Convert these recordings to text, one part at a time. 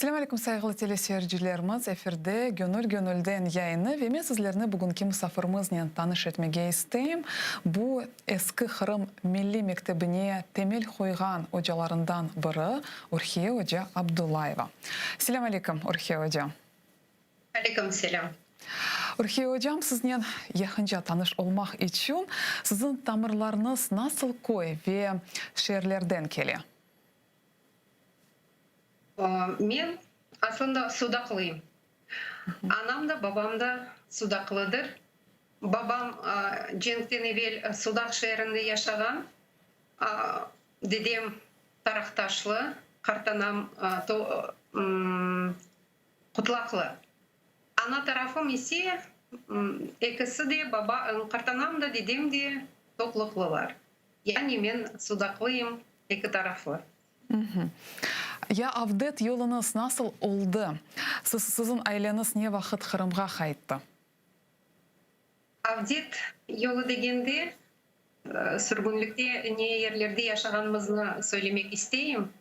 Selâm aleyküm, sayğılı teleseyircilerimiz! Efirde Gönül gönülden yayını ve men sizlerni bugünki musafirimiznen tanış etmege isteyim. Bu, Eski Qırım milliy mektebine temel qoyğan ocalarından biri, Ürhiye oca Abdullayeva. Selâm aleyküm, Ürhiye oca! Aleyküm selâm. Ürhiye ocam, siznen yaqınca tanış olmaq içün, siziñ tamırlarıñız nasıl köy ve şeerlerden kele? Men aslında sudaqlıyım. Anam da, babam da sudaqlıdır. Babam cenkten evel Sudaq şeerinde yaşağan. Dedem Taraqtaşlı, qartanam Qutlaqlı. Ana tarafım ise ekisi de, baba, qartanam da, dedem de toqluqlılar. Yani men sudaqlıyım, eki taraflı. Ya avdet yoluñız nasıl oldı? Siz, siziñ aileñiz ne vaqıt Qırımğa qayttı? Avdet yolu degende, sürgünlikte ne yerlerde yaşağanımıznı söylemek isteyim.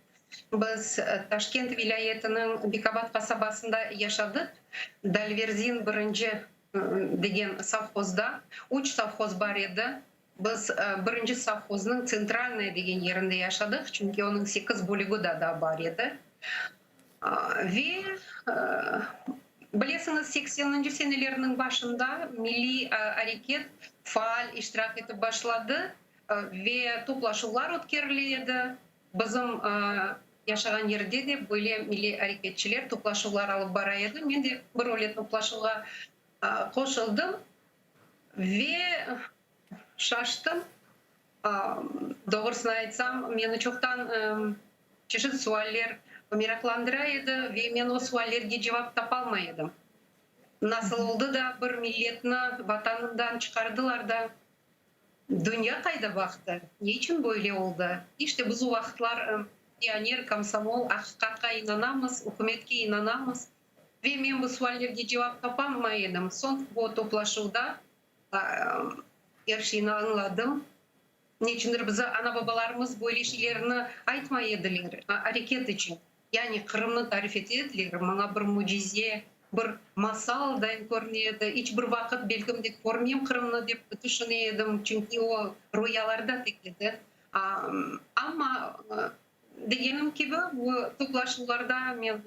Biz Taşkent vilâyetiniñ Bekabad qasabasında yaşadıq, Dalverzin birinci degen sovhozda. Üç sovhoz bar edi. Biz birinci sovhoznıñ Tsentralnaya degen yerinde yaşadıq, çünki onıñ sekiz bölügi da da bar edi. Ve, bilesiñiz, sekseninci senelerniñ başında milliy areket faal iştirak etip başladı ve toplaşuvlar ötkerile edi. Bizim yaşağan yerde de böyle milliy areketçiler toplaşuvlar alıp bara edi. Men de bir öyle toplaşuvğa qoşuldım. Ve şaştım. Doğrusını aytsam, meni çoqtan çeşit sualler meraqlandıra edi ve men o suallerge cevap tapalmay edim. Nasıl oldı da bir milletni vatanından çıqardılar da, dünya qayda baqtı? Ne içün böyle oldı? İşte biz o vaqıtlar pioner, komsomol, aqiqatqa inanamız, ükümetke inanamız. Ve men bu suallerge cevap tapalmay edim. Soñ bu toplaşuvda er şeyni añladım. Neçündir bize ana-babalarımız böyle şeylerni aytmay ediler, areket içün. Yani Qırımnı tarif ete ediler, maña bir mücize, bir masal dayın körüne edi. İç bir vaqıt belkim de körmem Qırımnı dep tüşüne edim, çünki o ruyalarda tek edi. Amma Degenim kibi, bu toplaşuvlarda men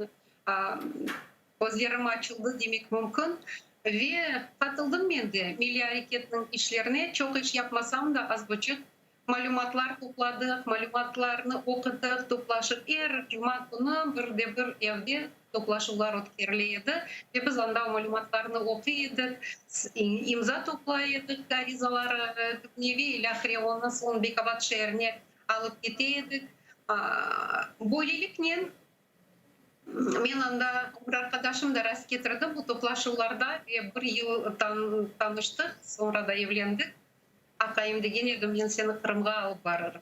közlerim açıldı demek mümkün. Ve qatıldım men de milliy areketniñ işlerine, çoq iş yapmasam da, az buçuq malümatlar topladıq, malümatlarnı oqudıq, toplaşıp er cuma künü bir de bir evde toplaşuvlar ötkerile edi ve biz anda o malümatlarnı oquy edik, imza toplay edik, arizalar ve ilâhre, onı soñ Bekabad şeerine alıp kete edik. Böyleliknen, men anda ömür arqadaşım da rast ketirdi bu toplaşuvlarda ve bir yıl tanıştıq, soñra da evlendik. Aqayım degen edi, men seni Qırımğa alıp barırım.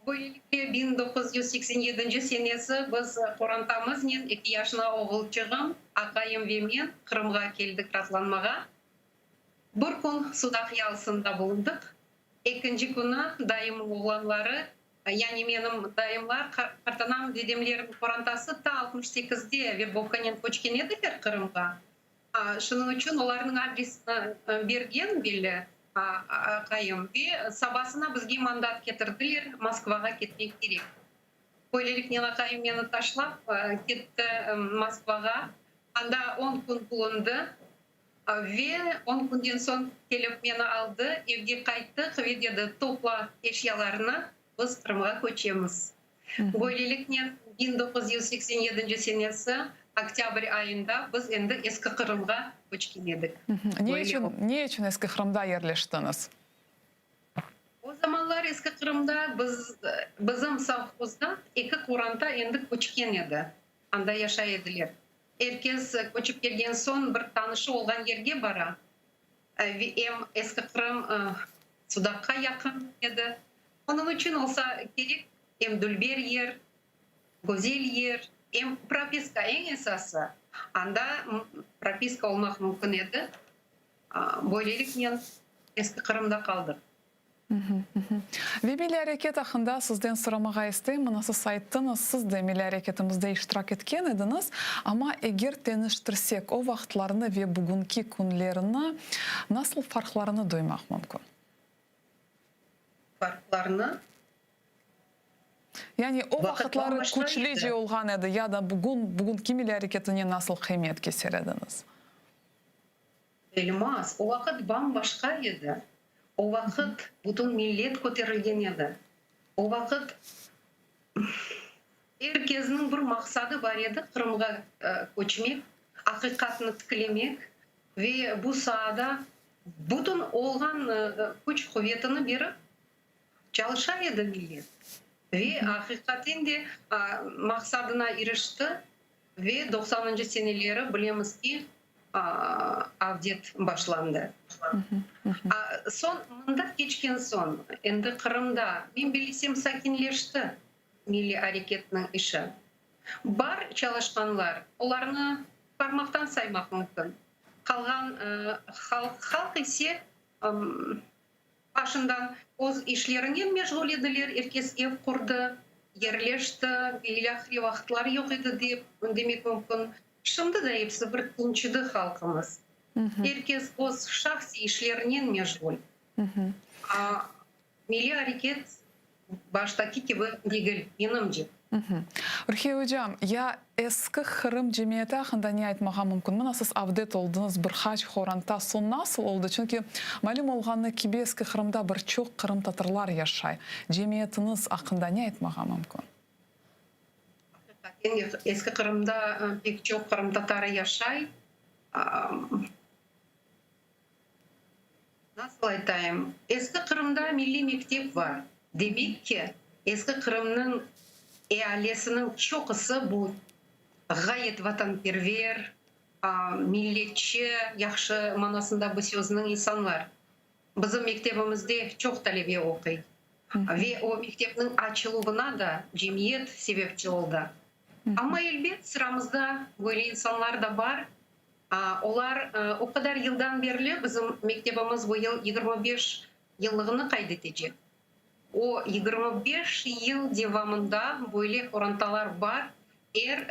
Böylelikle, 1987 senesi biz qorantamıznen, eki yaşına oğulçığım, aqayım ve men Qırımğa keldik raatlanmağa. Bir kün Sudaq yalısında bulundıq. Ekinci künü dayımnıñ oğlanları, yani menim dayımlar, qartanam, dedemlerniñ qorantası ta 68-de verbovkanen köçken ediler Qırımğa. Şunıñ içün olarnıñ adresini bergen belli aqayım ve sabasına bizge mandat ketirdiler, Moskvağa ketmek kerek. Böyleliknen aqayım meni taşlap ketti Moskvağa. Anda on kün bulundı. Ve on künden soñ kelip meni aldı, evge qayttıq ve dedi, Topla eşyalarnı, biz Qırımğa köçemiz. Böyleliknen, 1987 senesi oktâbr ayında biz endi Eski Qırımğa köçken edik. Ne içün, ne içün Eski Qırımda yerleştiñiz? O zamanlar Eski Qırımda biz, bizim sovhozda eki qoranta endi köçken edi, anda yaşay ediler. Er kes köçip kelgen soñ bir tanışı olğan yerge bara. Ve em Eski Qırım Sudaqqa yaqın edi. Onıñ içün olsa kerek, em dülber yer, güzel yer, em propiska, eñ esası, anda propiska olmaq mümkün edi. Böyleliknen Eski Qırımda qaldıq. Ve milliy areket aqqında sizden soramağa isteyim. Mına siz ayttıñız, siz de milliy areketimizde iştirak etken ediñiz. Amma eger teñiştirsek, o vaqıtlarnı ve bugünki künlerini nasıl farqlarını duymaq mümkün? Farqlarnı? Yani o Vaqıt vaqıtları bam-başqa küçlüce edi. olğan edi ya da bugün, bugünki milliy areketine nasıl qıymet keser ediñiz? Elmaz, o vaqıt bam-başqa edi. O vaqıt bütün millet köterilgen edi. O vaqıt er kesniñ bir maqsadı bar edi, Qırımğa köçmek, aqiqatnı tiklemek ve bu saada bütün olğan küç-quvetini berip çalışa edi millet. Ve aqiqaten de maqsadına irişti. Ve doqsanıncı seneleri bilemiz ki, avdet başlandı. Soñ, mında keçken soñ, endi Qırımda, men bilsem, sakinleşti milliy areketniñ işi. Bar çalışqanlar, olarnı parmaqtan saymaq mümkün. Qalğan halq ise Başından öz işlerinen meşğul ediler, er kes ev qurdı, yerleşti ve ilâhre vaqıtları yoq edi dep demek mümkün. Şimdi de episi bir tınçıdı halqımız. Er kes öz şahsiy işlerinen meşğul. Milliy areket baştaki kibi degil, menimce. Ruhiye ocam, ya eski Qırım cemiyeti aqqında ne aytmağa mümkün? Mına siz avdet oldıñız, bir qaç qoranta, soñ nasıl oldı? Çünki malüm olğanı kibi eski Qırımda bir çoq qırımtatarlar yaşay. Cemiyetiñiz aqqında ne aytmağa mümkün? Aqiqaten, eski Qırımda pek çoq qırımtatarı yaşay. Nasıl aytayım, Eski Qırımda milliy mektep bar. Demek ki, Eski Qırımnıñ ealesiniñ çoqusı bu ğayet vatanperver, milletçi, yahşı manasında bu sözniñ, insanlar. Bizim mektebimizde çoq talebe oquy. Ve o mektepniñ açıluvına da cemiyet sebepçi oldı. Amma, elbet, sıramızda böyle insanlar da bar, Olar o qadar yıldan berli, bizim mektebimiz bu yıl 25 yıllığını qayd etecek. O 25 yıl devamında böyle qorantalar bar, er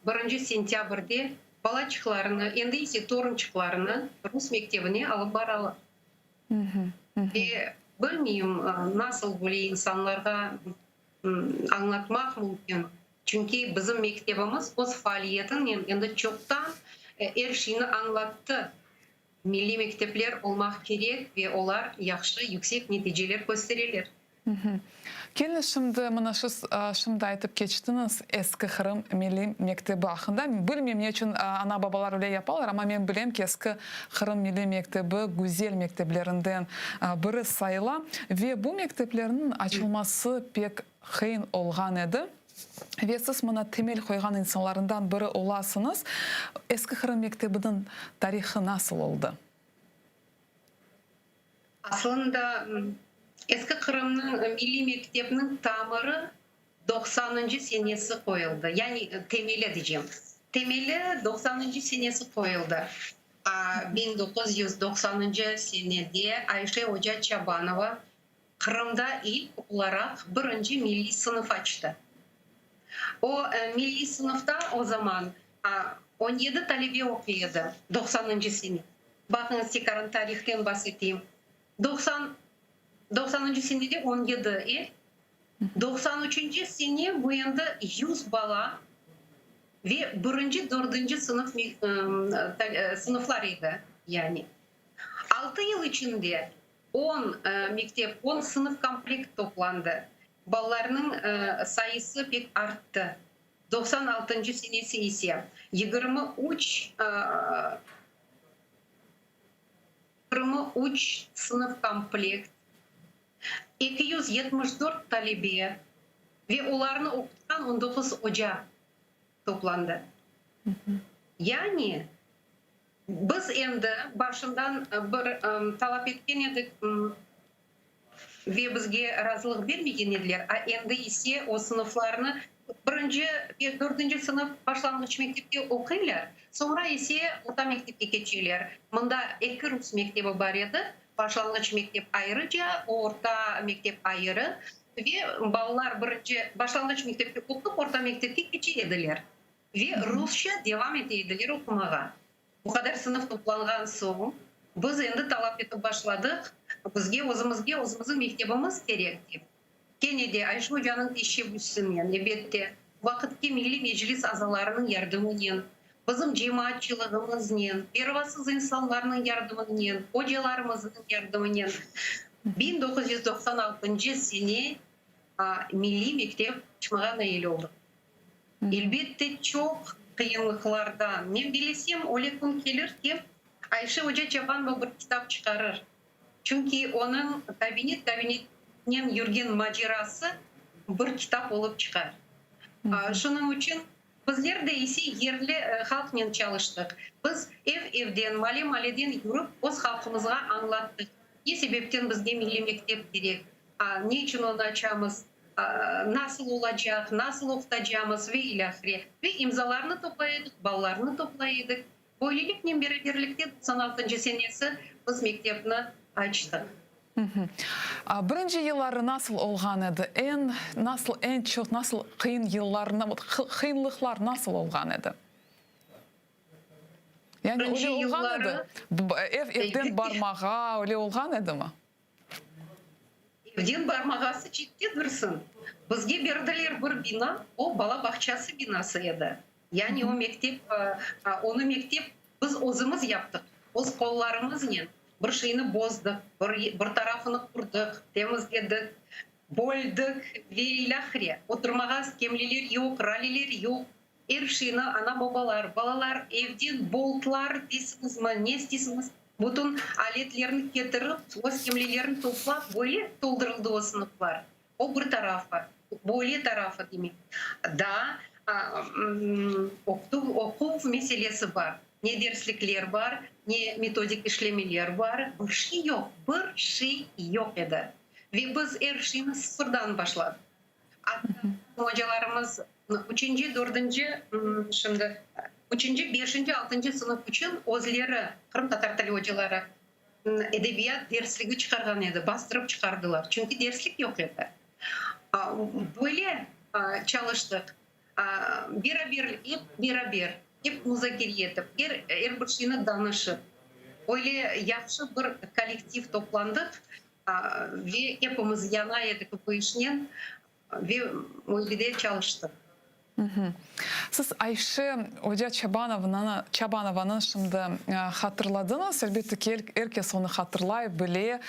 birinci sentâbrde balaçıqlarını, endi ise torunçıqlarını rus mektebine alıp baralar. Ve bilmeyim, nasıl böyle insanlarğa añlatmaq mümkün. Çünki bizim mektebimiz öz faaliyetinen endi çoqtan er şeyni añlattı, milliy mektepler olmaq kerek ve olar yahşı, yüksek neticeler köstereler. Keliñiz şimdi mına şu şimdi aytıp keçtiñiz Eski Qırım milliy mektebi aqqında. Bilmeyim ne içün ana-babalar öyle yapalar, amma men bilem ki, Eski Qırım milliy mektebi güzel mekteplerinden biri sayıla ve bu mekteplerniñ açılması pek qıyın olğan edi. Ve siz mına temel qoyğan insanlarından biri olasıñız. Eski Qırım mektebiniñ tarihı nasıl oldı? Aslında, Eski Qırımnıñ milliy mektepniñ tamırı doqsanıncı senesi qoyuldı, yani temeli diycem. Temeli doqsanıncı senesi qoyuldı. 1990-ncı senede Ayşe oca Çabanova Qırımda ilk olaraq birinci milliy sınıf açtı. O milliy sınıfta o zaman 17 talebe oquy edi, doqsanıncı sene. Baqıñız, tekaran tarihten bas eteyim. Doqsanıncı senede 17, e? 93-nci sene bu endi 100 bala ve birinci, dördünci sınıf sınıflar edi, yani. Altı yıl içinde On mektep, on sınıf komplekt toplandı. Balalarnıñ sayısı pek arttı. 96-ncı senesi ise 23, 23 sınıf komplekt, 274 talebe ve olarnı oqutqan 19 oca toplandı. Yani Biz endi başından bir talap etken edik ve bizge razılıq bermegen ediler, a endi ise o sınıflarnı birinci ve dördünci sınıf başlanğıç mektepte oquylar, soñra ise orta mektepke keçeler. Mında eki rus mektebi bar edi. Başlanğıç mektep ayrıca, orta mektep ayrı. Ve balalar birinci başlanğıç mektepte oqup, orta mektepke keçe ediler. Ve rusça devam ete ediler oqumağa. Bu qadar sınıf toplanğan soñ, biz endi talap etip başladıq, bizge özümizge özümizniñ mektebimiz kerek dep. Kene de Ayşe ocanıñ teşebbüsinen, elbette, vaqıtki Milliy Meclis azalarınıñ yardımınen, bizim cemaatçılığımıznen, pervasız insanlarnıñ yardımınen, ocalarımıznıñ yardımınen 1996 sene milliy mektep açmağa nail oldıq. Elbette, çoq qıyınlıqlardan. Men bilesem, öyle kün kelir ki, Ayşe oca Çabanova bir kitap çıqarır. Çünki onıñ kabinet-kabinetnen yürgen macerası bir kitap olıp çıqar. Şunıñ içün bizler de ise yerli halqnen çalıştıq. Biz ev-evden, male-maleden yürip, öz halqımızğa añlattıq, ne sebepten bizge milliy mektep kerek, ne içün onı açamız, nasıl olacaq, nasıl oqutacamız ve ilâhre. Ve imzalarnı toplay edik, balalarnı toplay edik. Böyleliknen beraberlikte doqsan altıncı senesi biz mektepni açtıq. Birinci yılları nasıl olğan edi? Eñ nasıl eñ çoq nasıl qıyın yıllarını qıyınlıqlar nasıl olğan edi? Yani Birinci öyle olğan edi? yılları Ev evden barmağa öyle olğan edimi? Evden barmağası çette dursın, bizge berdiler bir bina, o bala bağçası binası edi. Yani o mektep, onı mektep biz özümiz yaptıq, öz qollarımıznen bir şeyni bozdıq, bir bir tarafını qurdıq, temizledik, böldik ve ilâhre. Oturmağa skemleler yoq, raleler yoq. Er şeyni ana-babalar, balalar evden boltlar deysiñizmi, ne isteysiñiz, bütün aletlerni ketirip, öz skemlelerini toplap, böyle toldurıldı o sınıflar. O bir tarafı, böyle tarafı demek. Daa oqutuv, oquv meselesi bar. Ne derslikler bar, ne metodik işlemeler bar, bir şey yoq, bir şey yoq edi. Ve biz er şeyni sıfırdan başladıq. Atta ocalarımız üçünci, dördünci, şimdi üçünci, beşinci, altıncı sınıf içün özleri, qırımtatar tili ocaları, edebiyat dersligi çıqarğan edi, bastırıp çıqardılar, çünki derslik yoq edi. Böyle çalıştıq, beraber, ep beraber, ep muzakere etip, er, er bir şeyni danışıp, öyle yahşı bir kollektiv toplandıq ve epimiz yana edik bu işnen ve öyle de çalıştıq. Siz Ayşe oca Çabanovanı, Çabanovanı şimdi hatırladıñız. Elbette ki, er kes onı hatırlay, bile.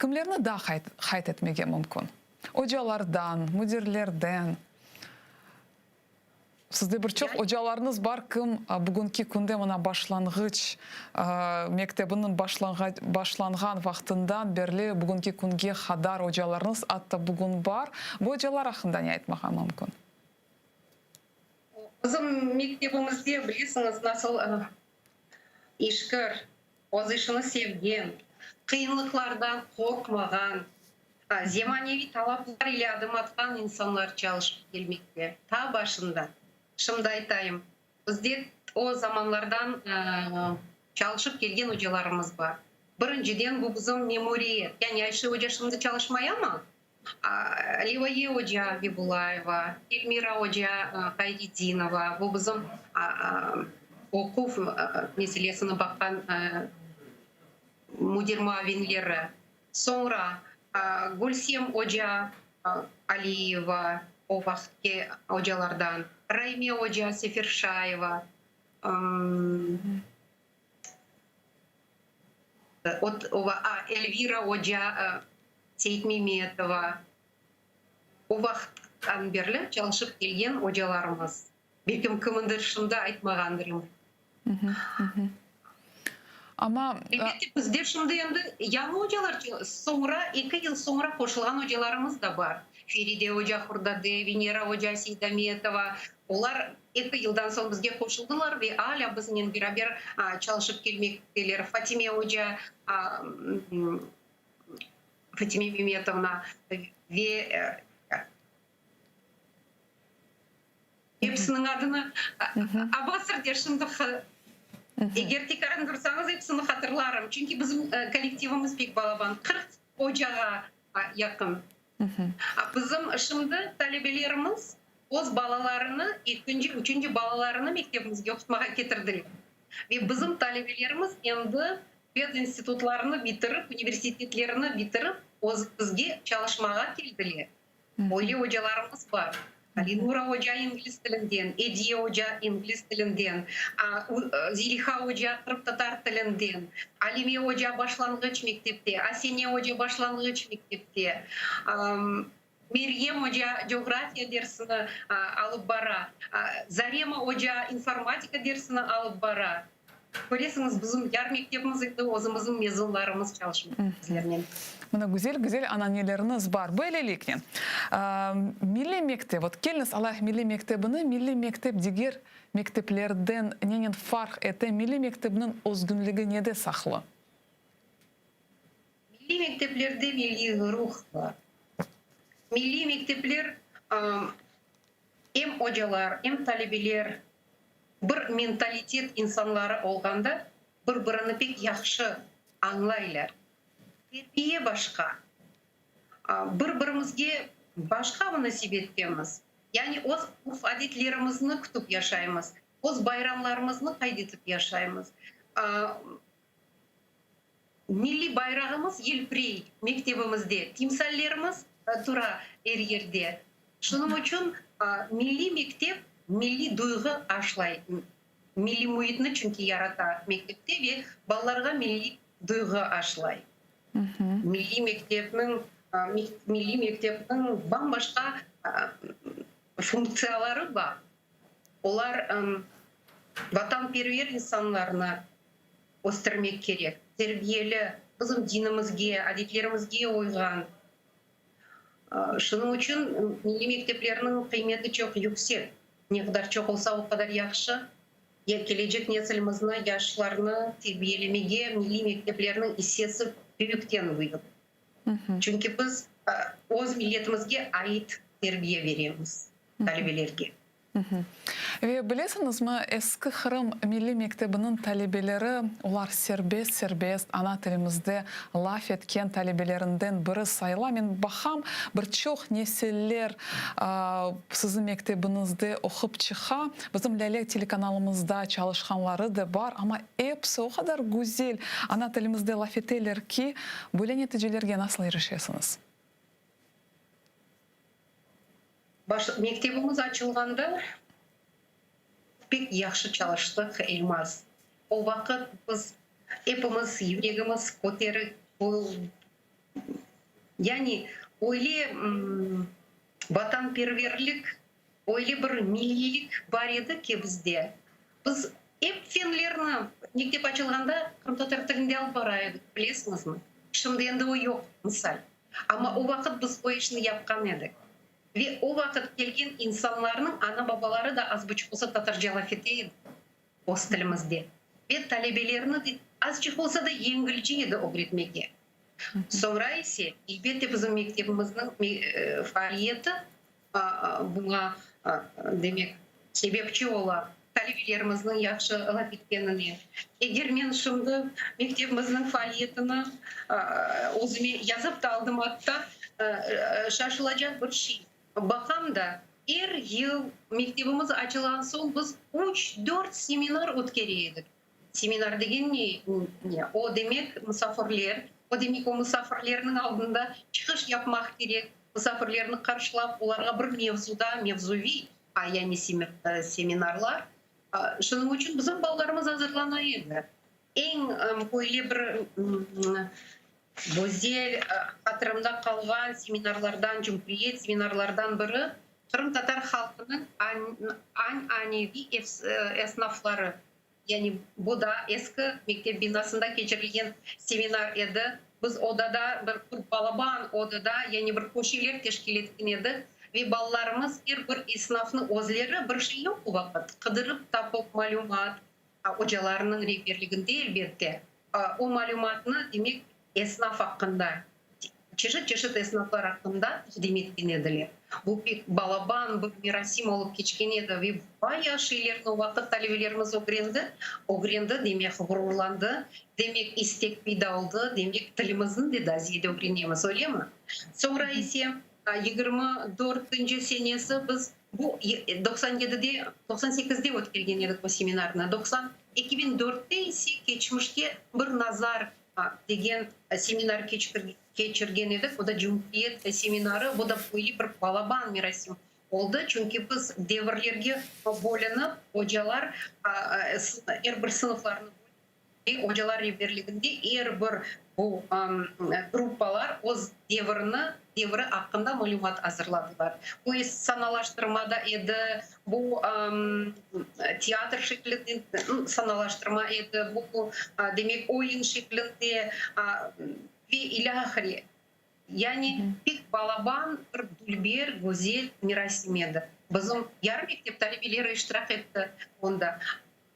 Kimlerni daa qayd etmege mümkün? Ocalardan, müdirlerden? Sizde bir çoq ocalarıñız bar, kim bugünki künde mına başlanğıç mektebiniñ başlanğan vaqtından berli bugünki künge qadar ocalarıñız atta bugün bar. Bu ocalar aqqında ne aytmağa mümkün? Bizim mektebimizde, bilesiñiz, nasıl işkir, öz işini sevgen, qıyınlıqlardan qorqmağan, zemaneviy talaplar ile adım atqan insanlar çalışıp kelmekte. Ta başından. Şimdi aytayım, bizde o zamanlardan çalışıp kelgen ocalarımız bar. Birinciden, bu bizim memuriyet. Yani Ayşe oca şimdi çalışmay amma, Levaye oca Vibulayeva, Elmira oca Hayredinova, bu bizim oquv meselesini baqqan müdir muavinleri. Soñra Gülsem oca Aliyeva, o vaqıtki ocalardan, Rayme oca Seferşayeva, Elvira oca Seytmemetova, o vaqıttan berli çalışıp kelgen ocalarımız. Belkim kimnidir şimdi aytmağandırım. Amma. Elbette, bizde şimdi endi yañı ocalar, soñra, eki yıl soñra qoşulğan ocalarımız da bar. Feride oca Hurdade, Venera oca Seydametova, olar eki yıldan soñ bizge qoşuldılar ve alâ biznen beraber çalışıp kelmekteler. Fatime oca, Fatime Memetovna ve Episiniñ adını Abbasır de şimdi. Eger tekaran tursañız, episini hatırlarım, çünki bizim kollektivimiz pek balaban, 40 ocağa yaqın. Bizim şimdi talebelerimiz öz balalarını, ekinci, üçünci balalarını mektebimizge oqutmağa ketirdiler. Ve bizim talebelerimiz endi pedinstitutlarını bitirip, universitetlerini bitirip, özümizge çalışmağa keldiler. Öyle ocalarımız bar. Alinura oca ingliz tilinden, Ediye oca ingliz tilinden, Zeliha oca qırımtatar tilinden, Alime oca başlanğıç mektepte, Asene oca başlanğıç mektepte, Meryem oca coğrafiya dersini alıp bara, Zarema oca informatika dersini alıp bara. Köresiñiz, bizim yar mektebimiz endi özümizniñ mezunlarımız çalışmaqta bizlernen. Mına güzel-güzel ananeleriniz bar. Böyleliknen, milliy mektep, vot keliñiz alayıq milliy mektebini, milliy mektep diger mekteplerden nenen farq ete, milliy mektebniñ özgünligi nede saqlı? Milliy mekteplerde milliy ruh bar. Milliy mektepler em ocalar, em talebeler bir mentalitet insanları olğanda bir-birini pek yahşı añlaylar. Terbiye başqa. Bir-birimizge başqa munasebettemiz. Yani öz urf-adetlerimizni kütip yaşaymız, öz bayramlarımıznı qayd etip yaşaymız. Milliy bayrağımız yelpirey mektebimizde, timsallerimiz tura er yerde. Şunıñ içün milliy mektep milliy duyğı aşlay, milliy müitni çünki yarata mektepte ve balalarğa milliy duyğı aşlay. Milliy mektepniñ milliy mektepniñ bam-başqa funktsiyaları bar. Olar vatanperver insanlarnı östürmek kerek. Terbiyeli, bizim dinimizge, adetlerimizge uyğan. Şunıñ içün milliy mekteplerniñ qıymeti çoq yüksek. Ne qadar çoq olsa, o qadar yahşı. Ya kelecek nesilimizni, yaşlarnı terbiyelemege milliy mekteplerniñ issesi büyükten büyük. Çünki biz öz milletimizge ait terbiye beremiz talebelerge. Ve bilesiñizmi, Eski Qırım milliy mektebiniñ talebeleri, olar serbest-serbest ana tilimizde laf etken talebelerinden biri sayıla. Men baqam, bir çoq nesiller siziñ mektebiñizde oqup çıqa. Bizim Lâle telekanalımızda çalışqanları da bar, amma episi o qadar güzel ana tilimizde laf eteler ki, böyle neticelerge nasıl irişesiñiz? Baş, mektebimiz açılğanda pek yahşı çalıştıq, Elmaz. O vaqıt biz epimiz yüregimiz köterik, yani öyle vatanperverlik, öyle bir milliylik bar edi ki bizde, biz ep fenlerni mektep açılğanda qırımtatar tilinde alıp bara edik, bilesiñizmi? Şimdi endi o yoq, misal. Amma o vaqıt biz o işni yapqan edik. Ve o vaqıt kelgen insanlarnıñ ana-babaları da az buçuq olsa tatarca laf ete edi, öz tilimizde. Ve talebelerni de azçıq olsa da yengilce edi ögretmege. Soñra ise, elbette, bizim mektebimizniñ faaliyeti buña, demek, sebepçi ola, talebelerimizniñ yahşı laf etkenine. Eger men şimdi mektebimizniñ faaliyetini özüme yazıp da aldım atta, şaşılacaq bir şey. Baqam da, er yıl mektebimiz açılğan soñ biz üç, dört seminar ötkere edik. Seminar degen ne? O demek musafirler, o demek o musafirlerniñ aldında çıqış yapmaq kerek, musafirlerni qarşılap, olarğa bir mevzuda, mevzuviy, yani seminarlar. Şunıñ içün bizim balalarımız azırlana edi. Eñ böyle bir güzel, hatırımda qalğan seminarlardan, cumhuriyet seminarlardan biri qırımtatar halqınıñ añaneviy esnafları, yani bu da eski mektep binasında keçirilgen seminar edi. Biz odada, bir balaban odada, yani bir köşeler teşkil etken edik ve balalarımız er bir esnafnı özleri, bir şey yoq o vaqıt, qıdırıp tapıp malümat, ocalarınıñ rehberliginde elbette, o malümatnı, demek, esnaf aqqında. Çeşit-çeşit esnaflar aqqında taqdim etken ediler. Bu pek balaban bir merasim olıp keçken edi ve bayağı şeylerni o vaqıt talebelerimiz ögrendi. Ögrendi, demek, ğururlandı, demek, istek peyda oldı, demek, tilimizni de daa ziyade ögrenemiz, öylemi? Soñra ise 24-nci senesi biz bu 97-de, 98-de ötkergen edik bu seminarnı, 2004-te ise Keçmişke bir nazar degen seminar keçirgen edik, o da cumhuriyet seminarı, bu da böyle bir balaban merasim oldı, çünki biz devirlerge bölünip, ocalar er bir sınıflarnı bölip, ve ocalar reberliginde er bir bu gruppalar öz devirini, devri aqqında malümat azırladılar. Bu sanalaştırma da edi, bu teatr şeklinde sanalaştırma edi, bu, demek, oyun şeklinde ve ilâhre. Yani pek balaban bir dülber, güzel merasim edi. Bizim yarı mektep talebeleri iştirak etti onda.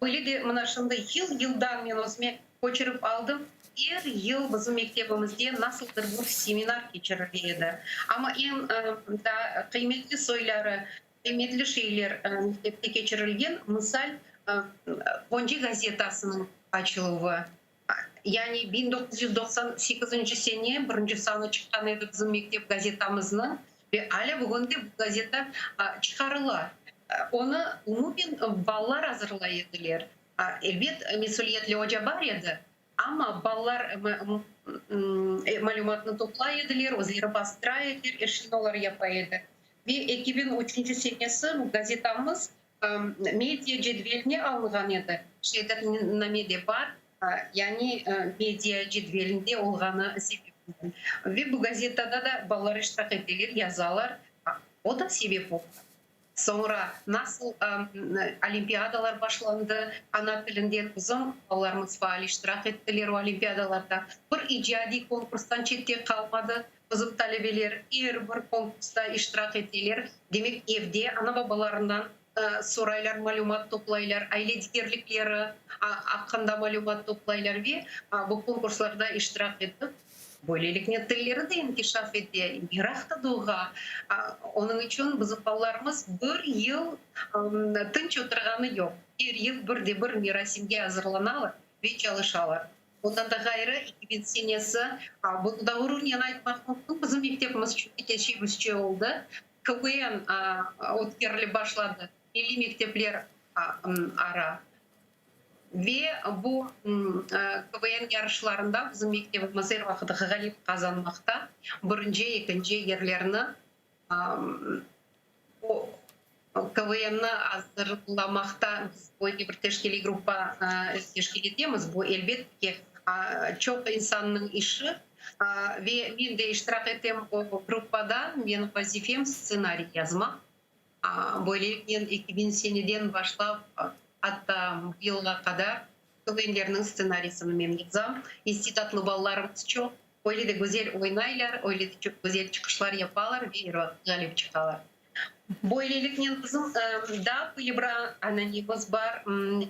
Öyle de mına şimdi yıl-yıldan men özüme köçürip aldım, er yıl bizim mektebimizde nasıldır bir seminar keçirile edi. Amma eñ daa qıymetli soyları, qıymetli şeyler mektepte keçirilgen, misal, Qonce gazetasınıñ açıluvı. Yani 1998-nci sene birinci sanı çıqqan edi bizim mektep gazetamıznıñ ve alâ bugün de bu gazeta çıqarıla. Onı umumen balalar azırlay ediler. Elbet, mesüliyetli oca bar edi, amma balalar malümatnı toplay ediler, özleri bastıra ediler, er şeyni olar yapa edi. Ve 2003-nci senesi bu gazetamız media cedveline alınğan edi, şehadatnamede bar, yani media cedvelinde olğanı sebebinden. Ve bu gazetada da balalar iştirak eteler, yazalar, o da sebep oldı. Soñra nasıl olimpiadalar başlandı ana tilinden, bizim balalarımız faal iştirak ettiler o olimpiadalarda. Bir icadiy konkurstan çette qalmadı bizim talebeler, er bir konkursta iştirak eteler. Demek, evde ana-babalarından soraylar, malümat toplaylar, aile degerlikleri aqqında malümat toplaylar ve bu konkurslarda iştirak etip, Böyleliknen tilleri de inkişaf ete, meraq da doğa. Onıñ içün bizim balalarımız bir yıl tınç oturğanı yoq. Er yıl bir de bir merasimge azırlanalar ve çalışalar. Ondan da ğayrı, 2000 senesi, bunı da ğururnen aytmaq mümkün, bizim mektebimiz çünki teşebbüsçi oldı, KVN ötkerilip başladı, milliy mektepler ara. Ve bu KVN yarışlarında bizim mektebimiz er vaqıt ğalip qazanmaqta, birinci, ekinci yerlerni o KVN-ni azırlamaqta biz böyle bir teşkiliy gruppa teşkil etemiz. Bu, elbet ki, çoq insannıñ işi ve men de iştirak etem o gruppada, menim vazifem stsenariy yazmaq. Böyleliknen, 2000 seneden başlap atta bu yılğa qadar KVNlerniñ stsenarisini men yazam. İstidatlı balalarımız çoq, öyle de güzel oynaylar, öyle de çoq güzel çıqışlar yapalar ve er vaqıt ğalip çıqalar. Böyleliknen, bizim daa böyle bir ananemiz bar,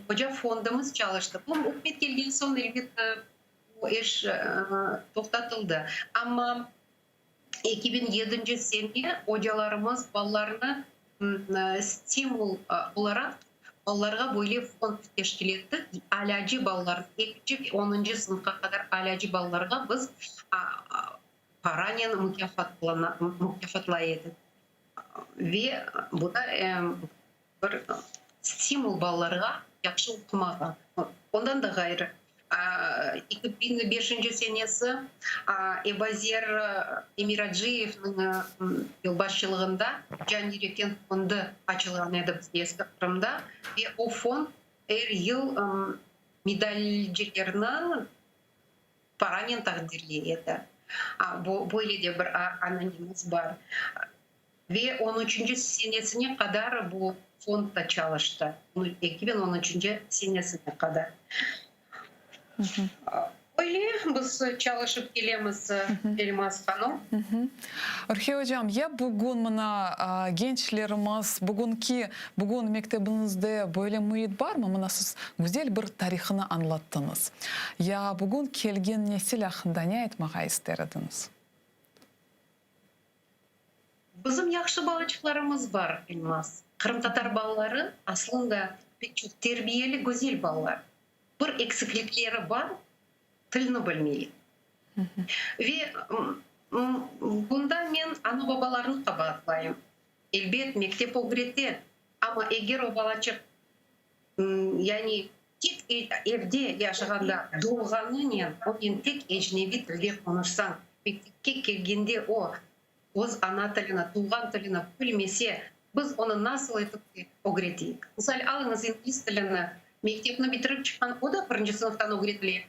oca fondumız çalıştı. Bu ükümet kelgen soñ, elbet, bu iş toqtatıldı. Amma 2007-nci sene ocalarımız balalarnı stimul olaraq balalarğa böyle fond teşkil ettik, alâcı balalar, ekinci ve onuncı sınıfqa qadar alâcı balalarğa biz paranen mukâfatlay edik. Ve bu da Bir stimul balalarğa yahşı oqumağa. Ondan da ğayrı, 2005-nci senesi Ebazer Emiraciyevniñ yolbaşçılığında Can yürekten fondu açılğan edi bizde Eski Qırımda ve o fond er yıl medalcilerni paranen taqdirley edi. Böyle de bir ananemiz bar. Ve on üçünci senesine qadar bu fond da çalıştı, 2013-nci senesine qadar. Öyle biz çalışıp kelemiz, Elmaz hanım. Ruhiye ocam, ya bugün mına gençlerimiz, bugünki, bugün mektebiñizde böyle müit barmı? Mına siz güzel bir tarihını añlattıñız. Ya bugün kelgen nesil aqqında ne aytmağa ister ediñiz? Bizim yahşı balaçıqlarımız bar, Elmaz. Qırımtatar balaları aslında pek çoq terbiyeli, güzel balalar. Bir eksiklikleri bar, tilni bilmeyler. Ve bunda men ana-babalarnı qabaatlayım. Elbet, mektep ögrete, amma eger o balaçıq, yani tek evde yaşağanda doğğanınen onen tek ecnebiy tilde qonuşsañ, mektepke kelgende o öz ana tilini, tuvğan tilini bilmese, biz onı nasıl etip ögreteyik? Misal, alıñız ingliz tilini, mektepni bitirip çıqqan, o da birinci sınıftan ögretile.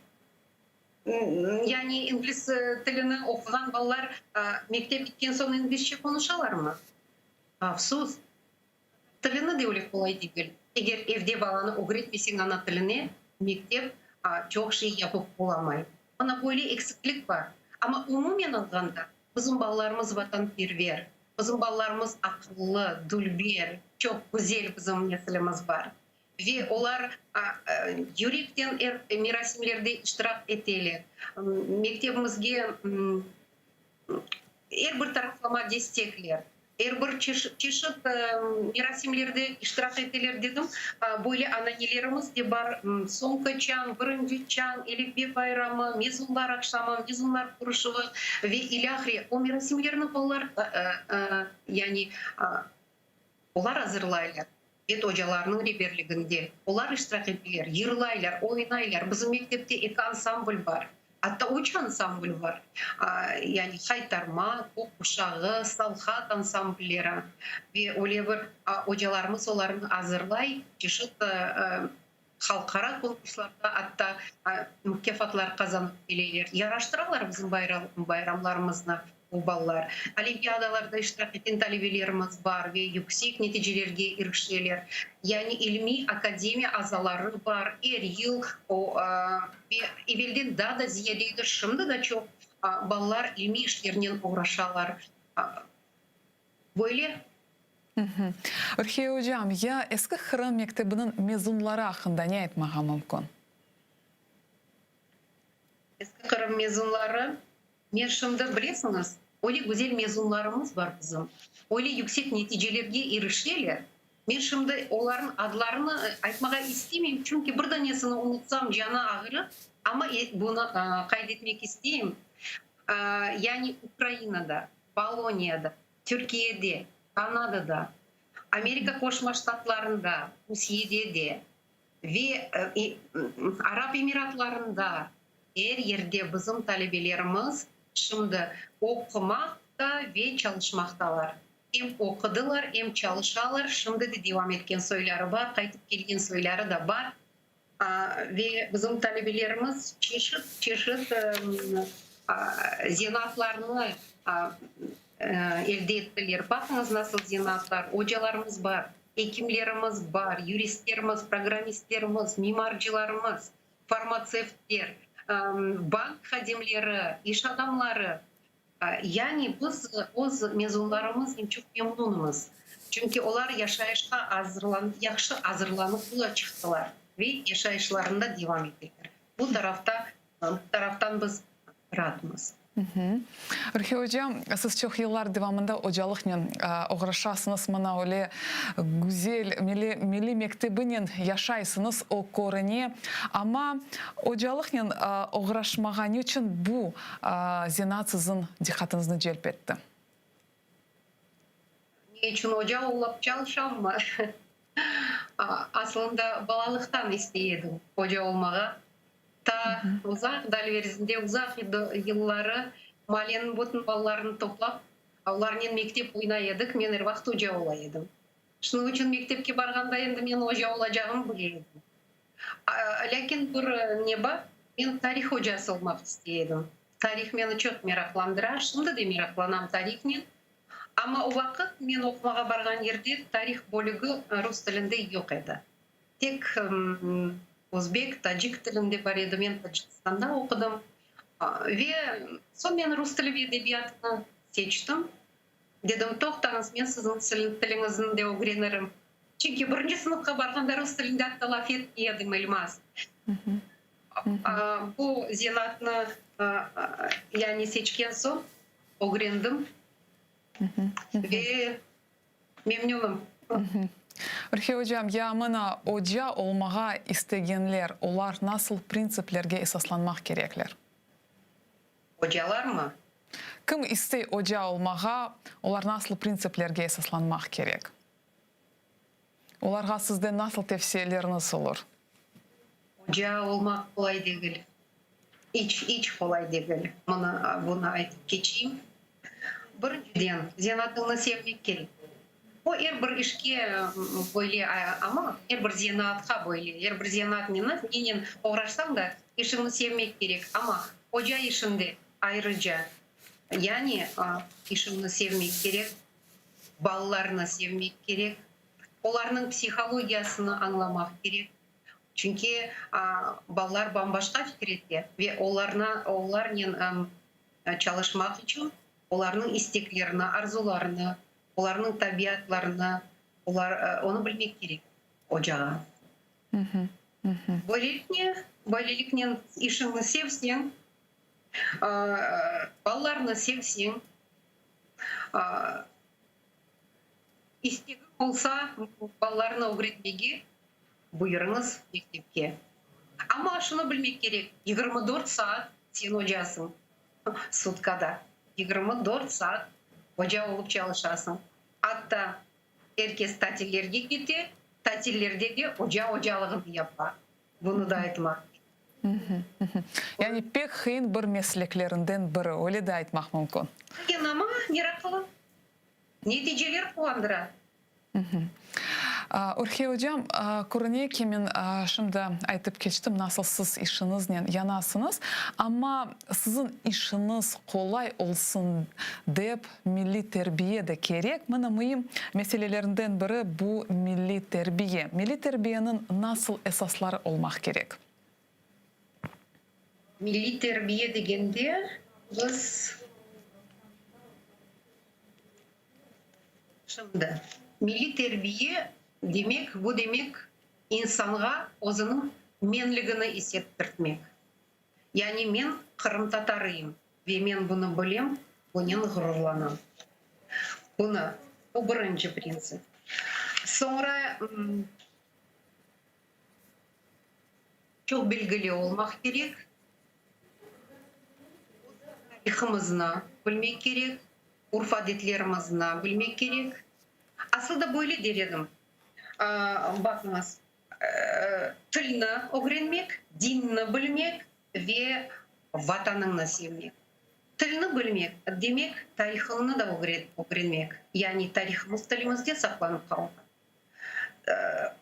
Yani ingliz tilini oquğan balalar mektep bitken soñ inglizce qonuşalarmı? Afsus! Tilini de öyle qolay degil. Eger evde balanı ögretmeseñ ana tiline, mektep çoq şey yapıp olamay. Mına böyle eksiklik bar. Amma umumen alğanda, bizim balalarımız vatanperver, bizim balalarımız aqıllı, dülber, çoq güzel bizim nesilimiz bar. Ve olar yürekten er merasimlerde iştirak eteler. Mektebimizge er bir taraflama destekler, er bir çeşit merasimlerde iştirak eteler dedim. Böyle ananelerimiz de bar, soñki çañ, birinci çañ, Elifbe bayramı, mezunlar aqşamı, mezunlar körüşüvi ve ilâhre. O merasimlerni balalar yani Olar azırlaylar, bet ocalarnıñ reberliginde. Olar iştirak eteler, yırlaylar, oynaylar. Bizim mektepte eki ansambl bar, atta üç ansambl bar, yani Haytarma, Kök quşağı, Salhat ansamblleri. Ve öyle bir ocalarımız olarnı azırlay, çeşit halqara konkurslarda atta mukâfatlar qazanıp keleler. Yaraştıralar bizim bayramlarımıznı bu balalar. Olimpiadalarda iştirak etken talebelerimiz bar ve yüksek neticelerge irişeler. Yani ilmiy akademiya azaları bar. Er yıl o, ve evelden daa da ziyade edi, şimdi da çoq balalar ilmiy işlernen oğraşalar. Böyle. Ürhiye ocam, ya Eski Qırım mektebiniñ mezunları aqqında ne aytmağa mümkün? Eski Qırım mezunları, men şimdi, bilesiñiz, öyle güzel mezunlarımız bar bizim, öyle yüksek neticelerge irişeler, men şimdi olarnıñ adlarını aytmağa istemeyim, çünki bir danesini unutsam canı ağırır, amma bunı qayd etmek isteyim, yani Ukrainada, Poloniyada, Türkiyede, Kanadada, Amerika Qoşma Ştatlarında, Rusiyede de ve Arap Emiratlarında, er yerde bizim talebelerimiz şimdi oqumaqta ve çalışmaqtalar. Em oqudılar, em çalışalar, şimdi de devam etken soyları bar, qaytıp kelgen soyları da bar. Ve bizim talebelerimiz çeşit-çeşit zenaatlarnı elde ettiler. Baqıñız, nasıl zenaatlar, ocalarımız bar, ekimlerimiz bar, yuristlerimiz, programmistlerimiz, mimarcılarımız, farmatsevtler, bank hadimleri, iş adamları. Yani biz öz mezunlarımıznen çoq memnunmız, çünki olar yaşayışqa azırlan, yahşı azırlanıp çıqtılar ve yaşayışlarında devam eteler. Bu tarafta, bu taraftan biz raatmız. Ruhiye oca, siz çoq yıllar devamında ocalıqnen oğraşasıñız, mına öyle güzel milliy mektebinen yaşaysıñız, o körüne. Amma ocalıqnen oğraşmağa ne içün bu zenaat siziñ diqqatıñıznı celp etti? Ne içün oca olıp çalışammı? Aslında balalıqtan istey edim oca olmağa. Ta uzaq Dalverzinde uzaq yılları maaleniñ bütün balalarını toplap, olarnen mektep oynay edik, men er vaqıt oca ola edim. Şunıñ içün mektepke barğanda endi men oca olacağımı bile edim. Lâkin bir ne bar, men tarih ocası olmaq istey edim. Tarih meni çoq meraqlandıra, şimdi de meraqlanam tarihnen. Amma o vaqıt men oqumağa barğan yerde tarih bölügi rus tilinde yoq edi. Tek özbek, tacik tilinde bar edi, men Tacikistanda oqudım. Ve soñ men rus tili ve edebiyatını seçtim. Dedim, toqtañız, men siziñ tiliñizni de ögrenirim. Çünki birinci sınıfqa barğanda rus tilinde atta laf etmey edim, Elmaz. Bu zenaatnı yani seçken soñ ögrendim. Ve memnünim. Ürhiye ocam, ya mına oca olmağa istegenler, olar nasıl printsiplerge esaslanmaq kerekler? Ocalarmı? Kim istey oca olmağa, olar nasıl printsiplerge esaslanmaq kerek? Olarğa sizden nasıl tevsiyeleriñiz olur? Oca olmaq qolay degil. İç, iç qolay degil. Mına bunı aytıp keçeyim. Birinciden, zenaatıñnı sevmek kerek. O er bir işke böyle, amma er bir zenaatqa böyle, er bir zenaatnen, nenen oğraşsañ da, işiñni sevmek kerek. Amma oca işinde ayrıca, yani işiñni sevmek kerek, balalarnı sevmek kerek, olarnıñ psihologiyasını añlamaq kerek. Çünki balalar bam-başqa fikir ete ve olarnı, olarnen çalışmaq içün olarnıñ isteklerini, arzularını, olarnıñ tabiatlarını, olar, onı bilmek kerek ocağa. Böylelikne, böyleliknen işiñni sevseñ, balalarnı sevseñ, İstegiñ olsa, balalarnı ögretmege buyurıñız mektepke. Amma şunı bilmek kerek, 24 saat sen ocasıñ, sutkada 24 saat oca olıp çalışasıñ. Atta er kes tatillerge kete, tatillerde de oca ocalığını yapa. Bunı da aytmaq kerek. Yani pek qıyın bir mesleklerinden biri, öyle de aytmaq mümkün. Qıyın, amma meraqlı. Neticeler quvandıra. Ürhiye ocam, körüne ki, men şimdi aytıp keçtim, nasıl siz işiñiznen yanasıñız, amma siziñ işiñiz qolay olsun dep milliy terbiye de kerek. Mına müim meselelerinden biri bu milliy terbiye. Milliy terbiyeniñ nasıl esasları olmaq kerek? Milliy terbiye degende biz şimdi milliy terbiye demek, bu demek insanğa özüniñ menligini is ettirtmek. Yani men qırımtatarıyım ve men bunı bilem, bunen ğururlanam. Bunı, bu birinci printsip. Soñra Çoq bilgili olmaq kerek, tarihımıznı bilmek kerek, urf-adetlerimizni bilmek kerek. Asıl da böyle der edim, baqıñız, tilni ögrenmek, dinni bilmek ve Vatanıñnı sevmek. Tilni bilmek, demek, tarihıñnı da ögrenmek, yani tarihımız tilimizde saqlanıp qalğan.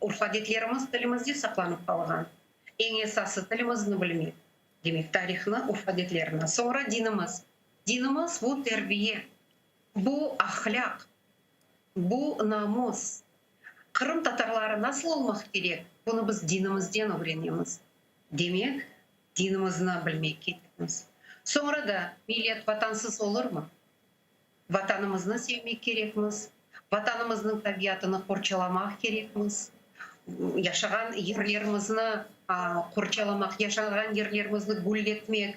Urf-adetlerimiz tilimizde saqlanıp qalğan. Eñ esası tilimizni bilmek, demek, tarihnı, urf-adetlerni. Soñra dinimiz. Dinimiz bu terbiye, bu ahlâq, bu namus. Qırım tatarları nasıl olmaq kerek, bunı biz dinimizden ögrenemiz. Demek, dinimizni bilmek kerekmiz. Soñra da millet vatansız olurmı? Vatanımıznı sevmek kerekmiz, Vatanımıznıñ tabiatını qorçalamaq kerekmiz, yaşağan yerlerimizni qorçalamaq, yaşağan yerlerimizni gülletmek,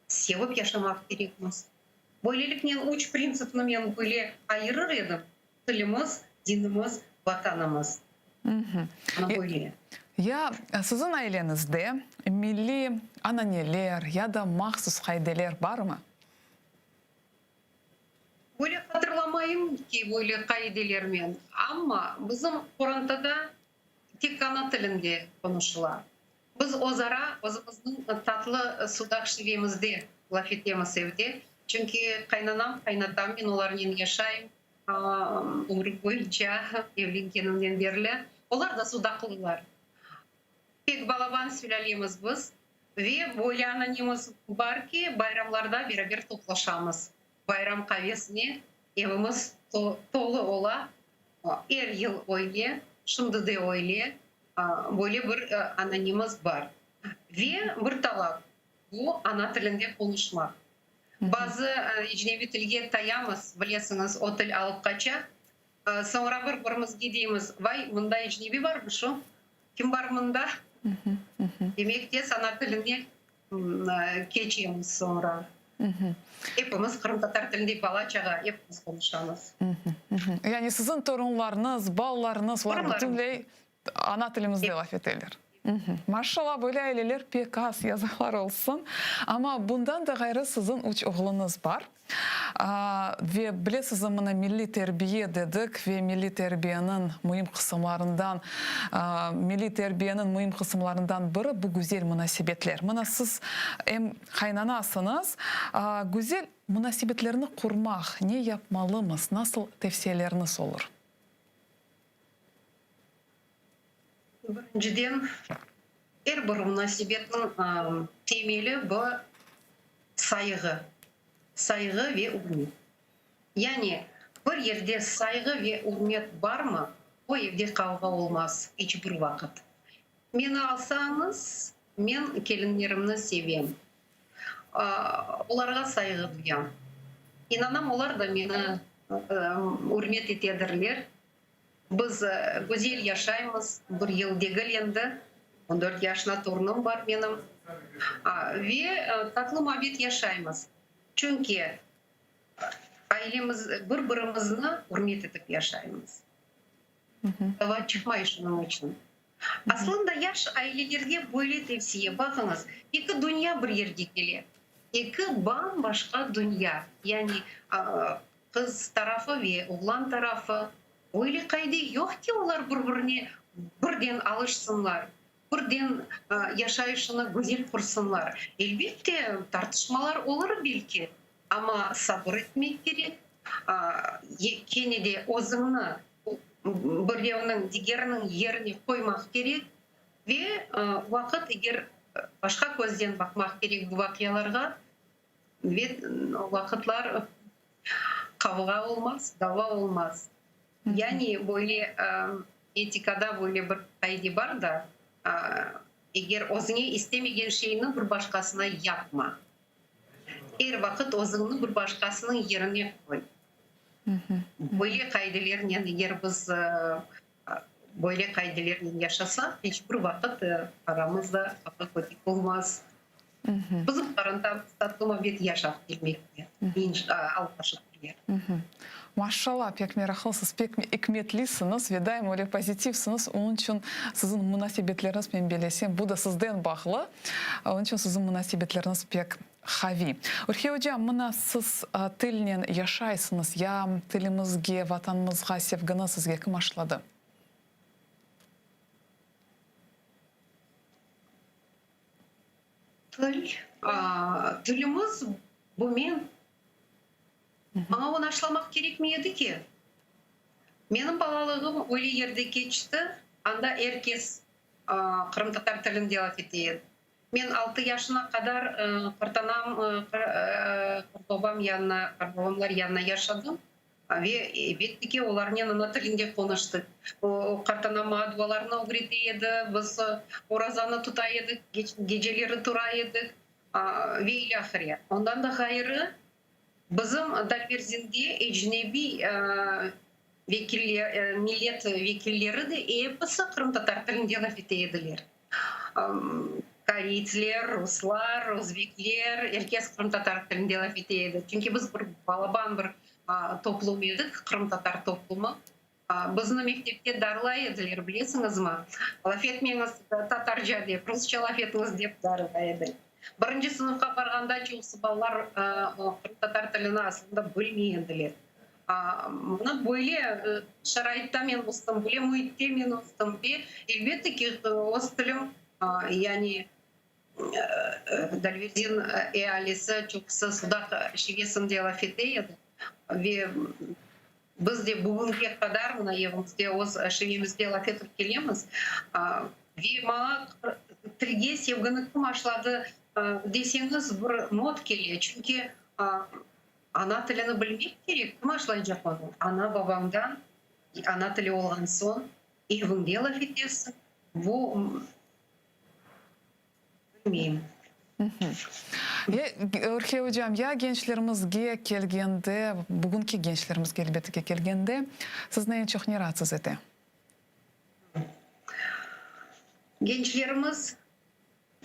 sevip yaşamaq kerekmiz. Böyleliknen üç printsipni men böyle ayırır edim, tilimiz, dinimiz, Vatanımız. Ana böyle. Ya siziñ aileñizde milliy ananeler ya da mahsus qaideler barmı? Böyle hatırlamayım ki, böyle qaideler men, amma bizim qorantada tek ana tilinde qonuşıla. Biz özara özümizniñ tatlı sudaq şivemizde laf etemiz evde, çünki qaynanam, qaynatam, men olarnen yaşayım, Ömrüm boyunca, evlengenimden berli. Olar da sudaqlılar. Pek balaban sülâlemiz biz ve böyle ananemiz bar ki, bayramlarda beraber toplaşamız. Bayram qavesine evimiz tolu ola. Er yıl öyle, şimdi de öyle. Böyle bir ananemiz bar. Ve bir talap, bu ana tilinde qonuşmaq. Bazı ecnebiy tilge tayamız, bilesiñiz, o til alıp qaça. Soñra bir-birimizge deymiz, Vay, mında ecnebiy barmı şu? Kim bar mında? Demek, tez ana tiline keçemiz soñra. Epimiz qırımtatar tilinde bala-çağa epimiz qonuşamız. Yani siziñ torunlarıñız, balalarıñız, olar bütünley ana tilimizde laf eteler. Maşallah, böyle aileler pek az, yazıqlar olsun. Amma bundan da ğayrı siziñ üç oğluñız bar. Ve bilesiz, mına milliy terbiye dedik ve milliy terbiyeniñ müim qısımlarından, milliy terbiyeniñ müim qısımlarından biri bu güzel munasebetler. Mına siz em qaynanasıñız, güzel munasebetlerni qurmaq ne yapmalımız, nasıl tevsiyeleriniz olur? Birinciden, er bir munasebetniñ temeli bu sayğı, sayğı ve ürmet. Yani bir yerde sayğı ve ürmet barmı, o evde qavğa olmaz iç bir vaqıt. Meni alsañız, men kelinlerimni sevem, olarğa sayğı duyam. İnanam, olar da meni ürmet etedirler. Biz güzel yaşaymız, bir yıl degil endi, on dört yaşına torunım bar menim, ve tatlı-muabbet yaşaymız. Çünki ailemiz, bir-birimizni ürmet etip yaşaymız. Dava çıqmay şunıñ içün. Aslında yaş ailelerge böyle tevsiye, baqıñız, eki dünya bir yerge kele, eki bam-başqa dünya, yani Qız tarafı ve oğlan tarafı, öyle qaide yoq ki, olar bir-birine birden alışsınlar, birden yaşayışını güzel qursınlar. Elbette, tartışmalar olur belki, amma sabır etmek kerek, kene de özüñni birevniñ, digeriniñ yerine qoymaq kerek ve vaqıt, eger başqa közden baqmaq kerek bu vaqialarğa, Ve o vaqıtlar qavğa olmaz, dava olmaz. Yani böyle etikada böyle bir qaide bar da, eger özüñe istemegen şeyni bir başqasına yapma. Er vaqıt özüñni bir başqasınıñ yerine qoy. Böyle qaidelernen eger biz böyle qaidelernen yaşasaq, iç bir vaqıt aramızda qavğa-kötek olmaz. Bizim qorantamız tatlı-muabbet yaşap kelmekte, Allağa şükürler. Maşallah, pek meraqlısız, pek ikmetlisiñiz ve daim öyle pozitivsiñiz, onıñ içün siziñ munasebetleriñiz, men belesem, bu da sizden bağlı, onıñ içün siziñ munasebetleriñiz pek qaviy. Ürhiye oca, mına siz tilnen yaşaysıñız, ya tilimizge, Vatanımızğa sevgini sizge kim aşladı? Til, tilimiz bu men. Maña onı aşlamaq kerekmey edi ki. Menim balalığım öyle yerde keçti, anda er kes qırımtatar tilinde laf ete edi. Men altı yaşına qadar qartanam, qartbabam yanına, qartbabamlar yanına yaşadım. Ve, elbette ki, olarnen ana tilinde qonuştıq. O, qartanam maña dualarnı ögrete edi, biz orazanı tuta edik, geceleri tura edik ve ilâhre. Ondan da ğayrı, bizim Dalverzinde ecnebiy vekiller, millet vekilleri de episi qırımtatar tilinde laf ete ediler. Koreytsler, ruslar, özbekler, er kes qırımtatar tilinde laf ete edi. Çünki biz bir balaban bir toplum edik, qırımtatar toplumı. Bizni mektepte darlay ediler, bilesiñizmi? Laf etmeñiz tatarca dep, rusça laf etiñiz dep darlay ediler. Birinci sınıfqa barğanda çoqusı balalar qırımtatar tilini aslında bilmey ediler. Mına böyle şaraitta men östim, böyle müitte men östim ve, elbette ki, öz tilim, yani Dalverdin ealisi çoqusı Sudaq şivesinde laf ete edi ve biz de bugünge qadar mına evimizde öz şivemizde laf etip kelemiz. Ve maña tilge sevgini kim aşladı deseñiz, bir not kele, çünki Ana tilini bilmek kerek, kim aşlaycaq onı? Ana-babañdan ana tili olğan soñ, eviñde laf etesiñ, bu, bilmeyim. Ürhiye ocam, ya gençlerimizge kelgende, bugünki gençlerimizge elbette ki kelgende, sizni eñ çoq ne raatsız ete? Gençlerimiz.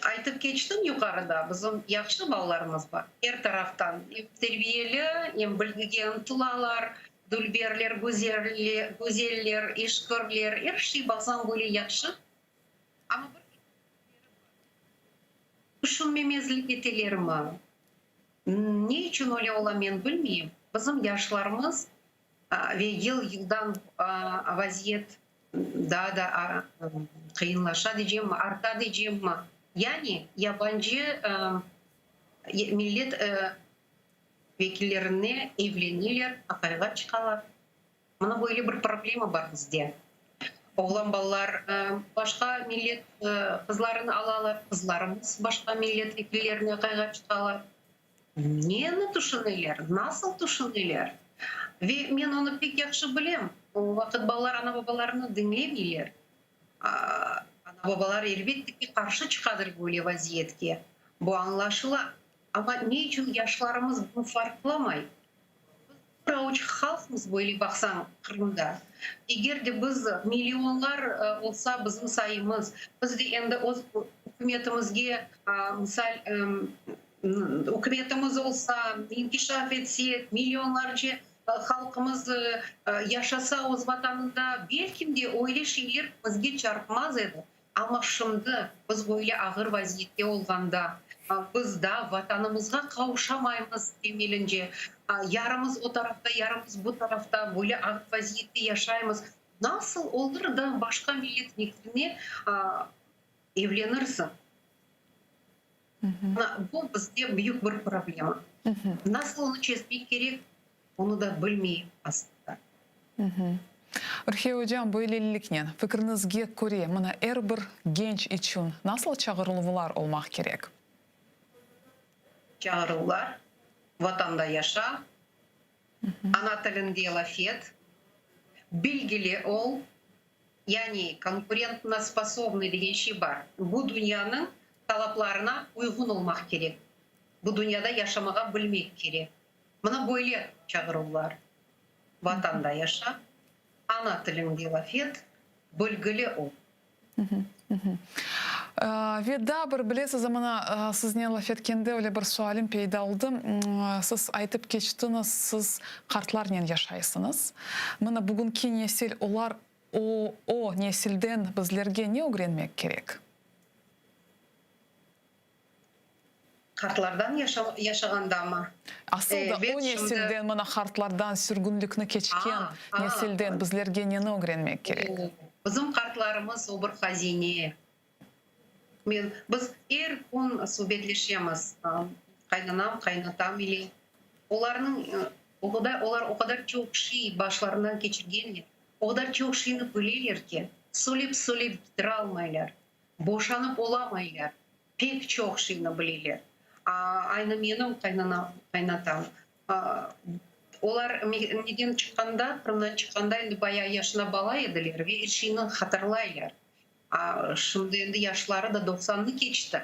Aytıp keçtim yuqarıda, bizim yahşı balalarımız bar, er taraftan em terbiyeli, em bilgige ıntılalar, dülberler, güzeller, işkirler, er şey baqsañ böyle yahşı. Amma bir eksiklikleri bar. Tüşünmemezlik etelermi? Ne içün öyle ola men bilmeyim. Bizim yaşlarımız ve yıl-yıldan vaziyet daa da qıyınlaşa diycemmi, arta diycemmi, yani yabancı millet vekillerine evleneler, aqayğa çıqalar. Mına böyle bir problema bar bizde. Oğlan balalar başqa millet qızlarını alalar, qızlarımız başqa millet vekillerine aqayğa çıqalar. Neni tüşüneler, nasıl tüşüneler? Ve men onı pek yahşı bilem, o vaqıt balalar ana-babalarını diñlemeyler. Ana-babalar, elbette ki, qarşı çıqadır böyle vaziyetke, bu añlaşıla. Amma ne içün yaşlarımız bunı farqlamay? Biz bir avuç halqmız, böyle baqsañ, Qırımda. Eger de biz millionlar olsa bizim sayımız, biz de endi öz ükümetimizge, misal, ükümetimiz olsa, inkişaf etsek, millionlarce halqımız yaşasa öz Vatanında, belkim de öyle şeyler bizge çarpmaz edi. Amma şimdi, biz böyle ağır vaziyette olğanda, biz daa Vatanımızğa qavuşamaymız temelince, yarımız o tarafta, yarımız bu tarafta, böyle ağır vaziyette yaşaymız, nasıl olur da başqa millet vekiline evlenirsiñ? Mına bu bizde büyük bir problema. Nasıl onı çezmek kerek, onı da bilmeyim aslında. Ürhiye ocam, böyleliknen, fikriñizge köre, mına er bir genç içün nasıl çağırıluvlar olmaq kerek? Çağıruvlar, Vatanda yaşa, ana tilinde laf et, bilgili ol, yani konkurentnosposobnıy degen şey bar. Bu dünyanıñ talaplarına uyğun olmaq kerek, bu dünyada yaşamağa bilmek kerek. Mına böyle çağıruvlar, Vatanda yaşa, ana tiliñde laf et, bilgili ol. Ve daa bir, bilesiz, mına siznen laf etkende öyle bir sualim peyda oldı. Siz aytıp keçtiñiz, siz qartlarnen yaşaysıñız. Mına bugünki nesil, olar o, o nesilden bizlerge ne ögrenmek kerek? Qartlardan yaşağandamı? Asıl da o nesilden, mına qartlardan, sürgünlikni keçken nesilden bizlerge neni ögrenmek kerek? Bizim qartlarımız o bir hazine. Men, biz er kün subetleşemiz qaynanam, qaynatam ile. Olarnıñ o qadar, olar o qadar çoq şey başlarından keçirgenler, o qadar çoq şeyni bileler ki, söylep-söylep bitiralmaylar. Boşanıp olamaylar, pek çoq şeyni bileler. Aynı menim qaynanam, qaynatam. Olar neden çıqqanda, Qırımdan çıqqanda endi bayağı yaşına bala ediler ve er şeyni hatırlaylar. Şimdi endi yaşları da doqsannı keçti.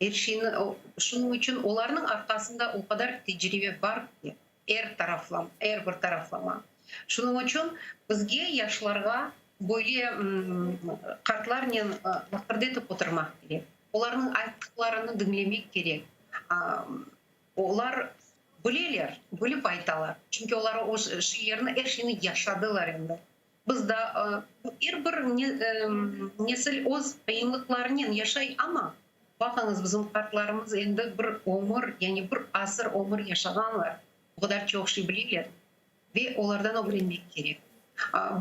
Er şeyni, şunıñ içün olarnıñ arqasında o qadar tecribe bar ki, er taraflama, er bir taraflama. Şunıñ içün bizge, yaşlarğa, böyle qartlarnen laqırdı etip oturmaq kerek, olarnıñ ayttıqlarını diñlemek kerek. Olar bileler, bilip aytalar, çünki olar o şeylerni, er şeyni yaşadılar endi. Biz da, er bir nesil öz qıyınlıqlarınen yaşay, amma, baqıñız, bizim qartlarımız endi bir ömür, yani bir asır ömür yaşağanlar, o qadar çoq şey bileler ve olardan ögrenmek kerek.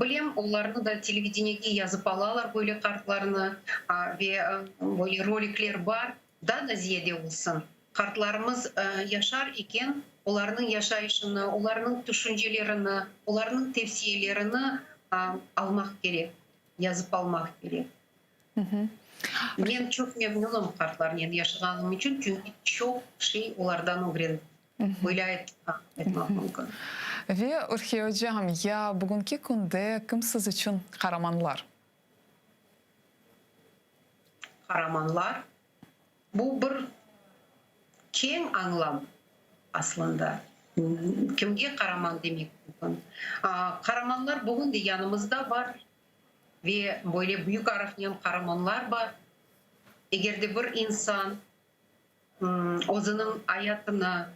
Bilem, olarnı da televideniyege yazıp alalar, böyle qartlarnı, ve böyle rolikler bar, daa da ziyade olsun. Qartlarımız yaşar eken, olarnıñ yaşayışını, olarnıñ tüşüncelerini, olarnıñ tevsiyelerini almaq kerek, yazıp almaq kerek. Men çoq memnunım qartlarnen yaşağanım içün, çünki çoq şey olardan ögrendim. Böyle aytmaq mümkün. Ve, Ürhiye ocam, ya bugünki künde kim siz içün qaramanlar? Qaramanlar, bu bir keñ añlam aslında. Kimge qaraman demek mümkün? Qaramanlar bugün de yanımızda bar ve böyle büyük arfnen qaramanlar bar. Eger de bir insan özüniñ ayatını,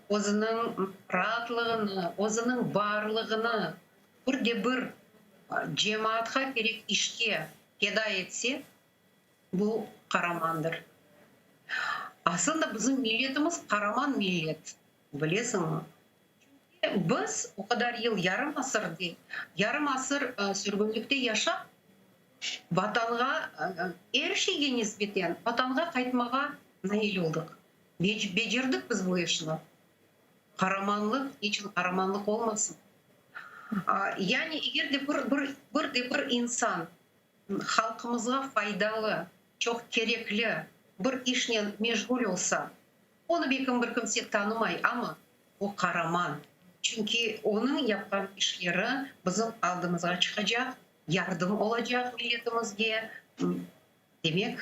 özüniñ raatlığını, özüniñ barlığını bir de bir cemaatqa kerek işke feda etse, bu qaramandır. Aslında bizim milletimiz qaraman millet, bilesiñmi? Çünki biz o qadar yıl, yarım asır de, yarım asır sürgünlikte yaşap, Vatanğa, er şeyge nisbeten Vatanğa qaytmağa nail oldıq. Becerdik biz bu işni. Qaramanlıq içün qaramanlıq olmasın. Yani eger de bir, bir, bir de bir insan halqımızğa faydalı, çoq kerekli bir işnen meşğul olsa, onı belkim bir kimse tanımay, amma o qaraman. Çünki onıñ yapqan işleri bizim aldımızğa çıqacaq, yardım olacaq milletimizge, demek,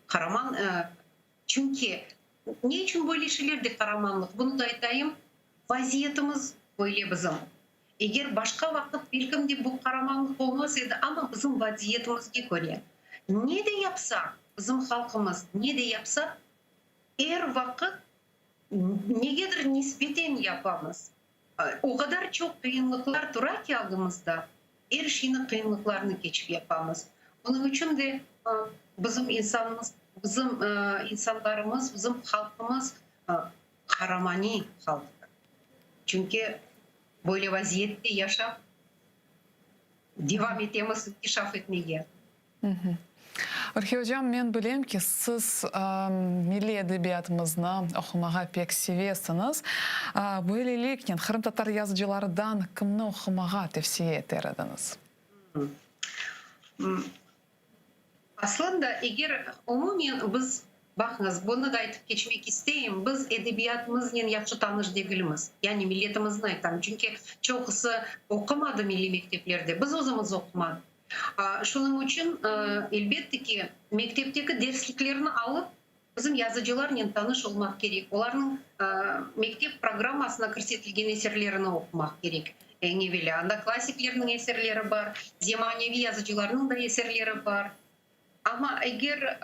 qaraman, çünki ne içün böyle şeyler de qaramanlıq, bunı da aytayım, vaziyetimiz böyle bizim. Eger başqa vaqıt belkim de bu qaramanlıq olmaz edi, amma bizim vaziyetimizge köre, ne de yapsaq, bizim halqımız ne de yapsa, er vaqıt negedir nisbeten yapamız. O qadar çoq qıyınlıqlar tura ki aldımızda, er şeyni qıyınlıqlarnı keçip yapamız. Onıñ içün de bizim insanımız, bizim insanlarımız, bizim halqımız qaramaniy halqtır. Çünki böyle vaziyette yaşap devam etemiz inkişaf etmege. Ürhiye ocam, men bilem ki, siz milliy edebiyatımıznı oqumağa pek sevesiñiz. Böyleliknen, qırımtatar yazıcılarından kimni oqumağa tevsiye eter ediñiz? Aslında, eger umumen biz, baqıñız, bunı da aytıp keçmek isteyim, biz edebiyatımıznen yahşı tanış degilmiz, yani milletimizni aytam, çünki çoqusı oqumadı milliy mekteplerde, biz özümiz oqumadıq. Şunıñ içün, elbette ki, mektepteki dersliklerni alıp, bizim yazıcılarnen tanış olmaq kerek, olarnıñ mektep programmasına kirsetilgen eserlerini oqumaq kerek, eñ evelâ. Anda klassiklerniñ eserleri bar, zemaneviy yazıcılarnıñ da eserleri bar. Amma eger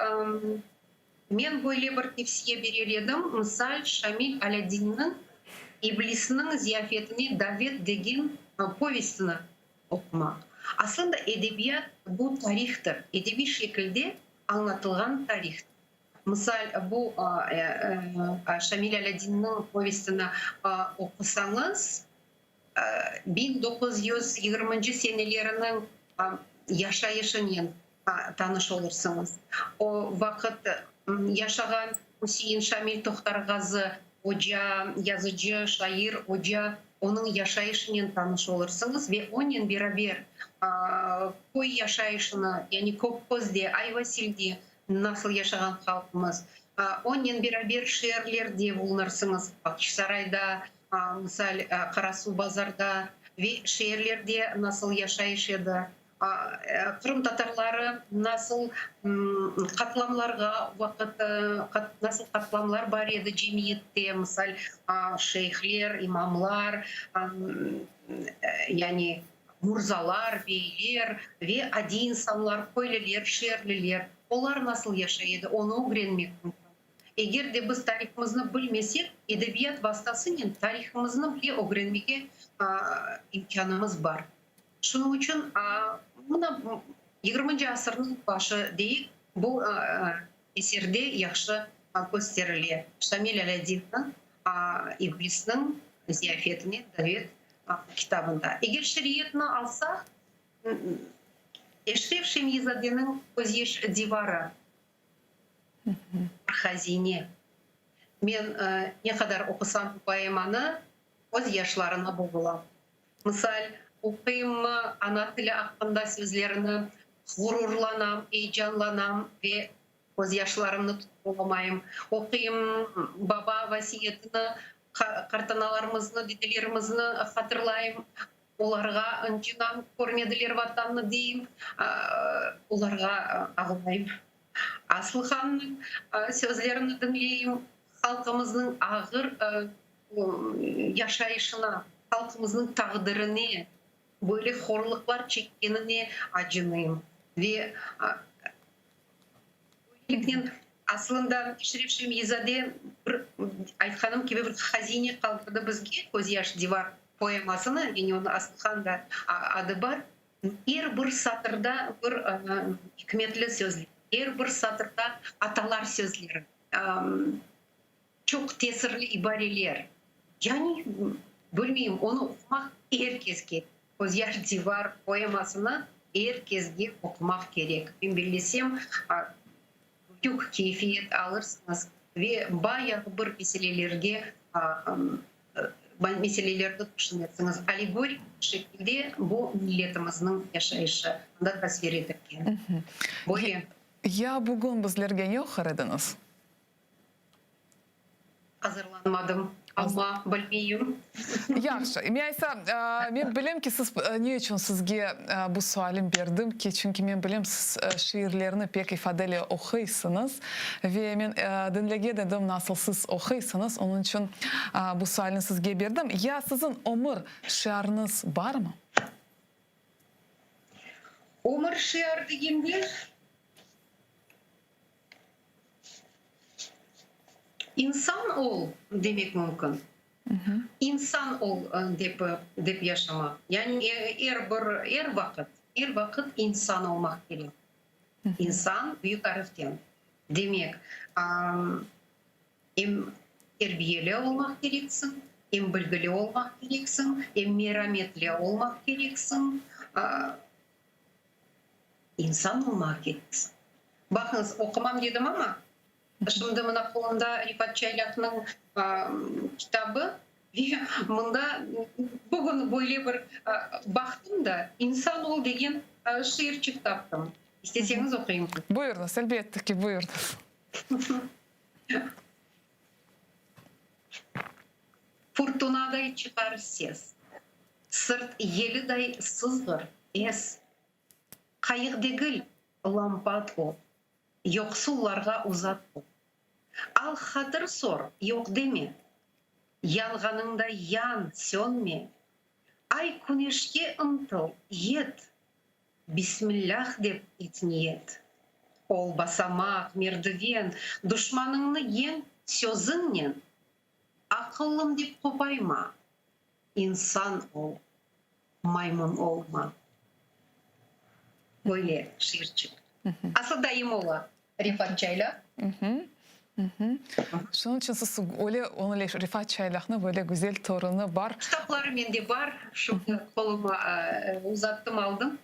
men böyle bir tevsiye berer edim, misal, Şamil Alâdinniñ İblisniñ ziyafetine davet degen povestini oqumaq. Aslında edebiyat bu tarihtır, edebiy şekilde añlatılğan tarihtır. Misal, bu Şamil Alâdinniñ povestini oqusañız, 1920-nci seneleriniñ yaşayışınen tanış olursıñız. O vaqıt yaşağan Üsein Şamil Tohtarğazı oca, yazıcı, şair, oca, onıñ yaşayışınen tanış olursıñız ve onen beraber köy yaşayışını, yani Kökközde, Ayvasilde nasıl yaşağan halqımız, onen beraber şeerlerde bulunırsıñız, Bağçasarayda, misal, Qarasuvbazarda ve şeerlerde nasıl yaşayış edi, Qırımtatarları nasıl qatlamlarğa vaqıt, nasıl qatlamlar bar edi cemiyette, misal, şeyhler, imamlar, yani murzalar, beyler ve adiy insanlar, köylüler, şeerliler, olar nasıl yaşay edi, onı ögrenmek mümkün. Eger de biz tarihımıznı bilmesek, edebiyat vastasınen tarihımıznı bile ögrenmege imkânımız bar. Şunıñ içün mına yigirminci asırnıñ başı deyik, bu eserde yahşı kösterile, Şamil Alâdinniñ İblisniñ ziyafetine davet kitabında. Eger şiiriyetni alsaq, Eşref Şemyizadeniñ Közyaş divarı bir hazine. Men ne qadar oqusam bu poemanı, közyaşlarına boğulam. Misal, oquyımmı, ana tili aqqında sözlerini, ğururlanam, eyecanlanam ve közyaşlarımnı tutıp olamayım. Oquyım, baba vasiyetini, qartanalarımıznı, dedelerimizni hatırlayım, olarğa ıncınam, körmediler Vatannı deyim, olarğa ağlayım. Aslıhannıñ sözlerini diñleyim, halqımıznıñ ağır yaşayışına, halqımıznıñ taqdirine, böyle horluqlar çekkenine acınayım ve böyle. Böyleliknen, aslında Eşref Şemyi-zade bir, aytqanım kibi, bir hazine qaldırdı bizge, Közyaş divar poemasını, yani onıñ Aslıhan da adı bar. Er bir satırda bir ikmetli sözler, er bir satırda atalar sözleri, çoq tesirli ibareler. Yani, bilmeyim, onı oqumaq er keske, Közyaş divar poemasını er kesge oqumaq kerek. Men bellesem, büyük keyfiyet alırsıñız ve bayağı bir meselelerge meselelerni tüşünirsiñiz. Allegorik şekilde bu milletimizniñ yaşayışı anda tasvir etilgen. Böyle. Ya bugün bizlerge ne oqur ediñiz? Azırlanmadım, amma bilmeyim. Yahşı. Men aysa, men bilem ki, siz, ne içün sizge bu sualim berdim ki, çünki men bilem, siz şiirlerni pek ifadeli oquysıñız ve men diñlegen edim nasıl siz oquysıñız, onıñ içün bu sualni sizge berdim. Ya siziñ ömür şiarıñız barmı? Ömür şiar degende, İnsan ol demek mümkün. İnsan ol dep dep yaşamaq. Yani er bir er vaqıt, er vaqıt insan olmaq kerek. İnsan büyük ariften. Demek, em terbiyeli olmaq kereksiñ, em bilgili olmaq kereksiñ, em merametli olmaq kereksiñ. İnsan olmaq kereksiñ. Baqıñız, oqumam dedim amma, şimdi mına qolumda Rifat Çaylaqnıñ kitabı ve mında bugün böyle bir baqtım da, İnsan ol degen şiirçik taptım. İsteseñiz oquyım. Buyurıñız, elbette ki, buyurıñız. Furtunaday çıqar ses. Sırt yeliday sızğır, es. Qayıq degil, lampat ol. Yoqsullarğa uzat qol. Al-hatır sor, yoq deme. Yanğanıñda yan, sönme. Ay küneşke ıntıl, yet. Bismillâh dep et niyet. Ol basamaq, merdiven, duşmanıñnı yeñ sözüñnen. Aqıllım dep qopayma, insan ol, maymun olma. Böyle şiirçik. Asıl dayım ola, Refat Çaylaq. Şunıñ içün siz öyle, onıñ Refat Çaylaqnıñ böyle güzel torunı bar. Kitapları mende bar, şimdi qoluma uzattım, aldım.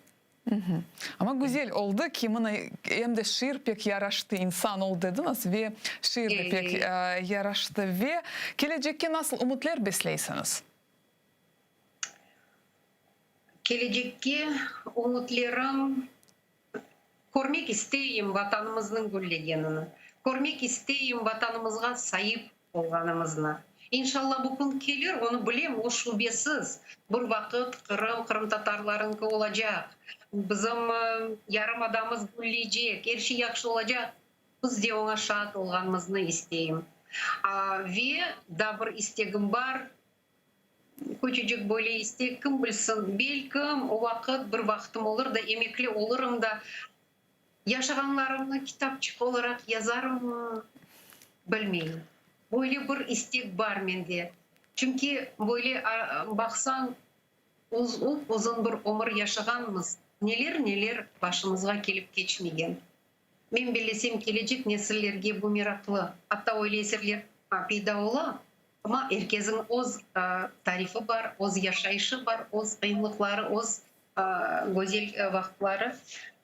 Amma güzel oldı ki, mına em de şiir pek yaraştı, insan ol dediñiz ve şiir de pek yaraştı. Ve kelecekke nasıl ümütler besleysiñiz? Kelecekke ümütlerim, körmek isteyim Vatanımıznıñ güllegenini, körmek isteyim Vatanımızğa saip olğanımıznı. İnşalla bu kün kelir, onı bilem, o şübesiz, bir vaqıt Qırım qırımtatarlarıñki olacaq, bizim yarımadamız gülleycek, er şey yahşı olacaq, biz de oña şaat olğanımıznı isteyim. Ve daa bir istegim bar, Küçücik böyle istek, kim bilsin, belkim, o vaqıt bir vaqtım olur da, emekli olurım da, yaşağanlarımnı kitapçıq olaraq yazarımmı, bilmeyim. Böyle bir istek bar mende. Çünki böyle baqsañ, up-uzun bir ömür yaşağanmız, neler-neler başımızğa kelip keçmegen. Men bellesem, kelecek nesillerge bu meraqlı, atta öyle eserler peyda ola, amma er keziñ öz tarifi bar, öz yaşayışı bar, öz qıyınlıqları, öz güzel vaqıtları.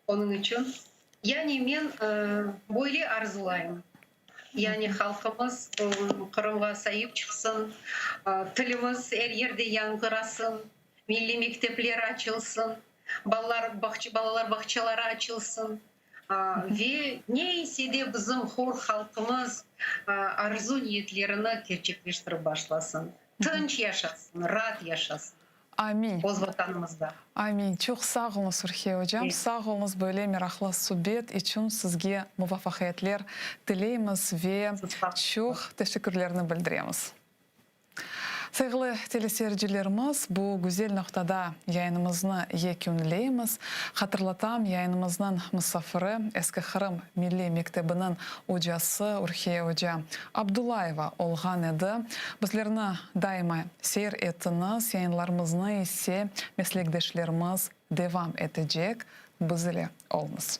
Onıñ içün, yani men böyle arzulayım, yani halqımız Qırımğa saip çıqsın, tilimiz er yerde yañğırasın, milliy mektepler açılsın, Balalar balalar bağçaları açılsın ve ne ise de bizim hor halqımız arzu-niyetlerini kerçekleştirip başlasın. Tınç yaşasın, raat yaşasın. Amin. Öz Vatanımızda. Amin. Çoq sağ oluñız, Ürhiye ocam. Sağ oluñız böyle meraqlı subet içün. Sizge muvafaqiyetler tileymiz ve çoq teşekkürlerni bildiremiz. Sayğılı teleseyircilerimiz, bu güzel noqtada yayınımıznı yekünleymiz. Hatırlatam, yayınımıznıñ musafiri, Eski Qırım milliy mektebiniñ ocası Ürhiye oca Abdullayeva olğan edi. Bizlerni daima seyir etiñiz, yayınlarımıznı ise meslekdeşlerimiz devam etecek. Biz ile oluñız.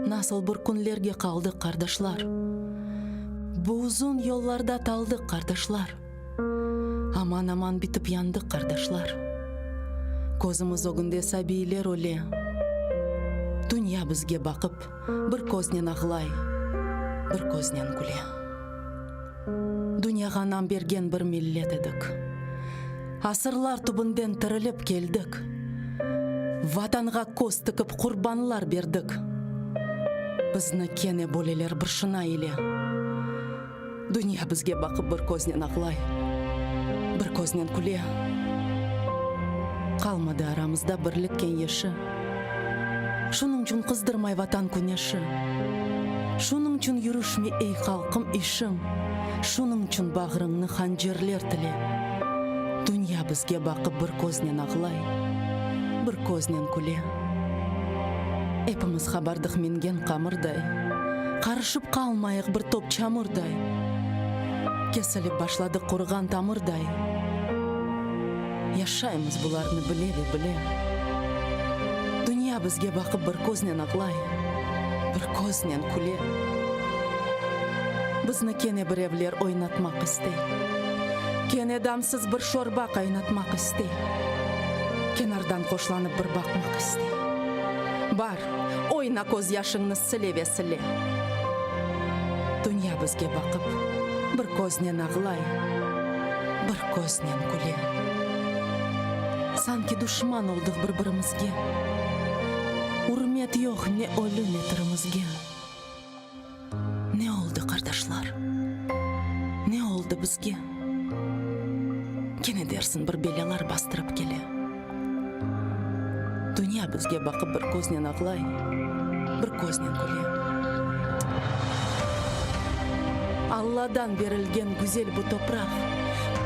Nasıl bir künlerge qaldıq, qardaşlar, Bu uzun yollarda taldıq, qardaşlar. Aman-aman bitip yandıq, qardaşlar. Közümiz ögünde sabiyler öle. Dünya bizge baqıp, bir köznen ağlay, bir köznen küle. Dünyağa nam bergen bir millet edik. Asırlar tübünden tirilip keldik. Vatanğa köz tikip qurbanlar berdik. Bizni kene böleler bir şına ile. Dünya bizge baqıp bir köznen ağlay, bir köznen küle. Qalmadı aramızda birlik keñeşi. Şunıñçün qızdırmay Vatan küneşi. Şunıñçün yürüşmey ey halqım işiñ. Şunıñçün bağrıñnı hancerler tile. Dünya bizge baqıp bir köznen ağlay, bir köznen küle. Epimiz qabardıq mingen qamırday, Qarışıp qalmayıq bir top çamurday. Kesilip başladıq quruğan tamırday. Yaşaymız bularnı bile ve bile. Dünya bizge baqıp bir köznen ağlay, bir köznen küle. Bizni kene birevler oynatmaq istey. Kene damsız bir şorba qaynatmaq istey. Kenardan hoşlanıp bir baqmaq istey. Bar, oyna közyaşıñnı sile ve sile. Dünya bizge baqıp, bir köznen ağlay, bir köznen küle. Sanki duşman oldıq bir-birimizge. Ürmet yoq ne ölü, ne tirimizge. Ne oldı, qardaşlar? Ne oldı bizge? Kene dersiñ bir belâlar bastırıp kele. Dünya bizge baqıp bir köznen ağlay, bir köznen küle. Alladan berilgen güzel bu topraq,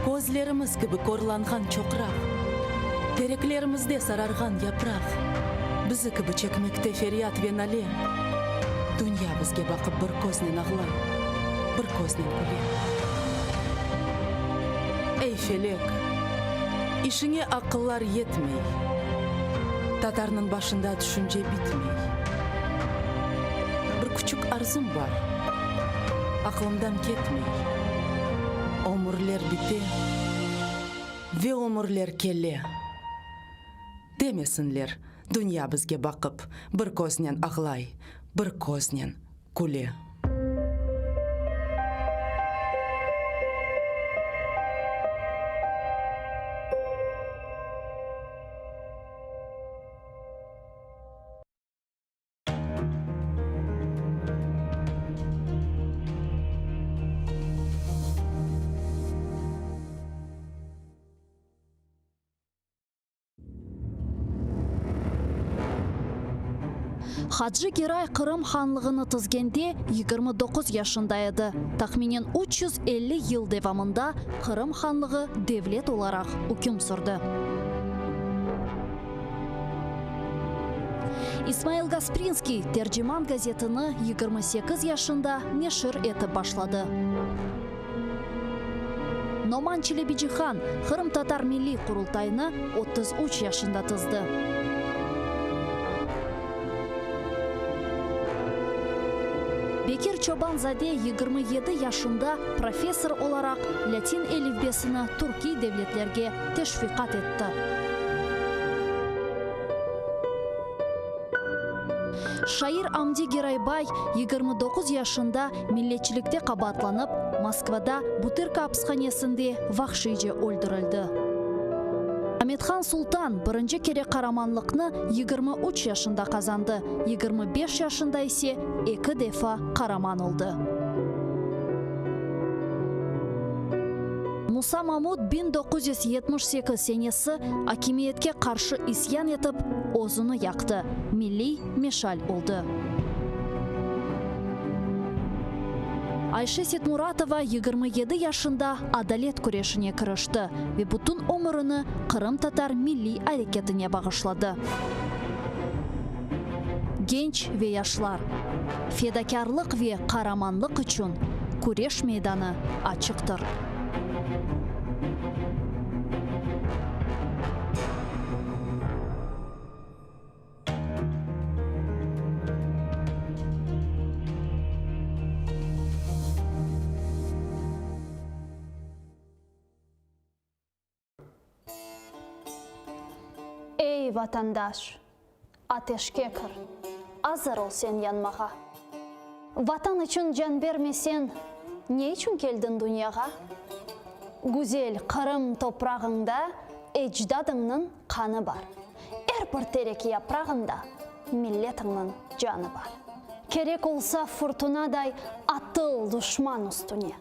Közlerimiz kibi körlanğan çoqraq, Tereklerimizde sararğan yapraq, Bizi kibi çekmekte feryat ve nale. Dünya bizge baqıp bir köznen ağlay, bir köznen küle. Ey, felek, işiñe aqıllar yetmey, Tatarnıñ başında tüşünce bitmey. Bir küçük arzum bar, aqlımdan ketmey, Ömürler bite ve ömürler kele. Demesinler, dünya bizge baqıp, bir köznen ağlay, bir köznen küle. Hacı Geray Qırım hanlığını tizgende 29 yaşında edi. Tahminen 350 yıl devamında Qırım hanlığı devlet olaraq üküm sürdi. İsmail Gasprinskiy Terciman gazetini 28 yaşında neşir etip başladı. Noman Çelebicihan Qırımtatar Milliy Qurultayını 33 yaşında tizdi. Bekir Çoban-zade 27 yaşında professor olaraq lâtin elifbesini türkiy devletlerge teşviqat etti. Şair Amdi Geraybay 29 yaşında milletçilikte qabaatlanıp, Moskvada Butırka apishanesinde vahşiyce öldürildi. Amethan Sultan birinci kere qaramanlıqnı 23 yaşında qazandı, 25 yaşında ise eki defa qaraman oldı. Musa Mamut 1978 senesi akimiyetke qarşı isyan etip, özüni yaqtı, milliy meşal oldı. Ayşe Setmuratova 27 yaşında adalet küreşine kirişti ve bütün ömürini qırımtatar milliy areketine bağışladı. Genç ve yaşlar, fedakârlıq ve qaramanlıq içün küreş meydanı açıqtır. Ey, vatandaş, ateşke kir, azır ol sen yanmağa. Vatan içün can bermesen, ne içün keldiñ dünyağa? Güzel Qırım toprağıñda ecdadıñnıñ qanı bar. Er bir terek yaprağında milletiñniñ canı bar. Kerek olsa furtunaday atıl duşman üstüne.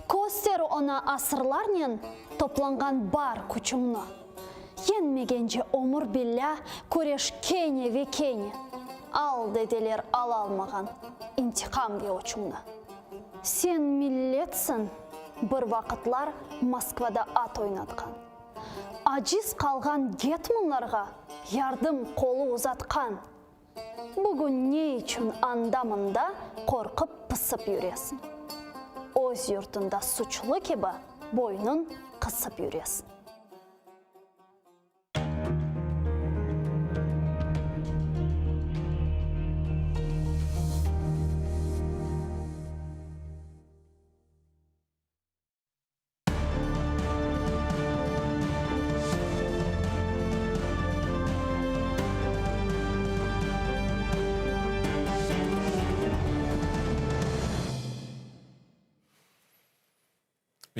Köster oña asırlarnen toplanğan bar küçüñni. Yeñmegence ömür billâ küreş kene ve kene. Al, dedeler alalmağan intiqam ve öçüñni. Sen milletsiñ, bir vaqıtlar Moskvada at oynatqan. Aciz qalğan getmanlarğa yardım qolu uzatqan. Bugün ne içün anda-mında qorqıp-pısıp yüresiñ? Öz yurtunda suçlu kibi boynun qısıp yüresiñ.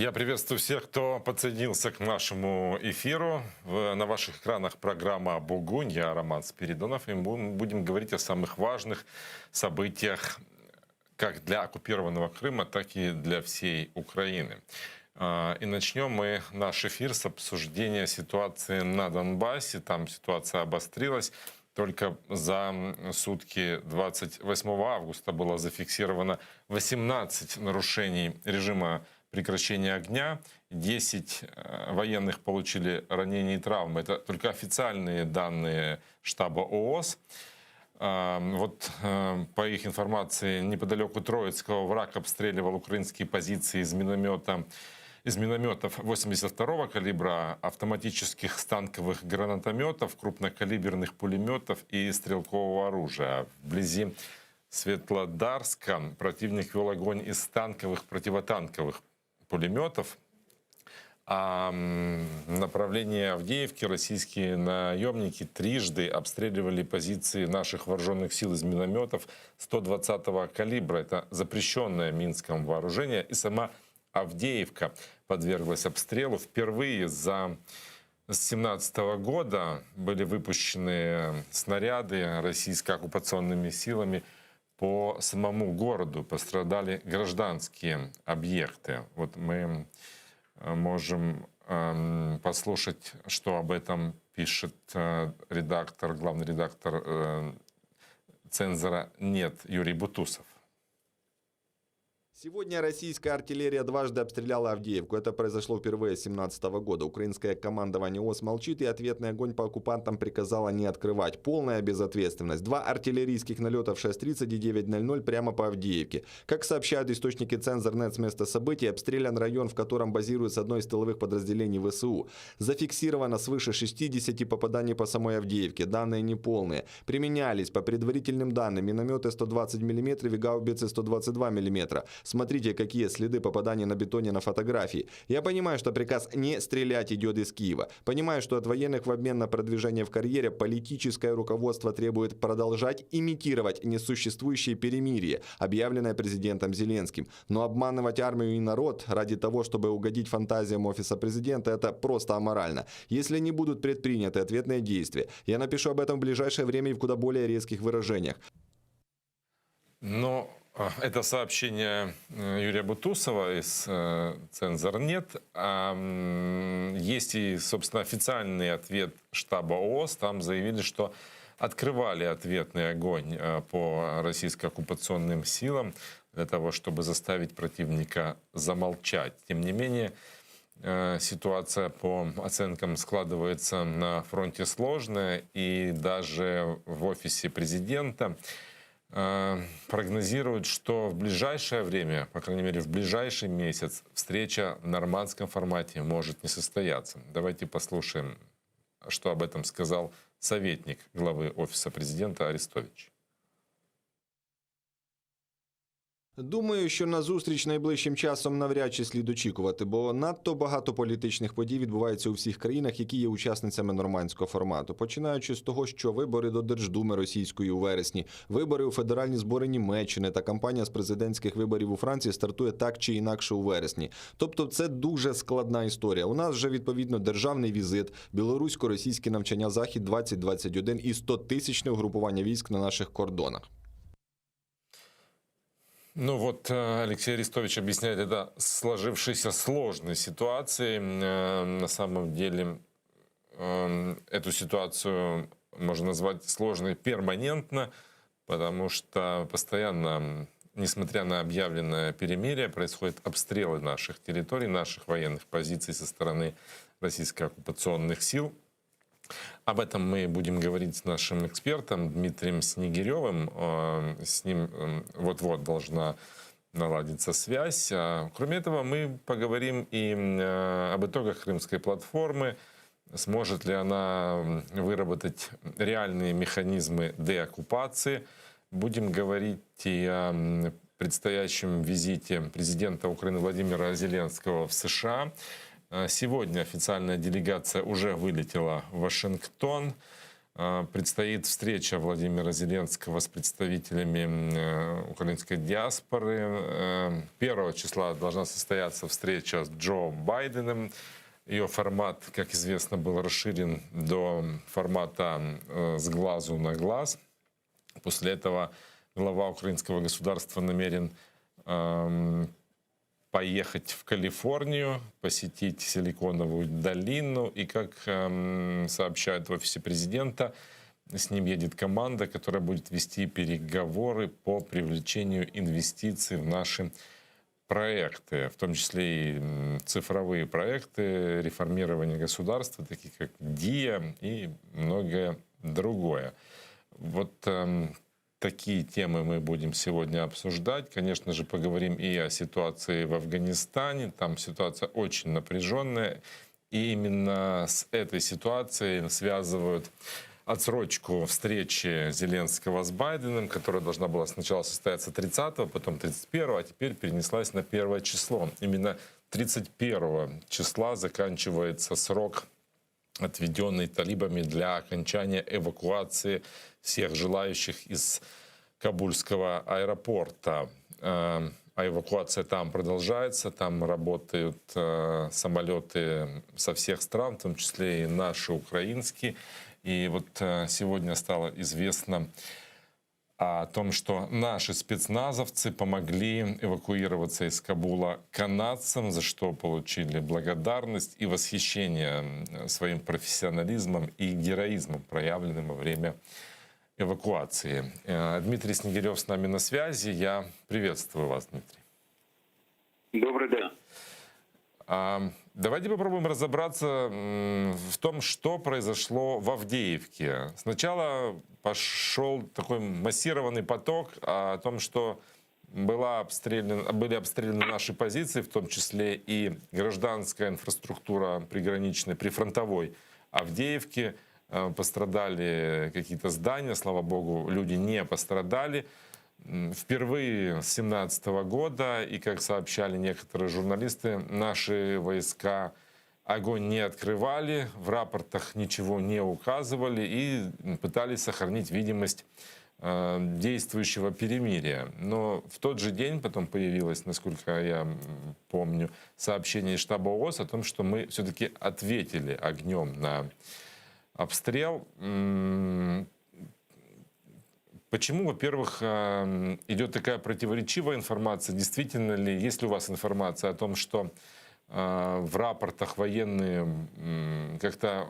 Я приветствую всех, кто подсоединился к нашему эфиру. На ваших экранах программа «Бугунь». Я Роман Спиридонов. И мы будем говорить о самых важных событиях как для оккупированного Крыма, так и для всей Украины. А, и начнем мы наш эфир с обсуждения ситуации на Донбассе. Там ситуация обострилась. Только за сутки 28 августа было зафиксировано 18 нарушений режима прекращения огня. 10 э, военных получили ранения и травмы. Это только официальные данные штаба ООС. Вот э, по их информации, неподалеку Троицкого враг обстреливал украинские позиции из миномета из минометов 82-го калибра, автоматических станковых гранатометов, крупнокалиберных пулеметов и стрелкового оружия. Вблизи Светлодарска противник вел огонь из танковых противотанковых пулеметов. А в направлении Авдеевки российские наемники трижды обстреливали позиции наших вооруженных сил из минометов 120-го калибра. Это запрещенное Минском вооружение. И сама Авдеевка подверглась обстрелу. Впервые за с 2017 года были выпущены снаряды российско-оккупационными силами по самому городу. Пострадали гражданские объекты. Вот мы э, можем эм, послушать, что об этом пишет э, редактор, главный редактор э, «Цензора нет» Юрий Бутусов. Сегодня российская артиллерия дважды обстреляла Авдеевку. Это произошло впервые с 2017 года. Украинское командование ОС молчит и ответный огонь по оккупантам приказало не открывать. Полная безответственность. Два артиллерийских налета в 6.30 и 9.00 прямо по Авдеевке. Как сообщают источники Цензорнет с места событий, обстрелян район, в котором базируется одно из тыловых подразделений ВСУ. Зафиксировано свыше 60 попаданий по самой Авдеевке. Данные неполные. Применялись, по предварительным данным, минометы 120 мм и гаубицы 122 мм. Смотрите, какие следы попадания на бетоне на фотографии. Я понимаю, что приказ не стрелять идет из Киева. Понимаю, что от военных в обмен на продвижение в карьере политическое руководство требует продолжать имитировать несуществующее перемирие, объявленное президентом Зеленским. Но обманывать армию и народ ради того, чтобы угодить фантазиям офиса президента, это просто аморально. Если не будут предприняты ответные действия, я напишу об этом в ближайшее время и в куда более резких выражениях. Но это сообщение Юрия Бутусова из Цензорнет. А, есть и, собственно, официальный ответ штаба ООС. Там заявили, что открывали ответный огонь по российско-оккупационным силам для того, чтобы заставить противника замолчать. Тем не менее, ситуация по оценкам складывается на фронте сложная, и даже в офисе президента прогнозируют, что в ближайшее время, по крайней мере в ближайший месяц, встреча в нормандском формате может не состояться. Давайте послушаем, что об этом сказал советник главы Офиса президента Арестович. Думаю, що на зустріч найближчим часом навряд чи слід очікувати, бо надто багато політичних подій відбувається у всіх країнах, які є учасницями нормандського формату, починаючи з того, що вибори до Держдуми російської у вересні, вибори у федеральні збори Німеччини та кампанія з президентських виборів у Франції стартує так чи інакше у вересні. Тобто, це дуже складна історія. У нас вже відповідно державний візит, білорусько-російські навчання Захід 2021 і 100-тисячне угрупування військ на наших кордонах. Ну вот Алексей Арестович объясняет это сложившейся сложной ситуацией. На самом деле эту ситуацию можно назвать сложной перманентно, потому что постоянно, несмотря на объявленное перемирие, происходят обстрелы наших территорий, наших военных позиций со стороны российско-оккупационных сил. Об этом мы будем говорить с нашим экспертом Дмитрием Снегиревым. С ним вот-вот должна наладиться связь. А, Кроме этого, мы поговорим и об итогах Крымской платформы. Сможет ли она выработать реальные механизмы деоккупации? Будем говорить и о предстоящем визите президента Украины Владимира Зеленского в США. Сегодня официальная делегация уже вылетела в Вашингтон. Предстоит встреча Владимира Зеленского с представителями украинской диаспоры. 1 числа должна состояться встреча с Джо Байденом. Ее формат, как известно, был расширен до формата с глазу на глаз. После этого глава украинского государства намерен эм, поехать в Калифорнию, посетить Силиконовую долину. И, как сообщают в офисе президента, с ним едет команда, которая будет вести переговоры по привлечению инвестиций в наши проекты, в том числе и цифровые проекты реформирования государства, такие как ДИА и многое другое. Вот такие темы мы будем сегодня обсуждать. Конечно же, поговорим и о ситуации в Афганистане. Там ситуация очень напряженная. И именно с этой ситуацией связывают отсрочку встречи Зеленского с Байденом, которая должна была сначала состояться 30-го, потом 31-го, а теперь перенеслась на первое число. Именно 31 числа заканчивается срок, отведенный талибами для окончания эвакуации всех желающих из Кабульского аэропорта. А эвакуация там продолжается, там работают самолеты со всех стран, в том числе и наши украинские. И вот сегодня стало известно о том, что наши спецназовцы помогли эвакуироваться из Кабула канадцам, за что получили благодарность и восхищение своим профессионализмом и героизмом, проявленным во время эвакуации. Дмитрий Снегирев с нами на связи. Я приветствую вас, Дмитрий. Добрый день. Давайте попробуем разобраться в том, что произошло в Авдеевке. Сначала пошел такой массированный поток о том, что были обстреляны наши позиции, в том числе и гражданская инфраструктура приграничной, прифронтовой Авдеевки. Пострадали какие-то здания, слава богу, люди не пострадали. Впервые с 2017 года, и, как сообщали некоторые журналисты, наши войска огонь не открывали, в рапортах ничего не указывали и пытались сохранить видимость э, действующего перемирия. Но в тот же день потом появилось, насколько я помню, сообщение из штаба ООС о том, что мы все-таки ответили огнем на обстрел. Почему, во-первых, эм, идет такая противоречивая информация? Действительно ли, есть ли у вас информация о том, что э, в рапортах военные как-то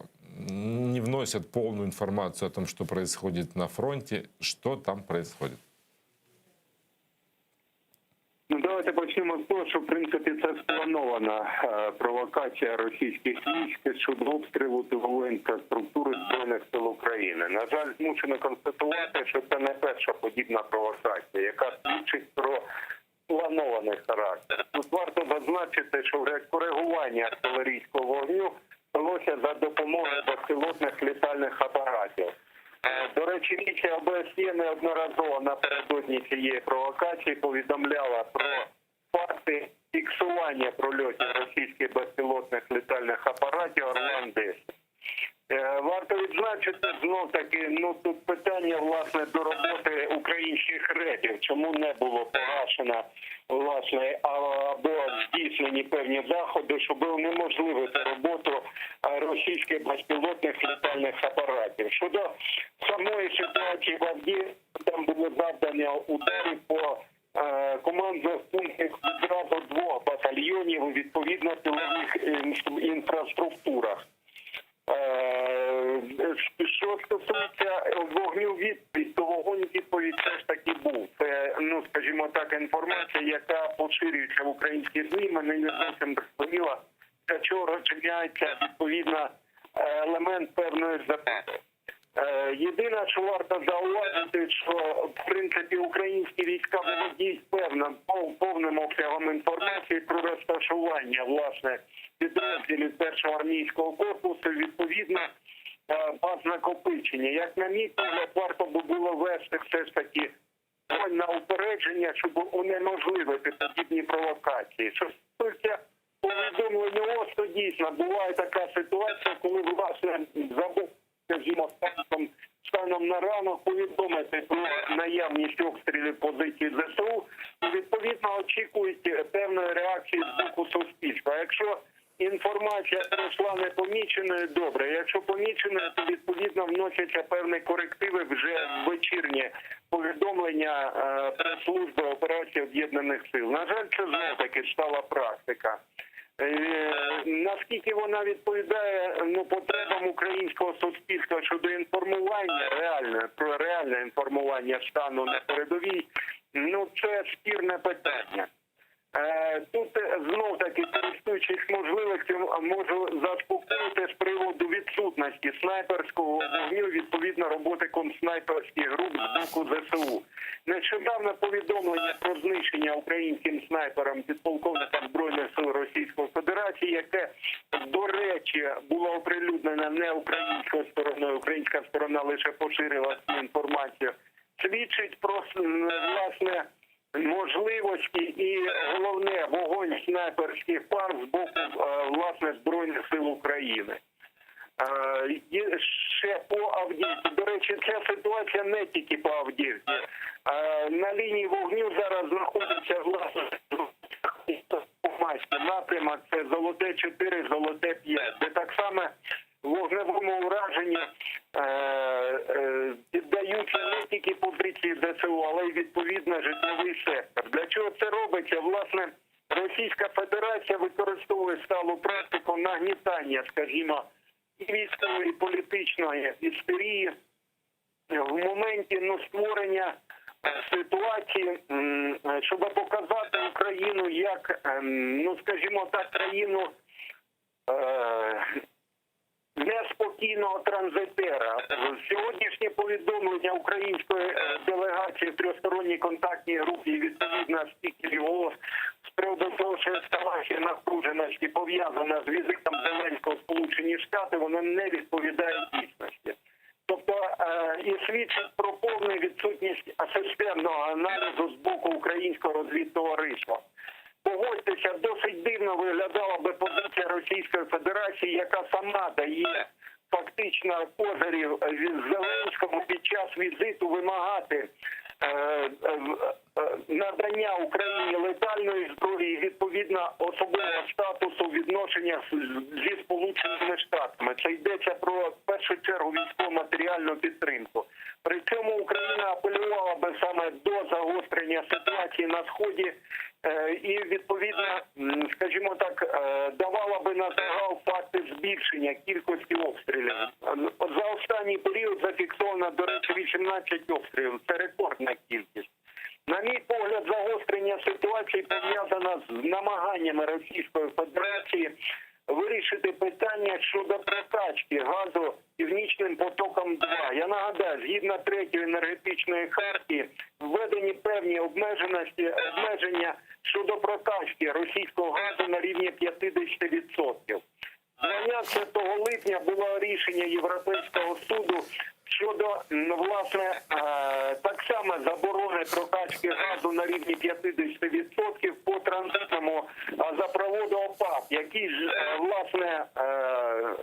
не вносят полную информацию о том, что происходит на фронте, что там происходит? Ну, давайте почнемо з того, що в принципі це спланована е, провокація російських військ щодо обстрілу тилової інфраструктури збройних сил України. На жаль, змушено констатувати, що це не перша подібна провокація, яка свідчить про спланований характер. Тут варто зазначити, що коригування артилерійського вогню велося за допомогою безпілотних літальних апаратів. Е, до речі, місія ОБСЄ неодноразово напередодні цієї провокації повідомляла про факти фіксування прольотів російських безпілотних літальних апаратів Орлан-10. Е, варто відзначити знов таки, ну тут питання власне до роботи українських репів, чому не було погашено власне або здійснені певні заходи, щоб унеможливити роботу е, російських безпілотних літальних апаратів. Щодо самої ситуації в Авдіївці, там було завдання ударів по е, командних пунктах відразу двох батальйонів у відповідно тилових інфраструктурах. Е, що стосується вогню відповідь, то вогонь відповідь все ж таки був. Це, ну скажімо так, інформація, яка поширюється в українських ЗМІ, мене не зовсім зрозуміла, для чого розчиняється відповідно елемент певної запити. Е, єдине, що варто зауважити, що в принципі українські війська володіють певним повним обсягом інформації про розташування власне підрозділів першого армійського корпусу, відповідно е, баз накопичення. Як на мій погляд, варто би було вести все ж таки на упередження, щоб унеможливити подібні провокації. Що стосується повідомлення ООС, то дійсно буває така ситуація, коли власне забув, скажімо, станом, станом на ранок повідомити про наявність обстрілів позицій ЗСУ і відповідно очікують певної реакції з боку суспільства. Якщо інформація пройшла непоміченою, добре. Якщо поміченою, то відповідно вносяться певні корективи вже в вечірнє повідомлення е, прес-служби операції Об'єднаних Сил. На жаль, це знов таки стала практика. Е, наскільки вона відповідає ну, потребам українського суспільства щодо інформування, реальне, про реальне інформування стану на передовій, ну це спірне питання. Е, тут знов таки, користуючись можливістю, можу заспокоїти з приводу відсутності снайперського вогню, відповідно роботи конснайперських груп з боку ЗСУ. Нещодавно повідомлення про знищення українським снайпером підполковника Збройних сил Російської Федерації, яке, до речі, було оприлюднене не українською стороною, українська сторона лише поширила цю інформацію, свідчить про власне можливості і головне вогонь снайперських пар з боку е, власне Збройних сил України. Е, ще по Авдіївці. До речі, ця ситуація не тільки по Авдіївці. Е, на лінії вогню зараз знаходиться власне напрямок, це Золоте 4, Золоте 5, де так само вогневому ураженню е, е, піддаються не тільки позиції ЗСУ, але й відповідно житловий сектор. Для чого це робиться? Власне, Російська Федерація використовує сталу практику нагнітання, скажімо, і військової, і політичної істерії в моменті ну, створення ситуації, щоб показати Україну як, ем, ну скажімо так, країну е, неспокійного транзитера. Сьогоднішнє повідомлення української е, делегації в тристоронній контактній групі і відповідно спікерів ООС з приводу того, що ескалація напруженості пов'язана з візитом Зеленського в Сполучені Штати, воно не відповідає дійсності. Тобто і свідчить про повну відсутність системного аналізу з боку українського розвідтовариства. Погодьтеся, досить дивно виглядала би позиція Російської Федерації, яка сама дає фактично козирів Зеленському під час візиту вимагати е, е, е, надання Україні летальної зброї і відповідно особливого статусу в відношеннях зі Сполученими Штатами. Це йдеться про в першу чергу військово-матеріальну підтримку. При цьому Україна апелювала би саме до загострення ситуації на сході е, і відповідно, скажімо так, е, давала би на загал факти збільшення кількості обстрілів. За останній період зафіксовано, до речі, 18 обстрілів. Це рекордна кількість. На мій погляд, загострення ситуації пов'язано з намаганнями Російської Федерації вирішити питання щодо прокачки газу Північним потоком 2 Я нагадаю, згідно третьої енергетичної хартії, введені певні обмеженості, обмеження щодо прокачки російського газу на рівні 50%. 12 липня було рішення Європейського суду щодо власне е, так само заборони прокачки газу на рівні 50% по транзитному газопроводу ОПАП, який е, власне е,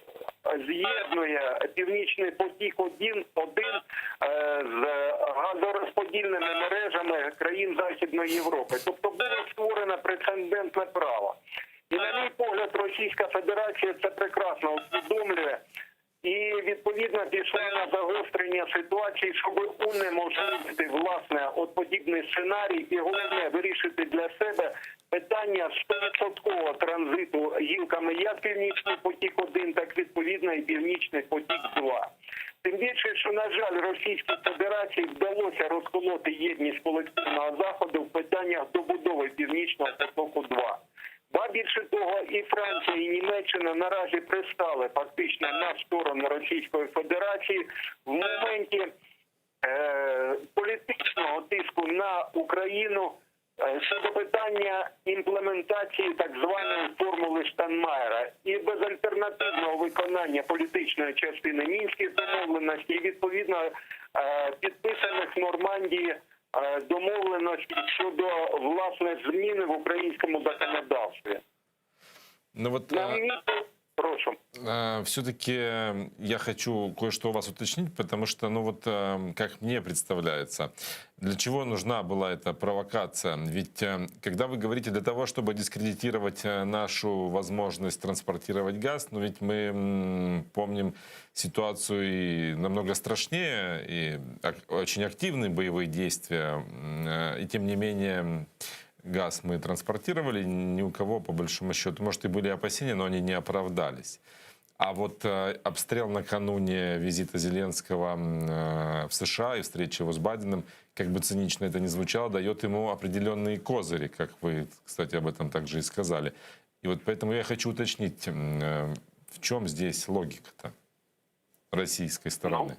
з'єднує Північний потік 1 1 з газорозподільними мережами країн Західної Європи. Тобто було створено прецедентне право. І на мій погляд, Російська Федерація це прекрасно усвідомлює і відповідно пішла на загострення ситуації, щоб унеможливити власне от подібний сценарій, і головне вирішити для себе питання 100% транзиту гілками як Північний потік 1 так відповідно і Північний потік 2 Тим більше, що на жаль, Російській Федерації вдалося розколоти єдність колективного заходу в питаннях добудови Північного потоку 2 Ба більше того, і Франція, і Німеччина наразі пристали фактично на сторону Російської Федерації в моменті е, політичного тиску на Україну е, щодо питання імплементації так званої формули Штанмаєра і безальтернативного виконання політичної частини мінських домовленостей і відповідно е, підписаних в Нормандії е, домовленостей щодо власне зміни в українському законодавстві. Ну вот, На мій прошу. Все-таки я хочу кое-что у вас уточнить, потому что, ну вот, э, как мне представляется, для чего нужна была эта провокация? Ведь э, когда вы говорите для того, чтобы дискредитировать э, нашу возможность транспортировать газ, ну ведь мы помним ситуацию и намного страшнее, и очень активные боевые действия, э, и тем не менее газ мы транспортировали, ни у кого, по большому счету, может, и были опасения, но они не оправдались. А вот э, обстрел накануне визита Зеленского э, в США и встречи его с Байденом, как бы цинично это ни звучало, дает ему определенные козыри, как вы, кстати, об этом также и сказали. И вот поэтому я хочу уточнить, э, в чем здесь логика-то российской стороны?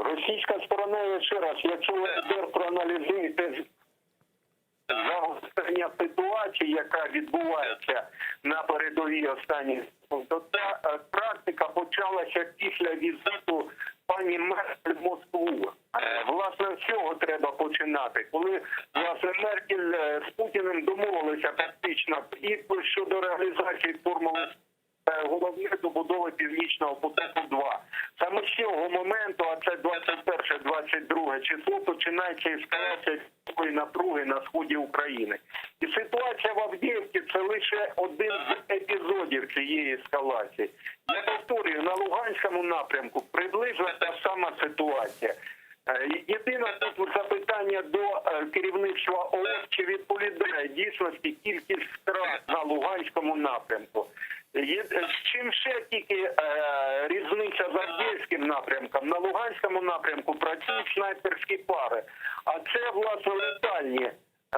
Російська сторона, ще раз, якщо ви проаналізуєте загострення ситуації, яка відбувається на передовій останніх, то та е, практика почалася після візиту пані Меркель в Москву. Е, Власне, з цього треба починати. Коли власне Меркель е, з Путіним домовилися фактично і щодо реалізації формули головне добудови Північного потоку 2 Саме з цього моменту, а це 21-22 число, починається ескалація військової напруги на сході України. І ситуація в Авдіївці – це лише один з епізодів цієї ескалації. Я повторюю, на Луганському напрямку приблизно та сама ситуація. Е, Єдине тут запитання до е, керівництва ООС, чи відповідає дійсності кількість втрат на Луганському напрямку. Є, е, з чим ще тільки е, різниця з Авдіївським напрямком? На Луганському напрямку працюють снайперські пари, а це, власне, летальні е,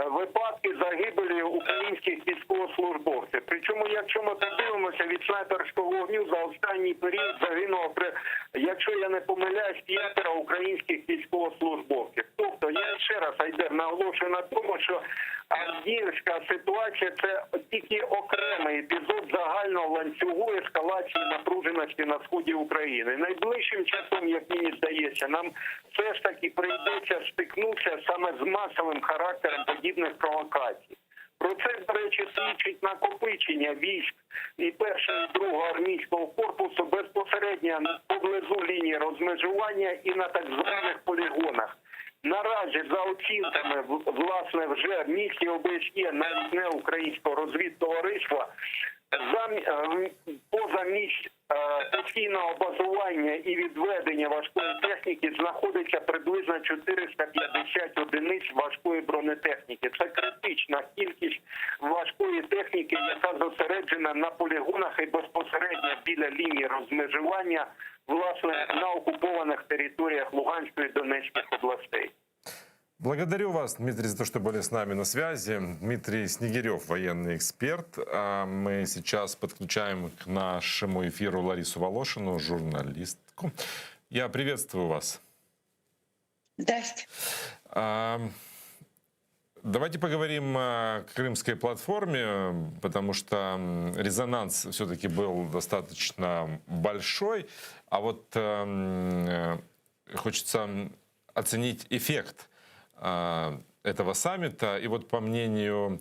випадки загибелі українських військовослужбовців. Причому, якщо ми подивимося, від снайперського вогню за останній період загинуло, при, якщо я не помиляюсь, п'ятеро українських військовослужбовців. Тобто, я ще раз Айдер, наголошую на тому, що Авдіївська ситуація. здається, це тільки окремий епізод загального ланцюгу ескалації напруженості на сході України. Найближчим часом, як мені здається, нам все ж таки прийдеться стикнутися саме з масовим характером подібних провокацій. Про це, до речі, свідчить накопичення військ і першого, і другого армійського корпусу безпосередньо поблизу лінії розмежування і на так званих полігонах. Наразі, за оцінками власне вже місії ОБСЄ, навіть не українського розвідтовариства, за поза місць постійного базування і відведення важкої техніки знаходиться приблизно 450 одиниць важкої бронетехніки. Це критична кількість важкої техніки, яка зосереджена на полігонах і безпосередньо біля лінії розмежування, власне, на окупованих територіях Луганської і Донецьких областей. Благодарю вас, Дмитрий, за то, что были с нами на связи. Дмитрий Снегирев, военный эксперт. А мы сейчас подключаем к нашему эфиру Ларису Волошину, журналистку. Я приветствую вас. Здрасте. Давайте поговорим о крымской платформе, потому что резонанс все-таки был достаточно большой. А вот хочется оценить эффект этого саммита. И вот по мнению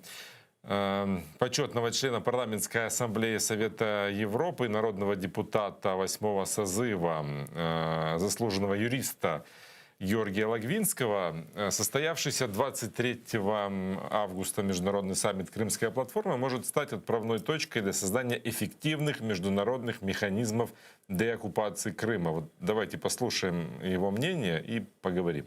почетного члена Парламентской ассамблеи Совета Европы, народного депутата восьмого созыва, заслуженного юриста Георгия Логвинского, состоявшийся 23 августа международный саммит «Крымская платформа» может стать отправной точкой для создания эффективных международных механизмов деоккупации Крыма. Вот давайте послушаем его мнение и поговорим.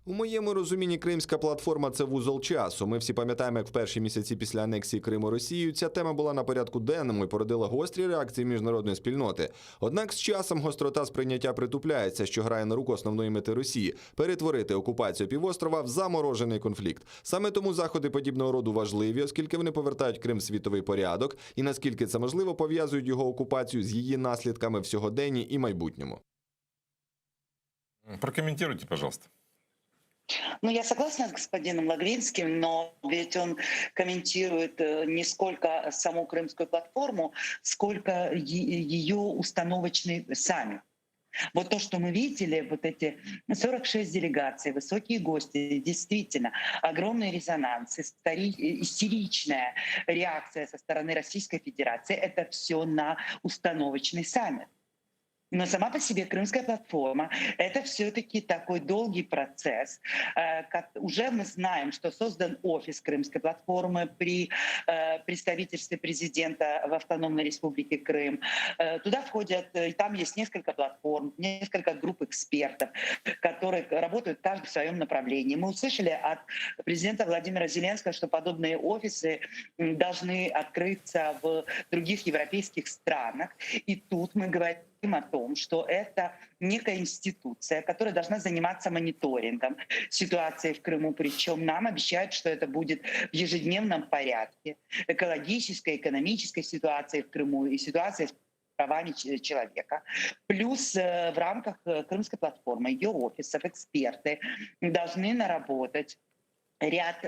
У моєму розумінні Кримська платформа це вузол часу. Ми всі пам'ятаємо, як в перші місяці після анексії Криму Росією ця тема була на порядку денному і породила гострі реакції міжнародної спільноти. Однак з часом гострота сприйняття притупляється, що грає на руку основної мети Росії перетворити окупацію півострова в заморожений конфлікт. Саме тому заходи подібного роду важливі, оскільки вони повертають Крим в світовий порядок і наскільки це можливо, пов'язують його окупацію з її наслідками в сьогоденні і майбутньому. Прокомментируйте, пожалуйста. Ну, я согласна с господином Логвинским, но ведь он комментирует не сколько саму крымскую платформу, сколько ее установочный саммит. Вот то, что мы видели, вот эти 46 делегаций, высокие гости, действительно, огромный резонанс, истеричная реакция со стороны Российской Федерации, это все на установочный саммит. Но сама по себе Крымская платформа — это все-таки такой долгий процесс. Уже мы знаем, что создан офис Крымской платформы при представительстве президента в Автономной Республике Крым. Туда входят, там есть несколько платформ, несколько групп экспертов, которые работают каждый в своем направлении. Мы услышали от президента Владимира Зеленского, что подобные офисы должны открыться в других европейских странах. И тут мы говорим о том, что это некая институция, которая должна заниматься мониторингом ситуации в Крыму. Причем нам обещают, что это будет в ежедневном порядке экологической, экономической ситуации в Крыму и ситуации с правами человека. Плюс в рамках Крымской платформы, ее офисов, эксперты должны наработать ряд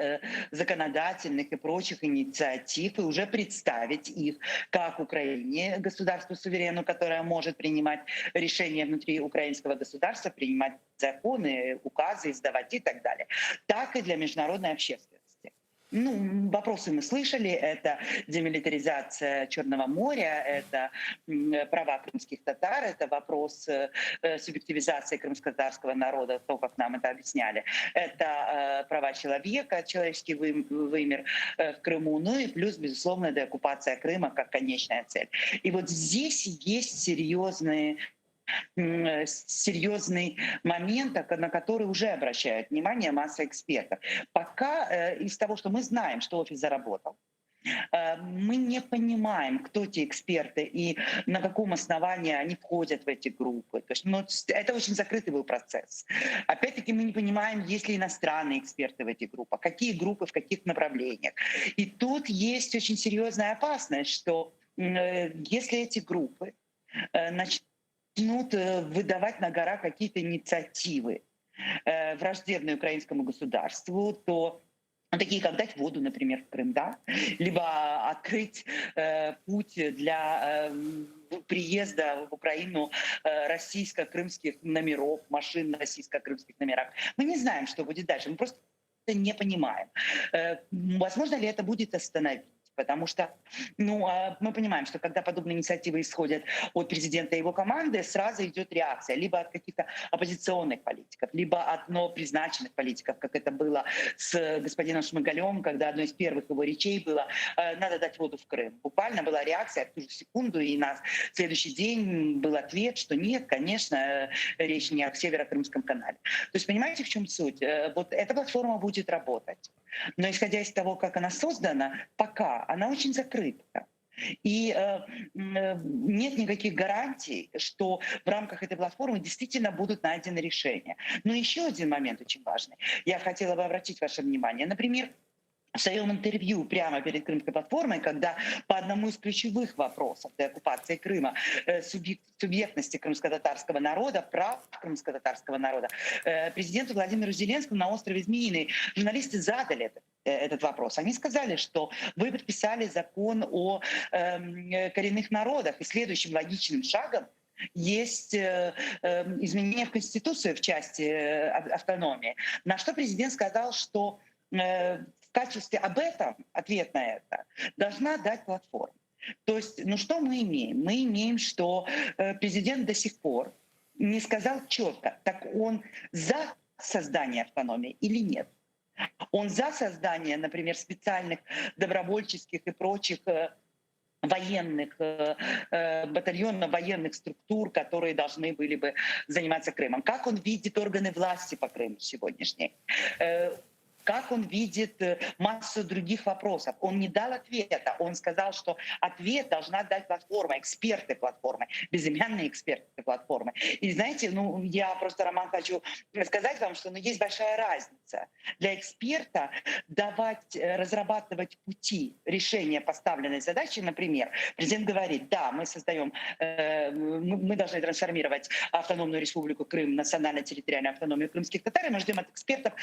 законодательных и прочих инициатив и уже представить их как Украине, государству суверену, которое может принимать решения внутри украинского государства, принимать законы, указы, издавать и так далее, так и для международной общественности. Ну, вопросы мы слышали, это демилитаризация Черного моря, это права крымских татар, это вопрос субъективизации крымско-татарского народа, то, как нам это объясняли, это права человека, человеческий вымер в Крыму, ну и плюс, безусловно, деоккупация Крыма как конечная цель. И вот здесь есть серьезный момент, на который уже обращают внимание масса экспертов. Пока из того, что мы знаем, что офис заработал, мы не понимаем, кто те эксперты и на каком основании они входят в эти группы. То есть, ну, это очень закрытый был процесс. Опять-таки мы не понимаем, есть ли иностранные эксперты в этих группах, какие группы в каких направлениях. И тут есть очень серьезная опасность, что если эти группы начнут выдавать на гора какие-то инициативы, враждебные украинскому государству, то Ну, такие, как дать воду, например, в Крым, да, либо открыть э, путь для э, приезда в Украину э, российско-крымских номеров, машин на российско-крымских номерах. Мы не знаем, что будет дальше, мы просто не понимаем. Э, возможно ли это будет остановить? Потому что ну, а, мы понимаем, что когда подобные инициативы исходят от президента и его команды, сразу идет реакция либо от каких-то оппозиционных политиков, либо от новопризначенных политиков, как это было с господином Шмыгалем, когда одной из первых его речей было «Э, «надо дать воду в Крым». Буквально была реакция в ту же секунду, и на следующий день был ответ, что нет, конечно, э, речь не о Северо-Крымском канале. То есть понимаете, в чем суть? Э, вот эта платформа будет работать. Но исходя из того, как она создана, пока она очень закрыта. И э, э, нет никаких гарантий, что в рамках этой платформы действительно будут найдены решения. Но еще один момент очень важный. Я хотела бы обратить ваше внимание. Например, в своем интервью прямо перед Крымской платформой, когда по одному из ключевых вопросов деоккупации Крыма, э, субъектности крымско-татарского народа, прав крымско-татарского народа, э, президенту Владимиру Зеленскому на острове Змеиный журналисты задали этот, э, этот вопрос. Они сказали, что вы подписали закон о эм, коренных народах, и следующим логичным шагом есть изменения в Конституцию в части автономии. На что президент сказал, что в качестве об этом, ответ на это, должна дать платформа. То есть, ну что мы имеем? Мы имеем, что э, президент до сих пор не сказал четко, так он за создание автономии или нет. Он за создание, например, специальных добровольческих и прочих э, военных э, батальонов, военных структур, которые должны были бы заниматься Крымом. Как он видит органы власти по Крыму сегодняшние? Как он видит э, массу других вопросов. Он не дал ответа. Он сказал, что ответ должна дать платформа, эксперты платформы, безымянные эксперты платформы. И знаете, ну, я просто, Роман, хочу сказать вам, что ну, есть большая разница. Для эксперта давать, э, разрабатывать пути решения поставленной задачи, например, президент говорит, да, мы создаем, э, мы должны трансформировать Автономную Республику Крым, национально-территориальную автономию крымских татар, и мы ждем от экспертов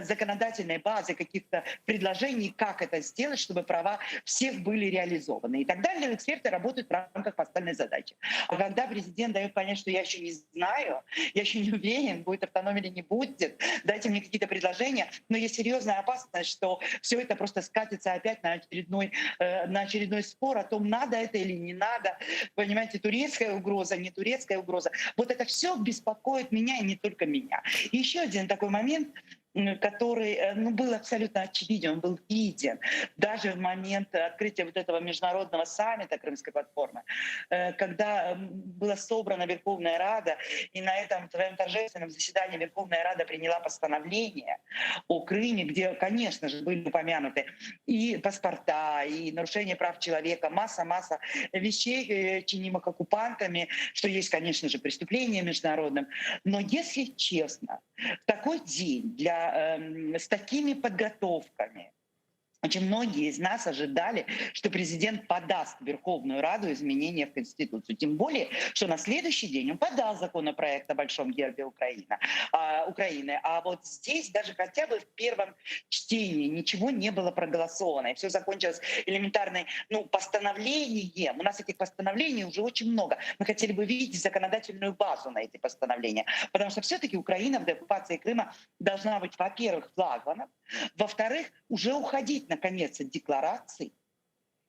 законодательной базы, каких-то предложений, как это сделать, чтобы права всех были реализованы. И так далее. Эксперты работают в рамках поставленной задачи. А когда президент дает понять, что я еще не знаю, я еще не уверен, будет автономия или не будет, дайте мне какие-то предложения, но есть серьезная опасность, что все это просто скатится опять на очередной, э, на очередной спор о том, надо это или не надо. Понимаете, турецкая угроза, не турецкая угроза. Вот это все беспокоит меня и не только меня. И еще один такой момент, который э, ну, был абсолютно очевиден, он был виден даже в момент открытия вот этого международного саммита Крымской платформы, э, когда была собрана Верховная Рада, и на этом своем торжественном заседании Верховная Рада приняла постановление о Крыме, где, конечно же, были упомянуты и паспорта, и нарушение прав человека, масса-масса вещей, э, чинимых оккупантами, что есть, конечно же, преступление международным. Но если честно, в такой день для, э, с такими подготовками, очень многие из нас ожидали, что президент подаст в Верховную Раду изменения в Конституцию. Тем более, что на следующий день он подал законопроект о Большом гербе Украины, а, Украины. А вот здесь даже хотя бы в первом чтении ничего не было проголосовано. И все закончилось элементарным ну, постановлением. У нас этих постановлений уже очень много. Мы хотели бы видеть законодательную базу на эти постановления. Потому что все-таки Украина в деоккупации Крыма должна быть, во-первых, флагманом, во-вторых, уже уходить наконец, от деклараций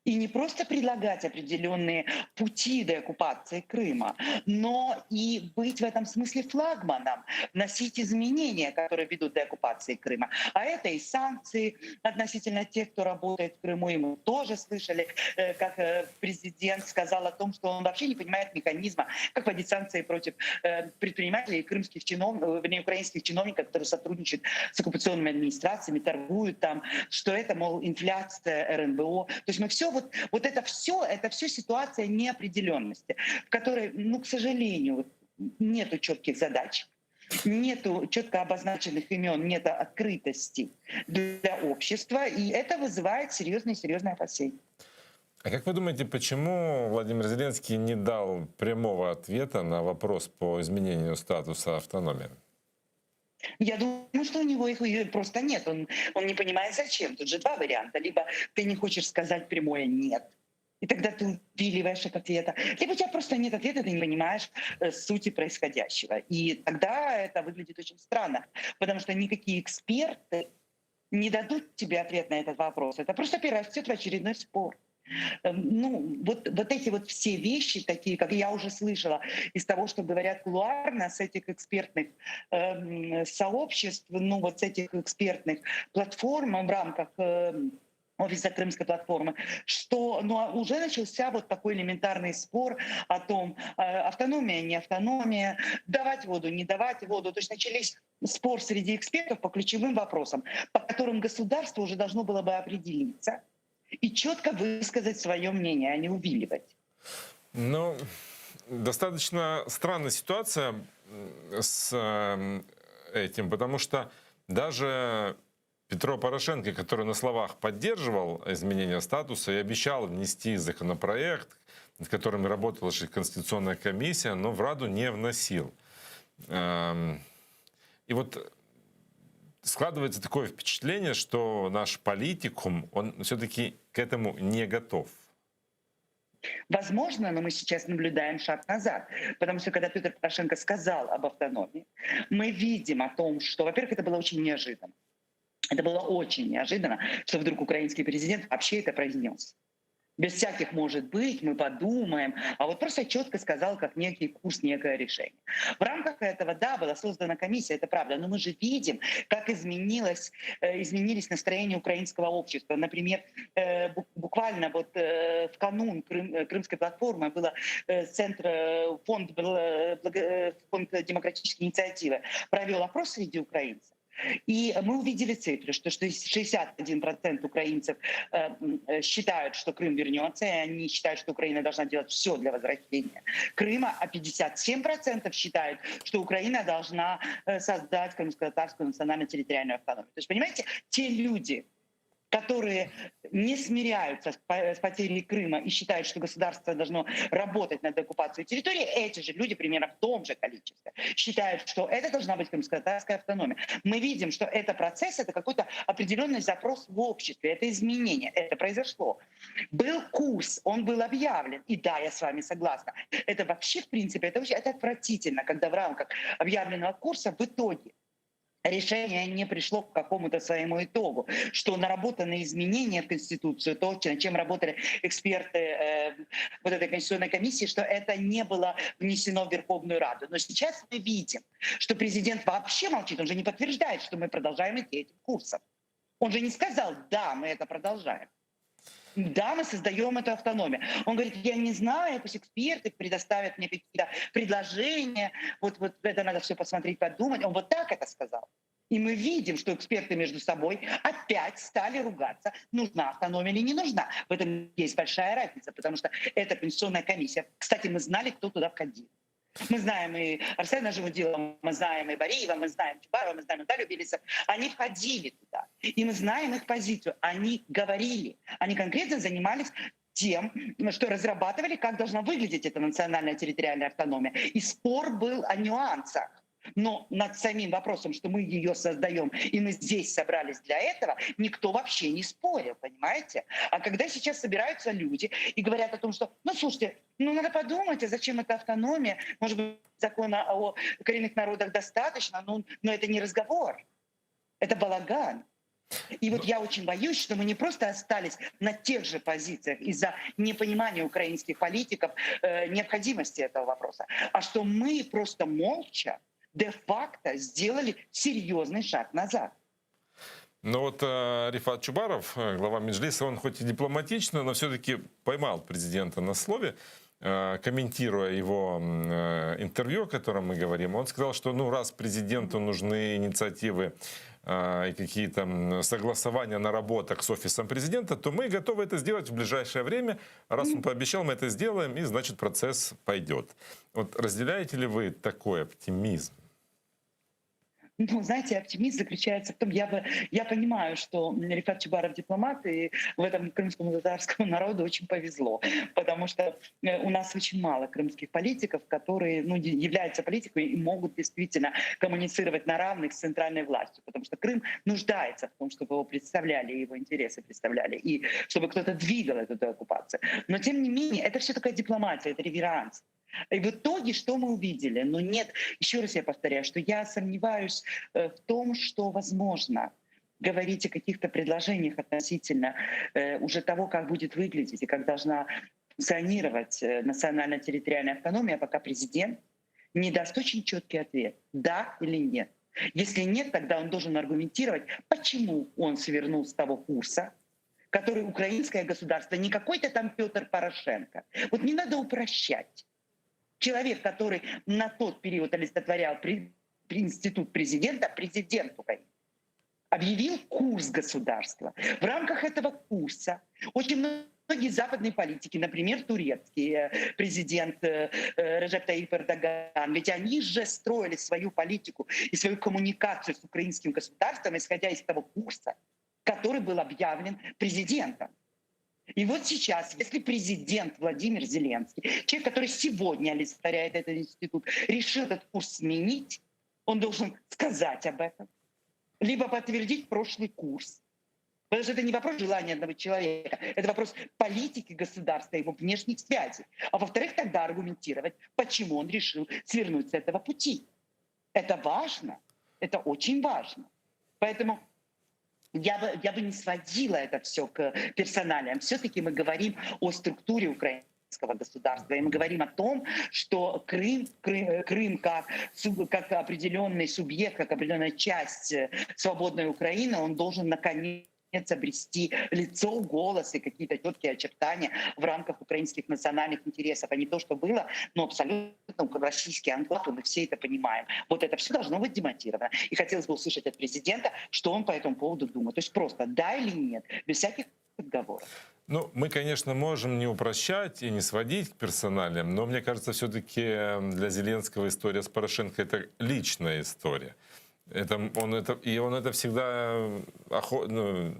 и не просто предлагать определенные пути деоккупации Крыма, но и быть в этом смысле флагманом, вносить изменения, которые ведут к деоккупации Крыма. А это и санкции относительно тех, кто работает в Крыму. И мы тоже слышали, э, как э, президент сказал о том, что он вообще не понимает механизма, как вводить санкции против э, предпринимателей, крымских чиновников, вернее, украинских чиновников, которые сотрудничают с оккупационными администрациями, торгуют там, что это, мол, инфляция РНБО. То есть мы все вот, вот это все, это все ситуация неопределенности, в которой, ну, к сожалению, нету четких задач, нету четко обозначенных имен, нет открытости для общества, и это вызывает серьезные-серьезные опасения. А как вы думаете, почему Владимир Зеленский не дал прямого ответа на вопрос по изменению статуса автономии? Я думаю, что у него их просто нет. Он, он не понимает, зачем. Тут же два варианта. Либо ты не хочешь сказать прямое «нет», и тогда ты увиливаешь от ответа. Либо у тебя просто нет ответа, ты не понимаешь э, сути происходящего. И тогда это выглядит очень странно, потому что никакие эксперты не дадут тебе ответ на этот вопрос. Это просто перерастет в очередной спор. Эм, ну, вот, вот эти вот все вещи, такие, как я уже слышала из того, что говорят кулуарно с этих экспертных э, сообществ, ну, вот с этих экспертных платформ в рамках э, офиса Крымской платформы, что ну, а уже начался вот такой элементарный спор о том, э, автономия, не автономия, давать воду, не давать воду. То есть начались спор среди экспертов по ключевым вопросам, по которым государство уже должно было бы определиться и четко высказать свое мнение, а не увиливать. Ну, достаточно странная ситуация с эм, этим, потому что даже Петро Порошенко, который на словах поддерживал изменение статуса и обещал внести законопроект, над которым работала Конституционная комиссия, но в Раду не вносил. Эм, и вот складывается такое впечатление, что наш политикум, он все-таки к этому не готов. Возможно, но мы сейчас наблюдаем шаг назад, потому что когда Петр Порошенко сказал об автономии, мы видим о том, что, во-первых, это было очень неожиданно. Это было очень неожиданно, что вдруг украинский президент вообще это произнес. Без всяких «может быть», мы подумаем, а вот просто четко сказал, как некий курс, некое решение. В рамках этого, да, была создана комиссия, это правда, но мы же видим, как изменилось, э, изменились настроения украинского общества. Например, э, буквально вот э, в канун Крым, Крымской платформы было центр, фонд, фонд демократической инициативы провел опрос среди украинцев. И мы увидели цифры, что 61% украинцев э, э, считают, что Крым вернется, и они считают, что Украина должна делать все для возвращения Крыма, а 57% считают, что Украина должна э, создать крымско-татарскую национально-территориальную автономию. То есть, понимаете, те люди, которые не смиряются с потерей Крыма и считают, что государство должно работать над оккупацией территории, эти же люди примерно в том же количестве считают, что это должна быть крымско-татарская автономия. Мы видим, что это процесс, это какой-то определенный запрос в обществе, это изменение, это произошло. Был курс, он был объявлен, и да, я с вами согласна. Это вообще, в принципе, это, вообще, это отвратительно, когда в рамках объявленного курса в итоге решение не пришло к какому-то своему итогу, что наработаны изменения в Конституцию, то, над чем работали эксперты э, вот этой Конституционной комиссии, что это не было внесено в Верховную Раду. Но сейчас мы видим, что президент вообще молчит, он же не подтверждает, что мы продолжаем идти этим курсом. Он же не сказал, да, мы это продолжаем. Да, мы создаем эту автономию. Он говорит, я не знаю, пусть эксперты предоставят мне какие-то предложения, вот, вот это надо все посмотреть, подумать. Он вот так это сказал. И мы видим, что эксперты между собой опять стали ругаться, нужна автономия или не нужна. В этом есть большая разница, потому что это конституционная комиссия. Кстати, мы знали, кто туда входил. Мы знаем и Арсена Жемудилова, мы знаем и Бариева, мы знаем Чубарова, мы знаем Наталью Белисов. Они входили туда. И мы знаем их позицию. Они говорили. Они конкретно занимались тем, что разрабатывали, как должна выглядеть эта национальная территориальная автономия. И спор был о нюансах. Но над самим вопросом, что мы ее создаем, и мы здесь собрались для этого, никто вообще не спорил, понимаете? А когда сейчас собираются люди и говорят о том, что, ну, слушайте, ну, надо подумать, а зачем эта автономия? Может быть, закона о коренных народах достаточно, но, но это не разговор, это балаган. И вот я очень боюсь, что мы не просто остались на тех же позициях из-за непонимания украинских политиков э, необходимости этого вопроса, а что мы просто молча де-факто сделали серьезный шаг назад. Ну вот э, Рифат Чубаров, э, глава Меджлиса, он хоть и дипломатично, но все-таки поймал президента на слове, э, комментируя его интервью, о котором мы говорим, он сказал, что ну раз президенту нужны инициативы и какие-то согласования наработок с офисом президента, то мы готовы это сделать в ближайшее время. Раз он пообещал, мы это сделаем, и значит процесс пойдет. Вот разделяете ли вы такой оптимизм? Ну, знаете, оптимизм заключается в том, я бы, я понимаю, что Рефат Чубаров дипломат, и в этом крымскому татарскому народу очень повезло, потому что э, у нас очень мало крымских политиков, которые ну, являются политиками и могут действительно коммуницировать на равных с центральной властью, потому что Крым нуждается в том, чтобы его представляли, его интересы представляли, и чтобы кто-то двигал эту деоккупацию. Но тем не менее, это все такая дипломатия, это реверанс. И в итоге что мы увидели? Но ну, нет, еще раз я повторяю, что я сомневаюсь э, в том, что возможно говорить о каких-то предложениях относительно э, уже того, как будет выглядеть и как должна функционировать э, национально-территориальная автономия, пока президент не даст очень четкий ответ, да или нет. Если нет, тогда он должен аргументировать, почему он свернул с того курса, который украинское государство, не какой-то там Петр Порошенко. Вот не надо упрощать. Человек, который на тот период олицетворял при, при институт президента, президент Украины, объявил курс государства. В рамках этого курса очень многие западные политики, например, турецкий э, президент э, э, Реджеп Таип Эрдоган, ведь они же строили свою политику и свою коммуникацию с украинским государством, исходя из того курса, который был объявлен президентом. И вот сейчас, если президент Владимир Зеленский, человек, который сегодня олицетворяет этот институт, решил этот курс сменить, он должен сказать об этом, либо подтвердить прошлый курс. Потому что это не вопрос желания одного человека, это вопрос политики государства, его внешних связей. А во-вторых, тогда аргументировать, почему он решил свернуть с этого пути. Это важно, это очень важно. Поэтому я бы, я бы не сводила это все к персоналиям. Все-таки мы говорим о структуре украинского государства. И мы говорим о том, что Крым, Крым, Крым как, как определенный субъект, как определенная часть э, свободной Украины, он должен наконец обрести лицо, голос и какие-то четкие очертания в рамках украинских национальных интересов, а не то, что было, но абсолютно российский анклав, и мы все это понимаем. Вот это все должно быть демонтировано. И хотелось бы услышать от президента, что он по этому поводу думает. То есть просто да или нет, без всяких отговорок. Ну, мы, конечно, можем не упрощать и не сводить к персоналиям, но мне кажется, все-таки для Зеленского история с Порошенко — это личная история. Это, он это, и он это всегда ну,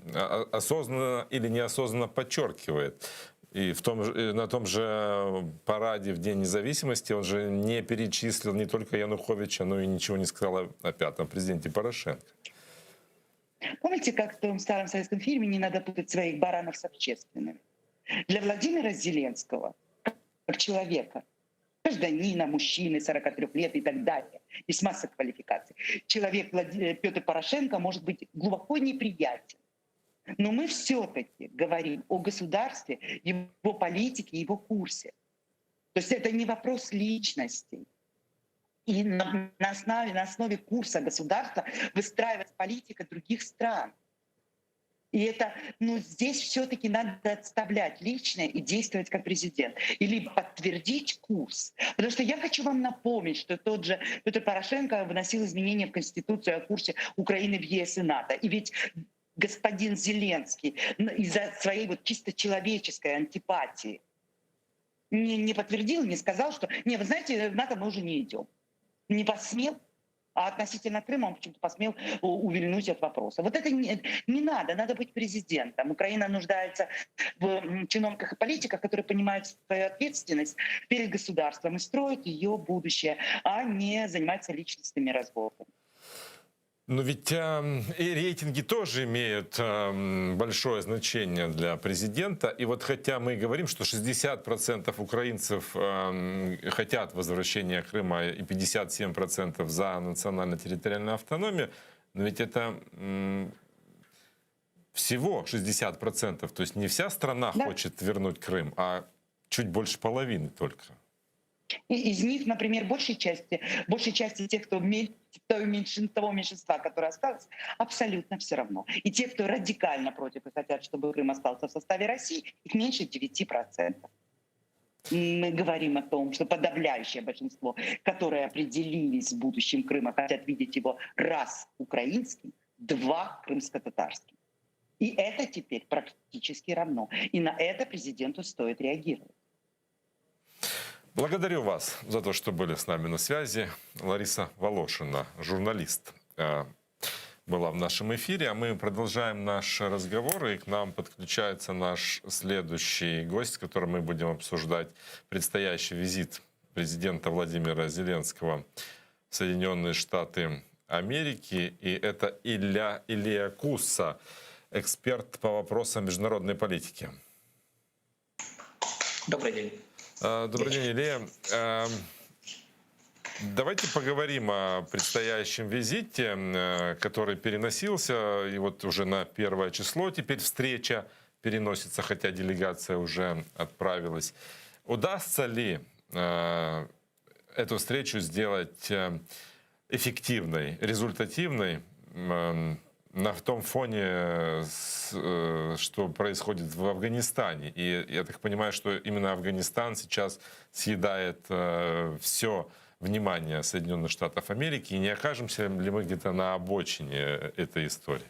осознанно или неосознанно подчеркивает. И в том, на том же параде в День независимости он же не перечислил не только Януковича, но и ничего не сказал о пятом президенте Порошенко. Помните, как в том старом советском фильме «Не надо путать своих баранов с общественными»? Для Владимира Зеленского, как человека, гражданина, мужчины 43 лет и так далее. Есть масса квалификаций. Человек Петр Порошенко может быть глубоко неприятен. Но мы все-таки говорим о государстве, его политике, его курсе. То есть это не вопрос личностей. И на, на, основе, на основе курса государства выстраивается политика других стран. И это, ну, здесь все-таки надо отставлять личное и действовать как президент. Или подтвердить курс. Потому что я хочу вам напомнить, что тот же Петр Порошенко вносил изменения в Конституцию о курсе Украины в ЕС и НАТО. И ведь господин Зеленский из-за своей вот чисто человеческой антипатии не, не подтвердил, не сказал, что «не, вы знаете, в НАТО мы уже не идем». Не посмел а относительно Крыма он почему-то посмел увильнуть от вопроса. Вот это не, не надо, надо быть президентом. Украина нуждается в чиновниках и политиках, которые понимают свою ответственность перед государством и строят ее будущее, а не занимаются личностными разборками. Но ведь э, и рейтинги тоже имеют э, большое значение для президента. И вот хотя мы говорим, что 60% украинцев э, хотят возвращения Крыма и 57% за национально-территориальную автономию, но ведь это э, всего 60%. То есть не вся страна да. хочет вернуть Крым, а чуть больше половины только. И из них, например, большей части, большей части тех, кто того меньшинства, которое осталось, абсолютно все равно. И те, кто радикально против и хотят, чтобы Крым остался в составе России, их меньше 9%. Мы говорим о том, что подавляющее большинство, которые определились с будущим Крыма, хотят видеть его раз украинским, два крымско-татарским. И это теперь практически равно. И на это президенту стоит реагировать. Благодарю вас за то, что были с нами на связи. Лариса Волошина, журналист. э, была в нашем эфире. А мы продолжаем наш разговор, и к нам подключается наш следующий гость, с которым мы будем обсуждать предстоящий визит президента Владимира Зеленского в Соединенные Штаты Америки. И это Илья, Илья Кусса, эксперт по вопросам международной политики. Добрый день. А, добрый день, Илья. Эм, давайте поговорим о предстоящем визите, э, который переносился, и вот уже на первое число теперь встреча переносится, хотя делегация уже отправилась. Удастся ли э, эту встречу сделать э, эффективной, результативной на том фоне, э, что происходит в Афганистане? И я так понимаю, что именно Афганистан сейчас съедает э, все внимание Соединенных Штатов Америки. И не окажемся ли мы где-то на обочине этой истории?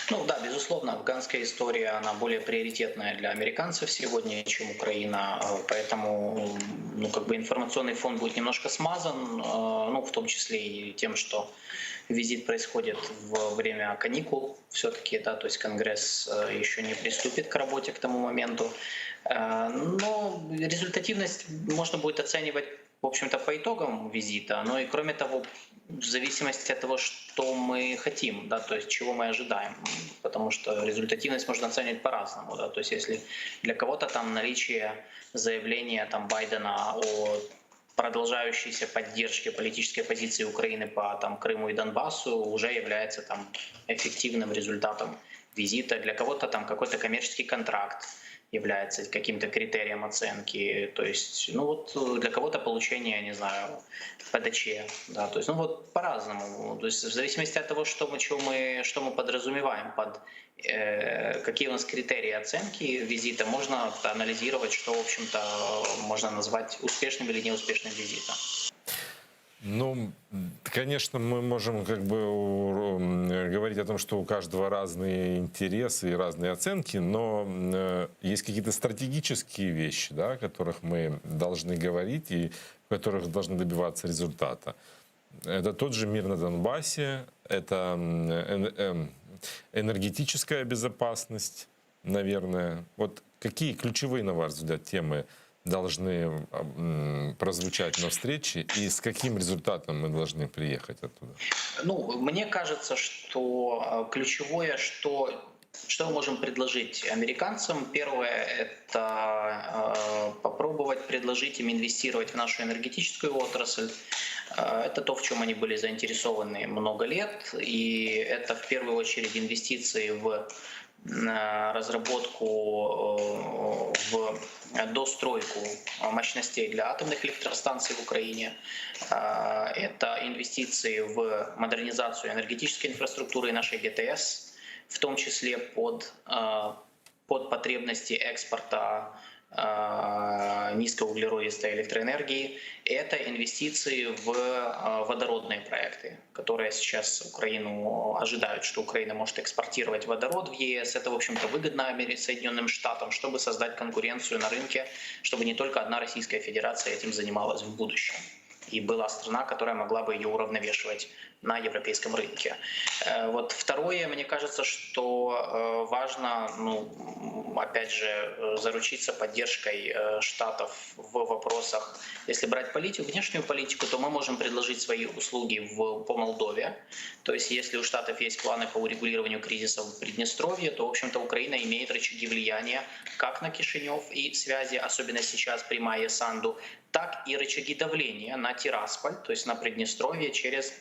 Ну да, безусловно, афганская история, она более приоритетная для американцев сегодня, чем Украина, э, поэтому ну, как бы информационный фон будет немножко смазан, ну, в том числе и тем, что визит происходит во время каникул все-таки, да, то есть Конгресс э, еще не приступит к работе к тому моменту. Но результативность можно будет оценивать в общем-то, по итогам визита, но и кроме того, в зависимости от того, что мы хотим, да, то есть чего мы ожидаем, потому что результативность можно оценивать по-разному, да, то есть если для кого-то там наличие заявления там Байдена о продолжающейся поддержке политической позиции Украины по там, Крыму и Донбассу уже является там эффективным результатом визита. Для кого-то там какой-то коммерческий контракт является каким-то критерием оценки. То есть, ну вот э, для кого-то получение, не знаю, ПДЧ, да, то есть, ну вот по-разному. То есть в зависимости от того, что мы, чего мы, что мы подразумеваем под э, какие у нас критерии оценки визита, можно анализировать, что, в общем-то, можно назвать успешным или неуспешным визитом. Ну, конечно, мы можем как бы говорить о том, что у каждого разные интересы и разные оценки, но э, есть какие-то стратегические вещи, да, о которых мы должны говорить и в которых должны добиваться результата. Это тот же мир на Донбассе, это эм, энергетическая безопасность, наверное. Вот какие ключевые, на ваш взгляд, темы должны прозвучать на встрече и с каким результатом мы должны приехать оттуда? Ну, мне кажется, что э, ключевое, что что мы можем предложить американцам? Первое — это э, попробовать предложить им инвестировать в нашу энергетическую отрасль. Э, это то, в чем они были заинтересованы много лет, и это в первую очередь инвестиции в разработку, э, в достройку мощностей для атомных электростанций в Украине. Э, это инвестиции в модернизацию энергетической инфраструктуры нашей ГТС, в том числе под, э, под потребности экспорта низкоуглеродистой электроэнергии. Это инвестиции в э, водородные проекты, которые сейчас Украину ожидают, что Украина может экспортировать водород в ЕС. Это, в общем-то, выгодно Соединенным Штатам, чтобы создать конкуренцию на рынке, чтобы не только одна Российская Федерация этим занималась в будущем и была страна, которая могла бы ее уравновешивать на европейском рынке. Э, вот второе, мне кажется, что э, важно, ну, опять же, э, заручиться поддержкой Штатов в вопросах, если брать политику, внешнюю политику, то мы можем предложить свои услуги в, по Молдове. То есть если у Штатов есть планы по урегулированию кризиса в Приднестровье, то, в общем-то, Украина имеет рычаги влияния как на Кишинев и связи, особенно сейчас при Майе Санду, так и рычаги давления на Тирасполь, то есть на Приднестровье через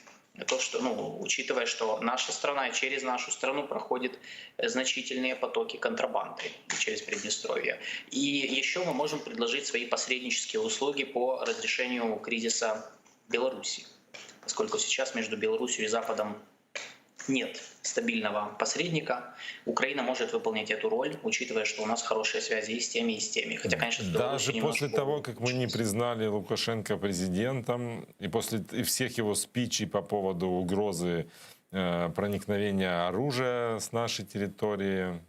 то, что, ну, учитывая, что наша страна и через нашу страну проходят значительные потоки контрабанды через Приднестровье. И еще мы можем предложить свои посреднические услуги по разрешению кризиса Беларуси, поскольку сейчас между Беларусью и Западом нет стабильного посредника, Украина может выполнять эту роль, учитывая, что у нас хорошие связи и с теми, и с теми. Хотя, конечно, с Даже после того, как мы не признали Лукашенко президентом, и после и всех его спичей по поводу угрозы э, проникновения оружия с нашей территории.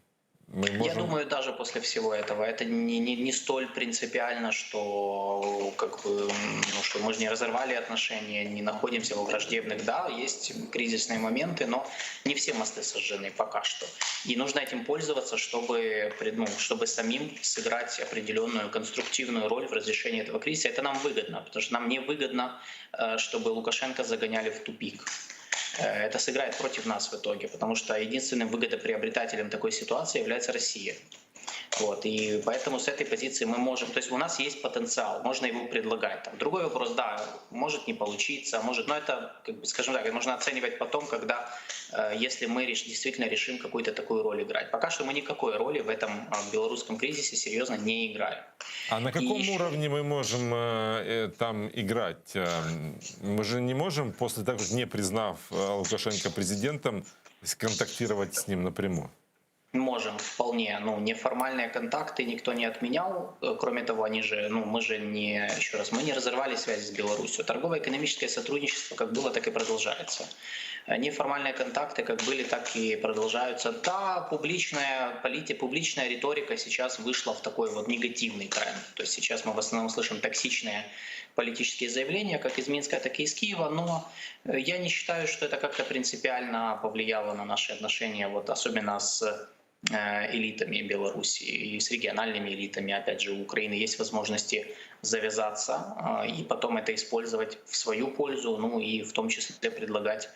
Мы можем... Я думаю, даже после всего этого это не, не, не столь принципиально, что как бы, ну, что мы же не разорвали отношения, не находимся во враждебных. Да, есть кризисные моменты, но не все мосты сожжены пока что. И нужно этим пользоваться, чтобы, ну, чтобы самим сыграть определенную конструктивную роль в разрешении этого кризиса. Это нам выгодно, потому что нам не выгодно, э, чтобы Лукашенко загоняли в тупик. Э, это сыграет против нас в итоге, потому что единственным выгодоприобретателем такой ситуации является Россия. Вот, и поэтому с этой позиции мы можем, то есть у нас есть потенциал, можно его предлагать. Там, другой вопрос, да, может не получиться, может, но это, как бы, скажем так, можно оценивать потом, когда, э, если мы реш, действительно решим какую-то такую роль играть. Пока что мы никакой роли в этом э, белорусском кризисе серьезно не играем. А на каком и уровне мы можем э, там играть? Мы же не можем после того, как не признав Лукашенко президентом, сконтактировать с ним напрямую. Можем вполне. Ну, неформальные контакты никто не отменял. Э, кроме того, они же, ну, мы же не, еще раз, мы не разорвали связи с Беларусью. Торгово-экономическое сотрудничество как было, так и продолжается. Э, неформальные контакты как были, так и продолжаются. Да, публичная политика, публичная риторика сейчас вышла в такой вот негативный тренд. То есть сейчас мы в основном слышим токсичные политические заявления, как из Минска, так и из Киева, но э, я не считаю, что это как-то принципиально повлияло на наши отношения, вот особенно с э, элитами Беларуси и с региональными элитами. Опять же, у Украины есть возможности завязаться э, и потом это использовать в свою пользу, ну и в том числе предлагать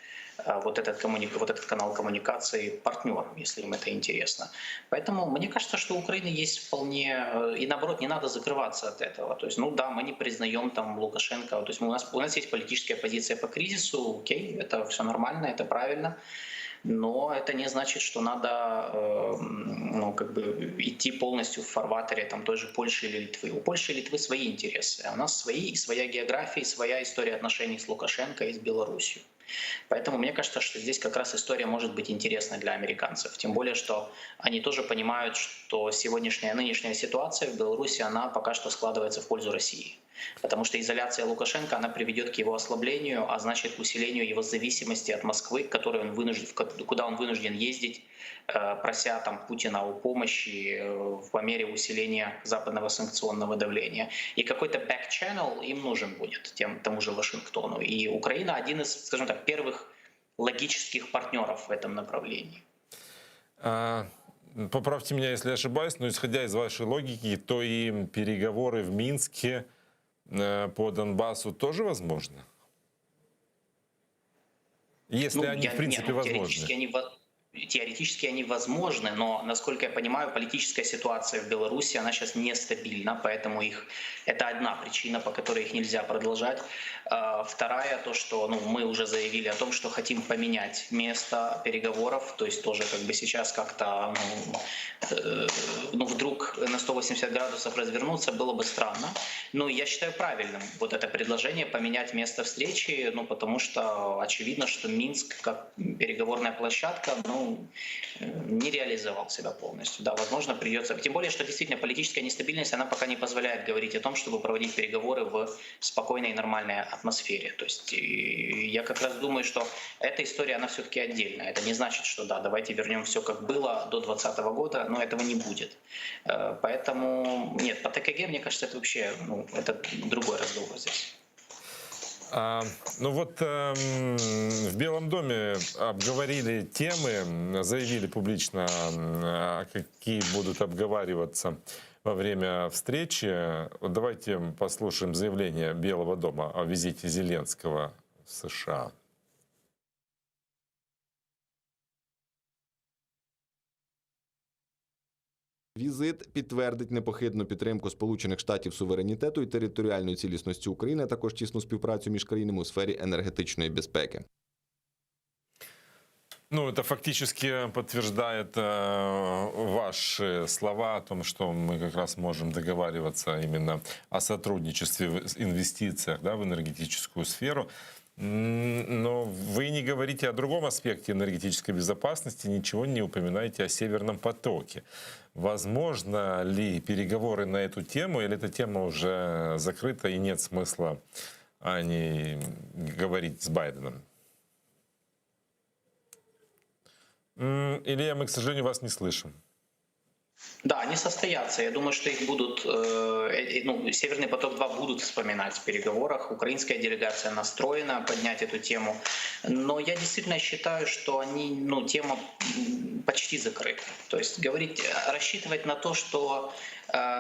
э, вот этот, коммуни... вот этот канал коммуникации партнерам, если им это интересно. Поэтому мне кажется, что у Украины есть вполне... И наоборот, не надо закрываться от этого. То есть, ну да, мы не признаем там Лукашенко. То есть у нас, у нас есть политическая позиция по кризису, окей, это все нормально, это правильно. Но это не значит, что надо ну, как бы идти полностью в фарватере там, той же Польши или Литвы. У Польши и Литвы свои интересы, а у нас свои, и своя география, и своя история отношений с Лукашенко и с Беларусью. Поэтому мне кажется, что здесь как раз история может быть интересна для американцев. Тем более, что они тоже понимают, что сегодняшняя, нынешняя ситуация в Беларуси, она пока что складывается в пользу России. Потому что изоляция Лукашенко, она приведет к его ослаблению, а значит к усилению его зависимости от Москвы, которой он вынужден, куда он вынужден ездить, прося там Путина о помощи по мере усиления западного санкционного давления. И какой-то back-channel им нужен будет, тем, тому же Вашингтону. И Украина один из, скажем так, первых логических партнеров в этом направлении. А, поправьте меня, если я ошибаюсь, но исходя из вашей логики, то и переговоры в Минске по Донбассу тоже возможны? Если ну, они, я, в принципе, нет, ну, возможны. Теоретически они, теоретически они возможны, но, насколько я понимаю, политическая ситуация в Беларуси, она сейчас нестабильна, поэтому их, это одна причина, по которой их нельзя продолжать. Вторая, то, что ну, мы уже заявили о том, что хотим поменять место переговоров, то есть тоже как бы сейчас как-то ну, э, ну, вдруг на 180 градусов развернуться было бы странно. Но я считаю правильным вот это предложение поменять место встречи, ну, потому что очевидно, что Минск как переговорная площадка, ну, не реализовал себя полностью. Да, возможно, придется. Тем более, что действительно политическая нестабильность, она пока не позволяет говорить о том, чтобы проводить переговоры в спокойной и нормальной атмосфере. То есть я как раз думаю, что эта история, она все-таки отдельная. Это не значит, что да, давайте вернем все как было до 2020 года, но этого не будет. Поэтому нет, по ТКГ, мне кажется, это вообще ну, это другой разговор здесь. А, ну вот э, в Белом доме обговорили темы, заявили публично, какие будут обговариваться во время встречи. Вот давайте послушаем заявление Белого дома о визите Зеленского в США. Візит підтвердить непохитну підтримку Сполучених Штатів суверенітету і територіальної цілісності України, а також тісну співпрацю між країнами у сфері енергетичної безпеки. Ну, это фактически подтверждает э, ваши слова о том, что мы как раз можем договариваться именно о сотрудничестве в инвестициях да, в энергетическую сферу. Но вы не говорите о другом аспекте энергетической безопасности, ничего не упоминаете о Северном потоке. Возможно ли переговоры на эту тему, или эта тема уже закрыта и нет смысла о ней говорить с Байденом? Илья, мы, к сожалению, вас не слышим. Да, они состоятся. Я думаю, что их будут, э, ну, Северный поток-2 будут вспоминать в переговорах. Украинская делегация настроена поднять эту тему. Но я действительно считаю, что они, ну, тема почти закрыта. То есть говорить, рассчитывать на то, что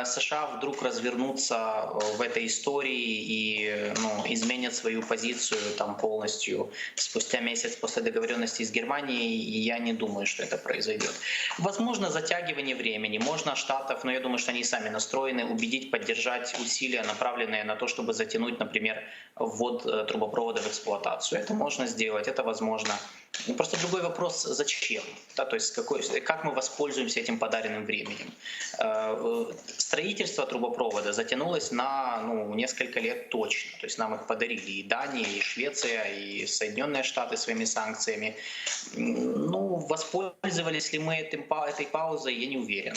США вдруг развернутся в этой истории и, ну, изменят свою позицию там полностью спустя месяц после договоренности с Германией, я не думаю, что это произойдет. Возможно, затягивание времени. Можно Штатов, но я думаю, что они сами настроены убедить, поддержать усилия, направленные на то, чтобы затянуть, например, ввод трубопровода в эксплуатацию. Это можно сделать, это возможно. Просто другой вопрос, зачем? Да, то есть какой, как мы воспользуемся этим подаренным временем? Строительство трубопровода затянулось на, ну, несколько лет точно. То есть нам их подарили и Дания, и Швеция, и Соединенные Штаты своими санкциями. Ну, воспользовались ли мы этим, этой паузой, я не уверен.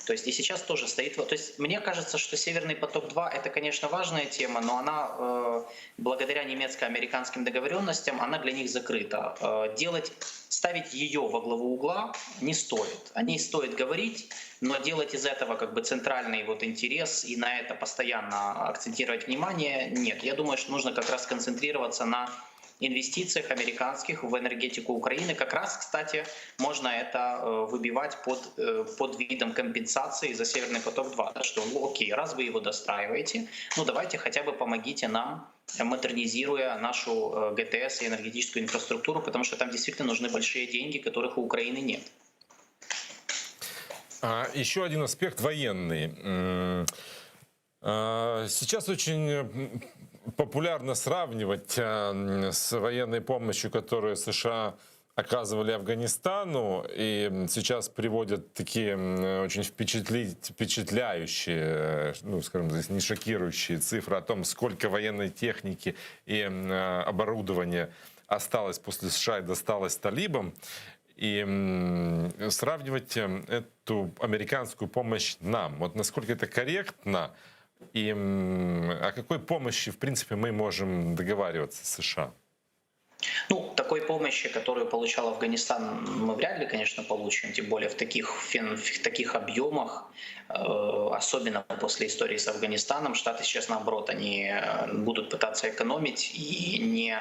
То есть и сейчас тоже стоит... То есть мне кажется, что Северный поток-2 — это, конечно, важная тема, но она, благодаря немецко-американским договоренностям, она для них закрыта. Делать, ставить ее во главу угла не стоит. О ней стоит говорить, но делать из этого как бы центральный вот интерес и на это постоянно акцентировать внимание нет. Я думаю, что нужно как раз концентрироваться на инвестициях американских в энергетику Украины. Как раз, кстати, можно это выбивать под видом компенсации за Северный поток-2. Да, что, ну, окей, раз вы его достраиваете, ну давайте хотя бы помогите нам, модернизируя нашу ГТС и энергетическую инфраструктуру, потому что там действительно нужны большие деньги, которых у Украины нет. А, еще один аспект военный. Сейчас очень популярно сравнивать с военной помощью, которую США оказывали Афганистану, и сейчас приводят такие очень впечатляющие, ну, скажем, здесь не шокирующие цифры о том, сколько военной техники и оборудования осталось после США и досталось талибам. И сравнивать эту американскую помощь нам. Вот насколько это корректно, и о какой помощи, в принципе, мы можем договариваться с США? Ну, такой помощи, которую получал Афганистан, мы вряд ли, конечно, получим, тем более в таких объемах, особенно после истории с Афганистаном. Штаты сейчас, наоборот, они будут пытаться экономить и не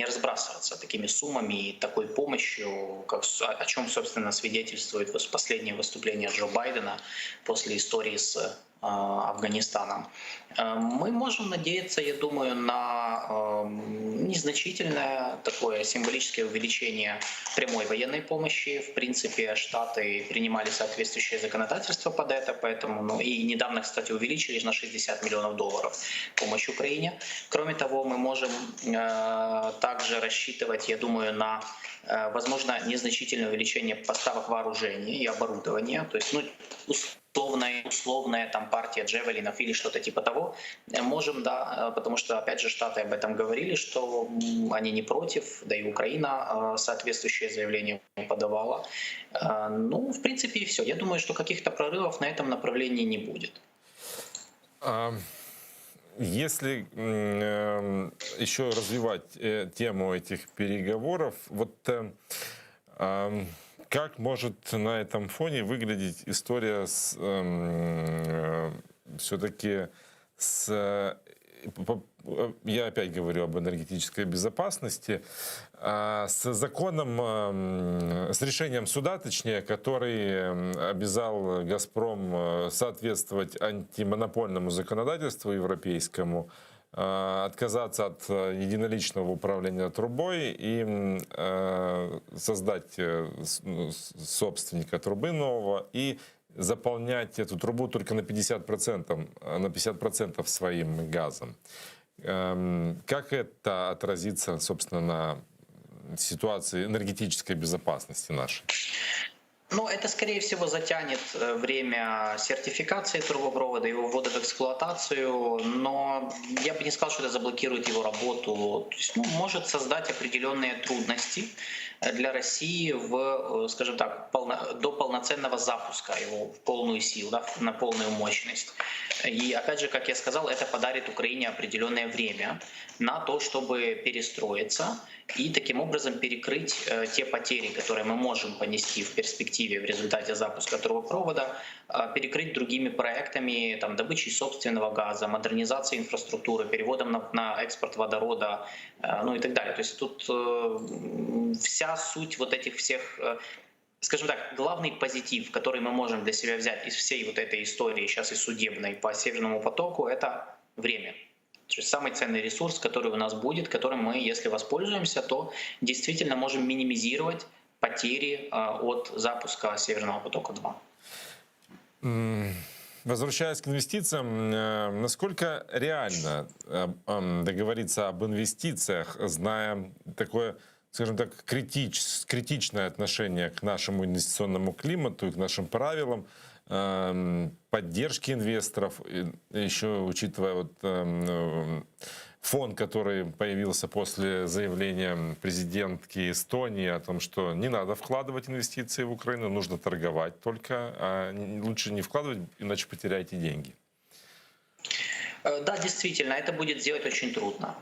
разбрасываться такими суммами и такой помощью, как, о чем, собственно, свидетельствует последнее выступление Джо Байдена после истории с Афганистаном. Мы можем надеяться, я думаю, на незначительное такое символическое увеличение прямой военной помощи. В принципе, Штаты принимали соответствующее законодательство под это, поэтому, ну и недавно, кстати, увеличили на 60 миллионов долларов помощь Украине. Кроме того, мы можем также рассчитывать, я думаю, на, возможно, незначительное увеличение поставок вооружения и оборудования. То есть, ну, условная там партия джевелинов или что-то типа того. Можем, да, потому что, опять же, Штаты об этом говорили, что они не против, да и Украина соответствующее заявление подавала. Ну, в принципе, и все. Я думаю, что каких-то прорывов на этом направлении не будет. Если еще развивать тему этих переговоров, вот как может на этом фоне выглядеть история с все-таки с я опять говорю об энергетической безопасности, с законом, с решением суда, точнее, который обязал «Газпром» соответствовать антимонопольному законодательству европейскому, отказаться от единоличного управления трубой и создать ну, собственника трубы нового и заполнять эту трубу только на 50%, на 50% своим газом. Как это отразится, собственно, на ситуации энергетической безопасности нашей? Ну, это, скорее всего, затянет время сертификации трубопровода, его ввода в эксплуатацию, но я бы не сказал, что это заблокирует его работу. То есть, ну, может создать определенные трудности для России в, скажем так, до полноценного запуска его в полную силу, да, на полную мощность. И опять же, как я сказал, это подарит Украине определенное время на то, чтобы перестроиться и таким образом перекрыть те потери, которые мы можем понести в перспективе. перспективе в результате запуска трубопровода, перекрыть другими проектами, там, добычей собственного газа, модернизацией инфраструктуры, переводом на, на экспорт водорода, ну и так далее. То есть тут вся суть вот этих всех скажем так, главный позитив, который мы можем для себя взять из всей вот этой истории, сейчас и судебной по Северному потоку, это время. То есть самый ценный ресурс, который у нас будет, которым мы, если воспользуемся, то действительно можем минимизировать потери от запуска Северного потока-2. Возвращаясь к инвестициям, насколько реально договориться об инвестициях, зная такое, скажем так, критичное отношение к нашему инвестиционному климату и к нашим правилам поддержки инвесторов, еще учитывая вот фон, который появился после заявления президентки Эстонии о том, что не надо вкладывать инвестиции в Украину, нужно торговать только, а лучше не вкладывать, иначе потеряете деньги. Да, действительно, это будет сделать очень трудно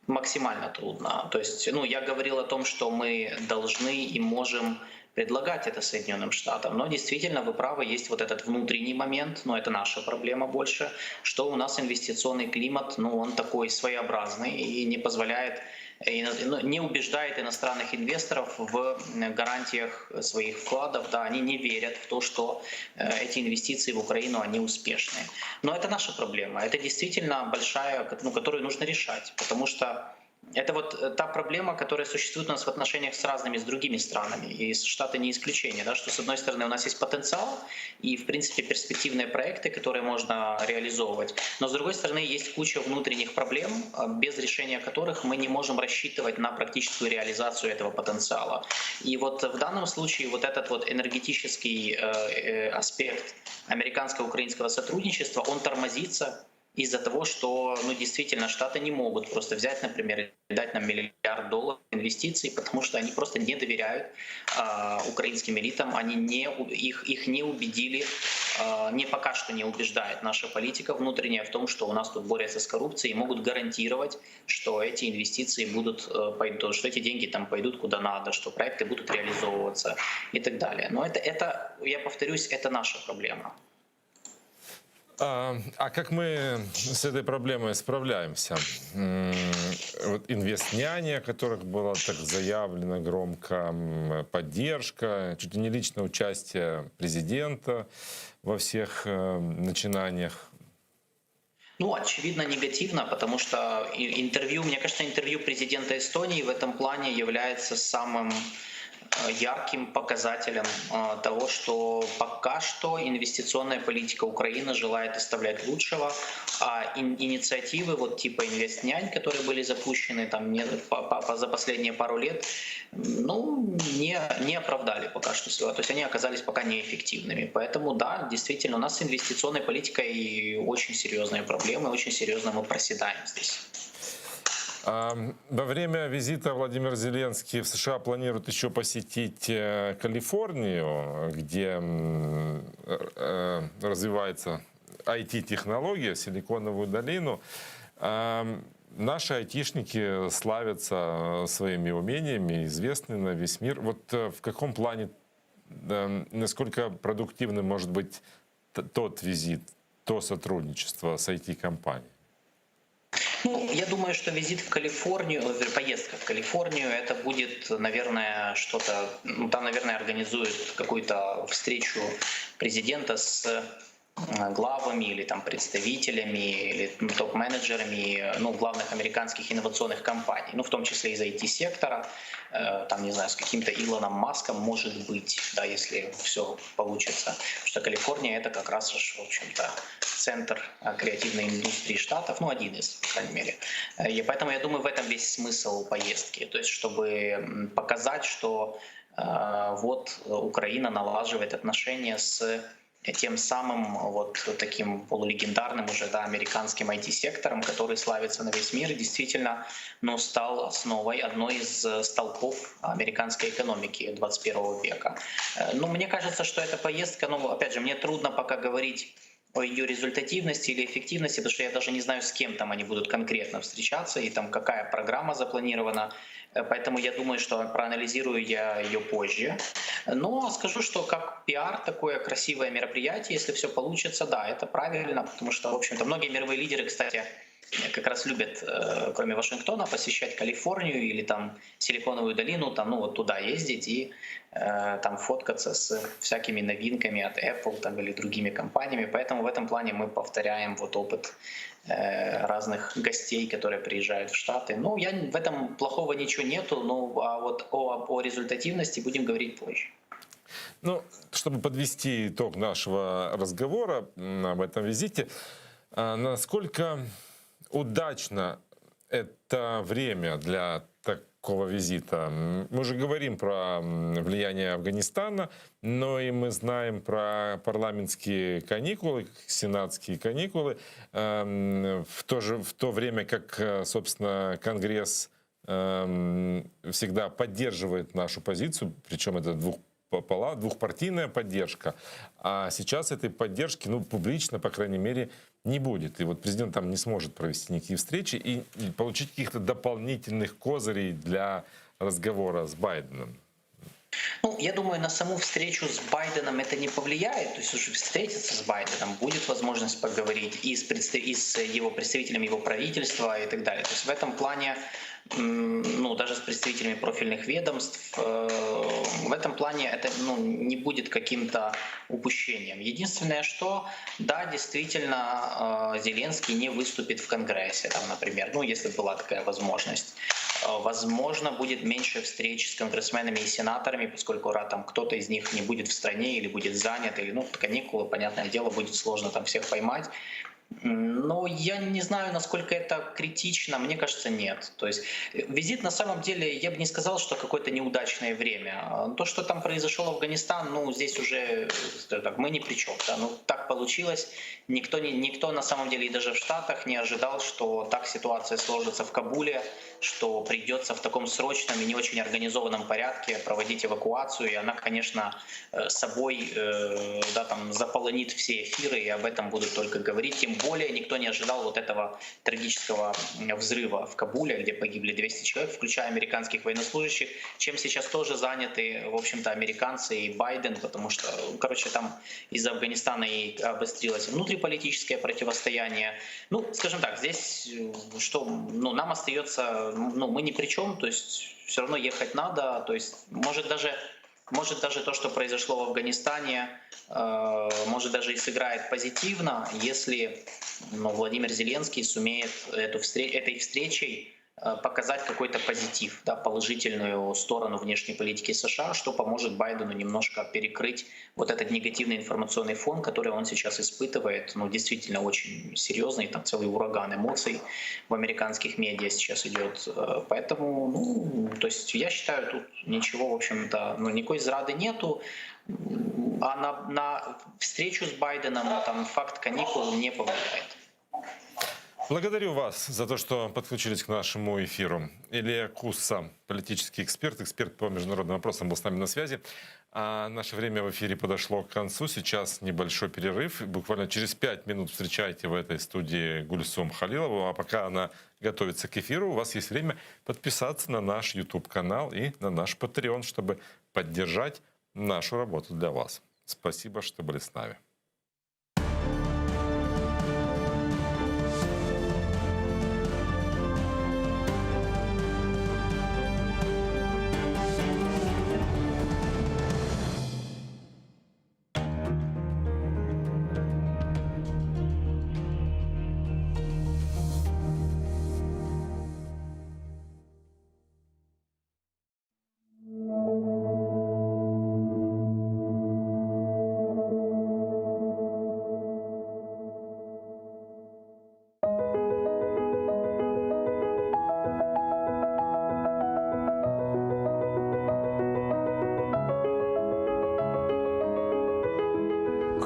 максимально трудно. То есть, ну, я говорил о том, что мы должны и можем предлагать это Соединенным Штатам. Но действительно, вы правы, есть вот этот внутренний момент, но это наша проблема больше, что у нас инвестиционный климат, ну, он такой своеобразный и не позволяет ну, не убеждает иностранных инвесторов в гарантиях своих вкладов, да, они не верят в то, что эти инвестиции в Украину, они успешны. Но это наша проблема, это действительно большая, ну, которую нужно решать, потому что это вот та проблема, которая существует у нас в отношениях с разными, с другими странами, и Штаты не исключение, да, что с одной стороны у нас есть потенциал и, в принципе, перспективные проекты, которые можно реализовывать, но с другой стороны есть куча внутренних проблем, без решения которых мы не можем рассчитывать на практическую реализацию этого потенциала. И вот в данном случае вот этот вот энергетический аспект американско-украинского сотрудничества, он тормозится из-за того, что ну, действительно Штаты не могут просто взять, например, и дать нам миллиард долларов инвестиций, потому что они просто не доверяют украинским элитам, они не, их, их не убедили, не пока что не убеждает наша политика внутренняя в том, что у нас тут борются с коррупцией и могут гарантировать, что эти инвестиции будут, пойдут, что эти деньги там пойдут куда надо, что проекты будут реализовываться и так далее. Но это, это я повторюсь, это наша проблема. А как мы с этой проблемой справляемся? Вот инвестняни, о которых было так заявлено громко, поддержка, чуть ли не личное участие президента во всех начинаниях. Ну, очевидно, негативно, потому что интервью, мне кажется, интервью президента Эстонии в этом плане является самым ярким показателем того, что пока что инвестиционная политика Украины желает оставлять лучшего, а инициативы вот типа «Инвестнянь», которые были запущены там не, по, по, за последние пару лет, ну, не, не оправдали пока что своего. То есть они оказались пока неэффективными. Поэтому, да, действительно, у нас с инвестиционной политикой очень серьезные проблемы, очень серьезно мы проседаем здесь. Во время визита Владимир Зеленский в США планирует еще посетить Калифорнию, где развивается IT-технология, Силиконовую долину. Наши айтишники славятся своими умениями, известны на весь мир. Вот в каком плане, насколько продуктивным может быть тот визит, то сотрудничество с IT-компанией? Ну, я думаю, что визит в Калифорнию, поездка в Калифорнию, это будет, наверное, что-то, ну, там, наверное, организуют какую-то встречу президента с главами или там представителями или топ-менеджерами, ну, главных американских инновационных компаний, ну, в том числе из IT-сектора, там, не знаю, с каким-то Илоном Маском, может быть, да, если все получится. Потому что Калифорния — это как раз, в общем-то, центр креативной индустрии Штатов, ну, один из, по крайней мере. И поэтому, я думаю, в этом весь смысл поездки, то есть чтобы показать, что вот Украина налаживает отношения с тем самым вот таким полулегендарным уже, да, американским IT-сектором, который славится на весь мир и действительно, ну, стал основой, одной из столпов американской экономики 21 века. Ну, мне кажется, что эта поездка, ну, опять же, мне трудно пока говорить о ее результативности или эффективности, потому что я даже не знаю, с кем там они будут конкретно встречаться и там какая программа запланирована. Э, поэтому я думаю, что проанализирую я ее позже. Но скажу, что как пиар такое красивое мероприятие, если все получится, да, это правильно, потому что, в общем-то, многие мировые лидеры, кстати, как раз любят, э, кроме Вашингтона, посещать Калифорнию или там Силиконовую долину, там, ну вот туда ездить и э, там фоткаться с всякими новинками от Apple там, или другими компаниями. Поэтому в этом плане мы повторяем вот опыт э, разных гостей, которые приезжают в Штаты. Ну, я в этом плохого ничего нету, но а вот о, о результативности будем говорить позже. Ну, чтобы подвести итог нашего разговора об этом визите, а насколько удачно это время для такого визита? Мы уже говорим про влияние Афганистана, но и мы знаем про парламентские каникулы, сенатские каникулы, эм, в то, же, в то время как, э, собственно, Конгресс эм, всегда поддерживает нашу позицию, причем это двух двухпартийная поддержка, а сейчас этой поддержки, ну, публично, по крайней мере, не будет. И вот президент там не сможет провести никакие встречи и получить каких-то дополнительных козырей для разговора с Байденом. Ну, я думаю, на саму встречу с Байденом это не повлияет. То есть уже встретиться с Байденом, будет возможность поговорить и с, представ... и с его представителями его правительства и так далее. То есть в этом плане ну, даже с представителями профильных ведомств, э, в этом плане это ну, не будет каким-то упущением. Единственное, что, да, действительно, э, Зеленский не выступит в Конгрессе, там, например, ну, если была такая возможность. Э, возможно, будет меньше встреч с конгрессменами и сенаторами, поскольку там кто-то из них не будет в стране или будет занят, или, ну, каникулы, понятное дело, будет сложно там всех поймать. Но я не знаю, насколько это критично. Мне кажется, нет. То есть э, визит на самом деле, я бы не сказал, что какое-то неудачное время. То, что там произошел Афганистан, ну, здесь уже скажем так, мы ни при чем. Да? Ну, так получилось. Никто, не, никто на самом деле и даже в Штатах не ожидал, что так ситуация сложится в Кабуле, что придется в таком срочном и не очень организованном порядке проводить эвакуацию. И она, конечно, э, собой э, да, там, заполонит все эфиры, и об этом будут только говорить. Тем более никто не ожидал вот этого трагического взрыва в Кабуле, где погибли 200 человек, включая американских военнослужащих, чем сейчас тоже заняты, в общем-то, американцы и Байден, потому что, короче, там из Афганистана и обострилось внутриполитическое противостояние. Ну, скажем так, здесь э, что, ну, нам остается, ну, мы ни при чем, то есть все равно ехать надо, то есть, может даже может даже то, что произошло в Афганистане, э, может даже и сыграет позитивно, если ну, Владимир Зеленский сумеет эту встреч, этой встречей э, показать какой-то позитив, да, положительную сторону внешней политики США, что поможет Байдену немножко перекрыть вот этот негативный информационный фон, который он сейчас испытывает, ну, действительно очень серьезный, там целый ураган эмоций в американских медиа сейчас идет. Э, поэтому, ну, то есть я считаю, тут ничего, в общем-то, ну, никакой зрады нету, а на, на встречу с Байденом там факт каникул не повлияет. Благодарю вас за то, что подключились к нашему эфиру. Илья Кусса, политический эксперт, эксперт по международным вопросам, был с нами на связи. А наше время в эфире подошло к концу. Сейчас небольшой перерыв. Буквально через пять минут встречайте в этой студии Гульсум Халилову. А пока она готовится к эфиру, у вас есть время подписаться на наш YouTube-канал и на наш Patreon, чтобы поддержать нашу работу для вас. Спасибо, что были с нами.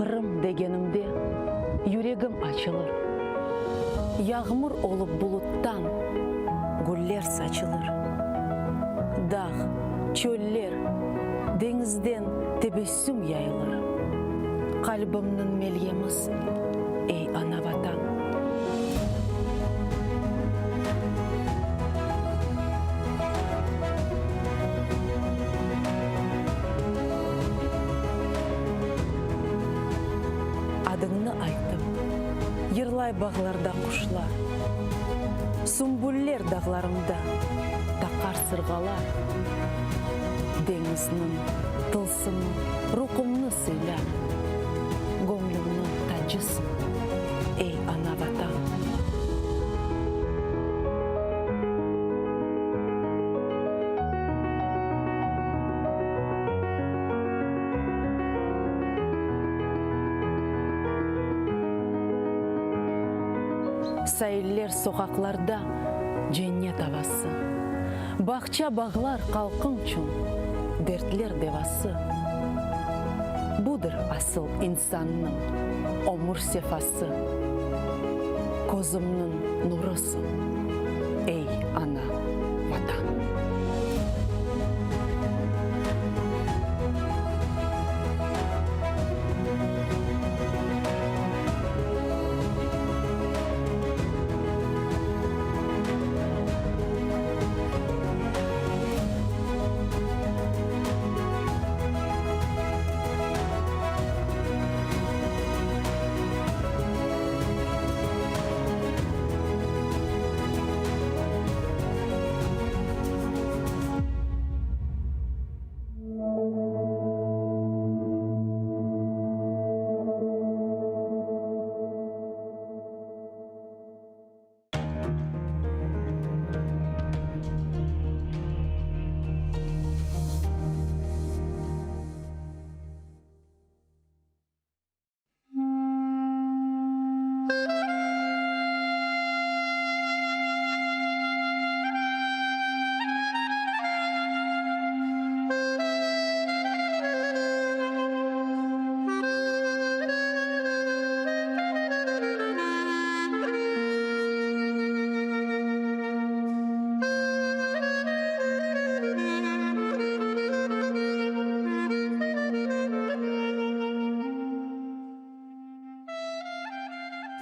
Qırım degenimde yüregim açılır, Yağmur olıp buluttan güller saçılır. Dağ, çöller, deñizden tebessüm yayılır. Qalbimniñ melyemisiñ. Yırlay bağlarda quşlar. Sümbüller dağlarımda taqar sırğalar. Deñizniñ tılsımı ruhumnı sıylar. Göñlümniñ tacısıñ, ey ana-Vatan. Sailler, soqaqlarda cennet avası, Bağça-bağlar halqıñçün dertler devası. Budır asıl insannıñ ömür sefası, Közümniñ nurısıñ, ey, ana, Vatan.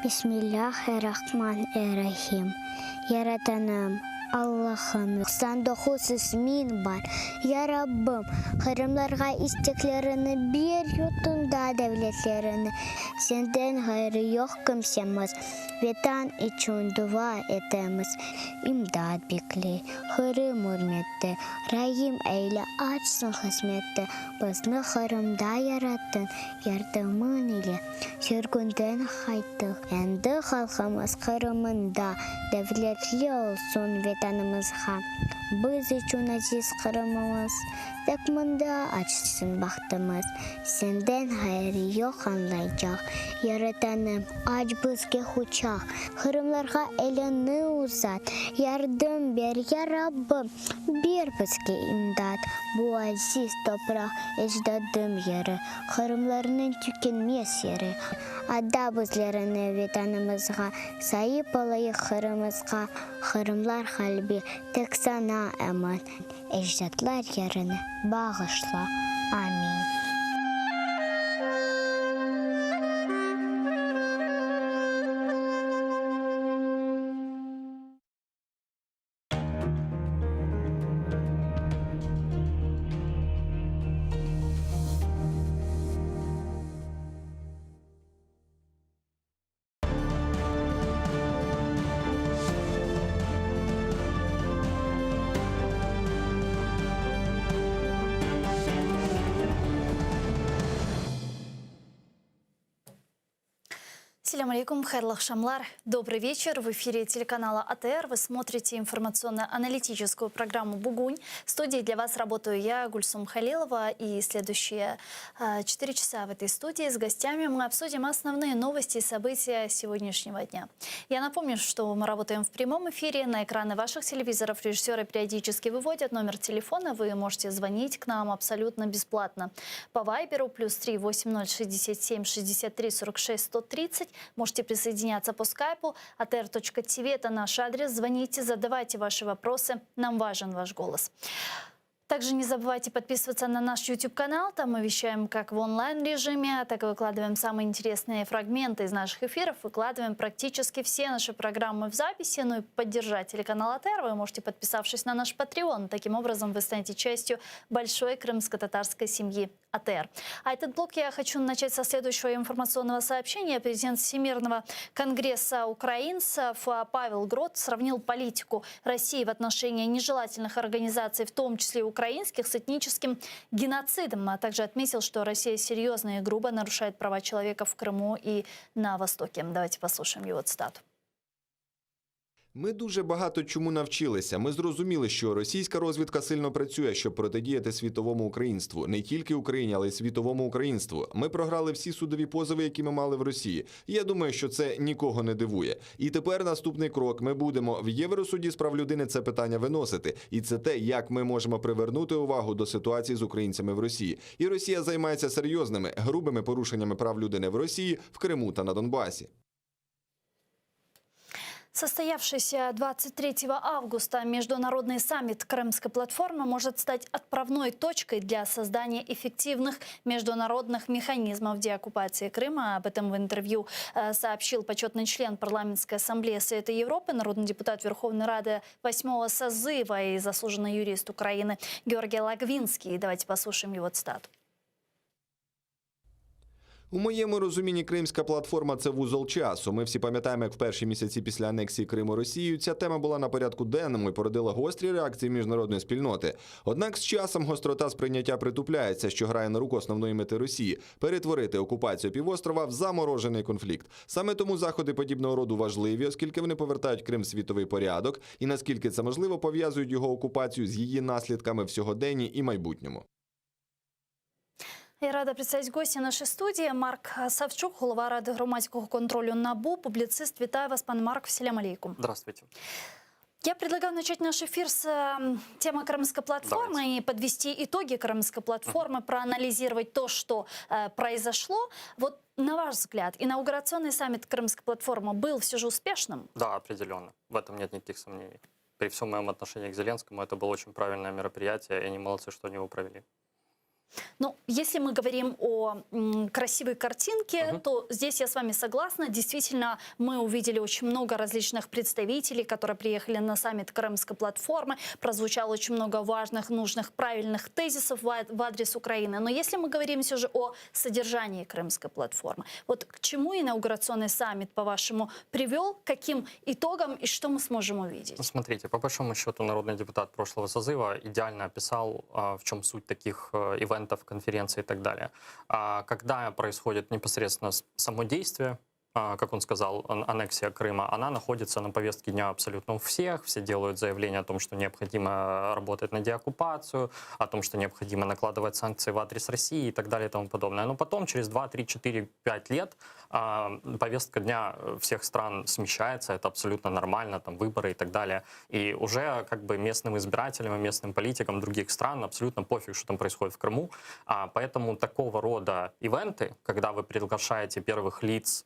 Bismillâh-er-Rahman er-Rahim. Yaratanım, Allahım, 99 ismiñ bar. Ya Rabbim, qırımlarğa isteklerini ber, yurtunda devletlerini. Senden ğayrı yoq kimsemiz, Vetan içün dua etemiz. İmdat bekley, Qırım ürmette, Raim eyle, açsın qısmette. Bizni Qırımda yarattıñ, Yardımıñ ile sürgünden qayttıq. Endi halqımız Qırımında devletli olsun Vetanımızğa. Biz içün aziz Qırımımız, Tek mında açsın bahtımız. Senden ğayrı yoq añlaycaq, Yaratanım, aç bizge quçaq. Qırımlarğa eliñni uzat, Yardım ber, ya Rabbim, ber bizge imdat. Bu aziz topraq ecdadım yeri, Qırımlarnıñ tükenmez yeri. Ada bizlerni Vetanımızğa, Saip olayıq Qırımızğa. Qırımlar qalbi tek saña emin, Ecdatlar yerini bağışla. Amin. Selâm aleykum, hayırlı aqşamlar. Добрый вечер. В эфире телеканала АТР. Вы смотрите информационно-аналитическую программу «Бугунь». В студии для вас работаю я, Гульсум Халилова. И следующие э, четыре часа в этой студии с гостями мы обсудим основные новости и события сегодняшнего дня. Я напомню, что мы работаем в прямом эфире. На экраны ваших телевизоров режиссеры периодически выводят номер телефона. Вы можете звонить к нам абсолютно бесплатно. По Вайберу плюс 3 8067 63 46 130. Можете присоединяться по скайпу atr.tv. Это наш адрес. Звоните, задавайте ваши вопросы. Нам важен ваш голос. Также не забывайте подписываться на наш YouTube-канал. Там мы вещаем как в онлайн-режиме, так и выкладываем самые интересные фрагменты из наших эфиров. Выкладываем практически все наши программы в записи. Ну и поддержать телеканал АТР вы можете, подписавшись на наш Patreon. Таким образом, вы станете частью большой крымско-татарской семьи АТР. А этот блок я хочу начать со следующего информационного сообщения. Президент Всемирного конгресса украинцев Павел Грот сравнил политику России в отношении нежелательных организаций, в том числе украинских, с этническим геноцидом, а также отметил, что Россия серьезно и грубо нарушает права человека в Крыму и на Востоке. Давайте послушаем его цитату. Ми дуже багато чому навчилися. Ми зрозуміли, що російська розвідка сильно працює, щоб протидіяти світовому українству, не тільки Україні, але й світовому українству. Ми програли всі судові позови, які ми мали в Росії. Я думаю, що це нікого не дивує. І тепер наступний крок: ми будемо в Євросуді з прав людини це питання виносити. І це те, як ми можемо привернути увагу до ситуації з українцями в Росії. І Росія займається серйозними грубими порушеннями прав людини в Росії, в Криму та на Донбасі. Состоявшийся 23 августа международный саммит Крымской платформы может стать отправной точкой для создания эффективных международных механизмов деоккупации Крыма. Об этом в интервью э, сообщил почетный член Парламентской ассамблеи Совета Европы, народный депутат Верховной Рады восьмого созыва и заслуженный юрист Украины Георгий Логвинский. Давайте послушаем его цитату. У моєму розумінні Кримська платформа це вузол часу. Ми всі пам'ятаємо, як в перші місяці після анексії Криму Росією ця тема була на порядку денному і породила гострі реакції міжнародної спільноти. Однак з часом гострота сприйняття притупляється, що грає на руку основної мети Росії перетворити окупацію півострова в заморожений конфлікт. Саме тому заходи подібного роду важливі, оскільки вони повертають Крим в світовий порядок і наскільки це можливо, пов'язують його окупацію з її наслідками в сьогоденні і майбутньому. Я рада представить гостя нашей студии Марк Савчук, голова Ради громадського контролю НАБУ, публіцист. Вітаю вас, пан Марк. Селям алейкум. Здравствуйте. Я предлагаю начать наш эфир с э, темы Крымской платформы Давайте. и подвести итоги Крымской платформы, проанализировать то, что э, произошло. Вот на ваш взгляд, инаугурационный саммит Крымской платформы был все же успешным? Да, определенно. В этом нет никаких сомнений. При всем моем отношении к Зеленскому это было очень правильное мероприятие, и они молодцы, что они его провели. Ну, если мы говорим о м, красивой картинке, Мгм. то здесь я с вами согласна. Действительно, мы увидели очень много различных представителей, которые приехали на саммит Крымской платформы. Прозвучало очень много важных, нужных, правильных тезисов в ад- в адрес Украины. Но если мы говорим все же о содержании Крымской платформы, вот к чему инаугурационный саммит, по-вашему, привел, к каким итогам и что мы сможем увидеть? Ну, смотрите, по большому счету народный депутат прошлого созыва идеально описал, а, в чем суть таких э, ивентов, конференций и так далее. А, Когда происходит непосредственно с- само действие, а, как он сказал, ан- аннексия Крыма, она находится на повестке дня абсолютно у всех. Все делают заявления о том, что необходимо работать на деоккупацию, о том, что необходимо накладывать санкции в адрес России и так далее и тому подобное. Но потом, через 2, 3, 4, 5 лет, а, повестка дня всех стран смещается, это абсолютно нормально, там выборы и так далее. И уже как бы местным избирателям и местным политикам других стран абсолютно пофиг, что там происходит в Крыму. А, поэтому такого рода ивенты, когда вы приглашаете первых лиц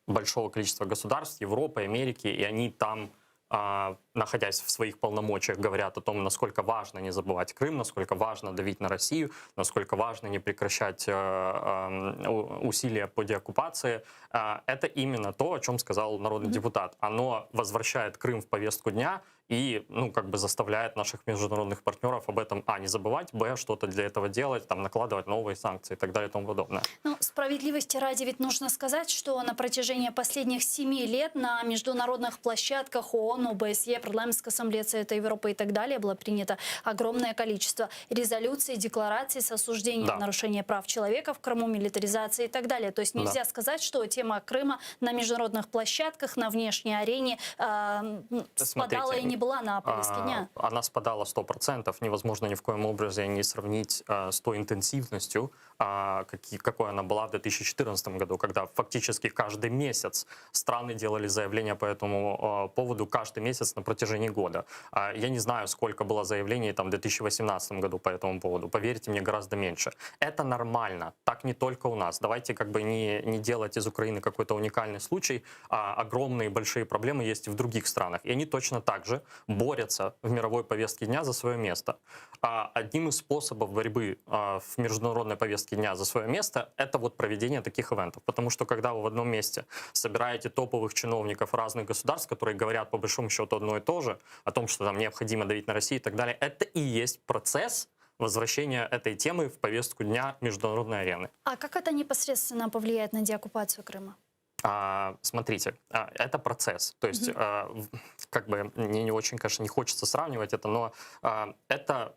большого количества государств, Европы, Америки, и они там, а, находясь в своих полномочиях, говорят о том, насколько важно не забывать Крым, насколько важно давить на Россию, насколько важно не прекращать э, э, у- усилия по деоккупации. А, Это именно то, о чем сказал народный депутат. Оно возвращает Крым в повестку дня и, ну, как бы заставляет наших международных партнеров об этом, а, не забывать, б, что-то для этого делать, там, накладывать новые санкции и так далее и тому подобное. Ну, справедливости ради ведь нужно сказать, что на протяжении последних семи лет на международных площадках ООН, ОБСЕ, Парламентской ассамблеи Совета Европы и так далее было принято огромное количество резолюций, деклараций с осуждением Да. нарушения прав человека в Крыму, милитаризации и так далее. То есть Да. нельзя сказать, что тема Крыма на международных площадках, на внешней арене э, м, спадала Смотрите, и не была на повестке А, дня. Она спадала 100%. Невозможно ни в коем образе не сравнить а, с той интенсивностью, а, каки- какой она была в 2014 году, когда фактически каждый месяц страны делали заявления по этому а, поводу каждый месяц на протяжении года. А, Я не знаю, сколько было заявлений там, в 2018 году по этому поводу. Поверьте мне, гораздо меньше. Это нормально. Так не только у нас. Давайте как бы не, не делать из Украины какой-то уникальный случай. А, огромные большие проблемы есть и в других странах. И они точно так же борется в мировой повестке дня за свое место. А одним из способов борьбы а, в международной повестке дня за свое место это вот проведение таких ивентов. Потому что когда вы в одном месте собираете топовых чиновников разных государств, которые говорят по большому счету одно и то же, о том, что там необходимо давить на Россию и так далее, это и есть процесс возвращения этой темы в повестку дня международной арены. А как это непосредственно повлияет на деоккупацию Крыма? А, смотрите, а, это процесс. То есть, а, в- как бы мне не очень, конечно, не хочется сравнивать это, но а, это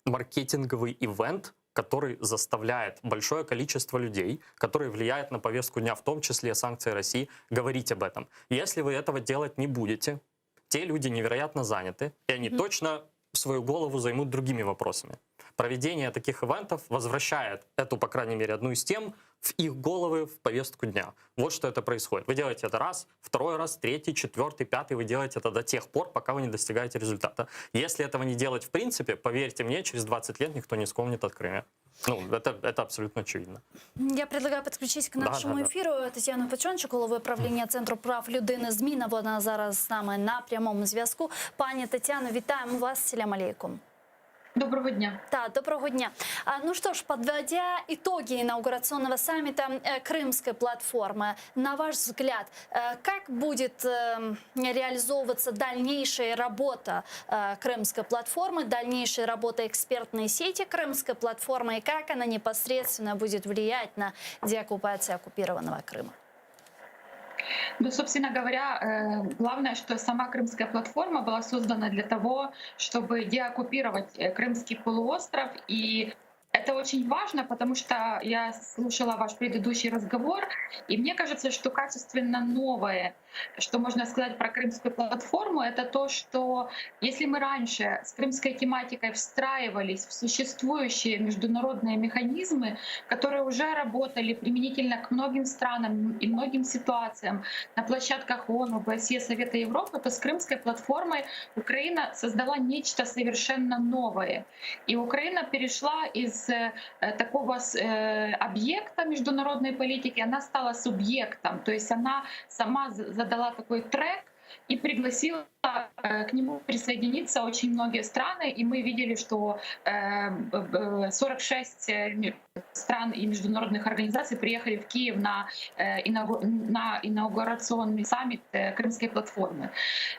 маркетинговый ивент, который заставляет большое количество людей, которые влияют на повестку дня, в том числе санкции России, говорить об этом. Если вы этого делать не будете, те люди невероятно заняты, и они точно свою голову займут другими вопросами. Проведение таких ивентов возвращает эту, по крайней мере, одну из тем в их головы в повестку дня. Вот что это происходит. Вы делаете это раз, второй раз, третий, четвертый, пятый, вы делаете это до тех пор, пока вы не достигаете результата. Если этого не делать в принципе, поверьте мне, через 20 лет никто не вспомнит о Крыме. Ну, это, это абсолютно очевидно. Я предлагаю підключити к Да, нашому да, да. ефіру Тетяну Печончик, голову правління Центру прав людини «Зміна». Вона зараз з нами на прямому зв'язку. Пані Тетяно, вітаємо вас. Селям алейкум. Доброго дня. Да, доброго дня. А, Ну что ж, подводя итоги инаугурационного саммита э, Крымской платформы, на ваш взгляд, э, как будет эм, реализовываться дальнейшая работа э, Крымской платформы, дальнейшая работа экспертной сети Крымской платформы и как она непосредственно будет влиять на деоккупацию оккупированного Крыма? Ну, собственно говоря, э, главное, что сама Крымская платформа была создана для того, чтобы деоккупировать э, Крымский полуостров. И это очень важно, потому что я слушала ваш предыдущий разговор, и мне кажется, что качественно новое, что можно сказать про Крымскую платформу, это то, что если мы раньше с крымской тематикой встраивались в существующие международные механизмы, которые уже работали применительно к многим странам и многим ситуациям на площадках ООН, ОБСЕ, Совета Европы, то с Крымской платформой Украина создала нечто совершенно новое. И Украина перешла из э, такого с- э, объекта международной политики, она стала субъектом, то есть она сама з- задала такой трек и пригласила э, к нему присоединиться очень многие страны, и мы видели, что э, б- б- 46 э, ми- стран и международных организаций приехали в Киев на, э, инаугу- на инаугурационный саммит э, Крымской платформы.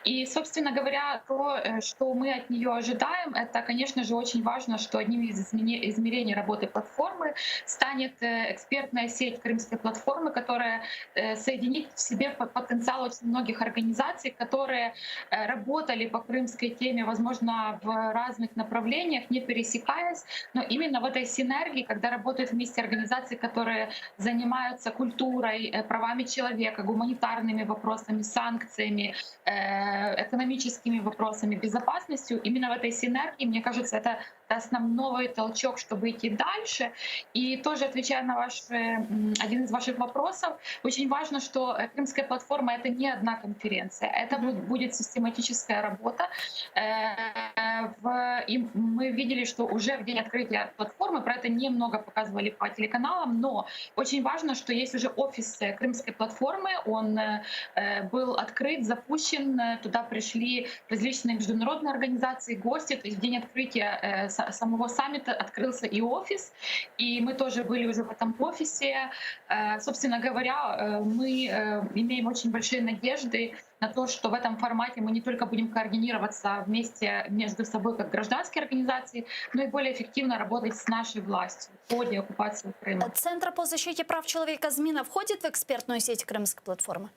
И, собственно говоря, то, э, что мы от нее ожидаем, это, конечно же, очень важно, что одним из измене- измерений работы платформы станет э, экспертная сеть Крымской платформы, которая э, соединит в себе по- потенциал очень многих организаций, которые э, работали по крымской теме, возможно, в разных направлениях, не пересекаясь, но именно в этой синергии, когда работают вместе организации, которые занимаются культурой, э, правами человека, гуманитарными вопросами, санкциями, э, экономическими вопросами, безопасностью, именно в этой синергии, мне кажется, это основной толчок, чтобы идти дальше. И тоже отвечая на ваш, э, м, один из ваших вопросов, очень важно, что э, Крымская платформа — это не одна конференция, это бу- будет систематическая работа. Э, в- И мы видели, что уже в день открытия платформы, про это немного показывали по телеканалам, но очень важно, что есть уже офис э, Крымской платформы, он э, э, был открыт, запущен, э, туда пришли различные международные организации, гости, то есть в день открытия э, са- самого саммита открылся и офис, и мы тоже были уже в этом офисе. Э, Собственно говоря, э, мы э, имеем очень большие надежды на то, что в этом формате мы не только будем координироваться вместе между собой как гражданские организации, но и более эффективно работать с нашей властью по деоккупации Крыма. Центр по защите прав человека «Зміна» входит в экспертную сеть Крымской платформы?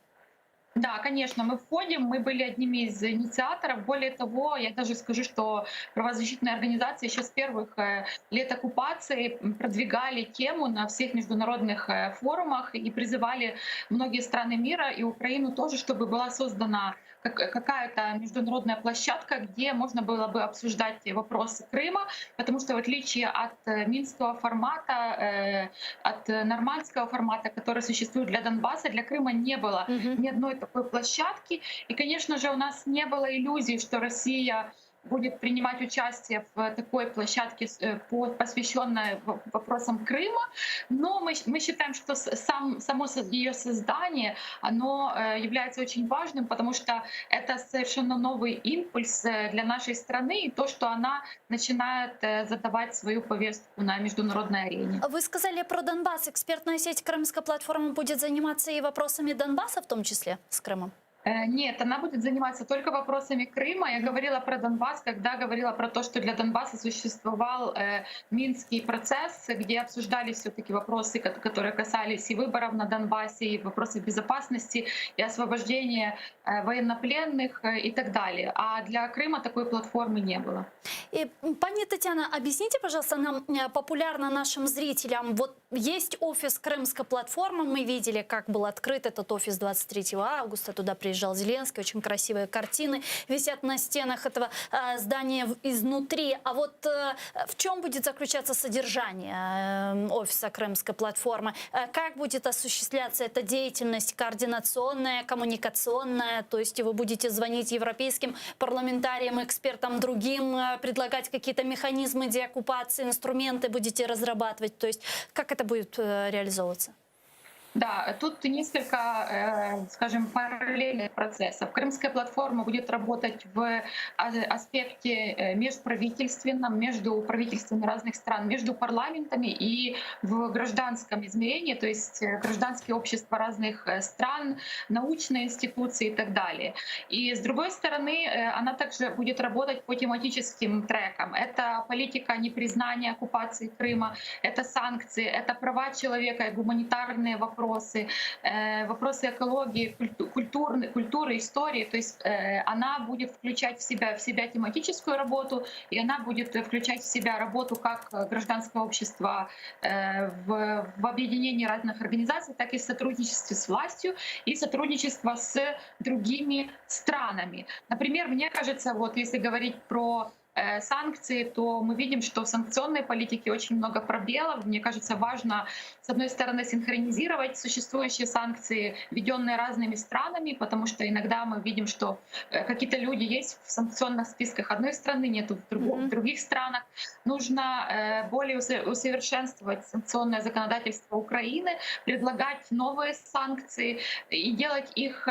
Да, конечно, мы входим, мы были одними из инициаторов. Более того, я даже скажу, что правозащитные организации еще с первых э, лет оккупации продвигали тему на всех международных э, форумах и призывали многие страны мира и Украину тоже, чтобы была создана как- какая-то международная площадка, где можно было бы обсуждать вопросы Крыма, потому что в отличие от э, минского формата, э, от э, нормандского формата, который существует для Донбасса, для Крыма не было ни одной такой площадки. И, конечно же, у нас не было иллюзий, что Россия будет принимать участие в такой площадке, э, посвященной вопросам Крыма. Но мы, мы считаем, что сам, само ее создание, оно э, является очень важным, потому что это совершенно новый импульс э, для нашей страны и то, что она начинает задавать свою повестку на международной арене. Вы сказали про Донбасс. Экспертная сеть Крымской платформы будет заниматься и вопросами Донбасса в том числе с Крымом? Э, нет, она будет заниматься только вопросами Крыма. Я говорила про Донбасс, когда говорила про то, что для Донбасса существовал э, Минский процесс, где обсуждались все-таки вопросы, которые касались и выборов на Донбассе, и вопросы безопасности, и освобождения э, военнопленных э, и так далее. А для Крыма такой платформы не было. И, пани Татьяна, объясните, пожалуйста, нам э, популярно нашим зрителям, вот есть офис Крымской платформы, мы видели, как был открыт этот офис 23 августа, туда приезжал Зеленский, очень красивые картины висят на стенах этого э, здания изнутри. А вот э, в чем будет заключаться содержание э, офиса Крымской платформы? Э, как будет осуществляться эта деятельность координационная, коммуникационная? То есть вы будете звонить европейским парламентариям, экспертам, другим, э, предлагать какие-то механизмы деоккупации, инструменты будете разрабатывать? То есть как это будет э, реализовываться? Да, тут несколько, э, скажем, параллельных процессов. Крымская платформа будет работать в аспекте э, межправительственном, между правительствами разных стран, между парламентами и в гражданском измерении, то есть э, гражданские общества разных стран, научные институции и так далее. И с другой стороны, она также будет работать по тематическим трекам. Это политика непризнания оккупации Крыма, это санкции, это права человека и гуманитарные вопросы, вопросы, э, вопросы экологии, культуры, культуры, истории. То есть э, она будет включать в себя, в себя тематическую работу, и она будет включать в себя работу как гражданского общества э, в, в объединении разных организаций, так и в сотрудничестве с властью и сотрудничество с другими странами. Например, мне кажется, вот если говорить про Э, санкции, то мы видим, что в санкционной политике очень много пробелов. Мне кажется, важно, с одной стороны, синхронизировать существующие санкции, введенные разными странами, потому что иногда мы видим, что э, какие-то люди есть в санкционных списках одной страны, нету в, друг, mm-hmm. в других странах. Нужно э, более усовершенствовать санкционное законодательство Украины, предлагать новые санкции и делать их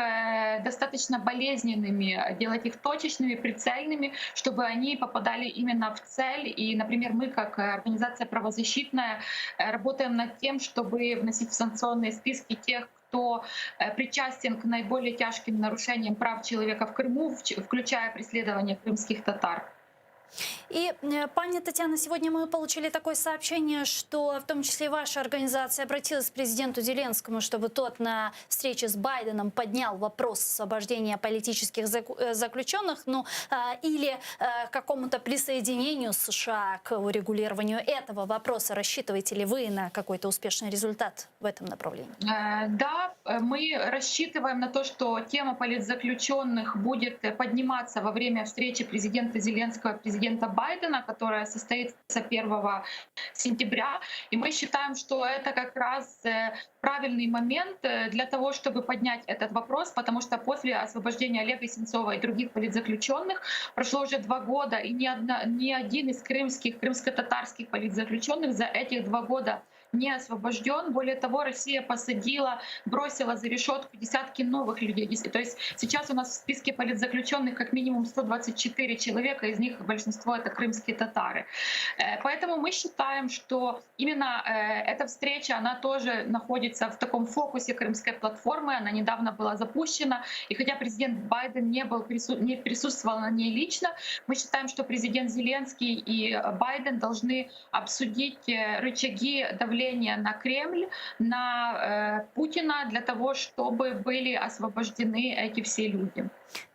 достаточно болезненными, делать их точечными, прицельными, чтобы они попадали попадали именно в цель. И, например, мы, как организация правозащитная, э, работаем над тем, чтобы вносить в санкционные списки тех, кто э, причастен к наиболее тяжким нарушениям прав человека в Крыму, включая преследование крымских татар. И, э, пани Татьяна, сегодня мы получили такое сообщение, что в том числе ваша организация обратилась к президенту Зеленскому, чтобы тот на встрече с Байденом поднял вопрос освобождения политических э, заключенных, ну, а, или э, какому-то присоединению США к урегулированию этого вопроса. Рассчитываете ли вы на какой-то успешный результат в этом направлении? Да, мы рассчитываем на то, что тема политзаключенных будет подниматься во время встречи президента Зеленского и президента Байдена, которая состоится 1 сентября. И мы считаем, что это как раз э, правильный момент э, для того, чтобы поднять этот вопрос, потому что после освобождения Олега Сенцова и других политзаключенных прошло уже два года, и ни, одна, ни один из крымских, крымско-татарских политзаключенных за этих два года не освобожден. Более того, Россия посадила, бросила за решетку десятки новых людей. То есть сейчас у нас в списке политзаключенных как минимум 124 человека, из них большинство это крымские татары. Э, поэтому мы считаем, что именно э, эта встреча, она тоже находится в таком фокусе крымской платформы, она недавно была запущена, и хотя президент Байден не, был, не присутствовал на ней лично, мы считаем, что президент Зеленский и Байден должны обсудить э, рычаги давления давление на Кремль, на э, Путина для того, чтобы были освобождены эти все люди.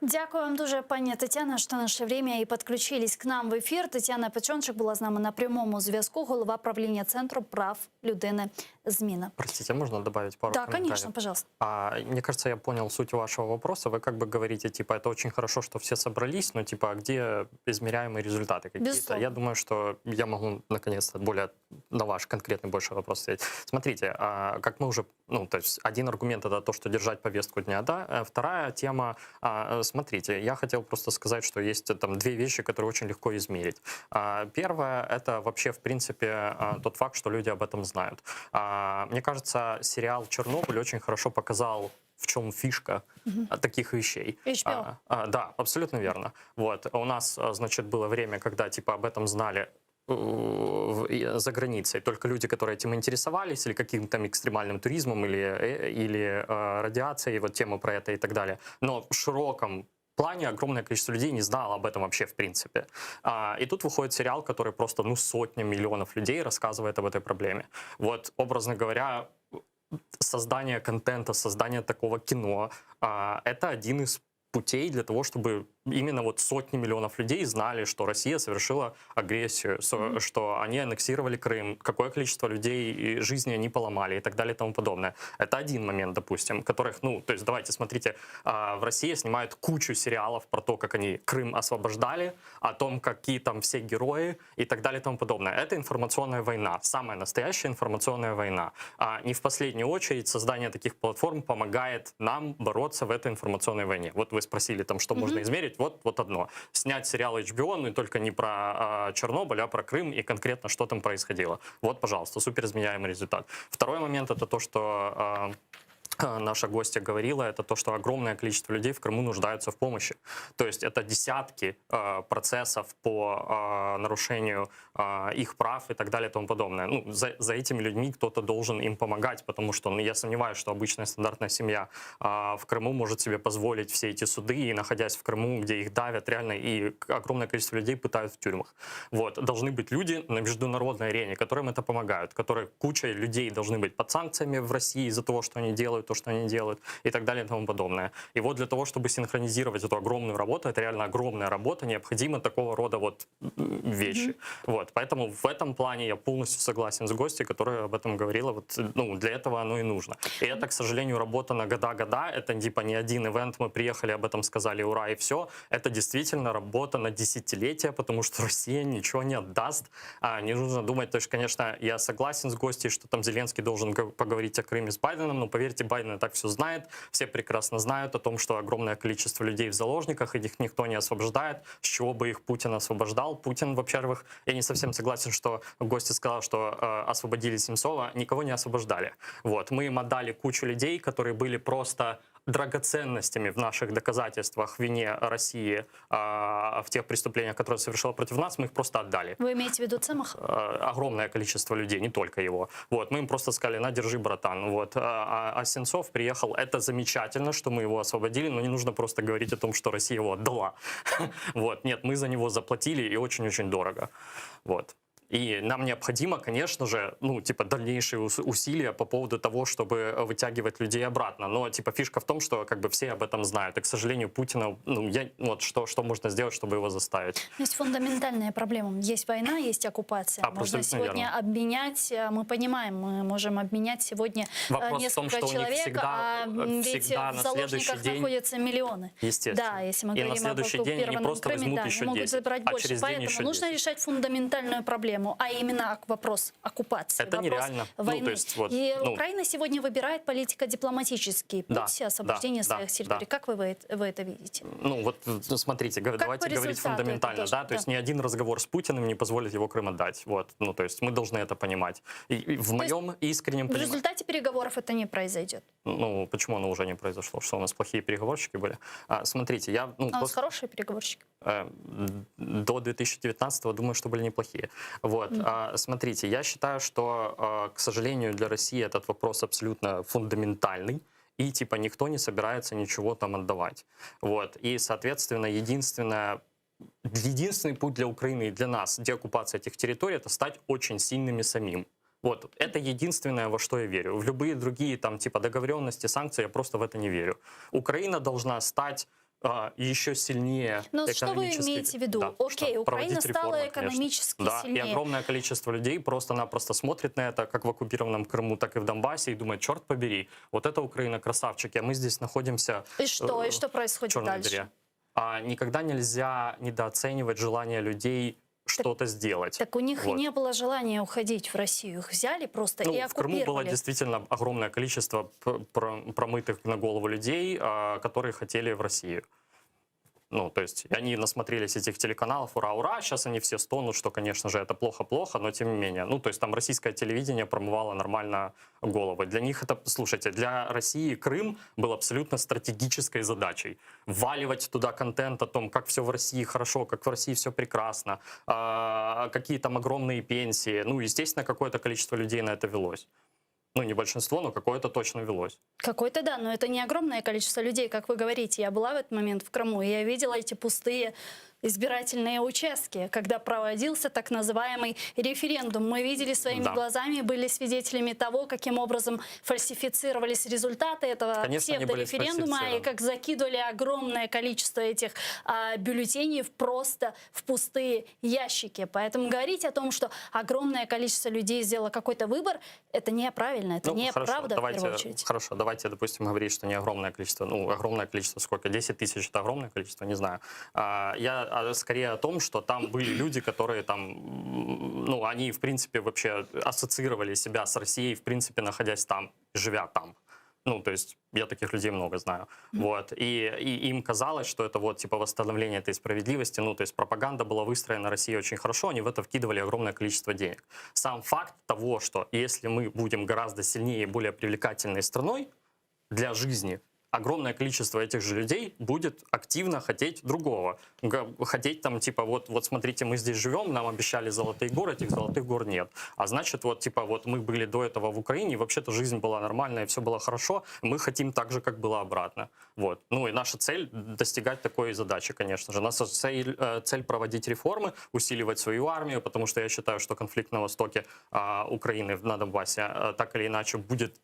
Дякую вам дуже, пані Тетяна, що нашли время і подключились к нам в ефір. Тетяна Печончик була з нами на прямому зв'язку, голова правління Центру прав людини зміни. Простите, можно добавить пару Да, комментариев? конечно, пожалуйста. А, мне кажется, я понял суть вашего вопроса. Вы как бы говорите, типа, это очень хорошо, что все собрались, но типа, а где измеряемые результаты какие-то? Безусловно. Я думаю, что я могу наконец-то более на ваш конкретный больше вопрос ответить. Смотрите, а, как мы уже, ну, то есть один аргумент это то, что держать повестку дня, да. Э, Вторая тема, а, э, смотрите, я хотел просто сказать, что есть э, там две вещи, которые очень легко измерить. А, Первое, это вообще, в принципе, а, тот факт, что люди об этом знают. А, Мне кажется, сериал «Чернобыль» очень хорошо показал, в чем фишка а, таких вещей. HBO. А, а, да, абсолютно верно. Вот. У нас, а, значит, было время, когда типа об этом знали э, в- и за границей только люди, которые этим интересовались, или каким-то там экстремальным туризмом, или, э, или э, радиацией, вот тема про это и так далее. Но в широком плане огромное количество людей не знало об этом вообще в принципе. А, и тут выходит сериал, который просто, ну, сотни миллионов людей рассказывает об этой проблеме. Вот, образно говоря, создание контента, создание такого кино, а, это один из путей для того, чтобы именно вот сотни миллионов людей знали, что Россия совершила агрессию, со- что они аннексировали Крым, какое количество людей и жизни они поломали и так далее и тому подобное. Это один момент, допустим, которых, ну, то есть давайте, смотрите, а, в России снимают кучу сериалов про то, как они Крым освобождали, о том, какие там все герои и так далее и тому подобное. Это информационная война, самая настоящая информационная война. А не в последнюю очередь создание таких платформ помогает нам бороться в этой информационной войне. Вот вы спросили там, что можно измерить, вот, вот одно. Снять сериал HBO, ну и только не про а, Чернобыль, а про Крым и конкретно, что там происходило. Вот, пожалуйста, суперизменяемый результат. Второй момент это то, что а, а, наша гостья говорила, это то, что огромное количество людей в Крыму нуждаются в помощи. То есть это десятки э, процессов по э, нарушению э, их прав и так далее и тому подобное. Ну, за, за этими людьми кто-то должен им помогать, потому что ну, я сомневаюсь, что обычная стандартная семья э, в Крыму может себе позволить все эти суды, и находясь в Крыму, где их давят реально, и к- огромное количество людей пытают в тюрьмах. Вот. Должны быть люди на международной арене, которым это помогают, которые куча людей должны быть под санкциями в России из-за того, что они делают то, что они делают, и так далее и тому подобное. И вот для того, чтобы синхронизировать эту огромную работу, это реально огромная работа, необходимо такого рода вот м, вещи. Вот. Поэтому в этом плане я полностью согласен с гостью, которая об этом говорила. Вот, ну, для этого оно и нужно. И это, к сожалению, работа на года-года. Это типа не один ивент, мы приехали, об этом сказали, ура, и все. Это действительно работа на десятилетия, потому что Россия ничего не отдаст. А, не нужно думать, то есть, конечно, я согласен с гостьей, что там Зеленский должен го- поговорить о Крыме с Байденом, но поверьте, Байден и так все знает, все прекрасно знают о том, что огромное количество людей в заложниках, и их никто не освобождает, с чего бы их Путин освобождал. Путин, во-первых, я не совсем согласен, что гостья сказал, что э, освободили Сенцова, никого не освобождали. Вот, мы им отдали кучу людей, которые были просто драгоценностями в наших доказательствах вине России а, в тех преступлениях, которые совершила против нас, мы их просто отдали. Вы имеете в виду Цемаха? Э, огромное количество людей, не только его. Вот, мы им просто сказали, на, держи, братан. Вот, а, а Сенцов приехал, это замечательно, что мы его освободили, но не нужно просто говорить о том, что Россия его отдала. Вот, нет, мы за него заплатили и очень-очень дорого. Вот. И нам необходимо, конечно же, ну, типа, дальнейшие ус- усилия по поводу того, чтобы вытягивать людей обратно. Но, типа, фишка в том, что, как бы, все об этом знают. И, к сожалению, Путина, ну, я, вот, что, что можно сделать, чтобы его заставить? Есть фундаментальная проблема. Есть война, есть оккупация. Можно Абсолютно сегодня верно. обменять, э, мы понимаем, мы можем обменять сегодня э, Вопрос в том, несколько что у них человек, всегда, а э, м, ведь всегда в на следующий заложниках день находятся миллионы. Естественно. Да, если мы И на говорим об следующий день они оккупированном просто Крыме, возьмут да, еще они могут 10, забрать а больше. через день Поэтому еще нужно 10. решать фундаментальную проблему, а именно ок- вопрос оккупации, Это вопрос нереально. Ну, войны. то есть вот, И ну- Украина сегодня выбирает политико-дипломатический Да, путь освобождения да, своих да, территорий. да. Как вы, вы это- вы это видите? Ну вот э, смотрите, г- Как давайте по говорить результату это фундаментально, тоже, да, то да. есть ни один разговор с Путиным не позволит его Крым отдать, вот, ну то есть мы должны это понимать. И, и в То есть моем искреннем В понимании, результате переговоров это не произойдет. ну почему оно уже не произошло, что у нас плохие переговорщики были? А, смотрите, я ну А у нас просто хорошие переговорщики. э, до 2019 думаю, что были неплохие. Вот, Мгм. а, смотрите, я считаю, что, э, к сожалению, для России этот вопрос абсолютно фундаментальный. И типа никто не собирается ничего там отдавать. Вот. И, соответственно, единственное, единственный путь для Украины и для нас деоккупация этих территорий это стать очень сильными самим. Вот, это единственное, во что я верю. В любые другие там типа договоренности, санкции, я просто в это не верю. Украина должна стать. а, еще сильнее Но что вы экономически. имеете в виду? Да, Окей, что Украина проводить стала реформы, конечно. экономически Да, и сильнее. огромное количество людей просто-напросто смотрит на это, как в оккупированном Крыму, так и в Донбассе, и думает, черт побери, вот это Украина красавчики, а мы здесь находимся И что? э, И что в происходит черной дальше? дыре. А никогда нельзя недооценивать желание людей что-то сделать. Так у них и Вот. не было желания уходить в Россию. Их взяли просто Ну, и в Крыму было оккупировали. действительно огромное количество п- промытых на голову людей, а, которые хотели в Россию. Ну, то есть они насмотрелись этих телеканалов, ура, ура, сейчас они все стонут, что, конечно же, это плохо-плохо, но тем не менее. Ну, то есть там российское телевидение промывало нормально головы. Для них это, слушайте, для России Крым был абсолютно стратегической задачей. Вваливать туда контент о том, как все в России хорошо, как в России все прекрасно, а, какие там огромные пенсии. Ну, естественно, какое-то количество людей на это велось. Ну, не большинство, но какое-то точно велось. Какой-то да, но это не огромное количество людей, как вы говорите. Я была в этот момент в Крыму, и я видела эти пустые избирательные участки, когда проводился так называемый референдум. Мы видели своими Да. глазами, были свидетелями того, каким образом фальсифицировались результаты этого Конечно, они были псевдореферендума и сфальсифицированы. как закидывали огромное количество этих а, бюллетеней в просто в пустые ящики. Поэтому говорить о том, что огромное количество людей сделало какой-то выбор, это неправильно, это Ну, неправда хорошо, в давайте, первую очередь. Хорошо, давайте, допустим, говорить, что не огромное количество, ну, огромное количество сколько, 10 тысяч это огромное количество, не знаю. А, я а, скорее о том, что там были люди, которые там, м, ну, они, в принципе, вообще ассоциировали себя с Россией, в принципе, находясь там, живя там. Ну, то есть я таких людей много знаю. Вот. И, и им казалось, что это вот типа восстановление этой справедливости. Ну, то есть пропаганда была выстроена Россией очень хорошо, они в это вкидывали огромное количество денег. Сам факт того, что если мы будем гораздо сильнее и более привлекательной страной для жизни, огромное количество этих же людей будет активно хотеть другого. Хотеть там, типа, вот, вот смотрите, мы здесь живем, нам обещали золотые горы, этих золотых гор нет. А значит, вот, типа, вот мы были до этого в Украине, вообще-то жизнь была нормальная, все было хорошо, мы хотим так же, как было обратно. Вот. Ну и наша цель достигать такой задачи, конечно же. Наша цель, э, цель проводить реформы, усиливать свою армию, потому что я считаю, что конфликт на востоке а, Украины, на Донбассе, э, так или иначе будет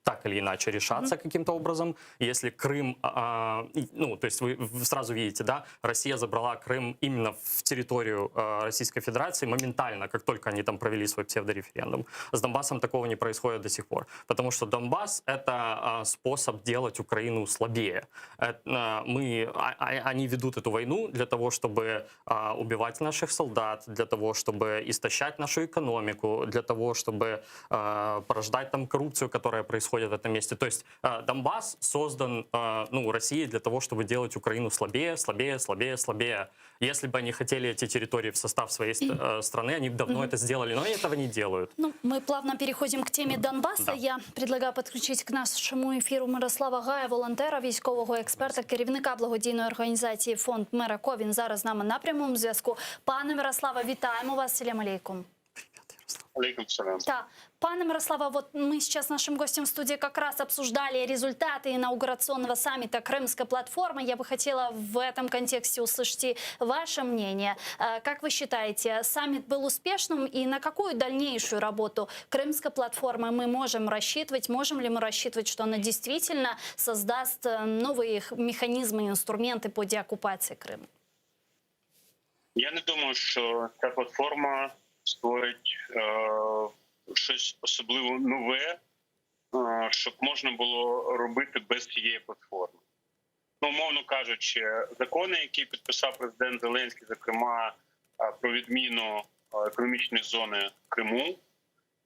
так или иначе решаться каким-то образом. Если Крым, а, ну, то есть вы сразу видите, да, Россия забрала Крым именно в территорию а, Российской Федерации моментально, как только они там провели свой псевдореферендум. С Донбассом такого не происходит до сих пор, потому что Донбасс — это а, способ делать Украину слабее. Это, а, мы, а, а, они ведут эту войну для того, чтобы а, убивать наших солдат, для того, чтобы истощать нашу экономику, для того, чтобы а, порождать там коррупцию, которая происходит в этом месте. То есть а, Донбасс создан а, ну, Россией для того, чтобы делать Украину слабее, слабее, слабее, слабее. Если бы они хотели эти территории в состав своей э, страны, они бы давно это сделали, но они этого не делают. Ну, мы плавно переходим к теме Донбасса. Да. Я предлагаю подключить к нашому ефіру Мирослава Гая, волонтера, військового експерта, керівника благодійної організації Фонд Мирако. Він зараз з нами на прямому зв'язку. Пане Мирославе, вітаємо вас. Селям алейкум. Алейкум салям. Да. Пане Мирослава, вот мы сейчас с нашим гостем в студии как раз обсуждали результаты инаугурационного саммита Крымской платформы. Я бы хотела в этом контексте услышать и ваше мнение. Э, Как вы считаете, саммит был успешным и на какую дальнейшую работу Крымской платформы мы можем рассчитывать? Можем ли мы рассчитывать, что она действительно создаст э, новые механизмы и инструменты по деоккупации Крыма? Я не думаю, що ця платформа створить е, щось особливо нове, е, щоб можна було робити без цієї платформи. Ну, умовно кажучи, закони, які підписав президент Зеленський, зокрема е, про відміну е, економічної зони Криму,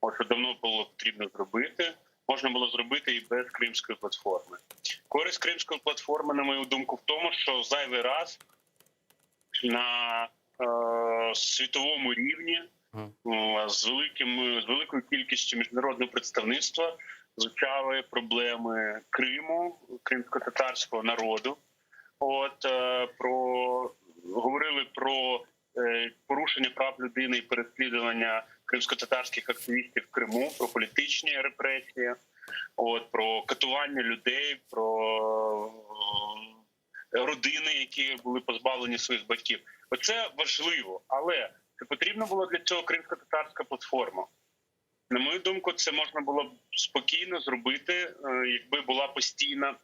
от, що давно було потрібно зробити, можна було зробити і без кримської платформи. Користь кримської платформи, на мою думку, в тому, що зайвий раз на е, світовому рівні з великим з великою кількістю міжнародного представництва звучали проблеми Криму, кримсько-татарського народу. От е, про говорили про е, порушення прав людини і переслідування кримсько-татарських активістів в Криму, про політичні репресії, от про катування людей, про е, родини, які були позбавлені своїх батьків. Оце важливо, але чи потрібна була для цього кримсько-татарська платформа? На мою думку, це можна було б спокійно зробити, е, якби була постійна.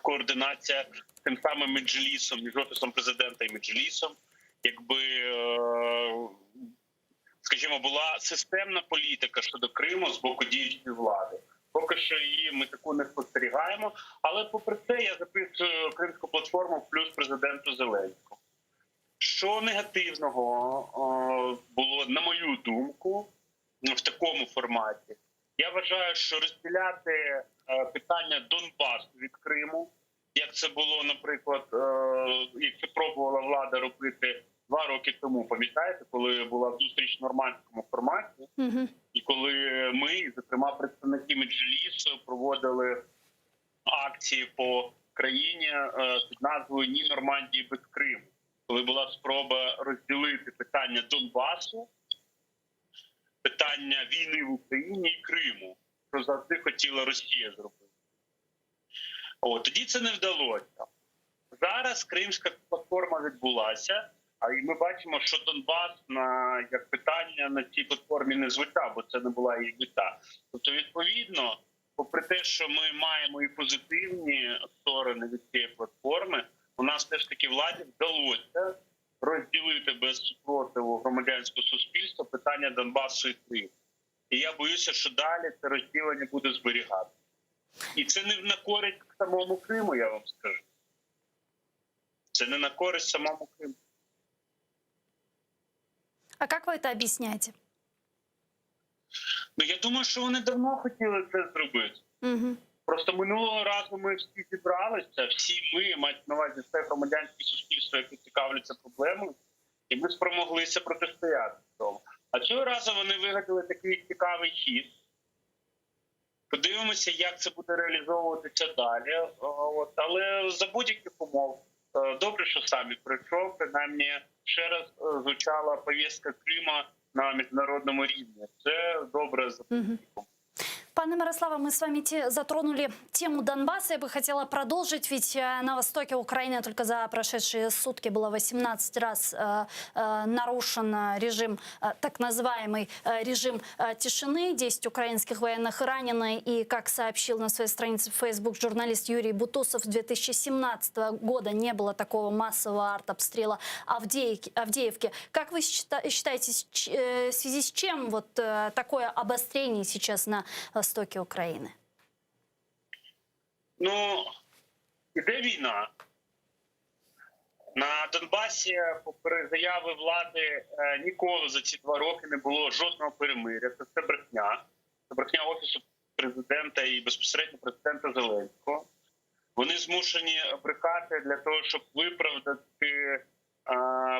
Координація тим самим Меджлісом, між Офісом президента і Меджлісом, якби, скажімо, була системна політика щодо Криму з боку діючої влади. Поки що її ми таку не спостерігаємо, але попри це я записую Кримську платформу плюс президенту Зеленському. Що негативного було, на мою думку, в такому форматі? Я вважаю, що розділяти питання Донбасу від Криму, як це було, наприклад, як це пробувала влада робити 2 роки тому, пам'ятаєте, коли була зустріч в нормандському форматі, і коли ми, зокрема представники Меджлісу, проводили акції по країні під назвою «Ні Нормандії без Криму», коли була спроба розділити питання Донбасу, питання війни в Україні і Криму, що завжди хотіла Росія зробити. Тоді це не вдалося. Зараз Кримська платформа відбулася, а ми бачимо, що Донбас як питання на цій платформі не звучав, бо це не була її мета. Тобто, відповідно, попри те, що ми маємо і позитивні сторони від цієї платформи, у нас все ж таки владі вдалося розділити без супротиву громадянського суспільства питання Донбасу і Криму. І я боюся, що далі це розділення буде зберігатися. І це не на користь самому Криму, я вам скажу. Це не на користь самому Криму. А как вы это объясняете? Я думаю, що вони давно хотіли це зробити. Просто минулого разу ми всі зібралися, всі ми, мають на увазі все громадянське суспільство, яке цікавляться проблемою, і ми спромоглися протистояти цьому. А цього разу вони вигадали такий цікавий хід. Подивимося, як це буде реалізовуватися далі. Але за будь-яких умов, добре, що саміт пройшов, принаймні ще раз звучала повістка Крима на міжнародному рівні. Це добре за будь-яких. Пане Мирославе, мы с вами затронули тему Донбасса. Я бы хотела продолжить, ведь на востоке Украины только за прошедшие сутки было 18 раз нарушен режим, так называемый режим тишины. 10 украинских военных ранены. И, как сообщил на своей странице в Facebook журналист Юрий Бутусов, с 2017 года не было такого массового артобстрела Авдеевки. Как вы считаете, в связи с чем такое обострение сейчас на востоке Украины? Іде війна. На Донбасі, попри заяви влади, ніколи за ці 2 роки не було жодного перемир'я. Це все брехня. Це брехня Офісу президента і безпосередньо президента Зеленського. Вони змушені брехати для того, щоб виправдати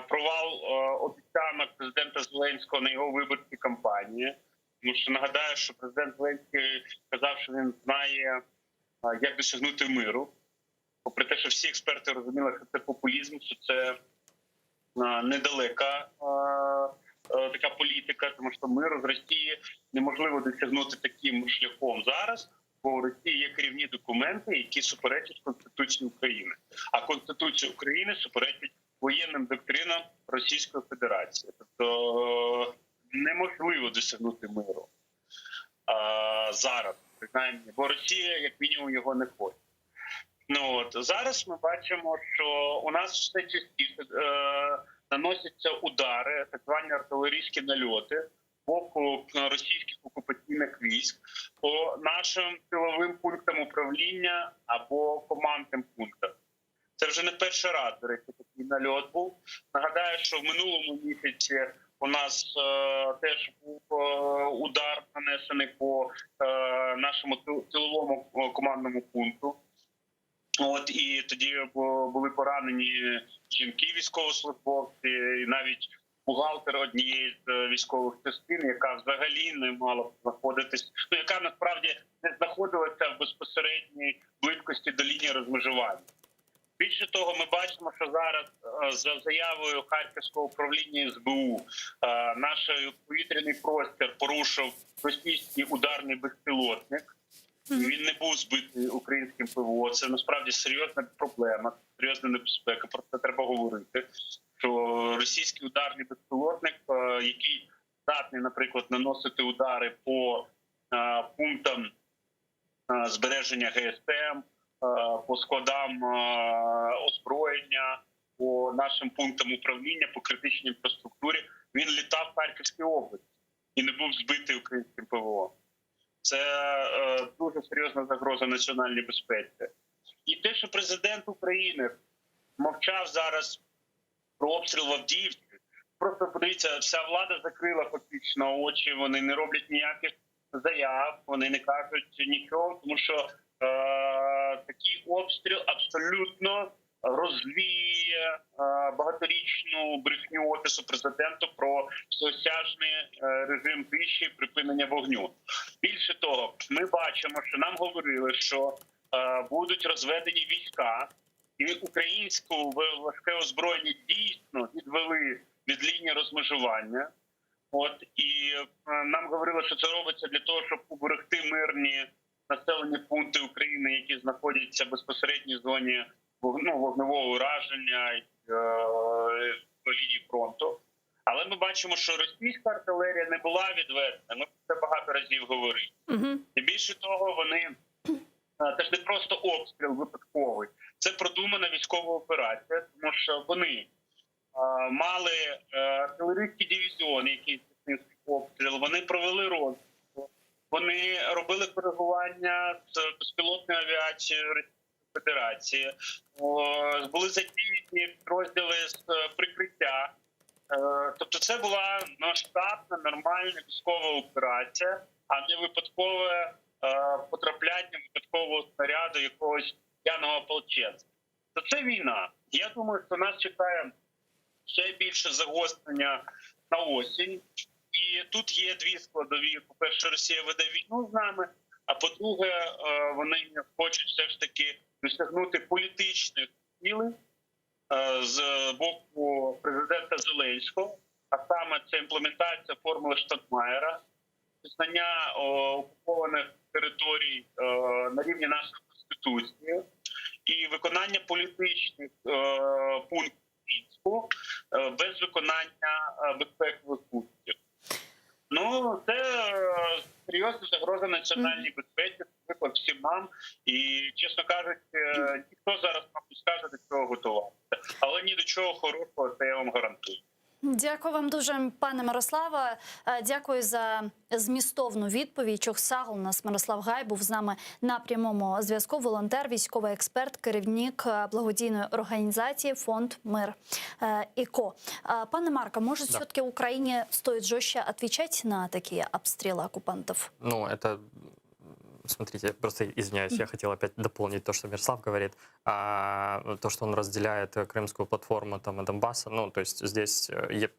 провал обіцянок президента Зеленського на його виборчій кампанії. Тому що нагадаю, що президент Зеленський казав, що він знає, як досягнути миру. Попри те, що всі експерти розуміли, що це популізм, що це недалека така політика, тому що миру з Росії неможливо досягнути таким шляхом зараз, бо у Росії є керівні документи, які суперечать Конституції України. А Конституція України суперечить воєнним доктринам Російської Федерації. Тобто неможливо досягнути миру зараз, принаймні, бо Росія, як мінімум, його не хоче. Зараз ми бачимо, що у нас все частіше наносяться удари, так звані артилерійські нальоти з боку російських окупаційних військ по нашим тиловим пунктам управління або командним пунктам. Це вже не перший раз, до речі, такий нальот був. Нагадаю, що в минулому місяці у нас теж був удар нанесений по нашому тиловому командному пункту. І тоді були поранені жінки військовослужбовці, і навіть бухгалтер однієї з військових частин, яка взагалі не мала б знаходитись, яка насправді не знаходилася в безпосередній близькості до лінії розмежування. Більше того, ми бачимо, що зараз за заявою Харківського управління ес бе у наш повітряний простір порушив російський ударний безпілотник. Він не був збитий українським пе ве о. Це насправді серйозна проблема, серйозна небезпека. Про це треба говорити. Що російський ударний безпілотник, який здатний, наприклад, наносити удари по пунктам збереження ге ес ем, по складам озброєння, по нашим пунктам управління, по критичній інфраструктурі. Він літав в Харківській області і не був збитий українським ПВО. Це дуже серйозна загроза національній безпеці. І те, що президент України мовчав зараз про обстріл в Авдіївці, просто подивіться, вся влада закрила фактично очі, вони не роблять ніяких заяв, вони не кажуть нічого, тому що е, такий обстріл абсолютно розвіє е, багаторічну брехню Офісу президента про всеосяжний е, режим тиші, припинення вогню. Більше того, ми бачимо, що нам говорили, що е, будуть розведені війська, і українську важке озброєння дійсно відвели від лінії розмежування. От і нам говорили, що це робиться для того, щоб уберегти мирні населені пункти України, які знаходяться в безпосередній зоні ну, вогневого ураження е, по лінії фронту. Але ми бачимо, що російська артилерія не була відведена. Ми про це багато разів говорили. Угу. І більше того, вони це ж не просто обстріл випадковий, це продумана військова операція, тому що вони мали артилерійський дивізіон, який здійснив обстріл, вони провели розвідку, вони робили коригування з безпілотною авіацією Російської Федерації, були задіяні підрозділи з прикриття. Тобто це була масштабна, нормальна військова операція, а не випадкове потрапляння випадкового снаряду якогось п'яного ополченця. То це війна. Я думаю, що нас чекає ще більше загострення на осінь. І тут є дві складові: по-перше, Росія веде війну з нами, а по-друге, вони хочуть все ж таки досягнути політичних цілей з боку президента Зеленського, а саме це імплементація формули Штайнмайєра, визнання окупованих територій на рівні нашої Конституції і виконання політичних пунктів Мінську без виконання безпекових пунктів. Ну, це серйозна загроза національній безпеці, наприклад, всім нам. І, чесно кажучи, ніхто зараз нам не скаже, до чого готуватися. Але ні до чого хорошого, це я вам гарантую. Дякую вам дуже, пане Мирославе. Дякую за змістовну відповідь. Çoq sağ oluñ. У нас Мирослав Гай був з нами на прямому зв'язку. Волонтер, військовий експерт, керівник благодійної організації Фонд Мир ІКО. Пане Марко, может, Да. все-таки Украине стоит жестче отвечать на такие обстрелы оккупантов? Ну, это, смотрите, просто извиняюсь, я хотел опять дополнить то, что Мирослав говорит, а, то, что он разделяет крымскую платформу там, и Донбасса, ну, то есть здесь я,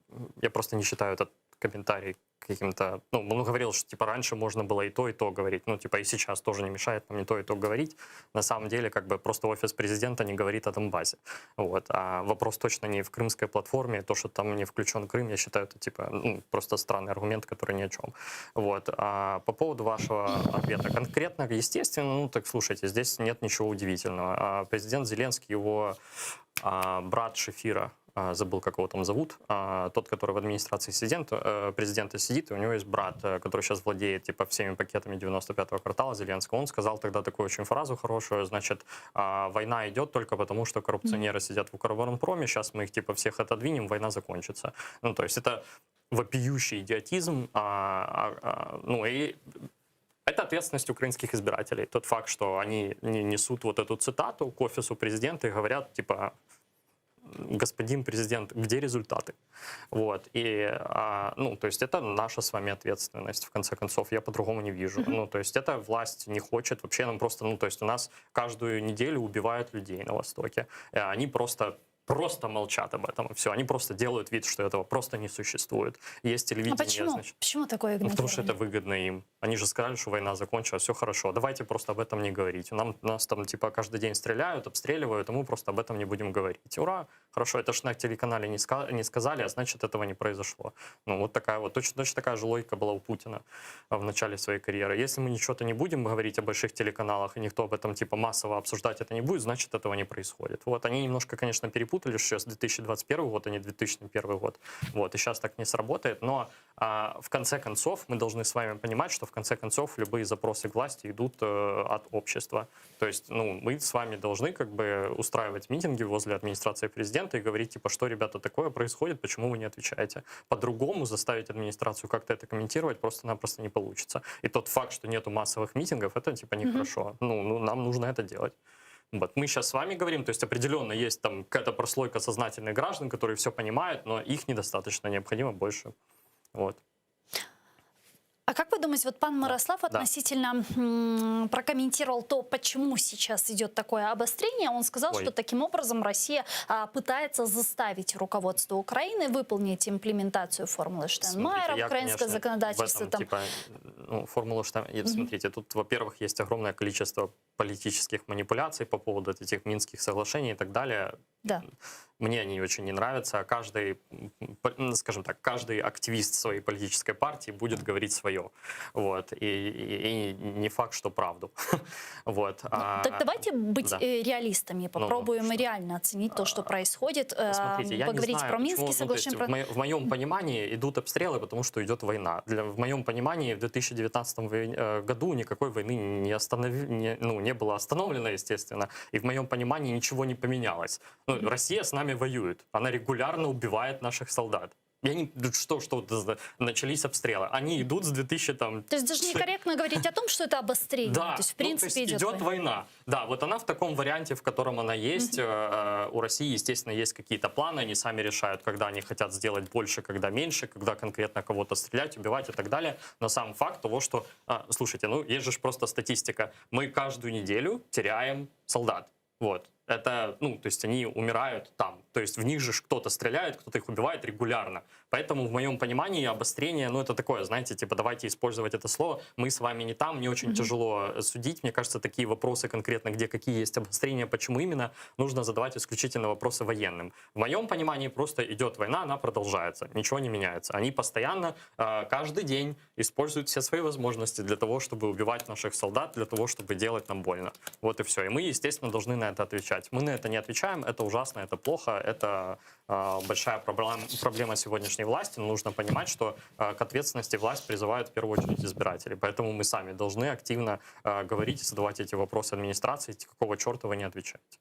я просто не считаю этот комментарий каким-то... Ну, он говорил, что, типа, раньше можно было и то, и то говорить. Ну, типа, и сейчас тоже не мешает нам не то, и то говорить. На самом деле, как бы, просто офис президента не говорит о Донбассе. Вот. А вопрос точно не в крымской платформе. То, что там не включен Крым, я считаю, это, типа, ну, просто странный аргумент, который ни о чем. Вот. А по поводу вашего ответа конкретно, естественно, ну, так слушайте, здесь нет ничего удивительного. А президент Зеленский, его а, брат Шефира, забыл, как его там зовут, тот, который в администрации президента, президента сидит, и у него есть брат, который сейчас владеет типа всеми пакетами 95-го квартала Зеленского. Он сказал тогда такую очень фразу хорошую, значит, война идет только потому, что коррупционеры сидят в Укроборонпроме, сейчас мы их типа всех отодвинем, война закончится. Ну, то есть это вопиющий идиотизм, ну и это ответственность украинских избирателей. Тот факт, что они не несут вот эту цитату к офису президента и говорят, типа, господин президент, где результаты? Вот. И, а, ну, то есть это наша с вами ответственность, в конце концов, я по-другому не вижу. Ну, то есть эта власть не хочет, вообще нам просто, ну, то есть у нас каждую неделю убивают людей на Востоке. Они просто просто молчат об этом, и все. Они просто делают вид, что этого просто не существует. Есть телевидение, А почему? значит... Почему такое Ну, потому что это игнорирование? выгодно им. Они же сказали, что война закончилась, все хорошо. Давайте просто об этом не говорить. Нам, нас там типа каждый день стреляют, обстреливают, а мы просто об этом не будем говорить. Ура, хорошо, это ж на телеканале не, ска- не сказали, а значит этого не произошло. Ну вот такая вот, точно, точно такая же логика была у Путина в начале своей карьеры. Если мы ничего-то не будем говорить о больших телеканалах, и никто об этом типа массово обсуждать это не будет, значит этого не происходит. Вот они немножко, конечно, перепутали. перепутали, что сейчас 2021 год, а не 2001 год. Вот, и сейчас так не сработает. Но а, в конце концов мы должны с вами понимать, что в конце концов любые запросы к власти идут э, от общества. То есть, ну, мы с вами должны как бы устраивать митинги возле администрации президента и говорить, типа, что, ребята, такое происходит, почему вы не отвечаете. По-другому заставить администрацию как-то это комментировать просто-напросто не получится. И тот факт, что нету массовых митингов, это типа нехорошо. Ну, ну, нам нужно это делать. Вот. Мы сейчас с вами говорим, то есть определенно есть там какая-то прослойка сознательных граждан, которые все понимают, но их недостаточно, необходимо больше. Вот. А как вы думаете, вот пан Мирослав Да. относительно м, прокомментировал то, почему сейчас идет такое обострение? Он сказал, Ой. что таким образом Россия а, пытается заставить руководство Украины выполнить имплементацию формулы Штайнмайера Смотрите, в я, украинское конечно, законодательство. В этом, там. типа, ну, формула Штайн... Смотрите, тут, во-первых, есть огромное количество политических манипуляций по поводу этих Минских соглашений и так далее. Да. Мне они очень не нравятся. Каждый, м, по- ну, скажем так, каждый активист своей политической партии будет говорить свое. Вот. И, и- и не факт, что правду. Вот. А, Ну, Так давайте быть да. э, реалистами, Ну, попробуем реально оценить то, что происходит, э, Смотрите, я поговорить не знаю, про почему, Минские ну, то есть соглашения. про- в, мо- в моем понимании идут обстрелы, потому что идет война. Для, в моем понимании в 2019 вой- э, году никакой войны не, останови, не, ну, не было остановлено, естественно. И в моем понимании ничего не поменялось. Ну, Россия с нами воюет. Она регулярно убивает наших солдат. Я не, ну, что, что вот за- начались обстрелы. Они идут с 2000 там, То есть даже некорректно говорить о том, что это обострение. да, То есть, в ну, принципе, идет, идет, война. война. Да, вот она в таком варианте, в котором она есть. Э, У России, естественно, есть какие-то планы, они сами решают, когда они хотят сделать больше, когда меньше, когда конкретно кого-то стрелять, убивать и так далее. Но сам факт того, что, а, слушайте, ну есть же ж просто статистика. Мы каждую неделю теряем солдат. Вот. Это, ну, то есть они умирают там. То есть в них же ж кто-то стреляет, кто-то их убивает регулярно. Поэтому в моем понимании обострение, ну, это такое, знаете, типа давайте использовать это слово. Мы с вами не там, мне очень Мгм. тяжело э, судить. Мне кажется, такие вопросы конкретно, где какие есть обострения, почему именно, нужно задавать исключительно вопросы военным. В моем понимании просто идет война, она продолжается, ничего не меняется. Они постоянно, э, каждый день используют все свои возможности для того, чтобы убивать наших солдат, для того, чтобы делать нам больно. Вот и все. И мы, естественно, должны на это отвечать. Мы на это не отвечаем, это ужасно, это плохо, это э, большая проблема, проблема сегодняшней власти. Но нужно понимать, что э, к ответственности власть призывают в первую очередь избиратели. Поэтому мы сами должны активно э, говорить и задавать эти вопросы администрации, какого черта вы не отвечаете.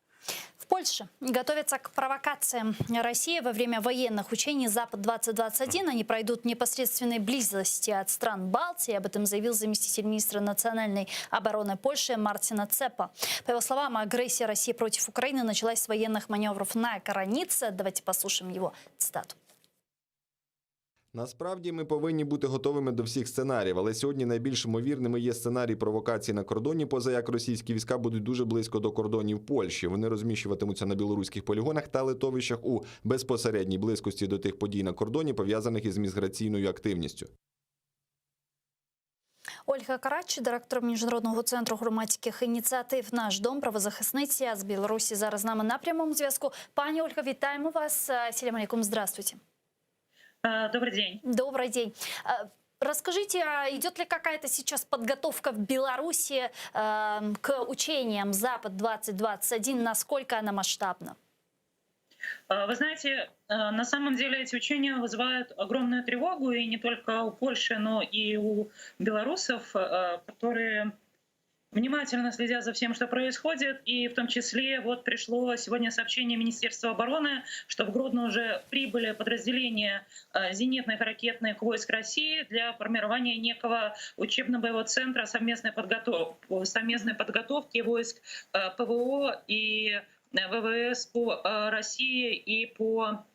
В Польше готовятся к провокациям России во время военных учений «Запад-2021». Они пройдут в непосредственной близости от стран Балтии. Об этом заявил заместитель министра национальной обороны Польши Мартин Оцепа. По его словам, агрессия России против Украины началась с военных маневров на границе. Давайте послушаем его цитату. Насправді ми повинні бути готовими до всіх сценаріїв, але сьогодні найбільш ймовірними є сценарій провокації на кордоні, позаяк російські війська будуть дуже близько до кордонів Польщі. Вони розміщуватимуться на білоруських полігонах та летовищах у безпосередній близькості до тих подій на кордоні, пов'язаних із міграційною активністю. Ольга Карач, директор Міжнародного центру громадських ініціатив «Наш дом», правозахисниця з Білорусі зараз з нами на прямому зв'язку. Пані Ольга, вітаємо вас. Селям алейкум, здравствуйте. Добрый день. Добрый день. Э, Расскажите, а идет ли какая-то сейчас подготовка в Беларуси э, к учениям «Запад-2021»? Насколько она масштабна? Э, Вы знаете, э, на самом деле эти учения вызывают огромную тревогу, и не только у Польши, но и у белорусов, э, которые внимательно следят за всем, что происходит, и в том числе вот пришло сегодня сообщение Министерства обороны, что в Гродно уже прибыли подразделения э, зенитных ракетных войск России для формирования некого учебно-боевого центра совместной, подготов... совместной подготовки войск э, ПВО и э, ВВС по России и по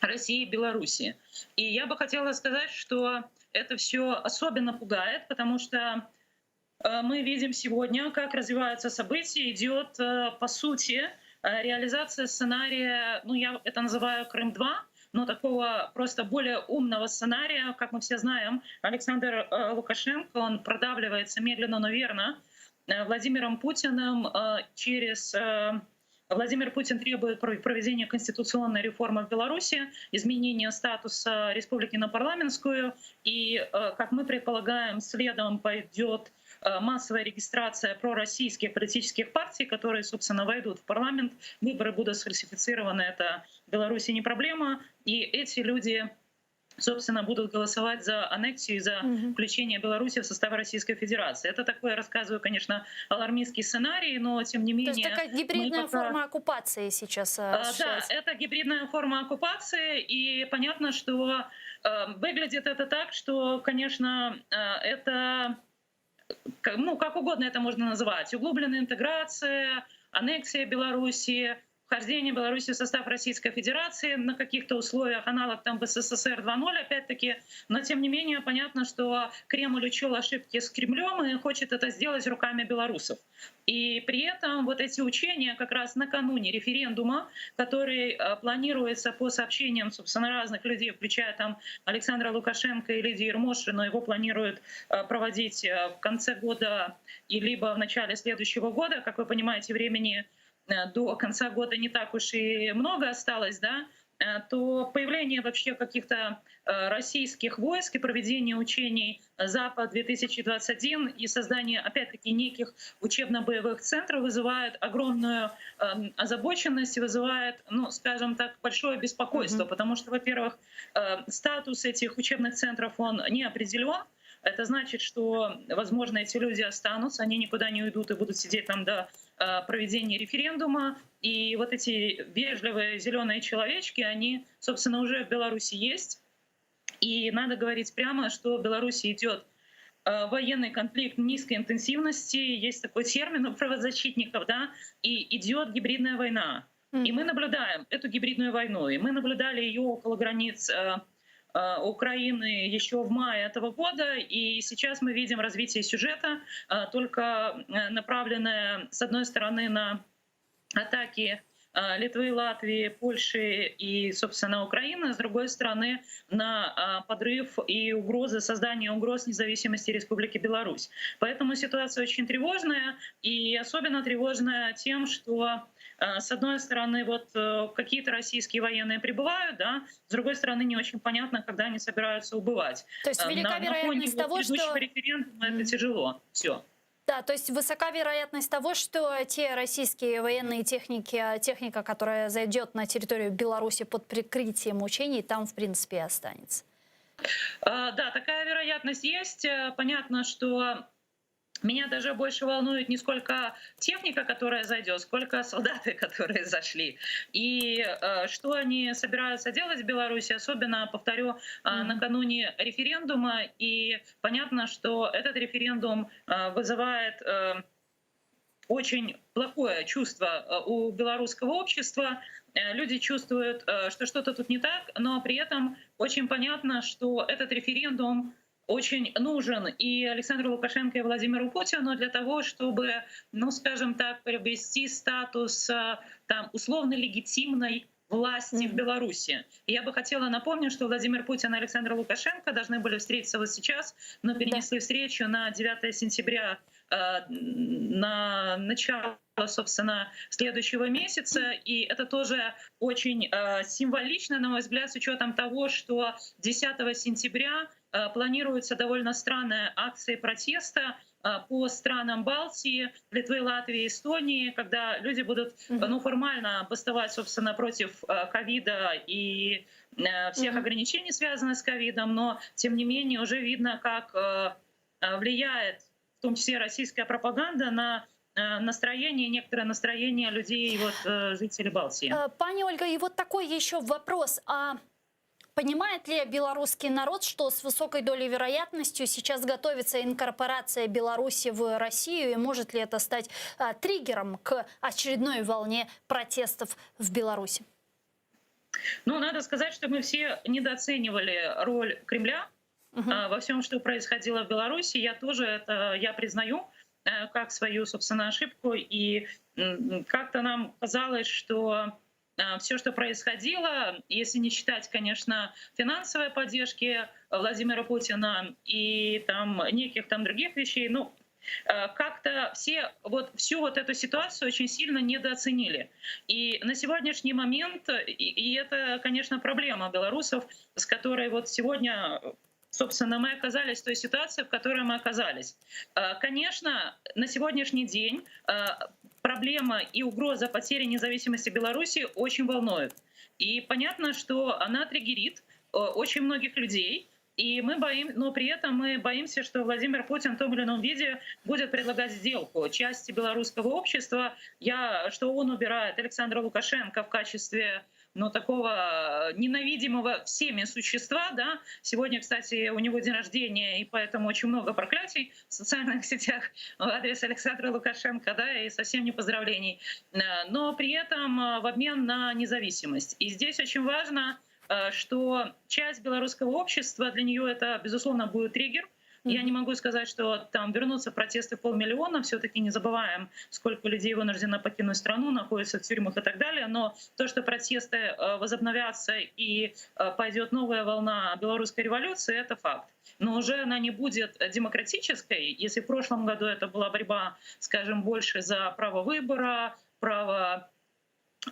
России и Беларуси. И я бы хотела сказать, что это все особенно пугает, потому что мы видим сегодня, как развиваются события. Идет, по сути, реализация сценария, ну я это называю Крым-2, но такого просто более умного сценария, как мы все знаем, Александр Лукашенко, он продавливается медленно, но верно Владимиром Путиным через... Владимир Путин требует проведения конституционной реформы в Беларуси, изменения статуса республики на парламентскую, и, как мы предполагаем, следом пойдет массовая регистрация пророссийских политических партий, которые, собственно, войдут в парламент. Выборы будут сфальсифицированы, это в Беларуси не проблема. И эти люди собственно, будут голосовать за аннексию и за угу. включение Беларуси в состав Российской Федерации. Это такой, я рассказываю, конечно, алармистский сценарий, но тем не менее... То есть такая гибридная пока... форма оккупации сейчас а, Да, это гибридная форма оккупации, и понятно, что э, выглядит это так, что, конечно, э, это ну, как угодно это можно назвать, углубленная интеграция, аннексия Белоруссии, вхождение Беларуси в состав Российской Федерации на каких-то условиях, аналог там СССР 2.0 опять-таки, но тем не менее понятно, что Кремль учел ошибки с Кремлем и хочет это сделать руками белорусов. И при этом вот эти учения как раз накануне референдума, который э, планируется по сообщениям, собственно, разных людей, включая там Александра Лукашенко и Лидию Ермошину, его планируют э, проводить э, в конце года и либо в начале следующего года. Как вы понимаете, времени до конца года не так уж и много осталось, да, э, то появление вообще каких-то э, российских войск и проведение учений «Запад-2021» и создание, опять-таки, неких учебно-боевых центров вызывает огромную эм, озабоченность и вызывает, ну, скажем так, большое беспокойство, mm-hmm. потому что, во-первых, статус этих учебных центров, он не определен, это значит, что, возможно, эти люди останутся, они никуда не уйдут и будут сидеть там до э, проведения референдума. И вот эти вежливые зеленые человечки, они, собственно, уже в Беларуси есть. И надо говорить прямо, что в Беларуси идет э, военный конфликт низкой интенсивности, есть такой термин у правозащитников, да, и идет гибридная война. И мы наблюдаем эту гибридную войну, и мы наблюдали ее около границ э, Украины еще в мае этого года, и сейчас мы видим развитие сюжета, э, только э, направленное, с одной стороны, на атаки Литвы, Латвии, Польши и, собственно, Украины, с другой стороны, на подрыв и угрозы, создание угроз независимости Республики Беларусь. Поэтому ситуация очень тревожная, и особенно тревожная тем, что с одной стороны, вот э, какие-то российские военные прибывают, да, с другой стороны, не очень понятно, когда они собираются убывать. То есть велика на, вероятность на фоне того, вот что... референдума это тяжело. Все. Да, то есть высока вероятность того, что те российские военные техники, техника, которая зайдет на территорию Беларуси под прикрытием учений, там, в принципе, и останется. Да, такая вероятность есть. Понятно, что меня даже больше волнует не сколько техника, которая зайдет, сколько солдаты, которые зашли. И э, что они собираются делать в Беларуси, особенно, повторю, э, накануне референдума. И понятно, что этот референдум э, вызывает э, очень плохое чувство э, у белорусского общества. Э, люди чувствуют, э, что что-то тут не так, но при этом очень понятно, что этот референдум очень нужен и Александру Лукашенко, и Владимиру Путину для того, чтобы, ну, скажем так, приобрести статус там, условно легитимной власти в Беларуси. И я бы хотела напомнить, что Владимир Путин и Александр Лукашенко должны были встретиться вот сейчас, но перенесли встречу на 9 сентября, на начало, собственно, следующего месяца. И это тоже очень символично, на мой взгляд, с учетом того, что 10 сентября планируется довольно странная акция протеста по странам Балтии, Литвы, Латвии, Эстонии, когда люди будут ну, формально бастовать, собственно, против ковида и всех ограничений, связанных с ковидом, но, тем не менее, уже видно, как влияет, в том числе российская пропаганда, на настроение, некоторое настроение людей, вот, жителей Балтии. Пани Ольга, и вот такой еще вопрос. А понимает ли белорусский народ, что с высокой долей вероятностью сейчас готовится инкорпорация Беларуси в Россию, и может ли это стать а, триггером к очередной волне протестов в Беларуси? Ну, надо сказать, что мы все недооценивали роль Кремля угу. во всем, что происходило в Беларуси. Я тоже это я признаю как свою, собственно, ошибку. И как-то нам казалось, что все, что происходило, если не считать, конечно, финансовой поддержки Владимира Путина и там неких там других вещей, ну, как-то все вот всю вот эту ситуацию очень сильно недооценили. И на сегодняшний момент, и, и это, конечно, проблема белорусов, с которой вот сегодня... Собственно, мы оказались в той ситуации, в которой мы оказались. Э, конечно, на сегодняшний день э, проблема и угроза потери независимости Беларуси очень волнует. И понятно, что она триггерит э, очень многих людей, и мы боим, но при этом мы боимся, что Владимир Путин в том или ином виде будет предлагать сделку части белорусского общества, я, что он убирает Александра Лукашенко в качестве ну, такого ненавидимого всеми существа. Да? Сегодня, кстати, у него день рождения, и поэтому очень много проклятий в социальных сетях в адрес Александра Лукашенко, да, и совсем не поздравлений. Э, но при этом э, в обмен на независимость. И здесь очень важно, э, что часть белорусского общества, для нее это, безусловно, будет триггер, я не могу сказать, что там вернутся протесты полмиллиона, все-таки не забываем, сколько людей вынуждено покинуть страну, находятся в тюрьмах и так далее, но то, что протесты э, возобновятся и э, пойдет новая волна белорусской революции, это факт. Но уже она не будет демократической, если в прошлом году это была борьба, скажем, больше за право выбора, право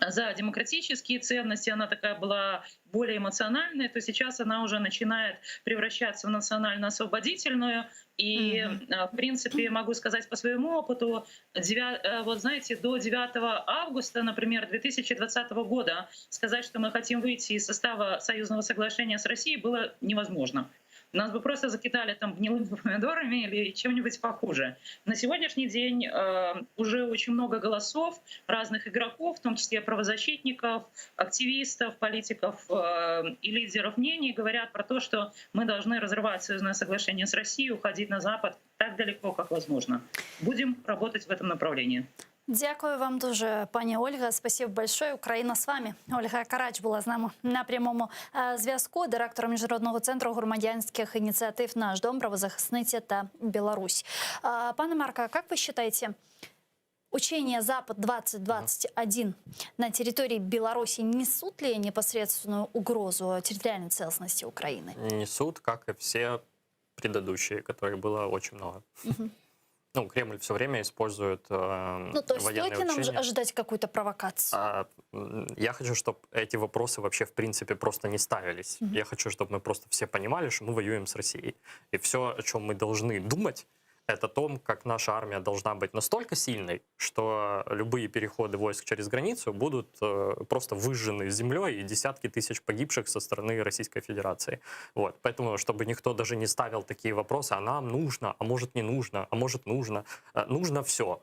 за демократические ценности, она такая была более эмоциональная, то сейчас она уже начинает превращаться в национально-освободительную. И, mm-hmm. в принципе, могу сказать по своему опыту, 9, э, вот знаете, до 9 августа, например, 2020 года сказать, что мы хотим выйти из состава союзного соглашения с Россией, было невозможно. Нас бы просто закидали там гнилыми помидорами или чем-нибудь похуже. На сегодняшний день э, уже очень много голосов разных игроков, в том числе правозащитников, активистов, политиков э, и лидеров мнений, говорят про то, что мы должны разрывать союзное соглашение с Россией, уходить на Запад так далеко, как возможно. Будем работать в этом направлении. Дякую вам дуже, пані Ольга. Спасибо большое. Украина с вами. Ольга Карач була з нами на прямому е, зв'язку, директор міжнародного центру громадянських ініціатив Наш дом, правозахисниця та Білорусь. Е, Пане Марко, как вы считаете, учения Запад-2021 на территории Беларуси несут ли непосредственную угрозу территориальной целостности Украины? Несут, как и все предыдущие, которых было очень много. Мгм. Ну, Кремль все время использует э, Ну, то есть военные стоит ли нам учения. ожидать какую-то провокацию? А, м, я хочу, чтобы эти вопросы вообще в принципе просто не ставились. Мгм. Я хочу, чтобы мы просто все понимали, что мы воюем с Россией. И все, о чем мы должны думать, это о том, как наша армия должна быть настолько сильной, что любые переходы войск через границу будут э, просто выжжены землей и десятки тысяч погибших со стороны Российской Федерации. Вот. Поэтому, чтобы никто даже не ставил такие вопросы, а нам нужно, а может не нужно, а может нужно. Э, Нужно все.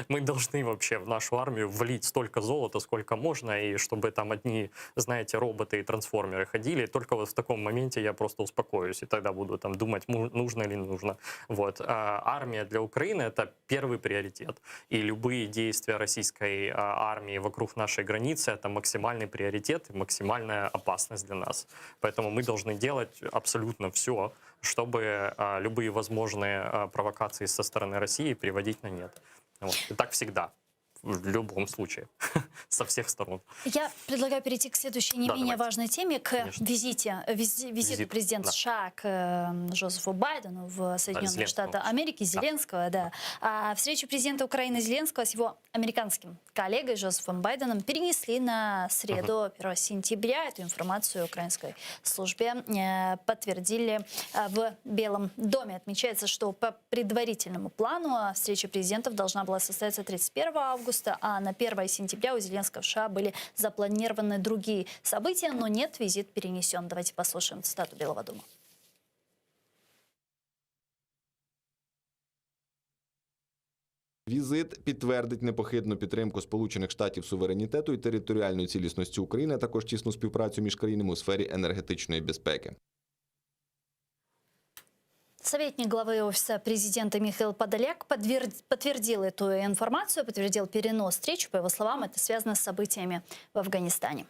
Мы должны вообще в нашу армию влить столько золота, сколько можно, и чтобы там одни, знаете, роботы и трансформеры ходили. Только вот в таком моменте я просто успокоюсь, и тогда буду там думать, му- нужно или не нужно. Вот. А Армия для Украины — это первый приоритет. И любые действия российской а, армии вокруг нашей границы — это максимальный приоритет и максимальная опасность для нас. Поэтому мы должны делать абсолютно все, чтобы а, любые возможные а, провокации со стороны России приводить на нет. Вот. И так всегда, в любом случае, со всех сторон. Я предлагаю перейти к следующей не Да, менее давайте. важной теме, к Конечно. визите, визи- визиту Визит, президента да. США к э, Жозефу Байдену в Соединенные Зеленского. Штаты Америки, Да. Зеленского, да. А встречу президента Украины Зеленского с его американским коллегой Жозефом Байденом перенесли на среду 1 сентября. Эту информацию украинской службе э, подтвердили э, в Белом доме. Отмечается, что по предварительному плану а, встреча президентов должна была состояться 31 августа, а на 1 сентября у Зеленского в США были запланированы другие события, но нет, визит перенесен. Давайте послушаем цитату Белого дома. Візит підтвердить непохитну підтримку Сполучених Штатів суверенітету і територіальної цілісності України, а також тісну співпрацю між країнами у сфері енергетичної безпеки. Советник главы Офиса президента Михаил Подоляк подтверд- подтвердил эту информацию, подтвердил перенос встречи. По его словам, это связано с событиями в Афганистане.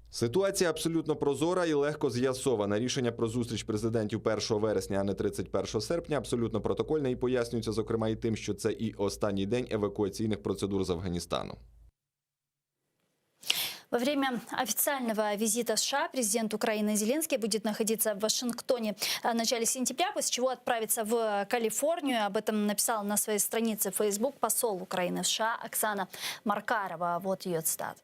Ситуація абсолютно прозора і легко з'ясована. Рішення про зустріч президентів 1 вересня, а не 31 серпня, абсолютно протокольне і пояснюється, зокрема, і тим, що це і останній день евакуаційних процедур з Афганістану. Во время официального визита в США президент Украины Зеленский будет находиться в Вашингтоне в начале сентября, после чего отправится в Калифорнию. Об этом написала на своей странице в Facebook посол Украины в США Оксана Маркарова. Вот ее цитата.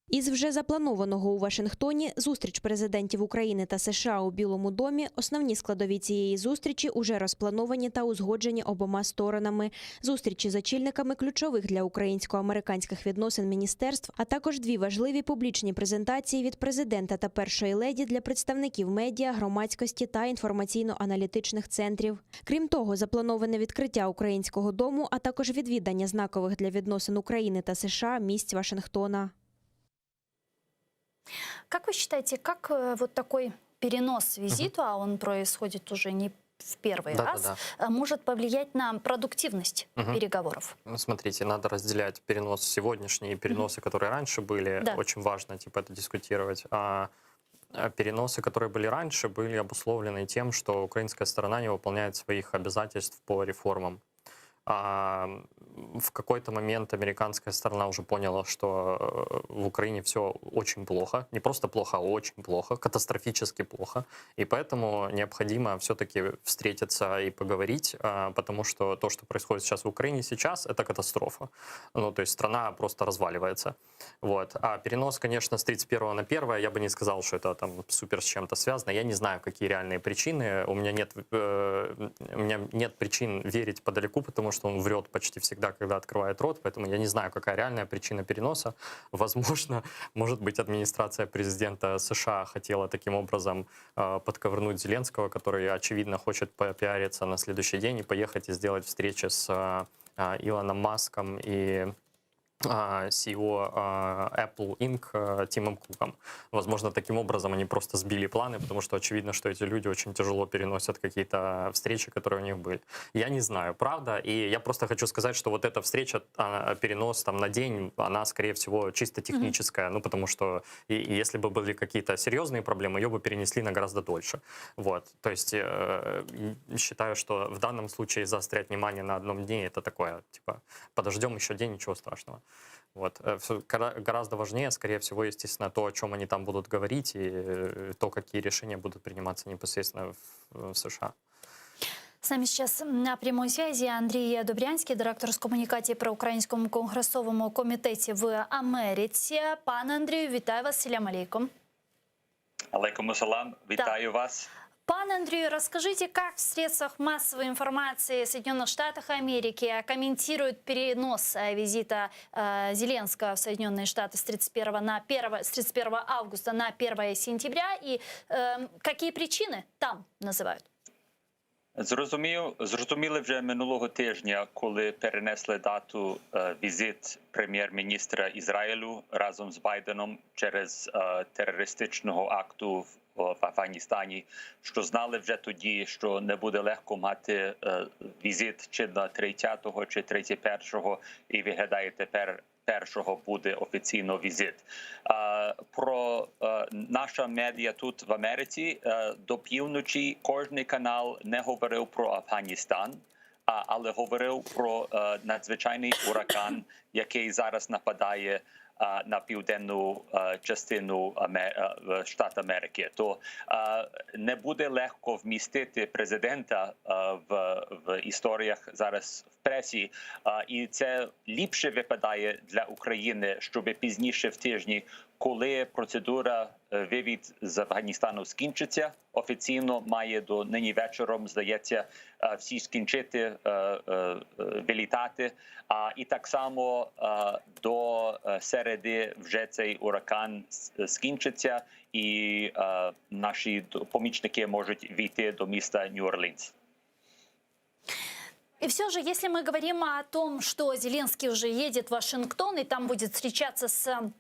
Із вже запланованого у Вашингтоні зустріч президентів України та США у Білому домі. Основні складові цієї зустрічі уже розплановані та узгоджені обома сторонами. Зустрічі з очільниками ключових для українсько-американських відносин міністерств, а також дві важливі публічні презентації від президента та першої леді для представників медіа, громадськості та інформаційно-аналітичних центрів. Крім того, заплановане відкриття українського дому, а також відвідання знакових для відносин України та США місць Вашингтона. Как вы считаете, как э, вот такой перенос визита, а он происходит уже не в первый Да, да, раз, да. э, может повлиять на продуктивность Мгм. переговоров? Ну, смотрите, надо разделять перенос сегодняшний и переносы, которые раньше были. Да. Очень важно, типа, это дискутировать. А а переносы, которые были раньше, были обусловлены тем, что украинская сторона не выполняет своих обязательств по реформам. А, в какой-то момент американская сторона уже поняла, что э, в Украине все очень плохо. Не просто плохо, а очень плохо, катастрофически плохо. И поэтому необходимо все-таки встретиться и поговорить, а, потому что то, что происходит сейчас в Украине сейчас, это катастрофа. Ну, то есть страна просто разваливается. Вот. А перенос, конечно, с 31 на 1, я бы не сказал, что это там супер с чем-то связано. Я не знаю, какие реальные причины. У меня нет, э, у меня нет причин верить Подоляку, потому что он врет почти всегда, когда открывает рот, поэтому я не знаю, какая реальная причина переноса. Возможно, может быть, администрация президента США хотела таким образом э, подковырнуть Зеленского, который, очевидно, хочет попиариться на следующий день и поехать и сделать встречи с э, э, Илоном Маском и а, CEO а, Apple Inc. э, Тимом Куком. Возможно, таким образом они просто сбили планы, потому что очевидно, что эти люди очень тяжело переносят какие-то встречи, которые у них были. Я не знаю, правда. И я просто хочу сказать, что вот эта встреча, а, перенос там на день, она, скорее всего, чисто техническая. Ну, потому что и, и если бы были какие-то серьезные проблемы, ее бы перенесли на гораздо дольше. Вот. То есть э, и считаю, что в данном случае заострять внимание на одном дне это такое, типа, подождем еще день, ничего страшного. Вот. Э, всё гора- Гораздо важнее, скорее всего, естественно, то, о чем они там будут говорить, и э, то, какие решения будут приниматься непосредственно в, в США. С нами сейчас на прямой связи Андрій Добрянський, директор з комунікації при Українському конгресовому комітеті в Америці. Пане Андрію, вітаю вас. Селям алейкум. Алейкум ассалам, вітаю вас. Пане Андрію, расскажите, как в средствах массовой информации Соединенных Штатов Америки комментируют перенос э, визита э, Зеленского в Соединенные Штаты с 31, на 1, с 31 августа на 1 сентября и э, какие причины там называют? Зрозумів, зрозуміли вже минулого тижня, коли перенесли дату е, візит прем'єр-міністра Ізраїлю разом з Байденом через е, терористичного акту в, в Афганістані, що знали вже тоді, що не буде легко мати е, візит чи на 30-го, чи 31-го, і виглядає тепер. Першого буде офіційно візит. Е, Про е, наша медіа тут в Америці е, до півночі кожний канал не говорив про Афганістан, а- але говорив про е, надзвичайний ураган, який зараз нападає е, на південну е, частину Аме- е, штат Америки. То е, не буде легко вмістити президента е, в, в історіях зараз в пресі, Е, і це ліпше випадає для України, щоб пізніше в тижні, коли процедура е, вивід з Афганістану скінчиться, офіційно має до нині вечором, здається, е, всі скінчити е, е, е, вилітати. А і так само е, до е, середи вже цей ураган с- скінчиться, і е, наші д- помічники можуть війти до міста Нью-Орлінс. И все же, если мы говорим о том, что Зеленский уже едет в Вашингтон и там будет встречаться с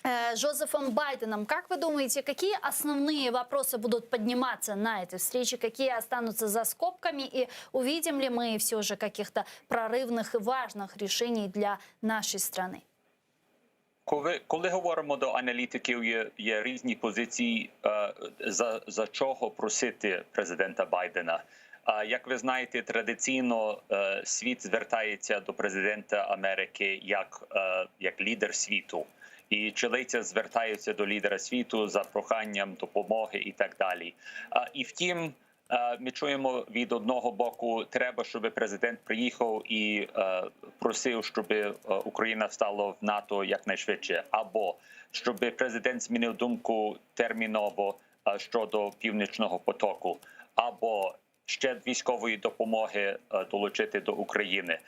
э, Джозефом Байденом, как вы думаете, какие основные вопросы будут подниматься на этой встрече, какие останутся за скобками и увидим ли мы все же каких-то прорывных и важных решений для нашей страны? Коли, коли говоримо до аналітиків, є, є різні позиції, е, за, за чого просити президента Байдена. А Як ви знаєте, традиційно е, світ звертається до президента Америки як, е, як лідер світу. І чилийці звертаються до лідера світу за проханням допомоги і так далі. А, І втім, Ми чуємо від одного боку, треба, щоб президент приїхав і просив, щоб Україна стала в НАТО якнайшвидше, або щоб президент змінив думку терміново щодо північного потоку, або ще військової допомоги долучити до України.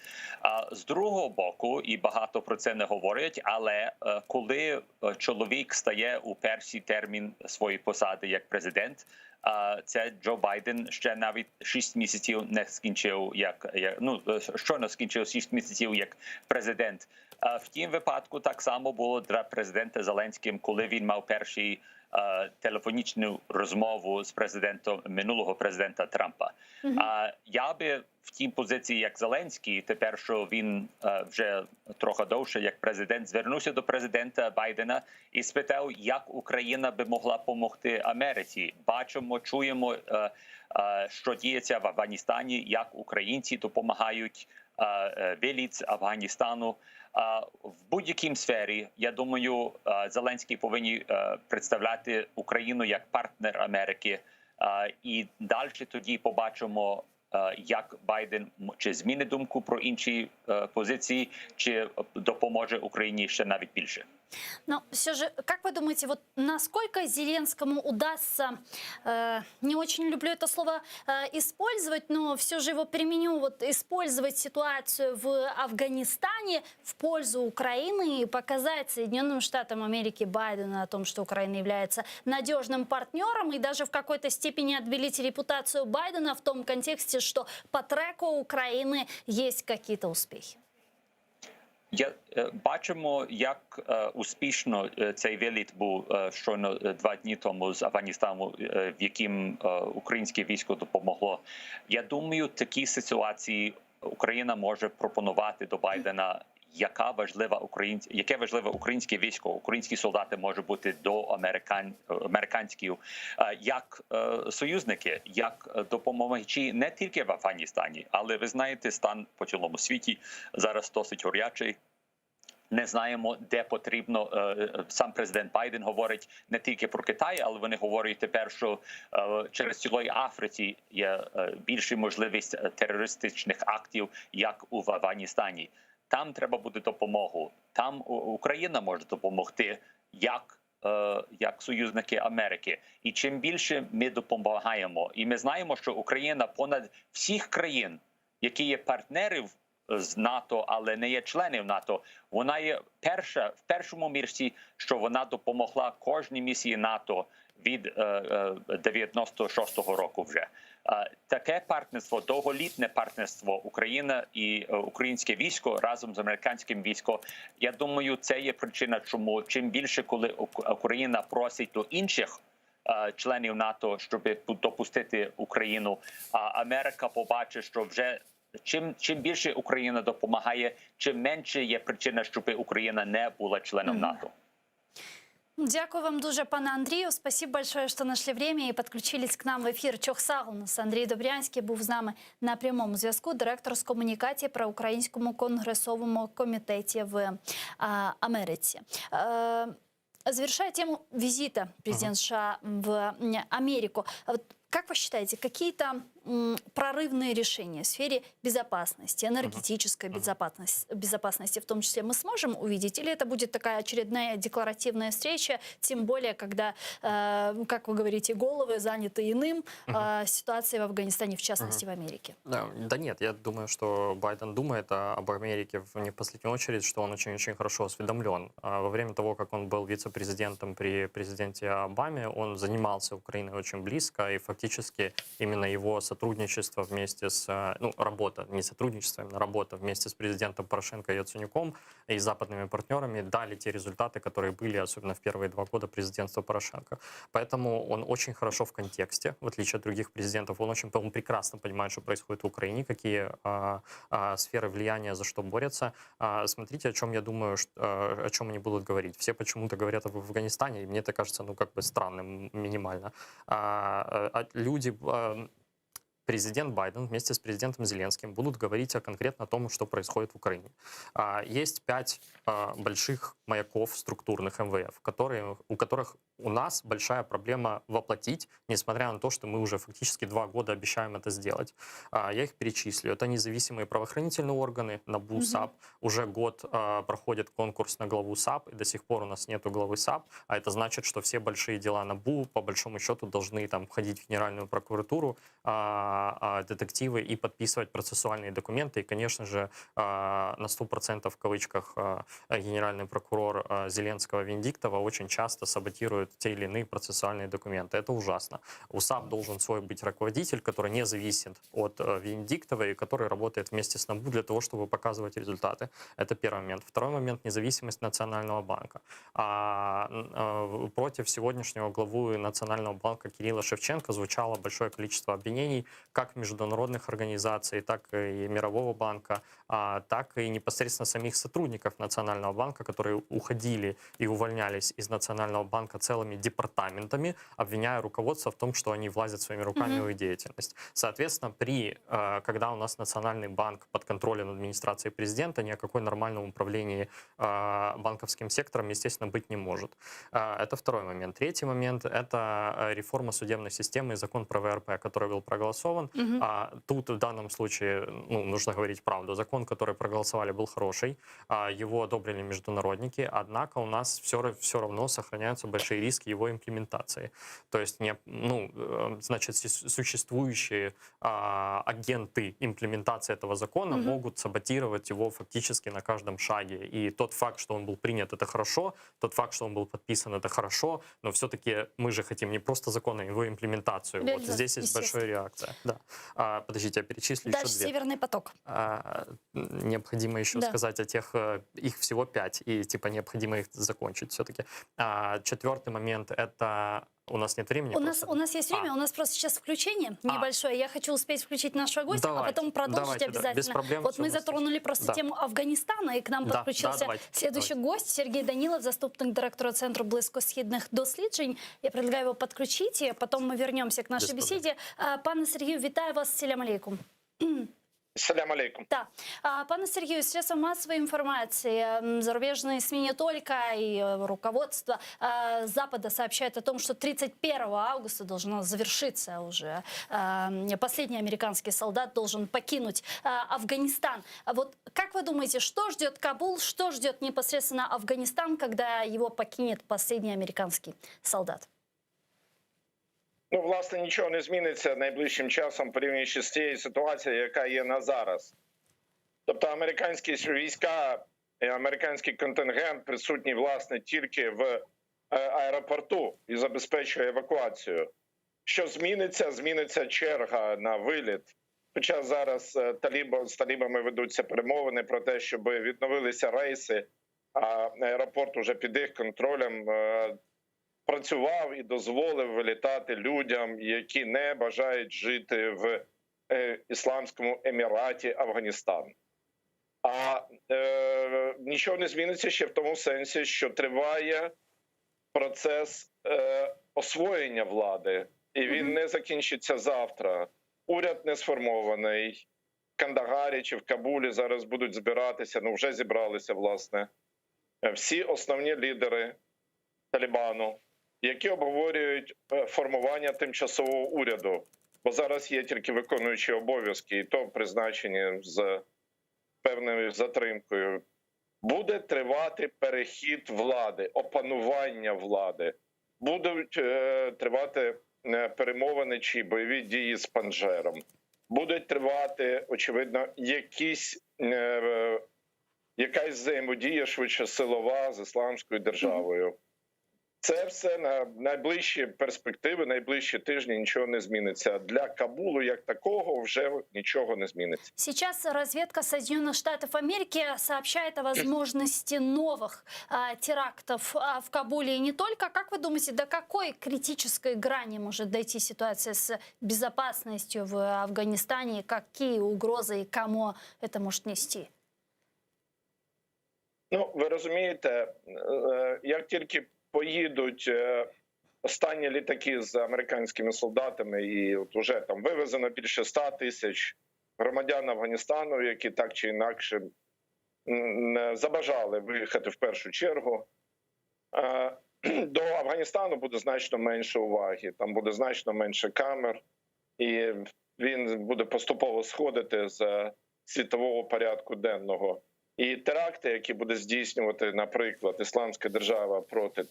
А з другого боку, і багато про це не говорять, але коли чоловік стає у перший термін своєї посади як президент, це Джо Байден ще навіть 6 місяців не скінчив, як, як ну щойно скінчив 6 місяців як президент. В тім випадку так само було для президента Зеленським, коли він мав перший телефонічну розмову з президентом минулого президента Трампа. А я би в тій позиції, як Зеленський, тепер що він вже трохи довше як президент, звернувся до президента Байдена і спитав, як Україна би могла допомогти Америці. Бачимо, чуємо, що діється в Афганістані, як українці допомагають виліт з Афганістану. В будь-якій сфері, я думаю, Зеленський повинен представляти Україну як партнер Америки. І далі тоді побачимо, як Байден чи змінить думку про інші позиції, чи допоможе Україні ще навіть більше. Но все же, как вы думаете, вот насколько Зеленскому удастся, э, не очень люблю это слово э, использовать, но все же его применю, вот использовать ситуацию в Афганистане в пользу Украины и показать Соединенным Штатам Америки Байдена о том, что Украина является надежным партнером и даже в какой-то степени отбелить репутацию Байдена в том контексте, что по треку Украины есть какие-то успехи? Я бачимо, як успішно цей виліт був щойно два дні тому з Афганістану, в яким українське військо допомогло. Я думаю, в такій ситуації Україна може пропонувати до Байдена, яка важлива українсь... яке важливе українське військо, українські солдати можуть бути до американ... американських як союзники, як допомагачі не тільки в Афганістані, але ви знаєте, стан по цілому світі зараз досить горячий. Не знаємо, де потрібно. Сам президент Байден говорить не тільки про Китай, але вони говорять тепер, що через цілої Африці є більша можливість терористичних актів, як у Афганістані. Там треба буде допомогу. Там Україна може допомогти як, як союзники Америки. І чим більше ми допомагаємо, і ми знаємо, що Україна понад всіх країн, які є партнерів з НАТО, але не є членів НАТО, вона є перша в першому місці, що вона допомогла кожній місії НАТО від 96-го року вже. Таке партнерство, довголітне партнерство Україна і українське військо разом з американським військом, я думаю, це є причина, чому чим більше, коли Україна просить до інших членів НАТО, щоб допустити Україну, а Америка побачить, що вже чим, чим більше Україна допомагає, чим менше є причина, щоб Україна не була членом НАТО. Дякую вам дуже, пане Андрію. Спасибо большое, что нашли время и подключились к нам в эфир. Çoq sağ oluñız. Андрій Добрянський був з нами на прямому зв'язку, директор з комунікації при Українському конгресовому комітеті в а, Америці. Е, Завершая тему визита президента США в Америку, а вот как вы считаете, какие-то м, прорывные решения в сфере безопасности, энергетической безопасности, безопасности в том числе, мы сможем увидеть? Или это будет такая очередная декларативная встреча, тем более, когда, э, как вы говорите, головы заняты иным, э, ситуацией в Афганистане, в частности, в Америке? Да, да нет, я думаю, что Байден думает об Америке в не в последнюю очередь, что он очень-очень хорошо осведомлен. А Во время того, как он был вице-президентом при президенте Обаме, он занимался Украиной очень близко, и фактически именно его сотрудничество вместе с, э, ну, работа, не сотрудничество, а именно работа вместе с президентом Порошенко и Яценюком и западными партнерами дали те результаты, которые были, особенно в первые два года президентства Порошенко. Поэтому он очень хорошо в контексте, в отличие от других президентов. Он очень он прекрасно понимает, что происходит в Украине, какие а, а, сферы влияния, за что борются. А, смотрите, о чем я думаю, что, а, о чем они будут говорить. Все почему-то говорят об Афганистане, и мне это кажется, ну, как бы странным минимально. А, а, люди а, президент Байден вместе с президентом Зеленским будут говорить о конкретно о том, что происходит в Украине. А, Есть пять а, больших маяков структурных МВФ, которые, у которых У нас большая проблема воплотить, несмотря на то, что мы уже фактически два года обещаем это сделать. А, я их перечислю. Это независимые правоохранительные органы, НАБУ, угу. САП. Уже год а, проходит конкурс на главу САП, и до сих пор у нас нету главы САП. А это значит, что все большие дела НАБУ, по большому счету, должны там входить в Генеральную прокуратуру, а, детективы и подписывать процессуальные документы. И, конечно же, на 100% в кавычках генеральный прокурор Зеленского Венедиктова очень часто саботирует те или иные процессуальные документы. Это ужасно. У САП должен свой быть руководитель, который не зависит от э, Венедиктова и который работает вместе с НАБУ для того, чтобы показывать результаты. Это первый момент. Второй момент – независимость Национального банка. А, э, против сегодняшнего главы Национального банка Кирилла Шевченко звучало большое количество обвинений как международных организаций, так и Мирового банка, а, так и непосредственно самих сотрудников Национального банка, которые уходили и увольнялись из Национального банка целыми департаментами, обвиняя руководство в том, что они влазят своими руками mm-hmm. в их деятельность. Соответственно, при, э, когда у нас Национальный банк под контролем администрации президента, ни о какой нормальном управлении э, банковским сектором, естественно, быть не может. Э, это второй момент. Третий момент — это реформа судебной системы и закон про ВРП, который был проголосован. Угу. А, тут в данном случае, ну, нужно говорить правду, закон, который проголосовали, был хороший, а, его одобрили международники, однако у нас все, все равно сохраняются большие риски его имплементации. То есть, не, ну, э, значит, существующие а, агенты имплементации этого закона угу. могут саботировать его фактически на каждом шаге. И тот факт, что он был принят, это хорошо, тот факт, что он был подписан, это хорошо, но все-таки мы же хотим не просто закон, а его имплементацию. Вот здесь есть большая реакция. Да. А, подождите, я перечислю Дальше еще две. Северный поток. А, необходимо еще да. сказать о тех, э, их всего пять, и типа необходимо их закончить все-таки. А, четвертый момент — это у нас нет времени. У нас, у нас есть время, а. у нас просто сейчас включение а. небольшое. Я хочу успеть включить нашего гостя, а давайте, а потом продолжить давайте, обязательно. Да, без проблем. Вот мы затронули просто да. тему Афганистана, и к нам да, подключился да, давайте, следующий давайте. гость Сергей Данилов, заступник директора Центру близькосхідних досліджень. Я предлагаю его подключить, и потом мы вернемся к нашей Без беседе. Пане Сергію, вітаю вас. Селям алейкум. Салям алейкум. Да. Пане Сергею, средства массовой информации, зарубежные СМИ не только, и э, руководство а, Запада сообщает о том, что 31 августа должно завершиться уже. Последний американский солдат должен покинуть а, Афганистан. А вот как вы думаете, что ждет Кабул, что ждет непосредственно Афганистан, когда его покинет последний американский солдат? Ну, власне, нічого не зміниться найближчим часом, порівнюючи з тією ситуацією, яка є на зараз. Тобто американські війська і американський контингент присутній, власне, тільки в е, аеропорту і забезпечує евакуацію. Що зміниться? Зміниться черга на виліт. Хоча зараз е, талібо, з талібами ведуться перемовини про те, щоб відновилися рейси, а аеропорт уже під їх контролем е, працював і дозволив вилітати людям, які не бажають жити в е, Ісламському Еміраті Афганістан. А е, нічого не зміниться ще в тому сенсі, що триває процес е, освоєння влади, і він не закінчиться завтра. Уряд не сформований. В Кандагарі чи в Кабулі зараз будуть збиратися. Ну вже зібралися власне всі основні лідери Талібану, які обговорюють е, формування тимчасового уряду. Бо зараз є тільки виконуючі обов'язки, і то призначені з певною затримкою. Буде тривати перехід влади, опанування влади, будуть е, тривати е, перемовини чи бойові дії з Панджером. Будуть тривати, очевидно, якісь, е, якась взаємодія швидше силова з ісламською державою. Це все на найближчі перспективи, найближчі тижні нічого не зміниться. Для Кабулу як такого вже нічого не зміниться. Сейчас разведка Соединенных Штатов Америки сообщает о возможности новых а, терактов а, в Кабуле и не только. Как вы думаете, до какой критической грани может дойти ситуация с безопасностью в Афганистане? Какие угрозы и кому это может нести? Ну, ви розумієте, е, як тільки поїдуть е, останні літаки з американськими солдатами, і от уже там вивезено більше 100 тисяч громадян Афганістану, які так чи інакше забажали виїхати в першу чергу. Е, До Афганістану буде значно менше уваги, там буде значно менше камер, і він буде поступово сходити з світового порядку денного. І теракти, які буде здійснювати, наприклад, Ісламська держава проти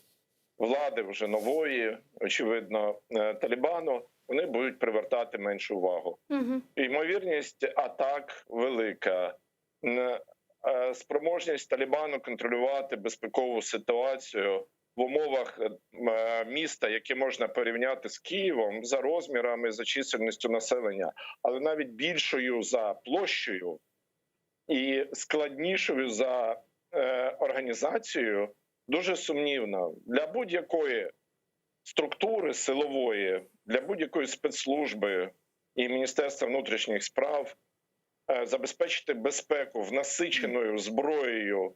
влади вже нової, очевидно, е, Талібану, вони будуть привертати меншу увагу. Угу. Ймовірність атак велика. Н- е, Спроможність Талібану контролювати безпекову ситуацію в умовах е, міста, яке можна порівняти з Києвом за розмірами, за чисельністю населення, але навіть більшою за площею і складнішою за е, організацією, дуже сумнівна для будь-якої структури силової, для будь-якої спецслужби і Міністерства внутрішніх справ е, забезпечити безпеку в насиченою зброєю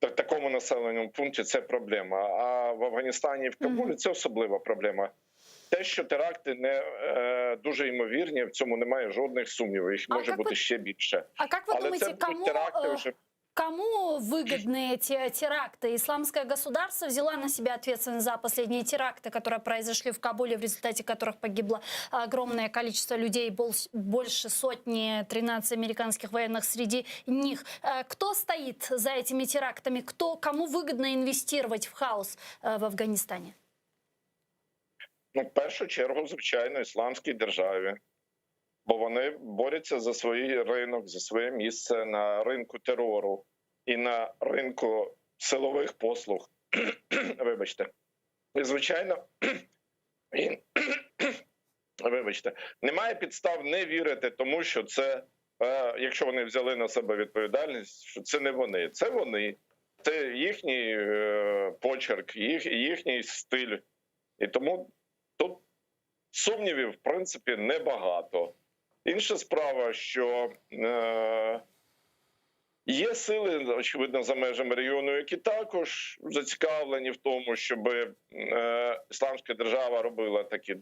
та такому населеному пункті це проблема. А в Афганістані і в Кабулі це особлива проблема. Те, що теракти не е, дуже ймовірні, в цьому немає жодних сумнівів. Їх А може як бути ви- ще більше. А как вы Але думаете, це будуть кому, теракти э, вже кому выгодны эти теракты? Исламское государство взяло на себя ответственность за последние теракты, которые произошли в Кабуле, в результате которых погибло огромное количество людей, бол- больше сотни, 13 американских военных среди них. Э, Кто стоит за этими терактами? Кто, кому выгодно инвестировать в хаос э, в Афганистане? Ну, в першу чергу, звичайно, ісламській державі, бо вони борються за свій ринок, за своє місце на ринку терору і на ринку силових послуг. Вибачте. І, звичайно, і, вибачте, немає підстав не вірити, тому що це, е, якщо вони взяли на себе відповідальність, що це не вони, це вони, це їхній е, почерк, їх, їхній стиль. І тому тут сумнівів, в принципі, небагато. Інша справа, що е, є сили, очевидно, за межами регіону, які також зацікавлені в тому, щоб е, ісламська держава робила такі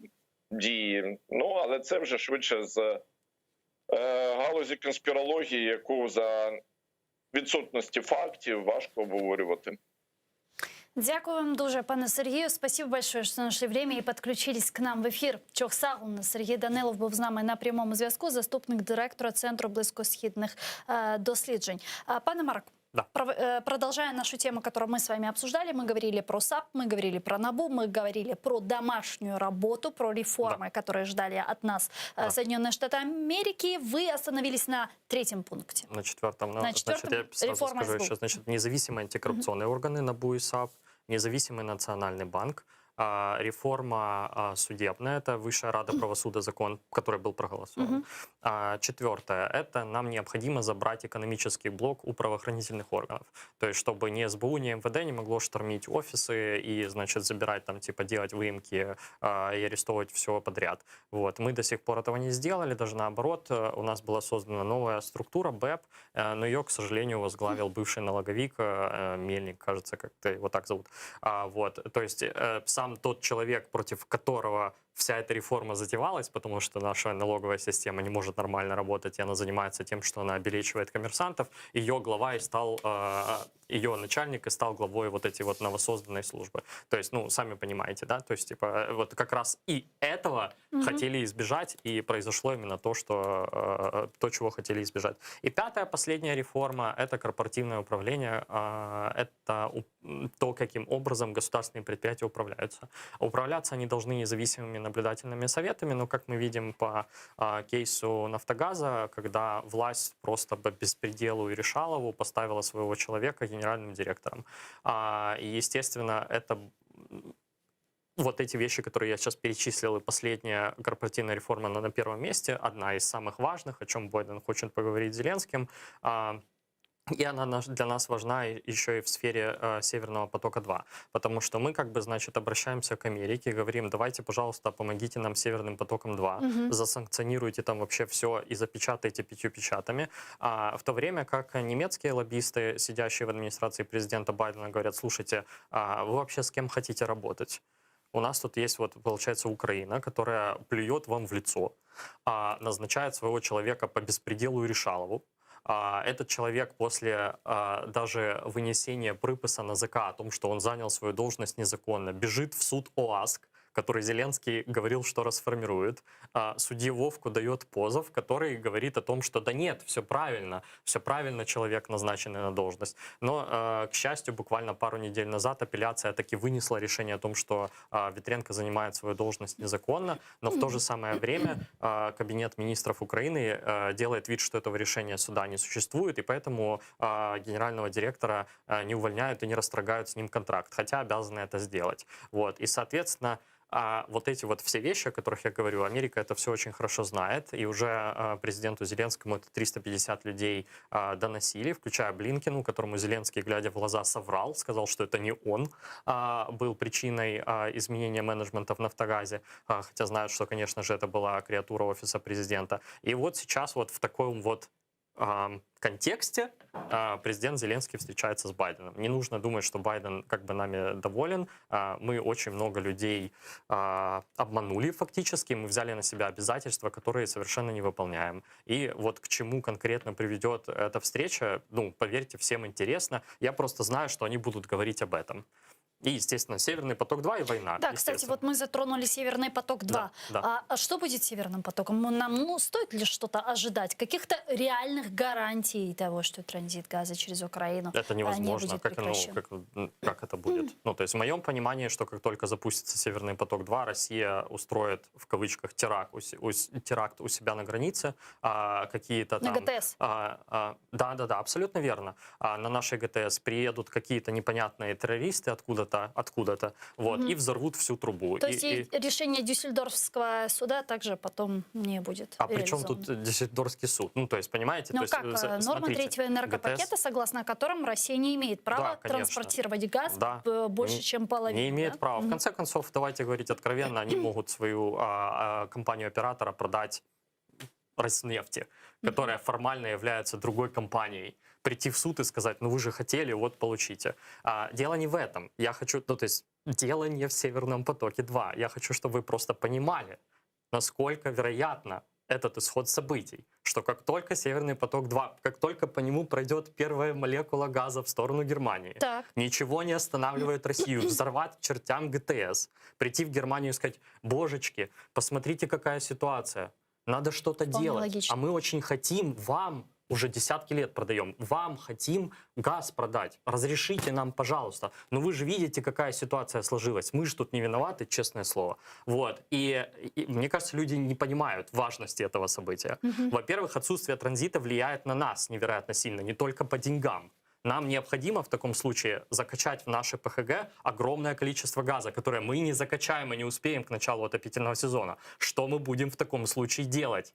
дії. Ну, але це вже швидше з е, галузі конспірології, яку за відсутності фактів важко обговорювати. Дякую вам дуже, пане Сергію. Спасибо большое, что нашли время и подключились к нам в эфир. Çoq sağ oluñ. Сергій Данилов був з нами на прямому зв'язку, заступник директора Центру близькосхідних е, досліджень. Е, Пане Марк, Да. пров- э, продолжая нашу тему, которую мы с вами обсуждали, мы говорили про САП, мы говорили про НАБУ, мы говорили про домашнюю работу, про реформы, которые ждали от нас э, Да. Соединенные Штаты Америки. Вы остановились на третьем пункте. На четвертом. Ну, На значит, четвертом я сразу реформа скажу СБУ. еще. Значит, независимые антикоррупционные органы НАБУ и САП, независимый национальный банк, а, реформа а, судебная, это Высшая Рада правосудия, закон, который был проголосован. Мгм. А, Четвертое, это нам необходимо забрать экономический блок у правоохранительных органов. То есть, чтобы ни СБУ, ни МВД не могло штормить офисы и, значит, забирать там, типа, делать выемки а, и арестовывать все подряд. Вот. Мы до сих пор этого не сделали, даже наоборот, э, у нас была создана новая структура БЭП, э, но ее, к сожалению, возглавил бывший налоговик э, Мельник, кажется, как-то его так зовут. А, вот. То есть э, сам тот человек, против которого вся эта реформа затевалась, потому что наша налоговая система не может нормально работать, и она занимается тем, что она обелечивает коммерсантов, ее глава и стал, э, ее начальник и стал главой вот этой вот новосозданной службы. То есть, ну, сами понимаете, да, то есть, типа, э, вот как раз и этого Мгм. хотели избежать, и произошло именно то, что, э, то, чего хотели избежать. И пятая, последняя реформа — это корпоративное управление, э, это у- м, то, каким образом государственные предприятия управляются. Управляться они должны независимыми наблюдательными советами, но, как мы видим по а, кейсу «Нафтогаза», когда власть просто по беспределу и решалову поставила своего человека генеральным директором. А, и, естественно, это м, вот эти вещи, которые я сейчас перечислил, и последняя корпоративная реформа, она на первом месте, одна из самых важных, о чем Байден хочет поговорить с Зеленским. А, И она наш- для нас важна и- еще и в сфере э, Северного потока-2, потому что мы как бы, значит, обращаемся к Америке и говорим, давайте, пожалуйста, помогите нам с Северным потоком-2, Мгм. засанкционируйте там вообще все и запечатайте пятью печатами. А, в то время как немецкие лоббисты, сидящие в администрации президента Байдена, говорят, слушайте, а вы вообще с кем хотите работать? У нас тут есть вот, получается, Украина, которая плюет вам в лицо, а, назначает своего человека по беспределу и решалову, а, и говорит, что вы должны нам помогать. А, этот человек после а, даже вынесения приписа НАЗК о том, что он занял свою должность незаконно, бежит в суд ОАСК, который Зеленский говорил, что расформирует. А, судье Вовку дает позов, который говорит о том, что да нет, все правильно, все правильно, человек назначенный на должность. Но, э, к счастью, буквально пару недель назад апелляция таки вынесла решение о том, что а, Ветренко занимает свою должность незаконно, но в то же самое время а, Кабинет министров Украины э, делает вид, что этого решения суда не существует, и поэтому генерального директора э, не увольняют и не расторгают с ним контракт, хотя обязаны это сделать. Вот. И, соответственно, а вот эти вот все вещи, о которых я говорю, Америка это все очень хорошо знает, и уже а, президенту Зеленскому это 350 людей а, доносили, включая Блинкину, которому Зеленский, глядя в глаза, соврал, сказал, что это не он а, был причиной а, изменения менеджмента в «Нафтогазе», а, хотя знают, что, конечно же, это была креатура офиса президента. И вот сейчас вот в таком вот контексте а, президент Зеленский встречается с Байденом. Не нужно думать, что Байден как бы нами доволен. А, мы очень много людей а, обманули фактически, мы взяли на себя обязательства, которые совершенно не выполняем. И вот к чему конкретно приведет эта встреча, ну, поверьте, всем интересно. Я просто знаю, что они будут говорить об этом. И, естественно, Северный поток-2 и война. Да, кстати, вот мы затронули Северный поток-2. Да, да. А, а что будет с Северным потоком? Нам ну, стоит ли что-то ожидать? Каких-то реальных гарантий того, что транзит газа через Украину Это а, не невозможно. будет как, ну, прекращен? как, как это будет? Ну, то есть в моем понимании, что как только запустится Северный поток-2, Россия устроит, в кавычках, теракт у, у, теракт у себя на границе, а, какие-то На там... ГТС. А, а, да, да, да, абсолютно верно. А, на нашей ГТС приедут какие-то непонятные террористы откуда-то, откуда-то, вот, Мгм. и взорвут всю трубу. То И- есть и- и решение Дюссельдорфского суда также потом не будет А при чем реализовано? тут Дюссельдорфский суд? Ну, то есть, понимаете? Ну то есть, как, э, э, норма смотрите, третьего энергопакета, ГТС согласно которым Россия не имеет права Да, конечно. транспортировать газ Да. э, больше, Не- чем половину. Не имеет да? права. В Мгм. конце концов, давайте говорить откровенно, они могут свою а, а, компанию-оператора продать Роснефти, которая формально является другой компанией. Прийти в суд и сказать, ну вы же хотели, вот получите. А, дело не в этом. Я хочу, ну то есть дело не в Северном потоке-2. Я хочу, чтобы вы просто понимали, насколько вероятно этот исход событий, что как только Северный поток-2, как только по нему пройдет первая молекула газа в сторону Германии, Так. ничего не останавливает Россию взорвать чертям ГТС, прийти в Германию и сказать, божечки, посмотрите, какая ситуация, надо что-то Вполне делать, логично. а мы очень хотим вам, уже десятки лет продаем, вам хотим газ продать, разрешите нам, пожалуйста. Но вы же видите, какая ситуация сложилась, мы же тут не виноваты, честное слово. Вот. И, и мне кажется, люди не понимают важности этого события. Мгм. Во-первых, отсутствие транзита влияет на нас невероятно сильно, не только по деньгам. Нам необходимо в таком случае закачать в наше ПХГ огромное количество газа, которое мы не закачаем и не успеем к началу отопительного сезона. Что мы будем в таком случае делать?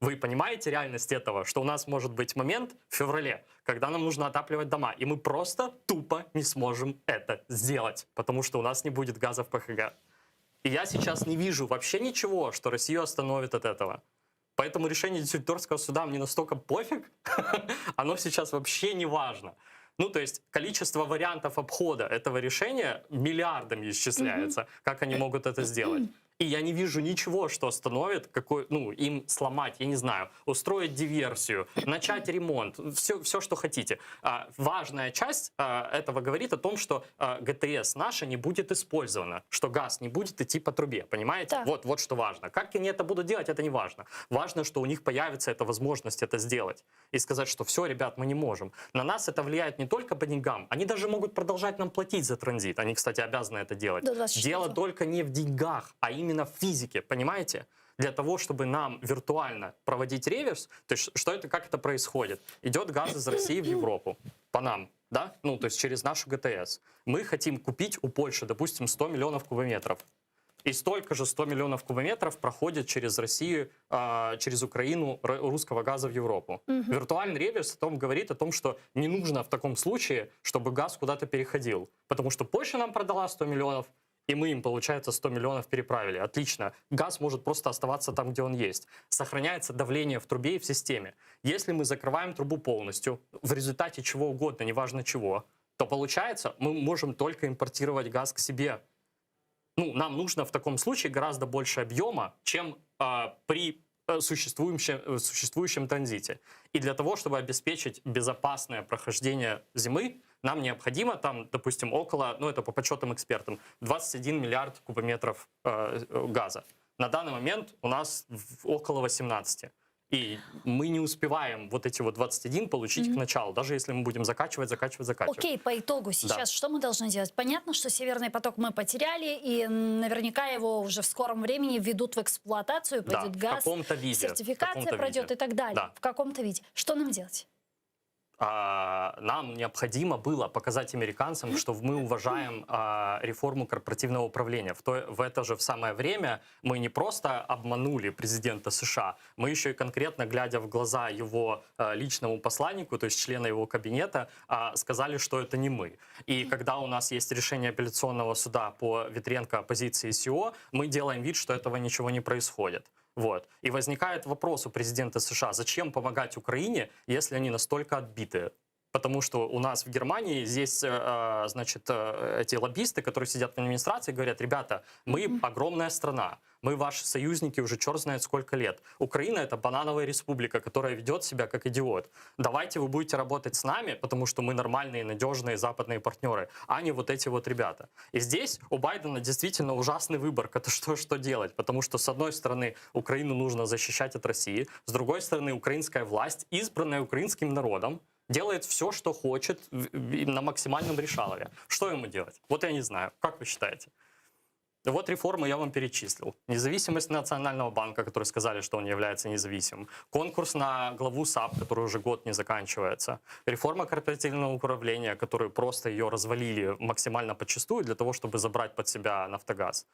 Вы понимаете реальность этого, что у нас может быть момент в феврале, когда нам нужно отапливать дома, и мы просто тупо не сможем это сделать, потому что у нас не будет газа в ПХГ. И я сейчас не вижу вообще ничего, что Россию остановит от этого. Поэтому решение Дюссельдорфского суда мне настолько пофиг, оно сейчас вообще не важно. Ну, то есть количество вариантов обхода этого решения миллиардами исчисляется, как они могут это сделать. И я не вижу ничего, что остановит, какой, ну, им сломать, я не знаю, устроить диверсию, начать ремонт, все, все что хотите. А, важная часть а, этого говорит о том, что а, ГТС наша не будет использована, что газ не будет идти по трубе, понимаете? Так. Вот, вот что важно. Как они это будут делать, это не важно. Важно, что у них появится эта возможность это сделать и сказать, что все, ребят, мы не можем. На нас это влияет не только по деньгам, они даже могут продолжать нам платить за транзит. Они, кстати, обязаны это делать. До 24-го. Дело только не в деньгах, а именно в физике, понимаете? Для того, чтобы нам виртуально проводить реверс, то есть что это, как это происходит? Идет газ из России в Европу, по нам, да? Ну, то есть через нашу ГТС. Мы хотим купить у Польши, допустим, 100 миллионов кубометров. И столько же 100 миллионов кубометров проходит через Россию, а, через Украину русского газа в Европу. Мгм. Виртуальный реверс о том говорит о том, что не нужно в таком случае, чтобы газ куда-то переходил. Потому что Польша нам продала 100 миллионов, и мы им, получается, 100 миллионов переправили. Отлично. Газ может просто оставаться там, где он есть. Сохраняется давление в трубе и в системе. Если мы закрываем трубу полностью, в результате чего угодно, неважно чего, то получается, мы можем только импортировать газ к себе. Ну, нам нужно в таком случае гораздо больше объема, чем а, при... э, существующем, э, существующем транзите. И для того, чтобы обеспечить безопасное прохождение зимы, нам необходимо там, допустим, около, ну это по подсчетам экспертам, 21 миллиард кубометров э, э, газа. На данный момент у нас около 18. И мы не успеваем вот эти вот 21 получить mm-hmm. к началу, даже если мы будем закачивать, закачивать, закачивать. Окей, по итогу сейчас да. что мы должны делать? Понятно, что Северный поток мы потеряли, и наверняка его уже в скором времени введут в эксплуатацию, пойдет да, газ, в каком-то виде, сертификация пройдет виде. и так далее. Да. В каком-то виде. Что нам делать? А, нам необходимо было показать американцам, что мы уважаем а, реформу корпоративного управления. В, то, в это же в самое время мы не просто обманули президента США, мы еще и конкретно, глядя в глаза его а, личному посланнику, то есть члена его кабинета, сказали, что это не мы. И когда у нас есть решение апелляционного суда по Ветренко оппозиции СИО, мы делаем вид, что этого ничего не происходит. Вот. И возникает вопрос у президента США, зачем помогать Украине, если они настолько отбиты? Потому что у нас в Германии здесь, э, э, значит, э, эти лоббисты, которые сидят в администрации, говорят, ребята, мы огромная страна, мы ваши союзники уже черт знает сколько лет. Украина — это банановая республика, которая ведет себя как идиот. Давайте вы будете работать с нами, потому что мы нормальные, надежные западные партнеры, а не вот эти вот ребята. И здесь у Байдена действительно ужасный выбор, это что, что делать, потому что, с одной стороны, Украину нужно защищать от России, с другой стороны, украинская власть, избранная украинским народом, делает все, что хочет на максимальном решалове. Что ему делать? Вот я не знаю. Как вы считаете? Вот реформы я вам перечислил. Независимость Национального банка, который сказали, что он является независимым. Конкурс на главу САП, который уже год не заканчивается. Реформа корпоративного управления, которую просто ее развалили максимально подчистую для того, чтобы забрать под себя «Нафтогаз».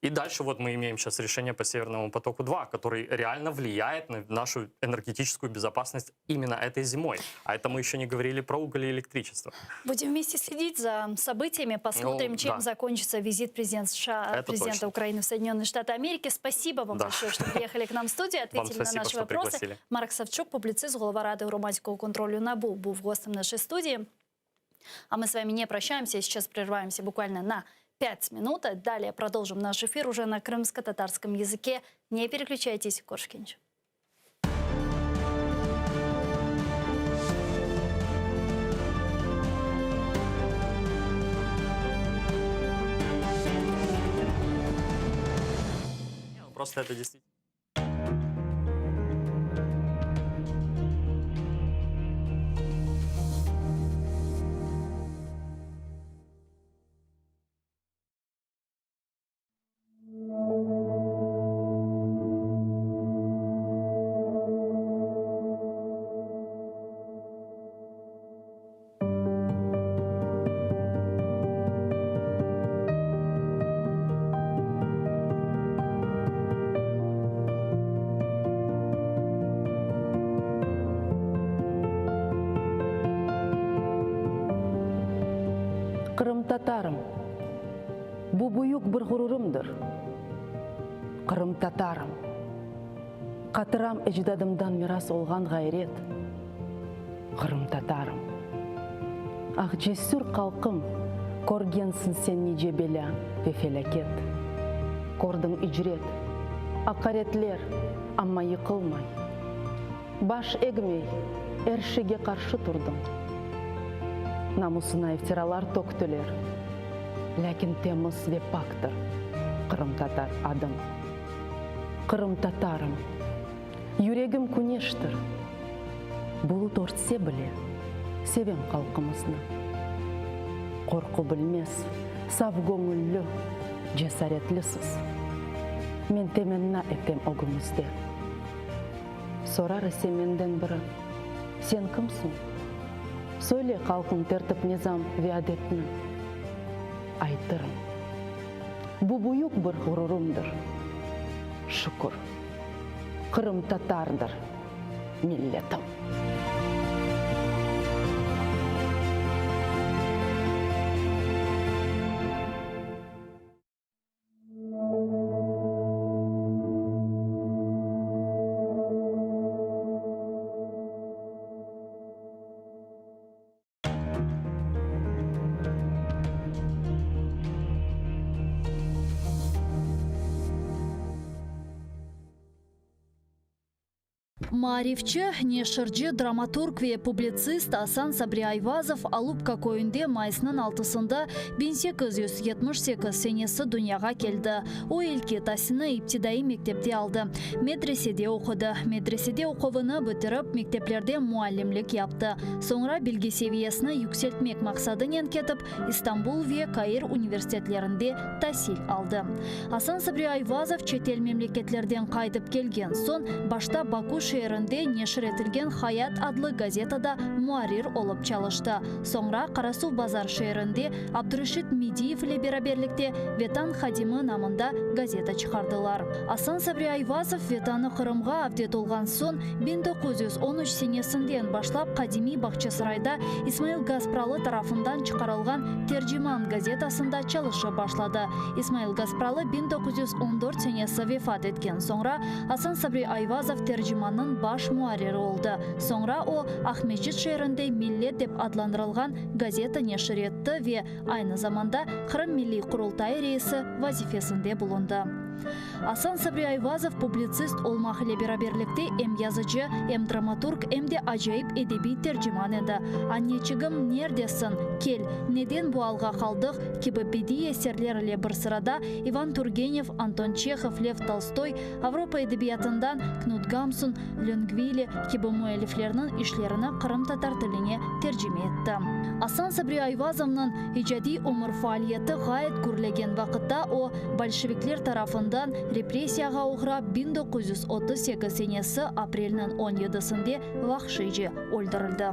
И дальше вот мы имеем сейчас решение по Северному потоку-2, который реально влияет на нашу энергетическую безопасность именно этой зимой. А это мы еще не говорили про уголь и электричество. Будем вместе следить за событиями, посмотрим, Ну, чем да. закончится визит президента США, Это президента точно. Украины в Соединенные Штаты Америки. Спасибо вам Да. большое, что приехали к нам в студию, Вам ответили на спасибо, наши что вопросы. пригласили. Марк Савчук, публицист, голова Ради громадського контролю НАБУ, був гостем нашей студии. А мы с вами не прощаемся, сейчас прерываемся буквально на 5 минут. А Далее продолжим наш эфир уже на крымско-татарском языке. Не переключайтесь, Коршкинч. Просто это действительно... Qırımtatarım. Bu büyük bir ğururımdır. Qırımtatarım. Qatıram ecdadımdan miras olğan ğayret. Qırımtatarım. Ah, cesür qalqım, körgensiñ sen nice belâ ve felâket. Kördiñ icret, aqaretler, amma yıqılmay, baş egmey, er şeyge qarşı turdıñ. Namusına iftiralar töktüler, lâkin temiz ve paktır qırımtatar adıñ. Qırımtatarım, yüregim küneştir, bulut örtse bile, sevem halqımıznı. Qorqu bilmez, saf göñüllü, cesaretlisiz. Men temenna etem ögüñizde. Sorar ise menden biri, Sen kimsiñ? Söyle halqıñ tertip-nizam ve adetni. Aytırım. Bu büyük bir ğururımdır. Şükür, qırımtatardır milletim. Maarifçi, neşirci, dramaturg ve publitsist Asan Sabri Ayvazov Alupka köyünde mayısnıñ altısında 1878 senesi dünyağa keldi. O ilki tasilni iptidaiy mektepte aldı, medresede oqudı. Medresede oquvını bitirip, mekteplerde muallimlik yaptı. Soñra bilgi seviyesini yükseltmek maqsadınen ketip, İstanbul ve Kair universitetlerinde tasil aldı. Asan Sabri Ayvazov çetel memleketlerden qaytıp kelgen soñ, başta Baku şeerinde neşir etilgen Hayat adlı gazetada muarrir olıp çalıştı. Soñra Qarasuvbazar şeerinde Abdureşit Mediyev ile beraberlikte Vetan hadimi namında gazeta çıqardılar. Asan Sabri Ayvazov Vetanı Qırımğa avdet olğan soñ, 1913 senesinden başlap qadimiy Bağçasarayda İsmail Gaspralı tarafından çıqarılğan Terciman gazetasında çalışıp başladı. İsmail Gaspralı 1914 senesi vefat etken soñra, Asan Sabri Ayvazov Tercimannıñ baş muarriri oldı. Soñra o, Aqmescit şeerinde Millet dep adlandırılğan gazeta neşir etti ve aynı zamanda Qırım Milliy Qurultayı reisi vazifesinde bulundı. Asan Sabri Ayvazov publitsist olmaq ile beraberlikte em yazıcı, em dramaturg, em de acayip edebiy terciman edi. Anneçigim, nerdesiñ? Kel, neden bu alğa qaldıq? kibi bediiy eserler ile bir sırada İvan Turgenev, Anton Çehov, Lev Tolstoy, Avropa edebiyatından Knut Gamsun, Löngvili kibi müelliflerniñ işlerini qırımtatar tiline tercime etti. Asan Sabri Ayvazovnıñ icadiy ömür faaliyeti ğayet gürlegen vaqıtta o, bolşevikler tarafından repressiyağa oğrap 1938 senesi aprelniñ on yedisinde vahşiyce öldürildi.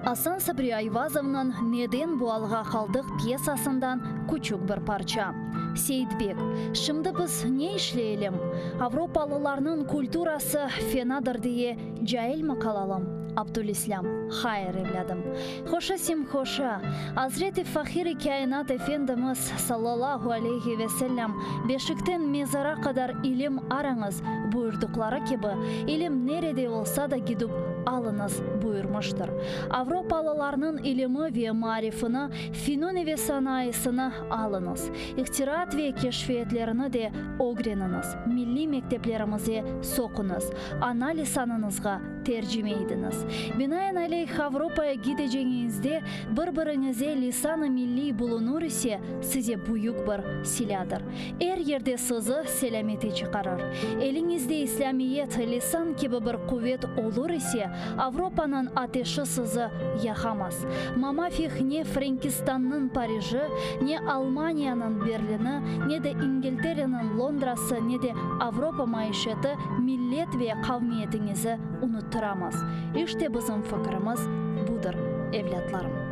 Asan Sabri Ayvazovnıñ Neden bu alğa qaldıq pyesasından küçük bir parça. Seyitbek, Şimdi biz ne işleyelim? Avropalılarnıñ kulturası fenadır diye cailmi qalalım? Abdülislâm, Hayır, evlâdım. Hoşa sem hoşa. Azret-i Fahir-i Kâinat Efendimiz, sallallahu aleyhi ve sellem, Beşikten mezara qadar ilim arañız, buyurdıqları kibi, ilim nerede olsa da gidip alıñız, buyurmıştır. Avropalılarnıñ ilimi ve maarifini, finuni ve sanayısını alıñız. İhtiraat ve keşfiyetlerini de ögreniñiz, milliy mekteplerimize soquñız, ana lisanıñızğa tercime idiñiz. Binaenaleyh, Avropaya gideceñiñizde bir-biriñize lisan-ı milliy bulunur ise, size büyük bir silâdır. Er yerde sizi selâmete çıqarır. Eliñizde İslâmiyet, lisan kibi bir quvet olur ise, Avropanıñ ateşi sizi yaqamaz. Mamafih ne Frenkistannıñ Pariji, ne Almaniyanıñ Berlini, ne de İngiltereniñ Londrası, ne de Avropa maişeti millet ve qavmiyetiñizi unuttıramaz. İşte bizim fikirimiz budır, evlâtlarım.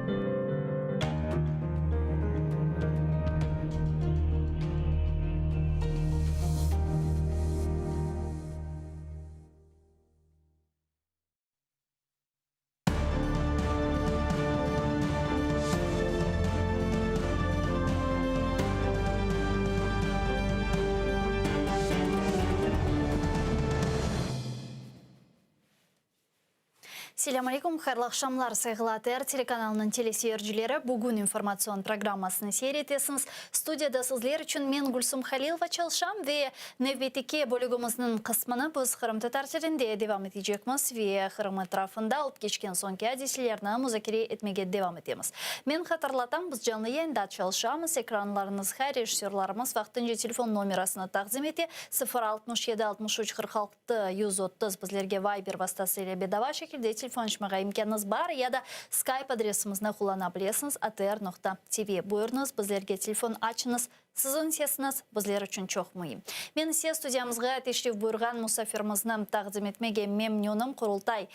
Selâm aleykum, hayırlı aqşamlar, sayğılı ATR telekanalınıñ teleseyircileri. Bugün informatsion programmasını seyir etesiñiz. Studiyada sizler içün men, Gülsum Halilova, çalışam ve nevbetteki bölügimizniñ qısmını biz qırımtatar tilinde devam etecekmiz ve Qırım etrafında olıp keçken soñki adiselerni muzakere etmege devam etemiz. Men hatırlatam, biz canlı yayında çalışamız, ekranlarıñızğa rejissörlarımız vaqtınca telefon nomerasını taqdim ete, 0 67 63 46 130 bizlerge Viber vastası ile bedava şekilde telefon açmağa imkânıñız bar ya da Skype adresimizni qullana bilesiñiz, atr noqta tv. Buyurıñız, bizlerge telefon açıñız, siziñ sesiñiz bizler içün çoq müim. Men ise studiyamızğa teşrif buyurğan musafirimizni taqdim etmege memnünim, Qurultay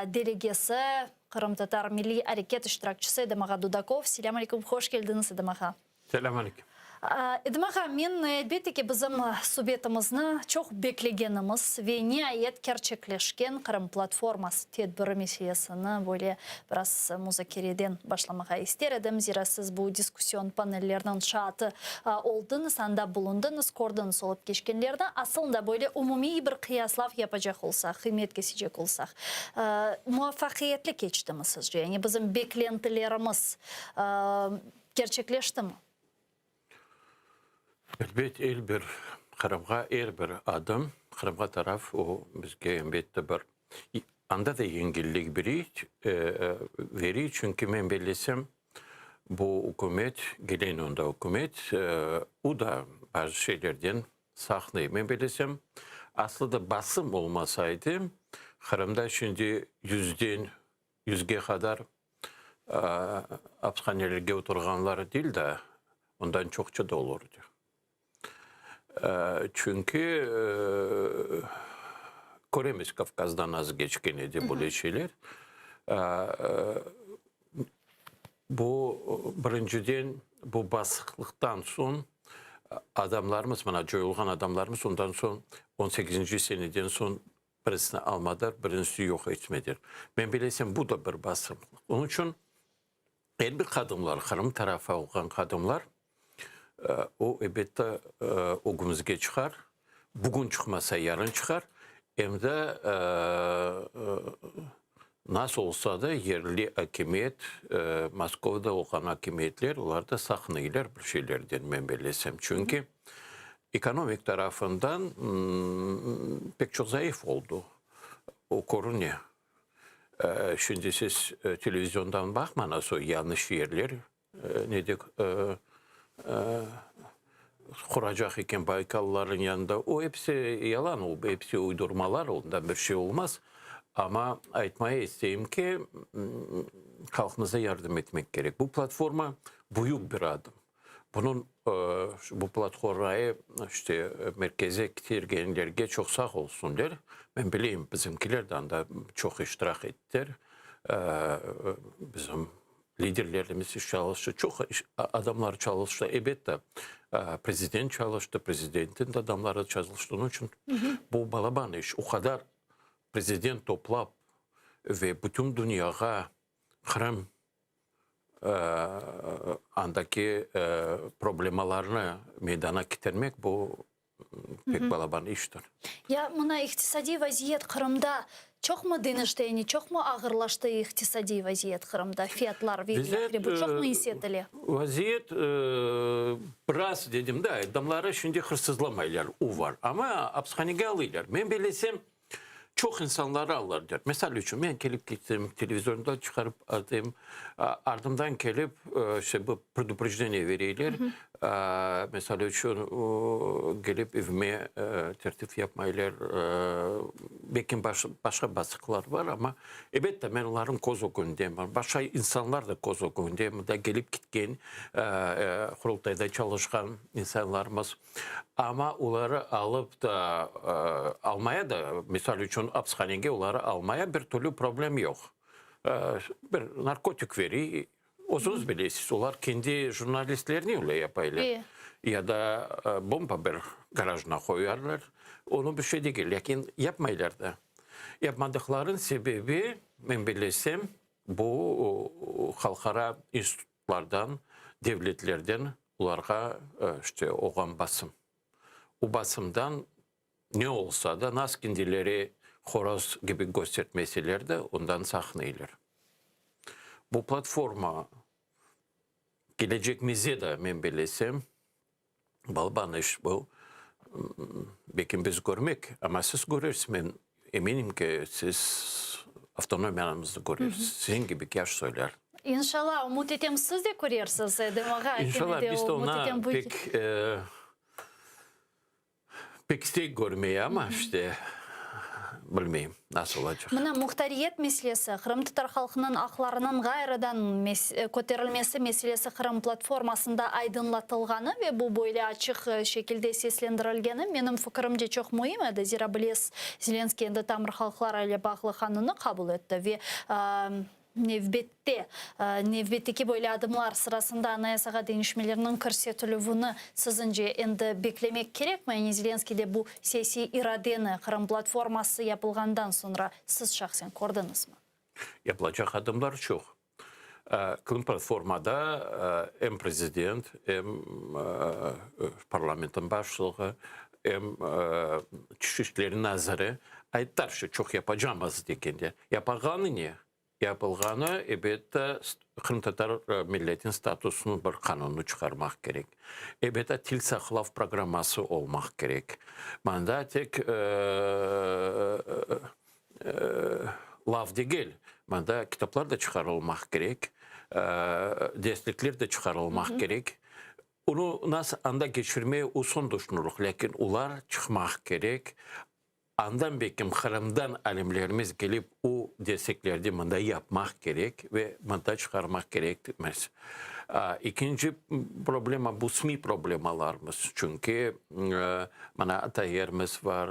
delegesi, qırımtatar milliy areket iştirakçisi Edem ağa Dudakov. Selâm aleyküm, hoş keldiñiz, Edem ağa. Selâm aleyküm. Edem ağa, men, elbette ki, bizim subetimizni çoq beklegenimiz ve niayet kerçekleşken Qırım platforması tedbiri meselesini böyle biraz muzakereden başlamağa ister edim. Zira siz bu diskussion panellerniñ şaatı oldıñız, anda bulundıñız, kördiñiz olıp keçkenlerni. Asılında böyle umumiy bir qıyaslav yapacaq olsaq, qıymet kesecek olsaq, muvafaqiyetli keçtimi sizce? Yani bizim beklentilerimiz Kerçekleştimi? Elbet, el bir Qırımğa er bir adım. Qırımğa taraf o bizge elbette bir anda da yengillik bere, çünki men bellesem, bu ükümet, gelen onda ükümet, o da bazı şeylerden saqnay. Men bellesem, aslı da basım olmasaydı, Qırımda şimdi yüzden yüzge qadar apishanelerge oturğanlar değil de, ondan çoqça da olurdı. Çünki köremiz Kavkazdan az keçken edi böyle şeyler. Bu, birinciden, bu basıqlıqtan soñ adamlarımız, mına coyulğan adamlarımız, ondan soñ on sekizinci seneden soñ birisini almadılar, birinisi yoq etmediler. Men bilesem, bu da bir basımlıq. Onıñ içün er bir qadımlar, Qırım tarafı olğan qadımlar, o, elbette, ögümizge çıqar. Bugün çıqmasa, yarın çıqar. Em de nasıl olsa da yerli akimiyet, Moskovda olğan akimiyetler, olar da saqınıylar bir şeylerden, men bellesem. Çünki ekonomik tarafından pek çoq zayıf oldı. O körüne. Şimdi siz televiziondan baqmañız, o yañlış yerler ne de quracaq eken Baykalların yanında. O episi yalan, o episi uydurmalar, ondan bir şey olmaz. Amma aytmaya isteyim ki, halqımıza yardım etmek kerek. Bu platforma büyük bir adım. Bunıñ, bu platformayı işte merkeze ketirgenlerge çoq sağ olsunlar. Men bileyim, bizimkiler de anda çoq iştirak ettiler. Bizim Liderlerimiz çalıştı, çoq adamlar çalıştı, elbette, prezident çalıştı, prezidentniñ de adamları çalıştı. Onıñ içün bu balaban iş. O qadar prezident toplap ve bütün dünyağa Qırım andaki problemalarnı meydana ketirmek, bu pek balaban iştir. Ya mına iqtisadiy vaziyet Qırımda çoqmı deñişti, yani çoqmı ağırlaştı iqtisadiy vaziyet Qırımda, fiyatlar ve ilâhre, bu çoqmı is etile? Vaziyet biraz dedim da, adamları şimdi hırsızlamaylar, o var, amma apishanege alıylar. Men bilesem, Çoq insanları alırlar. Misal içün, men kelip kettim, televizorda çıqarıp atayım, ardımdan kelip, işte bu preduprejdeniye bereyler, misal içün, kelip evime tertip yapmaylar, belki başqa basqılar bar, amma, elbette, men olarnıñ köz ögündem, başqa insanlar da köz ögünde, mında kelip ketken, Qurultayda çalışqan insanlarımız. Amma oları alıp da, almaya da, misal içün, apishanege oları almaya bir türlü problem yoq. Bir narkotik veriy, özüñiz bilesiz, olar kendi jurnalistlerine öyle yapaylar. Ya da bomba bir garajına qoyarlar, onı bir şey degil, lâkin yapmaylar da. Yapmadıqlarınıñ sebebi, men bilesem, bu halqara institutlardan, devletlerden Olarğa işte olğan basım. O basımdan ne olsa da, nas kendileri horoz kibi köstertmeseler de, ondan saqınıylar. Bu platforma kelecegimize de, men bilesem, balaban iş bu. Belki biz körmek, amma siz körersiz, men Eminim ki, siz avtonomiyamıznı körersiz, siziñ kibi yaş soylar. İnşallah, ümüt etem, siz de körersiz, Edem ağa. İnşallah, biz de ona pek, pek isteyik körmeye, amma işte, bilmeyim, nasıl olacaq. Mına, muhtariyet meselesi, qırımtatar halqınıñ aqlarınıñ ğayrıdan köterilmesi meselesi Qırım platformasında aydınlatılğanı ve bu böyle açıq şekilde seslendirilgeni, menim fikirimce, çoq müim edi, zira bilesiz, Zelenskiy endi tamır halqlar ile bağlı qanunı qabul etti ve nevbette, nevbetteki böyle adımlar sırasında Anayasağa deñişmelerniñ kirsetilüvini siziñce endi beklemek kerekmi? Yani Zelenskiyde bu siyasiy iradeni Qırım platforması yapılğandan soñra siz şahsen kördiñizmi? Yapılacaq adımlar çoq. Qırım platformada em prezident, em parlamentniñ başlığı, em Tış işleri naziri ayttılar, şu çoq yapacamız degende. Yapağanı ne? Yapılğanı, ebette, qırımtatar milletiniñ statusınıñ bir qanunı çıqarmaq kerek. Ebette, til saqlav programması olmaq kerek. Mında tek laf degil, mında kitaplar da çıqarılmaq kerek, derslikler de çıqarılmaq kerek. Onı nasıl anda keçirmege usul tüşünürük, lâkin olar çıqmaq kerek. Andan belkim Qırımdan alimlerimiz kelip o desteklerdi mında yapmaq kerek ve mında çıqarmaq kerekmiz. İkinci problema bu SMİ problemalarımız. Çünki mına Atayerimiz var,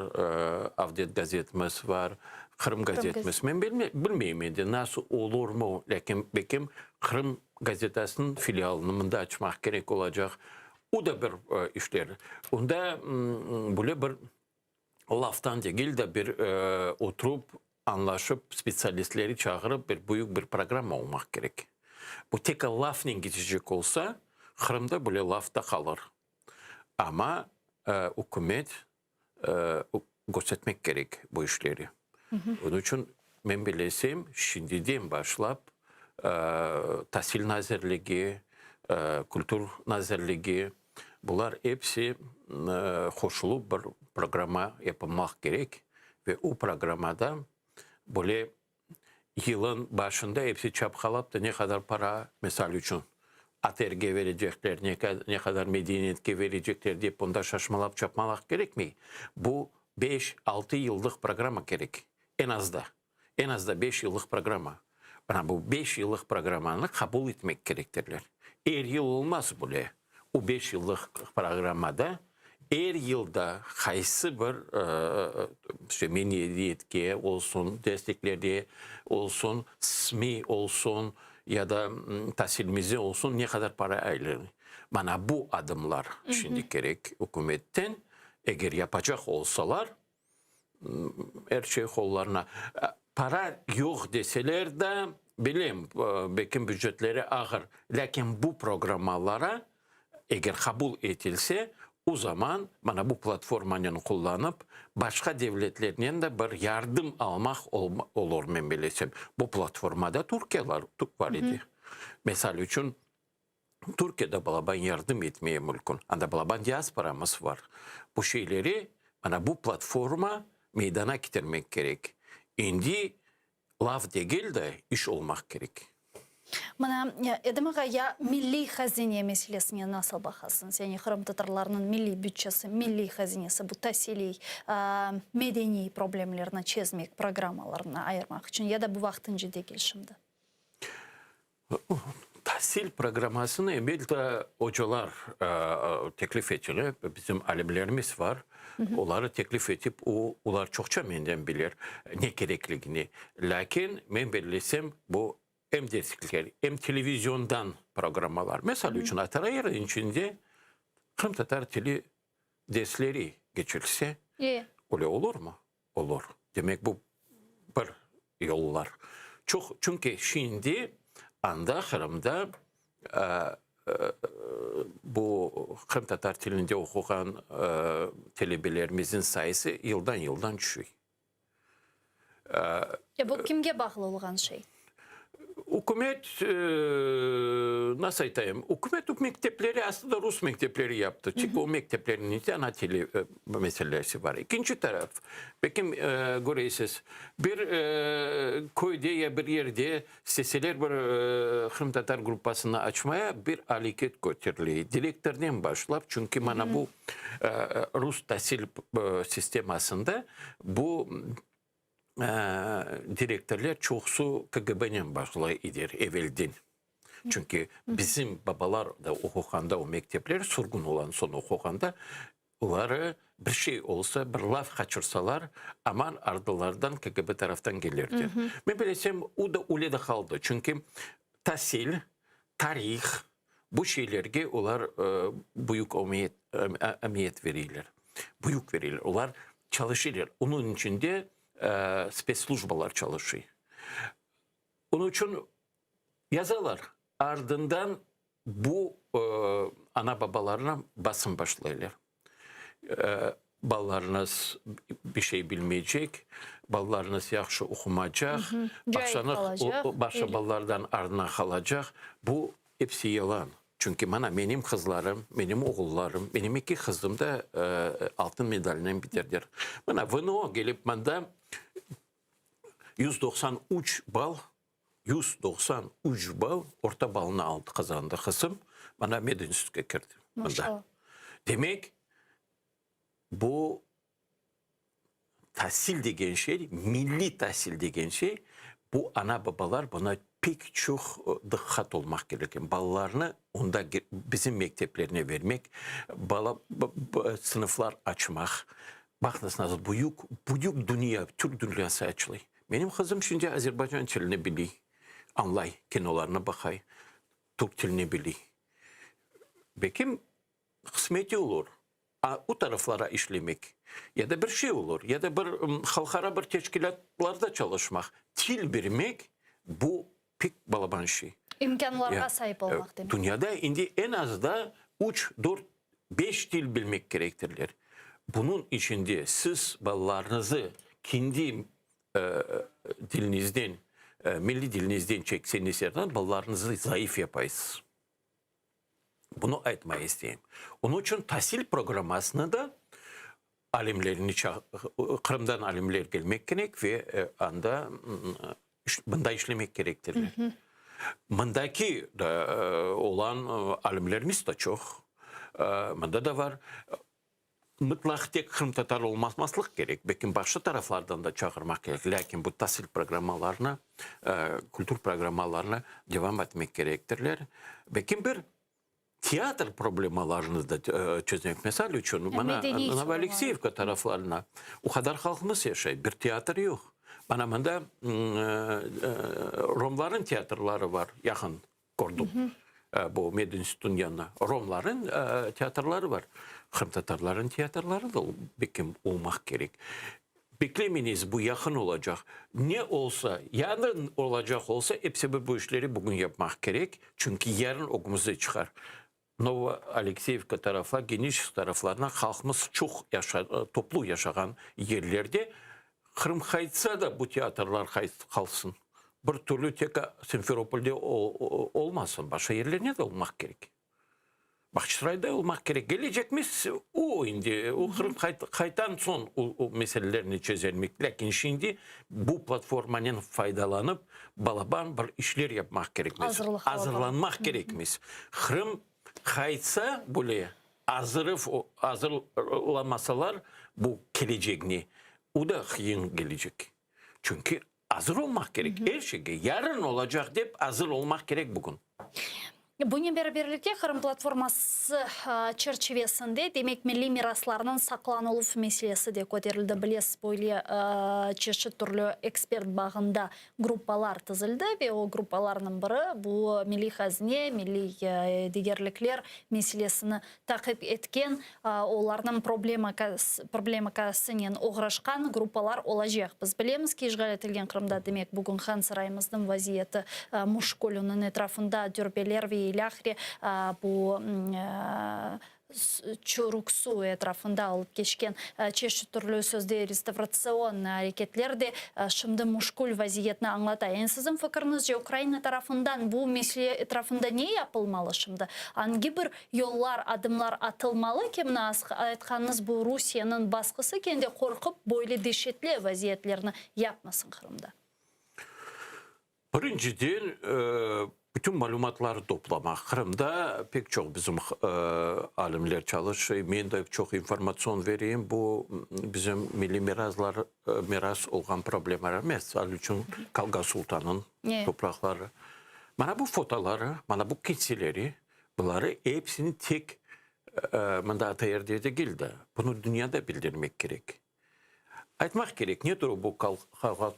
Avdet gazetimiz var, Qırım gazetimiz. Men bilmeyim endi nasıl olurmı, lâkin belkim Qırım gazetasınıñ filialını mında açmaq kerek olacaq. O da bir işler. Onda böyle bir laftan degil de bir oturıp, añlaşıp, spetsialistleri çağırıp bir büyük bir programma olmaq kerek. Bu tek lafnen ketecek olsa, Qırımda böyle laf da qalır. Amma ükümet köstertmek kerek bu işleri. Onıñ içün men bilesem, şimdiden başlap Tasil nazirligi, Kültür nazirligi, Bular episi qoşulıp bir programma yapılmaq kerek ve o programmada böyle yılın başında episi çapqalap da ne qadar para, misal içün, ATRge verecekler, ne qadar medeniyetke verecekler dep onda şaşmalap çapmalaq kerekmey. Bu beş, altı yıllıq programma kerek, eñ azda. Eñ azda beş yıllıq programma. Mına bu beş yıllıq programmanı qabul etmek kerektirler. Er yıl olmaz bile. O beş yıllıq programmada er yılda qaysı bir işte medeniyetke olsun, desteklerge olsun, SMİ olsun ya da tasilimize olsun ne qadar para ayırılır. Mana bu adımlar şimdi kerek ükümetten. Eger yapacaq olsalar, Er şey qollarına. Para yoq deseler de, bilem, belkim bücetleri ağır, lâkin bu programmalara eger qabul etilse, o zaman mana bu platformanen qullanıp, başqa devletlernen de bir yardım almaq olur, men bilesem. Bu platformada Türkiyeler bar edi. Misal içün, Türkiyede balaban yardım etmeye mülkün. Anda balaban diasporamız var. Bu şeyleri, mana bu platforma meydana ketirmek kerek. Endi laf degil de, iş olmaq kerek. Mına, Edem ağa, ya milliy hazine meselesine nasıl baqasıñız? Yani qırımtatarlarnıñ milliy bütçesi, milliy hazinesi, bu tasiliy, medeniy problemlerni çezmek programmalarına ayırmaq içün ya da bu vaqtınca degil şimdi? Tasil programmasını elbette ocalar teklif etile, bizim alimlerimiz var, oları teklif etip, o, olar çoqça menden bilir ne kerekligini. Lâkin men bellesem, bu em derslikler, em televiziondan programmalar. Misal içün, Atarayer içinde qırımtatar tili dersleri keçirilse, öyle olurmı? Olur. Demek, bu bir yollar. Çoq, çünki şimdi anda, Qırımda, bu qırımtatar tilinde oquğan talebelerimizniñ sayısı yıldan-yıldan tüşüy. Ya bu kimge bağlı olğan şey? Ükümet, nasıl aytayım, ükümet mektepleri aslında rus mektepleri yaptı. Çünki o mekteplerniñ içinde ana tili meselesi bar. İkinci taraf, belki köresiz, bir köyde ya bir yerde isteseler bir qırımtatar gruppasını açmaya bir aleket köterile. Direktornen başlap, çünki mana bu rus tasil sistemasında bu direktorlar çoqusı KGB-nen bağlı idiler evelden. Çünki bizim babalar da oquğanda o mektepler, sürgün olan soñ oquğanda, oları bir şey olsa, bir laf qaçırsalar, aman ardılardan KGB taraftan kelirdi. Men bilesem, o da öyle de qaldı. Çünki tasil, tarih, bu şeylerge olar büyük emiyet bereyler. Büyük bereyler. Olar çalışırlar. Onıñ içinde spetslujbalar çalışıy. Onıñ içün yazalar. Ardından bu ana-babalarına basım başlaylar. Balalarıñız bir şey bilmeycek, balalarıñız yahşı oqumacaq, baqsañız, başqa balalardan arına qalacaq. Bu episi yalan. Çünki mana menim qızlarım, menim oğullarım, menim eki qızım da altın medalnen bitirdiler. Mana VNO kelip mında 193 ball, 193 ball orta ballnı aldı, qazandı qızım. Mana medinstitutqa kirdi. Mında. Demek, Bu tasil degen şey, milliy tasil degen şey, bu ana-babalar buna pek çoq diqqat olmaq kerek. Balalarnı onda bizim mekteplerine vermek, bala sınıflar açmaq. Baqıñız, nasıl büyük, büyük dünya, türk dünyası açılay. Menim qızım şimdi azerbaycan tilini biley, añlay, kinolarnı baqay, türk tilini biley. Belki qısmeti olur, a o taraflara işlemek, ya da bir şey olur, ya da bir halqara bir teşkilâtlarda çalışmaq, til bermek, bu pek balaban şey. İmkânlarğa saip olmaq demek. Dünyada indi eñ az da üç, dört, beş til bilmek kerektirler. Bunıñ içinde siz balalarıñızı kendi diliñizden, milliy diliñizden çekseñiz, balalarıñızı zayıf yapaysız. Bunı aytmağa isteyim. Onıñ içün tasil programmasını da alimlerni Qırımdan alimler kelmek kerek ve anda mında işlemek kerektirler. Mındaki olan alimlerimiz de çoq. Mında da var. Mıtlaq tek qırımtatar olmazmaslıq kerek, belkim başqa taraflardan da çağırmaq kerek, lâkin bu tasil programmalarını, kültür programmalarını devam etmek kerektirler. Belkim bir teatr problemalarını da çözmek. Misal içün, mana Novoalekseyevka taraflarına o qadar halqımız yaşay, bir teatr yoq. Mana mında romların teatrları var, yaqın Kördim. Bu medinstitutnıñ yanına. Romların teatrları bar. Qırımtatarların teatrları da belki olmaq kerek. Beklemeñiz, bu yaqın olacaq. Ne olsa, yarın olacaq olsa, episi bir bu işleri bugün yapmaq kerek. Çünki yarın ögümizde çıqar. Novoalekseyevka taraflar, Geniçesk taraflarına halqımız çoq yaşa, toplu yaşağan yerlerde Qırım qaytsa da bu teatrlar qalsın. Bir türlü tek Simferopolde olmasın, başqa yerlerde de olmaq kerek. Bağçasarayda olmaq kerek. Gelecekmiz o indi, o Qırım qaytan soñ o meselelerni çezermik. Lâkin şimdi bu platformanen faydalanıp balaban bir işler yapmaq kerekmiz. Azırlanmaq kerekmiz. Qırım qaytsa bile azırıv, azırlamasalar bu kelecegini, o da qıyın kelecek. Çünki azır olmaq kerek er şeyge. Yarın olacaq dep azır olmaq kerek bugün. Bunen beraberlikte Qırım platforması çerçivesinde, demek, milliy miraslarnıñ saqlanıluv meselesi de köterildi. Bilesiz, böyle çeşit türlü ekspert bağında gruppalar tizildi ve o gruppalarnıñ biri bu milliy hazine, milliy degerlikler meselesini taqip etken, olarnıñ problemakasınen oğraşqan gruppalar olacaq. Biz bilemiz ki, işğal etilgen Qırımda, demek, bugün Han sarayımıznıñ vaziyeti müşkül, onıñ etrafında dürbeler ve ilâhre bu Çürük Suv etrafında olıp keçken çeşit türlü sözde restavratsion areketler de şimdi müşkül vaziyetni añlata. Yani siziñ fikriñizce, Ukraina tarafından bu mesele etrafında ne yapılmalı şimdi? Angi bir yollar, adımlar atılmalı ki, mına aytqanıñız bu Rusiyeniñ basqısı kende qorqıp böyle deşetli vaziyetlerni yapmasın Qırımda? Birinciden, bütün malümatları toplamaq. Qırımda pek çoq bizim alimler çalışa, men de çoq informatsion vereyim bu bizim milliy mirazlar, miras olğan problemalar. Misal içün, Kalga Sultannıñ topraqları. Mana bu fotoları, mana bu kilseleri, buları episini tek mında ATRde degil de, bunı dünyada bildirmek kerek. Aytmaq kerek, nedir o bu Kalga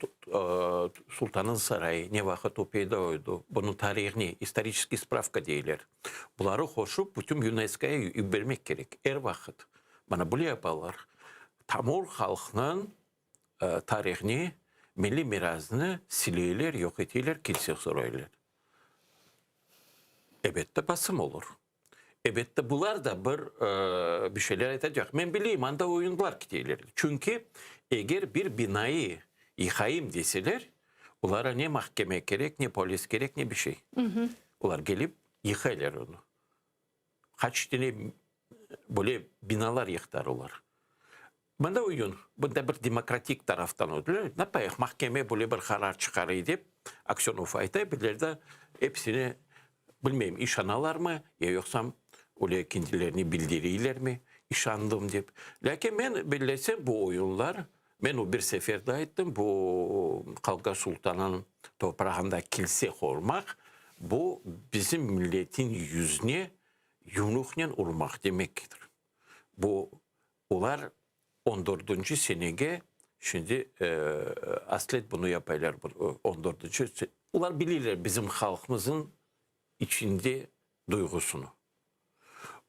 Sultannıñ sarayı, ne vaqıt o peyda oldı, bunıñ tarihı ne, istoriçeskiy spravka deyler. Buları qoşup bütün YUNESKOya yibermek kerek, er vaqıt. Mana böyle yapalar. Tamır halqnıñ tarihını, milliy mirasını sileyler, yoq eteyler, kilse soraylâr. Ebette basım olur. Ebette, bular da bir bir şeyler aytacaq. Men bileyim, anda oyunlar keteyler. Çünki eger bir binayı yıqayım deseler, olara ne mahkeme kerek, ne polis kerek, ne bir şey. Olar kelip yıqaylar onı. Qaç tane böyle binalar yıqtar olar. Mında oyun, bunda bir demokratik taraftan ötüle. Napayıq, mahkeme böyle bir qarar çıqarıy dep Aksönov ayta, bizler de episine, bilmeyim, işanalarmı, ya yoqsam öyle kendilerine bildiriylermi, işandım dep. Lâkin men bellesem, bu oyunlar, men o bir sefer de ayttım, bu Qalga Sultanıñ toprağında kilse qurmaq, bu bizim milletin yüzüne yumruqnen urmaq demektir. Bu olar on dördünci senege şimdi aslet bunı yapaylar, on dördünci, olar bilirler bizim halqımızın içinde duyğusını.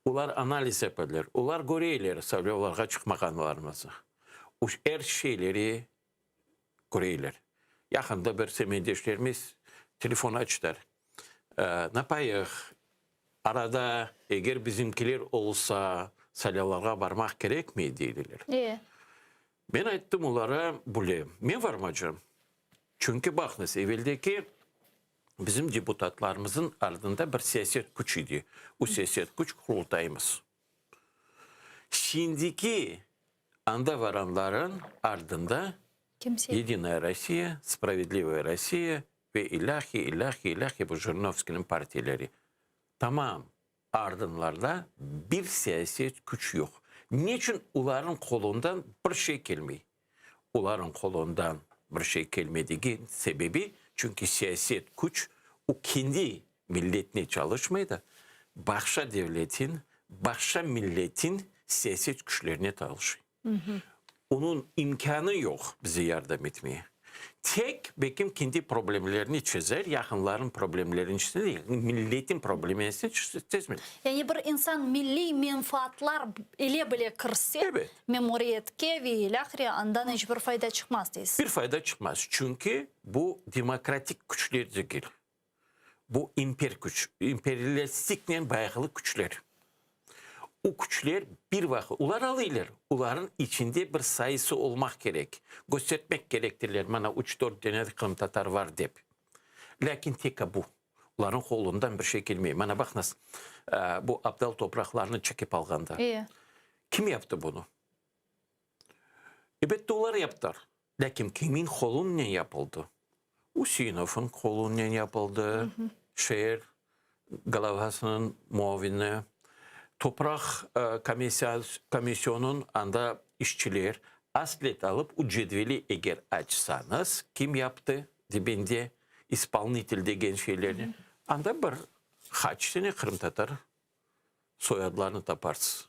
Olar analiz yaparlar, olar köreyler saylavlarğa çıqmağanlarımızı. Er şeyleri köreyler. Yaqında bir semetdeşlerimiz telefon açtılar. Napayıq, arada eger bizimkiler olsa, saylavlarğa barmaq kerekmi, deydiler. Men ayttım olara böyle, men varmacam. Çünki baqıñız, eveldeki bizim deputatlarımızın ardında bir siyaset küç idi. O siyaset küç Qurultayımız. Şimdiki anda varanların ardında Kimse. Yedinaya Rossiya, Spravedlivaya Rossiya ve ilâhi, ilâhi, ilâhi bu Jirinovskiyniñ partiyaleri. Tamam, ardınlarda bir siyaset küç yoq. Neçün olarnıñ qolundan bir şey kelmey? Olarnıñ qolundan bir şey kelmedigi sebebi, çünki siyaset küç, o kendi milletine çalışmay da, başqa devletin, başqa milletin siyaset küçlerine çalışıy. Onıñ imkânı yoq bize yardım etmeye. Tek belkim kendi problemlerini çezer, yaqınlarınıñ problemlerini çezer, milletin problemini çezmez. Yani bir insan milliy menfaatlar ile bile kirse, memuriyetke ve ilâhre, andan iç bir fayda çıqmaz deysiz. Bir fayda çıqmaz, çünki bu demokratik küçler degil. Bu imper küç, imperialistiknen bağlı küçler. O küçler bir vaqıt, olar alıylar, olarnıñ içinde bir sayısı olmaq kerek, köstertmek kerektirler, mana üç-dört dene qırımtatar var dep. Lâkin tek bu. Olarnıñ qolundan bir şey kelmey. Mana baqıñız, bu abdal topraqlarnı çekip alğanda. Kim yaptı bunı? Ebette, olar yaptılar. Lâkin kimin qolunen yapıldı? Useinovnıñ qolunen yapıldı, şeer golovasınıñ muavini, topraq komisyonıñ anda işçiler aslet alıp, o cedveli eger açsañız, kim yaptı dibinde ispolnitel degen şeylerni, anda bir qaç tane qırımtatar soyadlarını taparsız.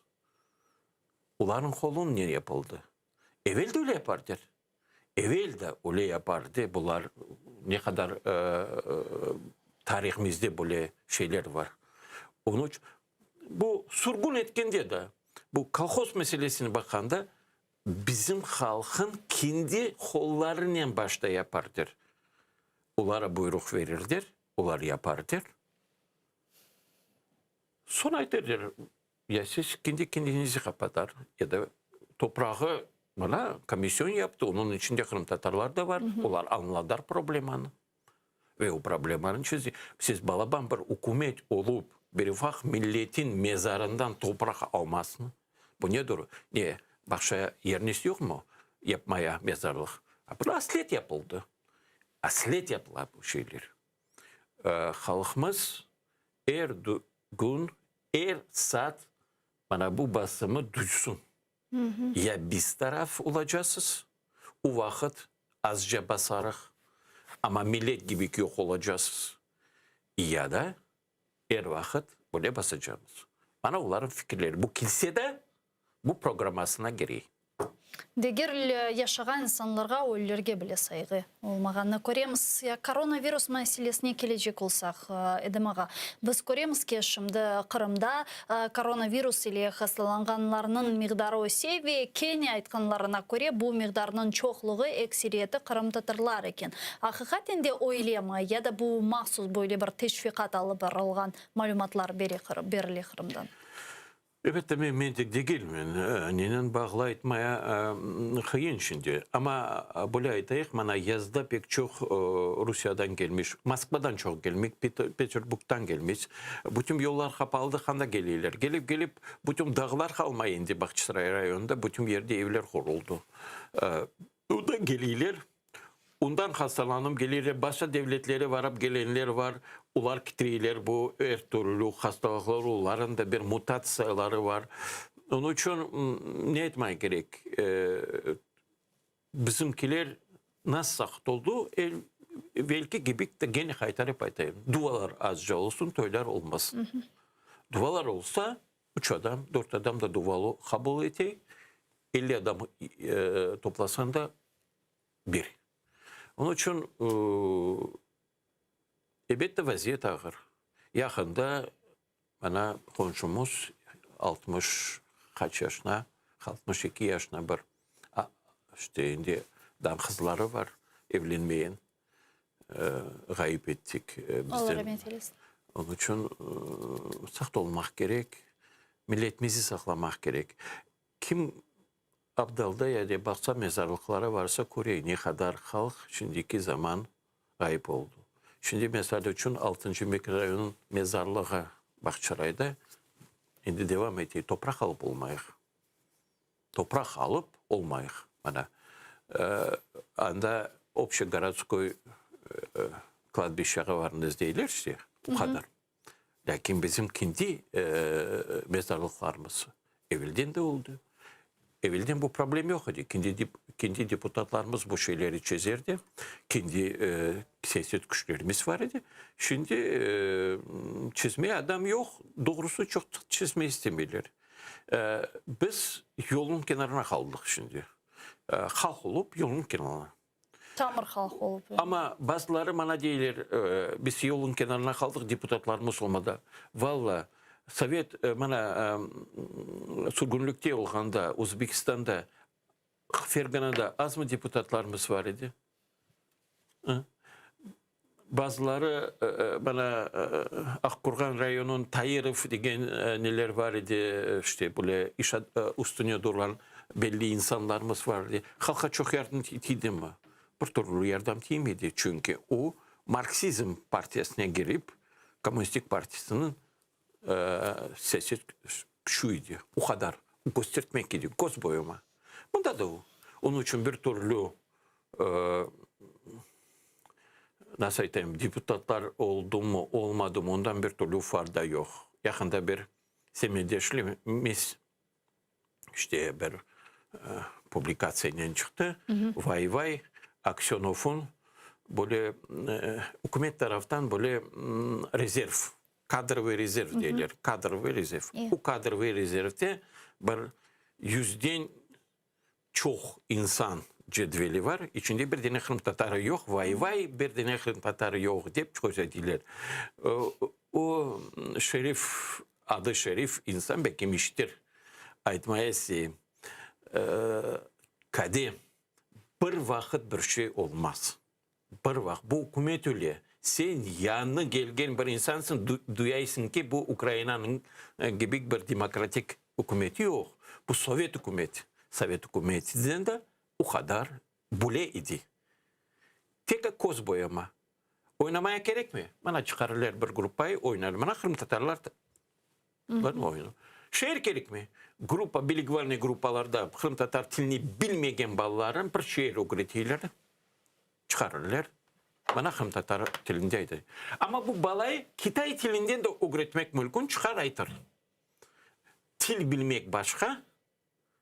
Olarnıñ qolunen yapıldı. Evel de öyle yapardılar. Evel de öyle yapardı. Bular ne qadar tarihimizde böyle şeyler var. Onıñ içün bu sürgün etkende de, bu kolhoz meselesine baqqanda, bizim halqın kendi qollarınen başta yapardılar. Olara buyruq verirler, olar yapardılar. Soñ aytarlar, Ya siz kendi kendiñizi qapatar, ya da toprağı, mına, komisyon yaptı, onıñ içinde qırımtatarlar da var, olar añladılar problemanı ve o problemanı çezdi. Siz balaban bir ükümet olıp, bir ufaq milletin mezarından topraq almasıñ, bu nedir? Ne, başqa yeriniz yoqmı yapmaya mezarlıq? A bu aslet yapıldı, aslet yapıla bu şeyler. Halqımız er kün, er saat mana bu basımı duysun. Ya biz taraf olacasız, o vaqıt azca basarıq, amma millet kibi yoq olacasız, ya da er vaqıt böyle basacamız. Mana olarnıñ fikirleri. Bu kilse de bu programmasına kirey. Deger yaşağan insanlarğa, ölülerge bile sayğı olmağanını köremiz. Ya koronavirus meselesine kelecek olsaq, Edem ağa, biz köremiz ki, şimdi Qırımda koronavirus ile hastalanğanlarnıñ miqdarı öse ve kene aytqanlarına köre, bu miqdarnıñ çoqluğı, ekseriyeti qırımtatarlar eken. Aqiqaten de öylemi ya da bu mahsus böyle bir teşviqat alıp barılğan malümatlar berile Qırımdan? Elbette, men medik degilmen, nenen bağlı aytmaya qıyın şimdi. Amma böyle aytayıq, mana yazda pek çoq Rusiyadan kelmiş, Moskvadan çoq kelmek, Peterburgdan kelmiş. Bütün yollar qapaldı, qanda keleyler? Kelip, kelip, bütün dağlar qalmay endi Bağçasaray rayonında, bütün yerde evler quruldı. Ondan keleyler, ondan hastalanıp keleyler, başqa devletlere varıp kelenler var, olar kitreyler bu er türlü hastalıqlar, olarnıñ da bir mutatsiyaları var. Onıñ içün ne aytmaq kerek, bizimkiler nasıl saqıt oldı, evelki kibi gene qaytarıp aytayım, duvalar azca olsun, toylar olmasın. Duvalar olsa, üç adam, dört adam da duvalı qabul ete, 50 adam toplasañ da bir. Onıñ içün, elbette, vaziyet ağır. Yaqında mana qonşumız 60 qaç yaşına, 62 yaşına bir, işte endi daa qızları var, evlenmeyen, ğayıp ettik bizden. Allah rahmet eylesin. Onıñ içün saqt olmaq kerek, milletimizi saqlamaq kerek. Kim Abdalda ya de baqsa mezarlıqlara varsa köre ne qadar halq şimdiki zaman ğayıp oldı. Şimdi mesal içün altıncı mikrorayonıñ mezarlığı Bağçasarayda endi devam ete, topraq alıp olmayıq. Topraq alıp olmayıq. Mana anda obşegorodskoy kladbişçağa varıñız deyler işte, o qadar. Lâkin bizim kendi mezarlıqlarımız evelden de oldı. Evelden bu problem yoq edi. Kendi, kendi deputatlarımız bu şeyleri çezerdi. Kendi siyaset küçlerimiz var edi. Şimdi çezmeye adam yoq. Doğrusı çoq çezmeye istemeyler. Biz yolnıñ kenarına qaldıq şimdi. Halq olıp yolnıñ kenarına. Tamır halq olıp. Amma bazıları mana deyler, biz yolnıñ kenarına qaldıq, deputatlarımız olmadı. Valla, sovet, mana, sürgünlikte olğanda, Özbekistanda, Ferganada azmı deputatlarımız var edi? Bazıları, mana, Aqqurğan rayonınıñ Tairov degen neler var edi, işte, böyle iş üstüne durğan belli insanlarımız var edi. Halqqa çoq yardım tiydimi? Bir türlü yardım tiymedi, çünki o, marksizm partiyasına girip, kommunistik partisiniñ siyaset küçü edi, o qadar köstertmek edi, köz boyama. Mında da o. Onıñ içün bir türlü nasıl aytayım, deputatlar oldumı, olmadımı, ondan bir türlü farda yoq. Yaqında bir semetdeşlimiz işte bir publikatsiyanen çıqtı, vay-vay, Aksönovnıñ böyle ükümet taraftan böyle rezerv, kadrovıy rezerv deyler, kadrovıy rezerv. O kadrovıy rezervde bir yüzden çoq insan cedveli var, içinde bir dene qırımtatarı yoq, vay-vay, bir dene qırımtatarı yoq dep közeteyler. O Şerif, adı Şerif insan, belki işitir, aytmaya isteyim, Kade, bir vaqıt bir şey olmaz. Bir vaqıt, bu ükümet öyle, sen yañı kelgen bir insansıñ, duyaysıñ ki, bu Ukrainanıñ kibi bir demokratik ükümeti yoq, bu sovet ükümeti. Sovet ükümetinden de o qadar bile idi. Tek köz boyama. Oynamaya kerekmi? Mana çıqarırlar bir gruppayı, oynar. Mana qırımtatarlar oynar. Şeer kerekmi? Gruppa, bilingvalnıy gruppalarda qırımtatar tilini bilmegen balaların bir şeer ögreteyler, çıqarırlar. Mana qırımtatar tilinde aytay. Amma bu balayı kitay tilinden de ögretmek mümkün, çıqar aytır. Til bilmek başqa,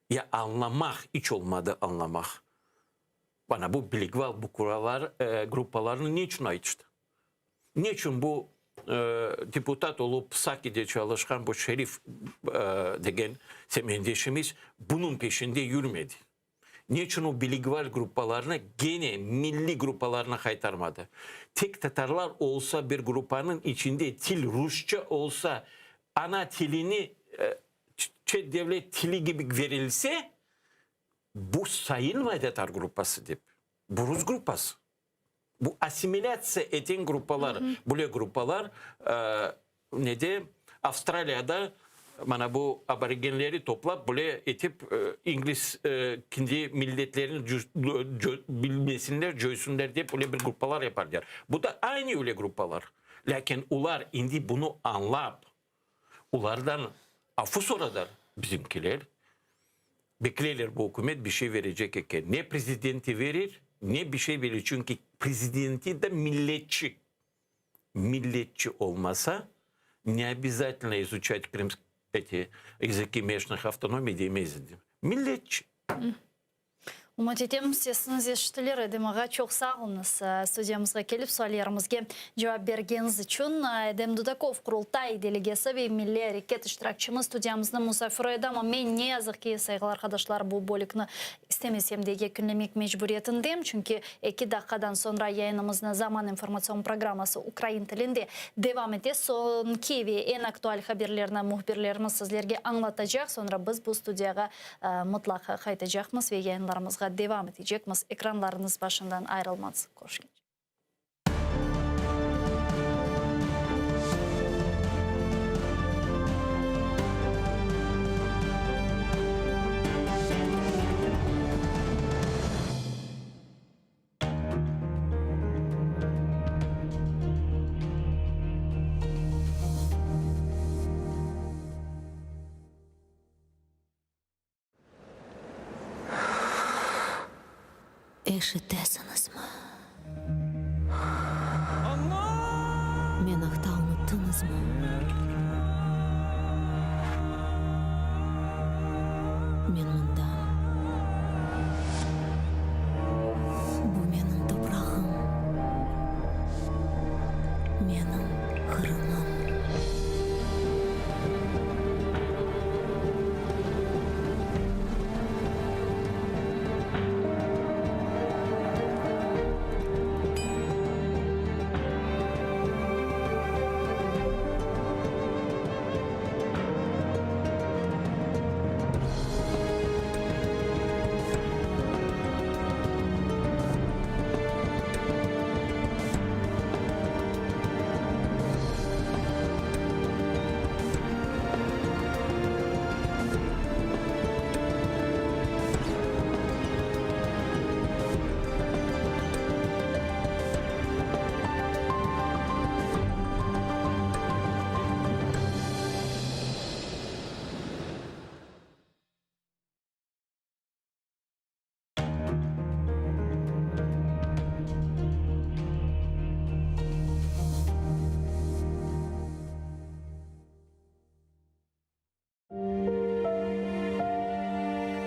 ya añlamaq, iç olmadı añlamaq. Mana bu bilingval bukvalar, gruppalarnı ne içün aytıştı? Ne içün bu deputat olıp Sakide çalışqan bu Şerif degen semetdeşimiz bunıñ peşinde yürmedi? Ne içün o bilingval gruppalarnı gene milliy gruppalarına qaytarmadı? Tek tatarlar olsa bir gruppanıñ içinde til rusça olsa, ana tilini çet devlet tili kibi verilse, bu sayılmay tatar gruppası dep. Bu rus gruppası. Bu assimilâtsiya eten gruppalar, böyle gruppalar nede, Avstraliyada mana bu aborigenleri toplap böyle etip ingliz kendi milletlerini bilmesinler, coysunlar dep öyle bir gruppalar yaparlar. Bu da aynı öyle gruppalar. Lâkin olar indi bunı añlap, olardan afu soradılar bizimkiler. Bekleyler bu ükümet bir şey verecek eken. Ne prezidenti verir, ne bir şey verir. Çünki prezidenti de milletçi. Milletçi olmasa, ne obязательно изучать крымские эти языки местных автономий demez edi. Milletçi. Ümüt etem, sesiñiz eşitilir. Edem ağa, çoq sağ oluñız, studiyamızğa kelip, suallerimizge cevap bergeniñiz içün. Edem Dudakov, Qurultay delegesi ve Milliy areket iştirakçimiz studiyamıznıñ musafiri edi. Amma men, ne yazıq ki, sayğılı arqadaşlar, bu bölükni istemesem de yekünlemek mecburiyetindem, çünki eki daqqadan soñra yayınımıznı Zaman informatsion programması ukrain tilinde devam ete. Soñki ve eñ aktual haberlerni mühbirlerimiz sizlerge añlatacaq. Soñra biz bu studiyağa Mıtlaq qaytacaqmız ve yayınlarımızğa devam etecekmiz. Ekranlarıñız başından ayırılmañız. Körüşkence. Eşitesiñizmi? Men aqta unuttıñızmı? Men mındam. Bu menim toprağım, menim Qırımım.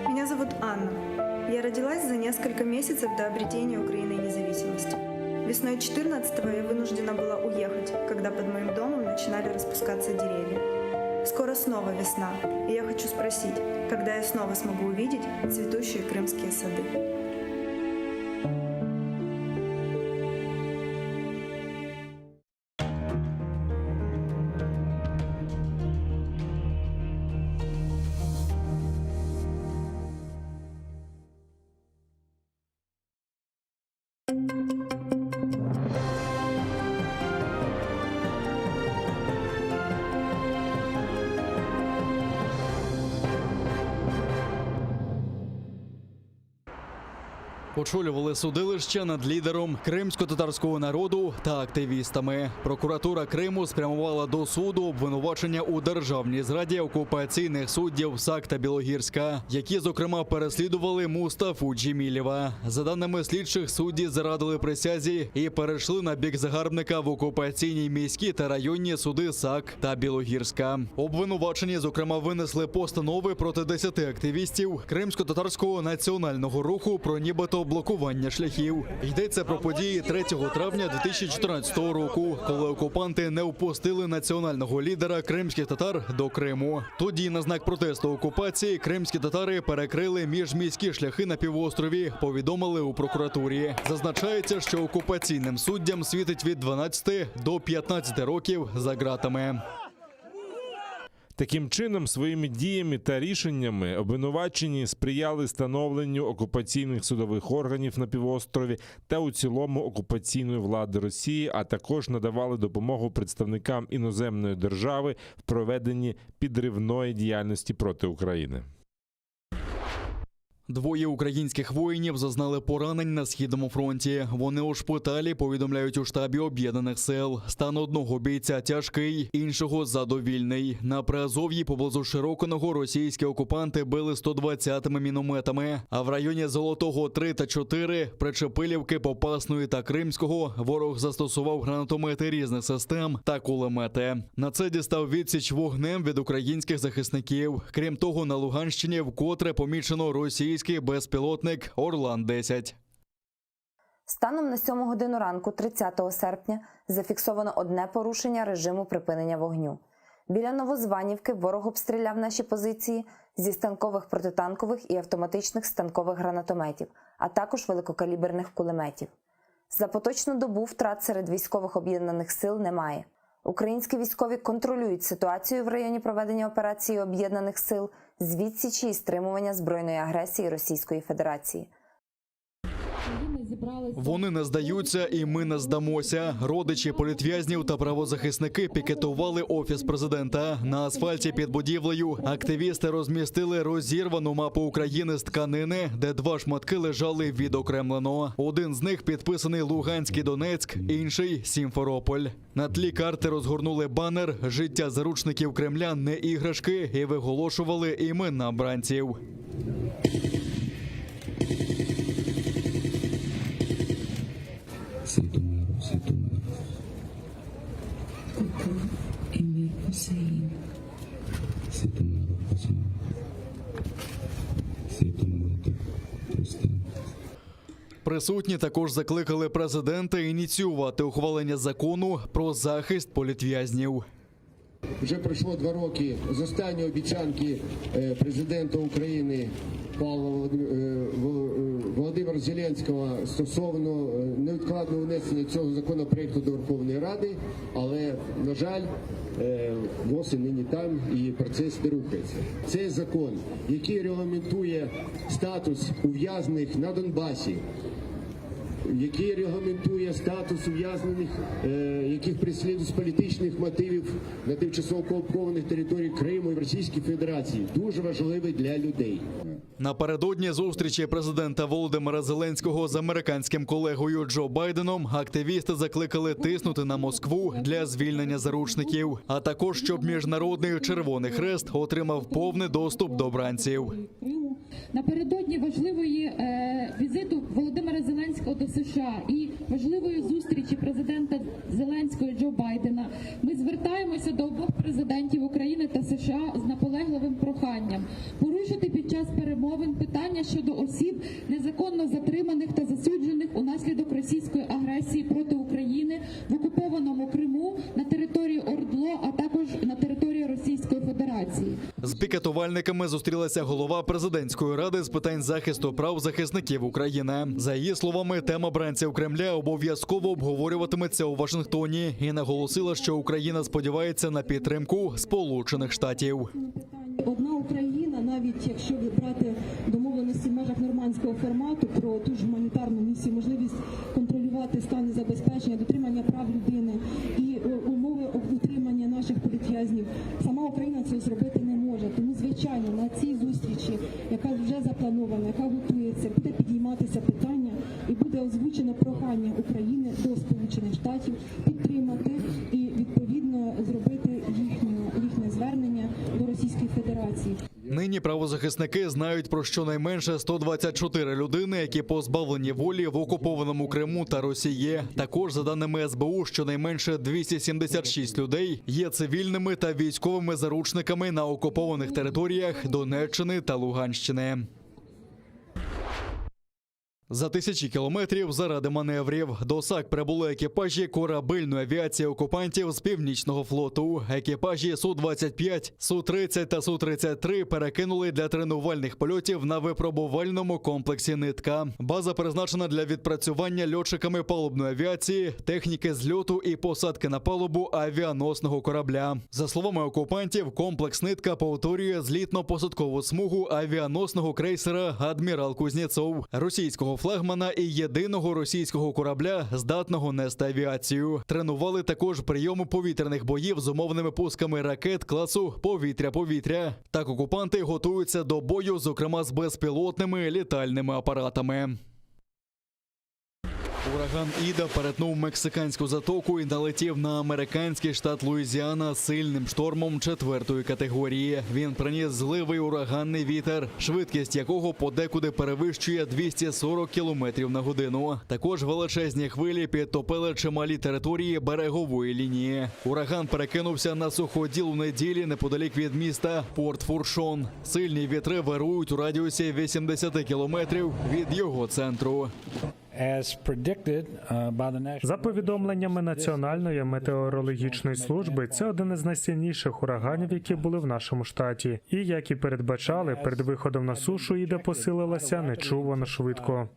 Меня зовут Анна. Я родилась за несколько месяцев до обретения Украиной независимости. Весной 14-го я вынуждена была уехать, когда под моим домом начинали распускаться деревья. Скоро снова весна, и я хочу спросить, когда я снова смогу увидеть цветущие крымские сады. Очолювали судилище над лідером кримськотатарського народу та активістами. Прокуратура Криму спрямувала до суду обвинувачення у державній зраді окупаційних суддів Сак та Білогірська, які, зокрема, переслідували Мустафу Джемілєва. За даними слідчих, судді зрадили присязі і перейшли на бік загарбника в окупаційні міські та районні суди Сак та Білогірська. Обвинувачені, зокрема, винесли постанови проти 10 активістів кримськотатарського національного руху про нібито. нібито блокування шляхів. Йдеться про події 3 травня 2014 року, коли окупанти не впустили національного лідера кримських татар до Криму. Тоді на знак протесту окупації кримські татари перекрили міжміські шляхи на півострові. Повідомили у прокуратурі. Зазначається, що окупаційним суддям світить від 12 до 15 років за ґратами. Таким чином, своїми діями та рішеннями обвинувачені сприяли становленню окупаційних судових органів на півострові та у цілому окупаційної влади Росії, а також надавали допомогу представникам іноземної держави в проведенні підривної діяльності проти України. Двоє українських воїнів зазнали поранень на східному фронті. Вони у шпиталі повідомляють у штабі об'єднаних сил. Стан одного бійця тяжкий, іншого задовільний. На Приазов'ї поблизу Широкиного російські окупанти били 120-ми мінометами. А в районі Золотого 3 та 4, Причепилівки, Попасної та Кримського ворог застосував гранатомети різних систем та кулемети. На це дістав відсіч вогнем від українських захисників. Крім того, на Луганщині вкотре помічено російський безпілотник Орлан 10 Станом на 7 годину ранку 30 серпня зафіксовано одне порушення режиму припинення вогню. Біля Новозванівки ворог обстріляв наші позиції зі станкових протитанкових і автоматичних станкових гранатометів, а також великокаліберних кулеметів. За поточну добу втрат серед військових об'єднаних сил немає. Українські військові контролюють ситуацію в районі проведення операції об'єднаних сил з відсічі і стримування збройної агресії Російської Федерації. Вони не здаються, і ми не здамося. Родичі політв'язнів та правозахисники пікетували офіс президента на асфальті під будівлею. Активісти розмістили розірвану мапу України з тканини, де два шматки лежали відокремлено. Один з них підписаний Луганський Донецьк, інший Сімферополь. На тлі карти розгорнули банер Життя заручників Кремля не іграшки і виголошували імена бранців. Світу миру, світу миру. Емір Хусеїн. Світу миру, Осман. Світу миру, Рустем. Присутні також закликали президента ініціювати ухвалення закону про захист політв'язнів. Вже пройшло два роки з останньої обіцянки е, президента України Павла Володимир, е, Володимира Зеленського стосовно е, невідкладного внесення цього законопроекту до Верховної Ради, але, на жаль, воз і нині там і процес не рухається. Цей закон, який регламентує статус ув'язнених на Донбасі, який регламентує статус ув'язнених, е, яких переслідують з політичних мотивів на тимчасово окупованих територіях Криму і в Російській Федерації, дуже важливий для людей. Напередодні зустрічі президента Володимира Зеленського з американським колегою Джо Байденом активісти закликали тиснути на Москву для звільнення заручників, а також щоб міжнародний Червоний Хрест отримав повний доступ до бранців. Напередодні важливої е, візиту Володимира Зеленського до США і важливої зустрічі президента Зеленського і Джо Байдена ми звертаємося до обох президентів України та США з наполегливим проханням порушити під час перемовин питання щодо осіб, незаконно затриманих та засуджених унаслідок російської агресії проти України в окупованому Криму на території ОРДЛО, а також на території Російської Федерації. З пікетувальниками зустрілася голова президентської ради з питань захисту прав захисників України. За її словами, тема бранців Кремля обов'язково обговорюватиметься у Вашингтоні і наголосила, що Україна сподівається на підтримку Сполучених Штатів. Одна Україна, навіть якщо брати домовленості в межах нормандського формату про ту ж гуманітарну місію, можливість контролювати стан і забезпечення, дотримання прав людини і е, умови утримання наших політв'язнів, сама Україна цього зробити не може. Тому, звичайно, на цій зустрічі, яка вже запланована, яка готується, буде підійматися питання і буде озвучено прохання України до Сполучених Штатів підтримати і відповідно зробити їхню їхнє звернення до Російської Федерації. Нині правозахисники знають про щонайменше 124 людини, які позбавлені волі в окупованому Криму та Росії. Також, за даними СБУ, щонайменше 276 людей є цивільними та військовими заручниками на окупованих територіях Донеччини та Луганщини. За тисячі кілометрів заради маневрів до САК прибули екіпажі корабельної авіації окупантів з північного флоту. Екіпажі Су-25, Су-30 та Су-33 перекинули для тренувальних польотів на випробувальному комплексі Нитка. База призначена для відпрацювання льотчиками палубної авіації, техніки зльоту і посадки на палубу авіаносного корабля. За словами окупантів, комплекс Нитка повторює злітно-посадкову смугу авіаносного крейсера Адмірал Кузнєцов, російського флагмана і єдиного російського корабля, здатного нести авіацію. Тренували також прийоми повітряних боїв з умовними пусками ракет класу повітря-повітря. Так окупанти готуються до бою, зокрема з безпілотними літальними апаратами. Ураган Іда перетнув мексиканську затоку і налетів на американський штат Луїзіана сильним штормом четвертої категорії. Він приніс зливий ураганний вітер, швидкість якого подекуди перевищує 240 кілометрів на годину. Також величезні хвилі підтопили чималі території берегової лінії. Ураган перекинувся на суходіл у неділі неподалік від міста Порт Фуршон. Сильні вітри вирують у радіусі 80 кілометрів від його центру. За повідомленнями Національної метеорологічної служби, це один із найсильніших ураганів, які були в нашому штаті. І як і передбачали, перед виходом на сушу Іда посилилася нечувано швидко.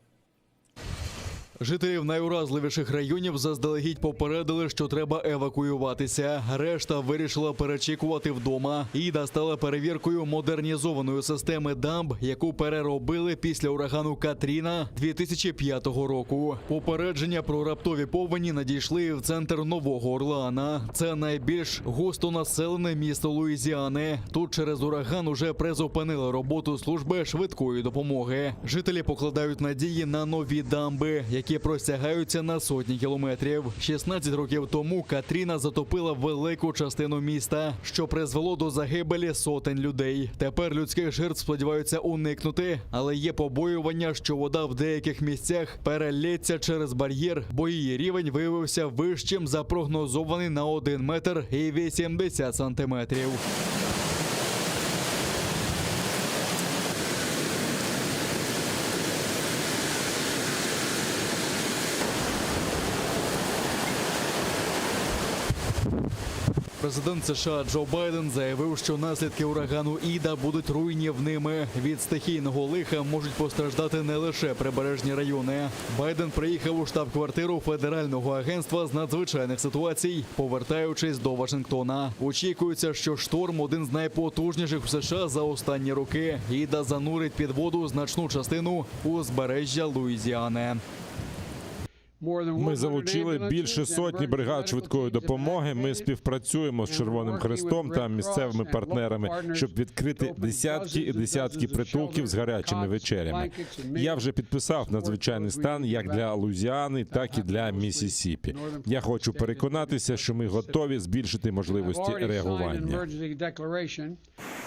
Жителів найуразливіших районів заздалегідь попередили, що треба евакуюватися. Решта вирішила перечікувати вдома. Іда стала перевіркою модернізованої системи дамб, яку переробили після урагану Катріна 2005 року. Попередження про раптові повені надійшли в центр Нового Орлеана. Це найбільш густонаселене місто Луїзіани. Тут через ураган уже призупинили роботу служби швидкої допомоги. Жителі покладають надії на нові дамби, які простягаються на сотні кілометрів. 16 років тому Катріна затопила велику частину міста, що призвело до загибелі сотень людей. Тепер людських жертв сподіваються уникнути, але є побоювання, що вода в деяких місцях перелється через бар'єр, бо її рівень виявився вищим за прогнозований на 1 метр і 80 сантиметрів. Президент США Джо Байден заявив, що наслідки урагану Іда будуть руйнівними. Від стихійного лиха можуть постраждати не лише прибережні райони. Байден приїхав у штаб-квартиру Федерального агентства з надзвичайних ситуацій, повертаючись до Вашингтона. Очікується, що шторм один з найпотужніших в США за останні роки. Іда занурить під воду значну частину узбережжя Луїзіани. Ми залучили більше сотні бригад швидкої допомоги. Ми співпрацюємо з Червоним Хрестом та місцевими партнерами, щоб відкрити десятки і десятки притулків з гарячими вечерями. Я вже підписав надзвичайний стан як для Луїзіани, так і для Міссісіпі. Я хочу переконатися, що ми готові збільшити можливості реагування.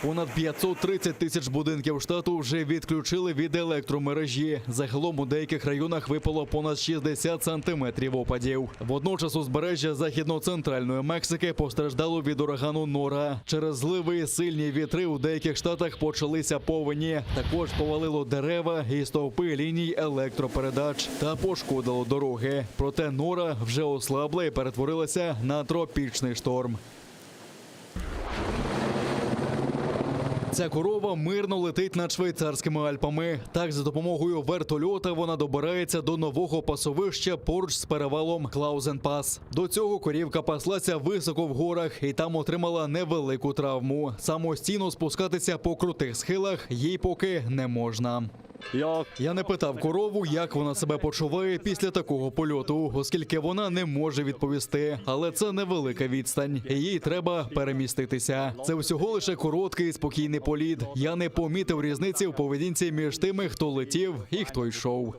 Понад 530 тисяч будинків штату вже відключили від електромережі. Загалом у деяких районах випало понад 60 сантиметрів опадів. Водночас узбережжя західно-центральної Мексики постраждало від урагану Нора. Через зливи і сильні вітри у деяких штатах почалися повені. Також повалило дерева і стовпи ліній електропередач та пошкодило дороги. Проте Нора вже ослабла і перетворилася на тропічний шторм. Ця корова мирно летить над швейцарськими Альпами. Так, за допомогою вертольота вона добирається до нового пасовища поруч з перевалом Клаузенпас. До цього корівка паслася високо в горах і там отримала невелику травму. Самостійно спускатися по крутих схилах їй поки не можна. Я не питав корову, як вона себе почуває після такого польоту, оскільки вона не може відповісти. Але це невелика відстань, і їй треба переміститися. Це всього лише короткий і спокійний політ. Я не помітив різниці в поведінці між тими, хто летів і хто йшов.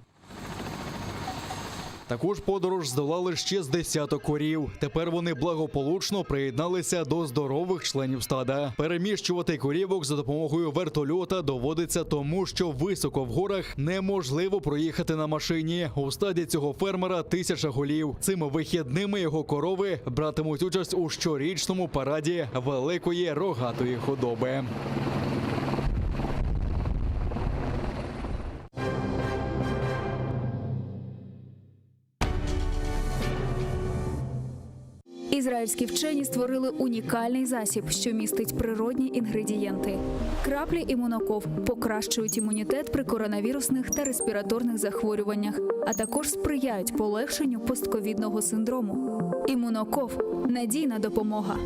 Також подорож здолали ще з десяток корів. Тепер вони благополучно приєдналися до здорових членів стада. Переміщувати корівок за допомогою вертольота доводиться тому, що високо в горах неможливо проїхати на машині. У стаді цього фермера тисяча голів. Цими вихідними його корови братимуть участь у щорічному параді великої рогатої худоби. Ізраїльські вчені створили унікальний засіб, що містить природні інгредієнти. Краплі імуноков покращують імунітет при коронавірусних та респіраторних захворюваннях, а також сприяють полегшенню постковідного синдрому. Імуноков надійна допомога.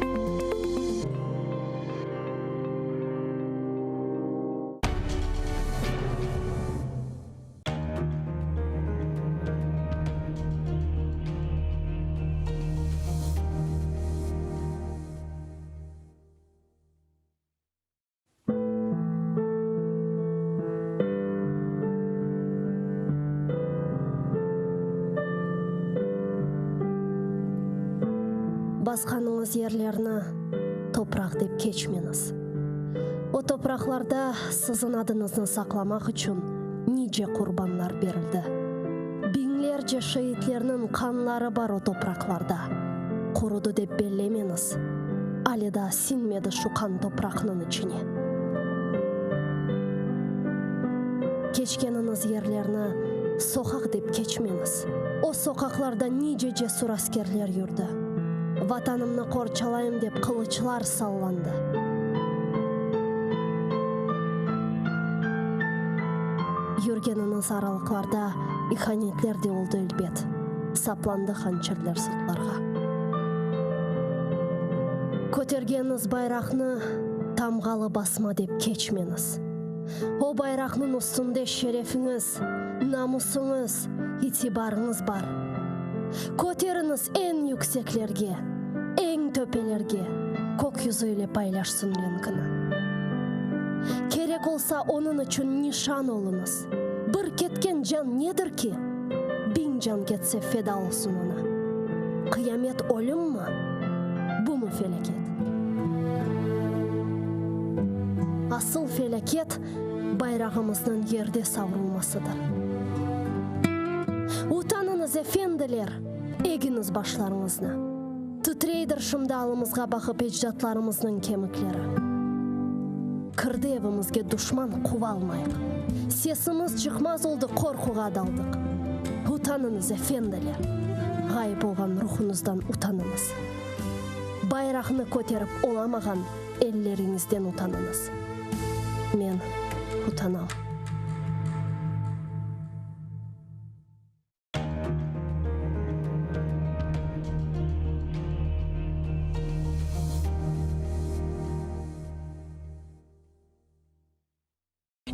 Basqanıñız yerlerni topraq dep keçmeñiz. O topraqlarda siziñ adıñıznı saqlamaq içün nice qurbanlar berildi. Biñlerce şeitlerniñ qanları bar o topraqlarda. Qurudı dep bellemeñiz, ale daa siñmedi şu qan topraqnıñ içine. Keçkeniñiz yerlerni soqaq dep keçmeñiz. O soqaqlarda nice cesur askerler yürdi. Vatanımnı qorçalayım dep qılıçlar sallandı. Yürgeniñiz aralıqlarda ihanetler de oldı elbet, saplandı hançerler sırtlarğa. Kötergeniñiz bayraqnı tamğalı basma dep keçmeñiz. O bayraqnıñ üstünde şerefiñiz, namusıñız, itibarıñız bar. Köteriñiz eñ yükseklerge, eñ töpelerge, kök yüzü ile paylaşsın renkini. Kerek olsa, onıñ içün nişan oluñız. Bir ketken can nedir ki? Biñ can ketse feda olsun oña. Qıyamet ölümmi? Bumı felâket? Asıl felâket, bayrağımıznıñ yerde savrulmasıdır. Utanıñız, efendiler, egiñiz başlarıñıznı. Titreydir şimdi alımızğa baqıp ecdatlarımıznıñ kemikleri. Kirdi evimizge duşman, quvalmayıq. Sesimiz çıqmaz oldı, qorquğa daldıq. Utanıñız, efendiler, ğayıp olğan ruhuñızdan utanıñız. Bayraqnı köterip olamağan elleriñizden utanıñız. Men utanam.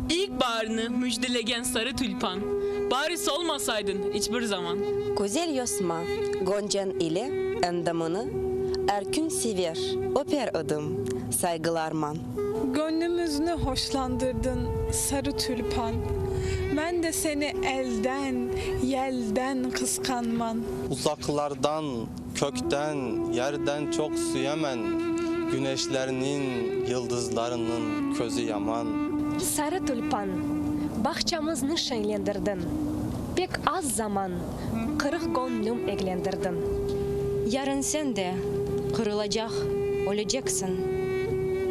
İlk baarni müjdelegen sarı tülpan, Bari solmasaydın iç bir zaman. Güzel yosma, goncañ ile endamını Er kün sever, öper edim, saygılarman. Göñlümizni hoşlandırdıñ, sarı tülpan, Men de seni elden, yelden qısqanman. Uzaqlardan, kökten, yerden çoq süyemen, Güneşlerniñ, yıldızlarnıñ közü yaman. Sarı tülpan, bağçamıznı şeñlendirdiñ, Pek az zaman qırıq göñlüm eglendirdiñ. Yarın sen de qırılacaq, öleceksiñ,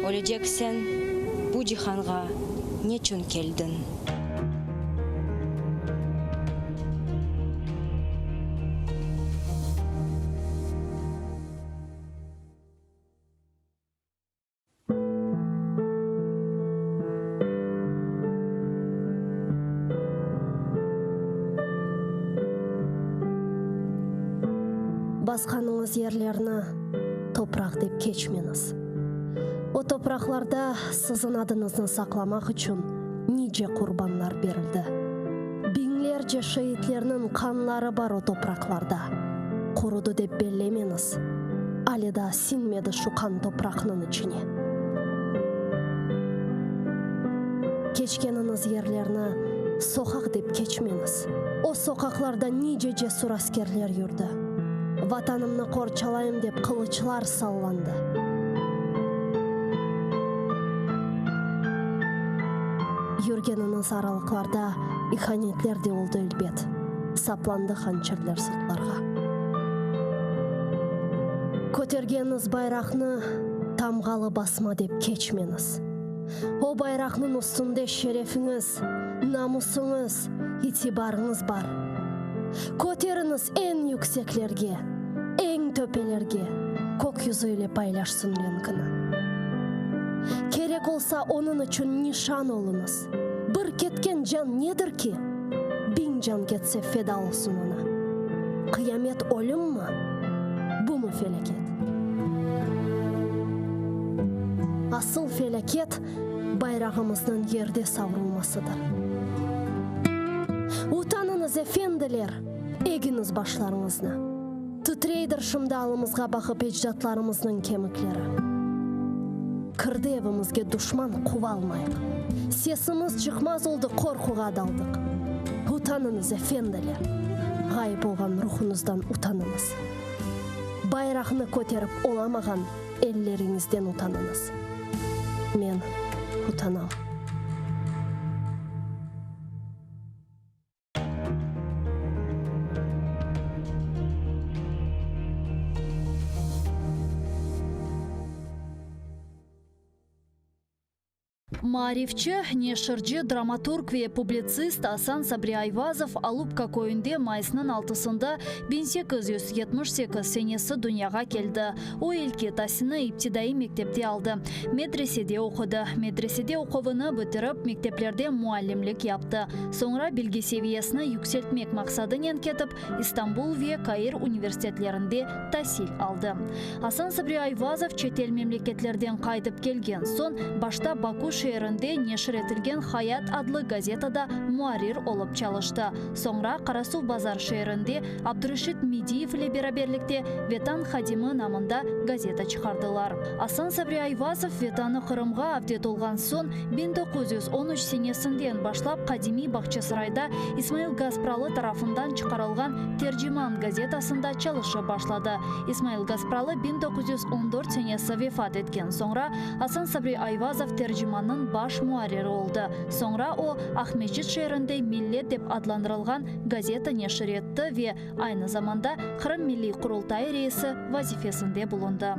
Öleceksen, bu cihanğa neçün keldiñ? Basqanıñız yerlerni topraq dep keçmeñiz. O topraqlarda siziñ adıñıznı saqlamaq içün nice qurbanlar berildi. Biñlerce şeitlerniñ qanları bar o topraqlarda. Qurudı dep bellemeñiz. Ale daa siñmedi şu qan topraqnıñ içine. Keçkeniñiz yerlerni soqaq dep keçmeñiz. O soqaqlarda nice cesur askerler yürdi. Vatanımnı qorçalayım dep qılıçlar sallandı. Yürgeniñiz aralıqlarda ihanetler de oldı elbet, saplandı hançerler sırtlarğa. Kötergeniñiz bayraqnı tamğalı basma dep keçmeñiz. O bayraqnıñ üstünde şerefiñiz, namusıñız, itibarıñız bar. Köteriñiz eñ yükseklerge, eñ töpelerge. Kök yüzü ile paylaşsın renkini. Kerek olsa onıñ içün nişan oluñız. Bir ketken can nedir ki? Biñ can ketse feda olsun oña. Qıyamet ölümmi? Bumı felâket? Asıl felâket bayrağımıznıñ yerde savrulmasıdır. Utanıñız, efendiler, egiñiz başlarıñıznı. Titreydir şimdi alımızğa baqıp ecdatlarımıznıñ kemikleri. Kirdi evimizge duşman quvalmayıq. Sesimiz çıqmaz oldı qorquğa daldıq. Utanıñız, efendiler! Ğayıp olğan ruhuñızdan utanıñız. Bayraqnı köterip olamağan elleriñizden utanıñız. Men utanam. Maarifçi, neşirci, dramaturg ve publitsist Asan Sabri Ayvazov Alupka köyünde mayısnıñ altısında 1878 senesi dünyağa keldi. O ilki tasilni iptidaiy mektepte aldı, medresede oqudı. Medresede oquvını bitirip, mekteplerde muallimlik yaptı. Soñra bilgi seviyesini yükseltmek maqsadınen ketip, İstanbul ve Kair universitetlerinde tasil aldı. Asan Sabri Ayvazov çetel memleketlerden qaytıp kelgen soñ, başta Baku şeerinde neşir etilgen Hayat adlı gazetada muarrir olıp çalıştı. Soñra Qarasuvbazar şeerinde Abdureşit Mediyev ile beraberlikte Vetan hadimi namında gazeta çıqardılar. Asan Sabri Ayvazov Vetanı Qırımğa avdet olğan soñ, 1913 senesinden başlap qadimiy Bağçasarayda İsmail Gaspralı tarafından çıqarılğan Terciman gazetasında çalışıp başladı. İsmail Gaspralı 1914 senesi vefat etken soñra, Asan Sabri Ayvazov Tercimannıñ baş muarriri oldı. Soñra o, Aqmescit şeerinde Millet dep adlandırılğan gazeta neşir etti ve aynı zamanda Qırım Milliy Qurultayı reisi vazifesinde bulundı.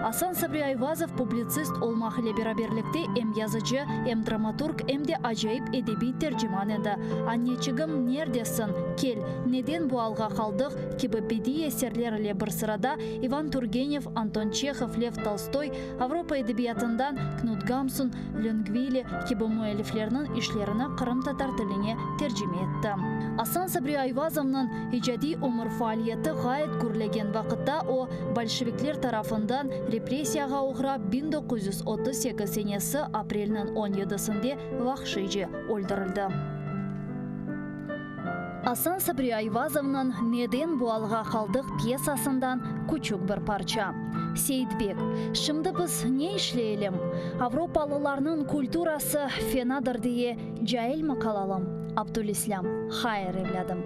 Asan Sabri Ayvazov publitsist olmaq ile beraberlikte em yazıcı, em dramaturg, em de acayip edebiy terciman edi. Anneçigim, neredesin? Kel, Neden bu alğa qaldıq? kibi bediiy eserler ile bir sırada İvan Turgenev, Anton Çehov, Lev Tolstoy, Avropa edebiyatından Knut Gamsun, Lyungvili kibi müelliflerniñ işlerini qırımtatar tiline tercime etti. Asan Sabri Ayvazovnıñ icadiy ömür faaliyeti ğayet gürlegen vaqıtta o, bolşevikler tarafından repressiyağa oğrap 1938 senesi aprelniñ on yedisinde vahşiyce öldürildi. Asan Sabri Ayvazovnıñ Neden bu alğa qaldıq pyesasından küçük bir parça. Seyitbek, Şimdi biz ne işleyelim? Avropalılarnıñ kulturası fenadır diye cailmi qalalım? Abdülislâm, Hayır, evlâdım.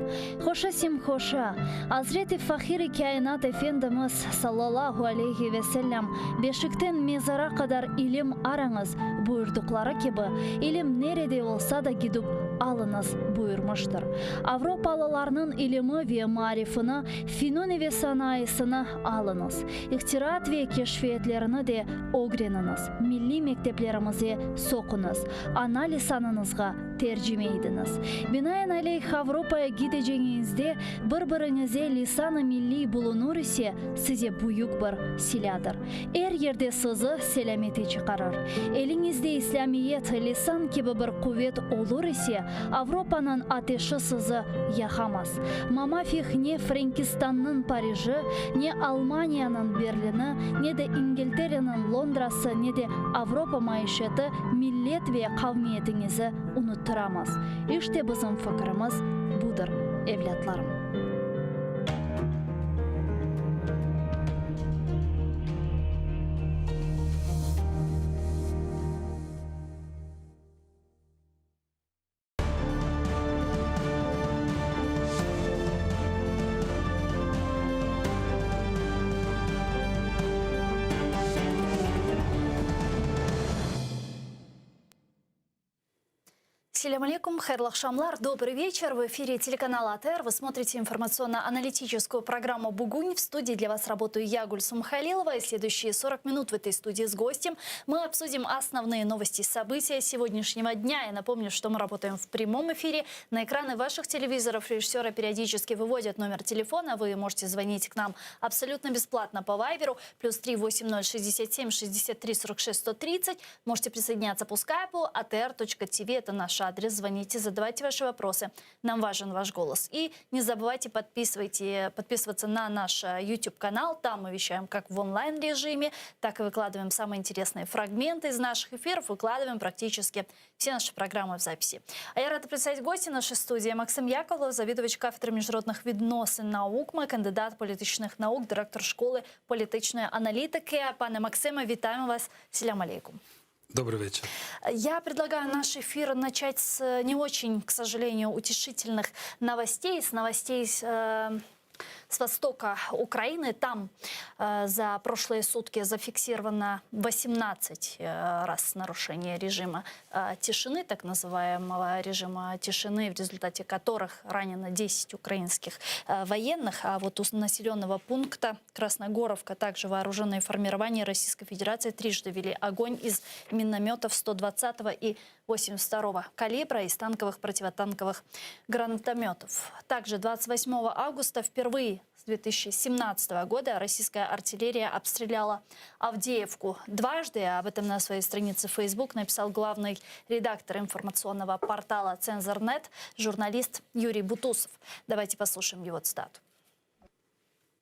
Hoşa sem hoşa. Azret-i Fahir-i Kâinat Efendimiz, sallallahu aleyhi ve sellem, Beşikten mezara qadar ilim arañız, buyurdıqları kibi, ilim nerede olsa da gidip alıñız, buyurmıştır. Avropalılarnıñ ilimi ve maarifini, finuni ve sanayısını alıñız. İhtiraat ve keşfiyetlerini de ögreniñiz, milliy mekteplerimize soquñız, ana lisanıñızğa tercime idiñiz. Binaenaleyh, Avropaya gidecegiñizde bir-biriñize lisan-ı milliy bulunur ise, size büyük bir silâdır. Er yerde sizi selâmete çıqarır. Eliñizde İslâmiyet, lisan kibi bir quvet olur ise, Avropanıñ ateşi sizi yaqamaz. Mamafih ne Frenkistannıñ Pariji, ne Almaniyanıñ Berlini, ne de İngiltereniñ Londrası, ne de Avropa maişeti millet ve qavmiyetiñizi unuttıramaz. İşte bizim fikirimiz budır, evlâtlarım. Selâm aleyküm, hayırlı aqşamlar, добрый вечер. В эфире телеканал АТР. Вы смотрите информационно-аналитическую программу «Бугунь». В студии для вас работаю я, Гульсум Халилова. И следующие 40 минут в этой студии с гостем мы обсудим основные новости и события сегодняшнего дня. Я напомню, что мы работаем в прямом эфире. На экраны ваших телевизоров режиссеры периодически выводят номер телефона. Вы можете звонить к нам абсолютно бесплатно по Вайберу. Плюс 3 80 67 63 46 130. Можете присоединяться по скайпу atr.tv. Это наш адрес. Звоните, задавайте ваши вопросы. Нам важен ваш голос. И не забывайте подписывайте, подписываться на наш э, YouTube-канал. Там мы вещаем как в онлайн-режиме, так и выкладываем самые интересные фрагменты из наших эфиров. Выкладываем практически все наши программы в записи. А я рада представить гостя нашей студии Максим Яковлев, завідувач кафедри міжнародних відносин на УКМА, кандидат політичних наук, директор школи політичної аналітики. Пане Максиме, вітаємо вас. Селям алейкум. Добрый вечер. Я предлагаю наш эфир начать с не очень, к сожалению, утешительных новостей, с новостей с, э, с востока Украины. Там э, за прошлые сутки зафиксировано 18 э, раз нарушение режима э, тишины, так называемого режима тишины, в результате которых ранено 10 украинских э, военных. А вот у населенного пункта Красногоровка также вооруженные формирования Российской Федерации трижды вели огонь из минометов 120 и 82 калибра из танковых противотанковых гранатометов. Также 28 августа впервые с 2017 года российская артиллерия обстреляла Авдеевку дважды. Об этом на своей странице Facebook написал главный редактор информационного портала «Цензорнет» журналист Юрий Бутусов. Давайте послушаем его цитату.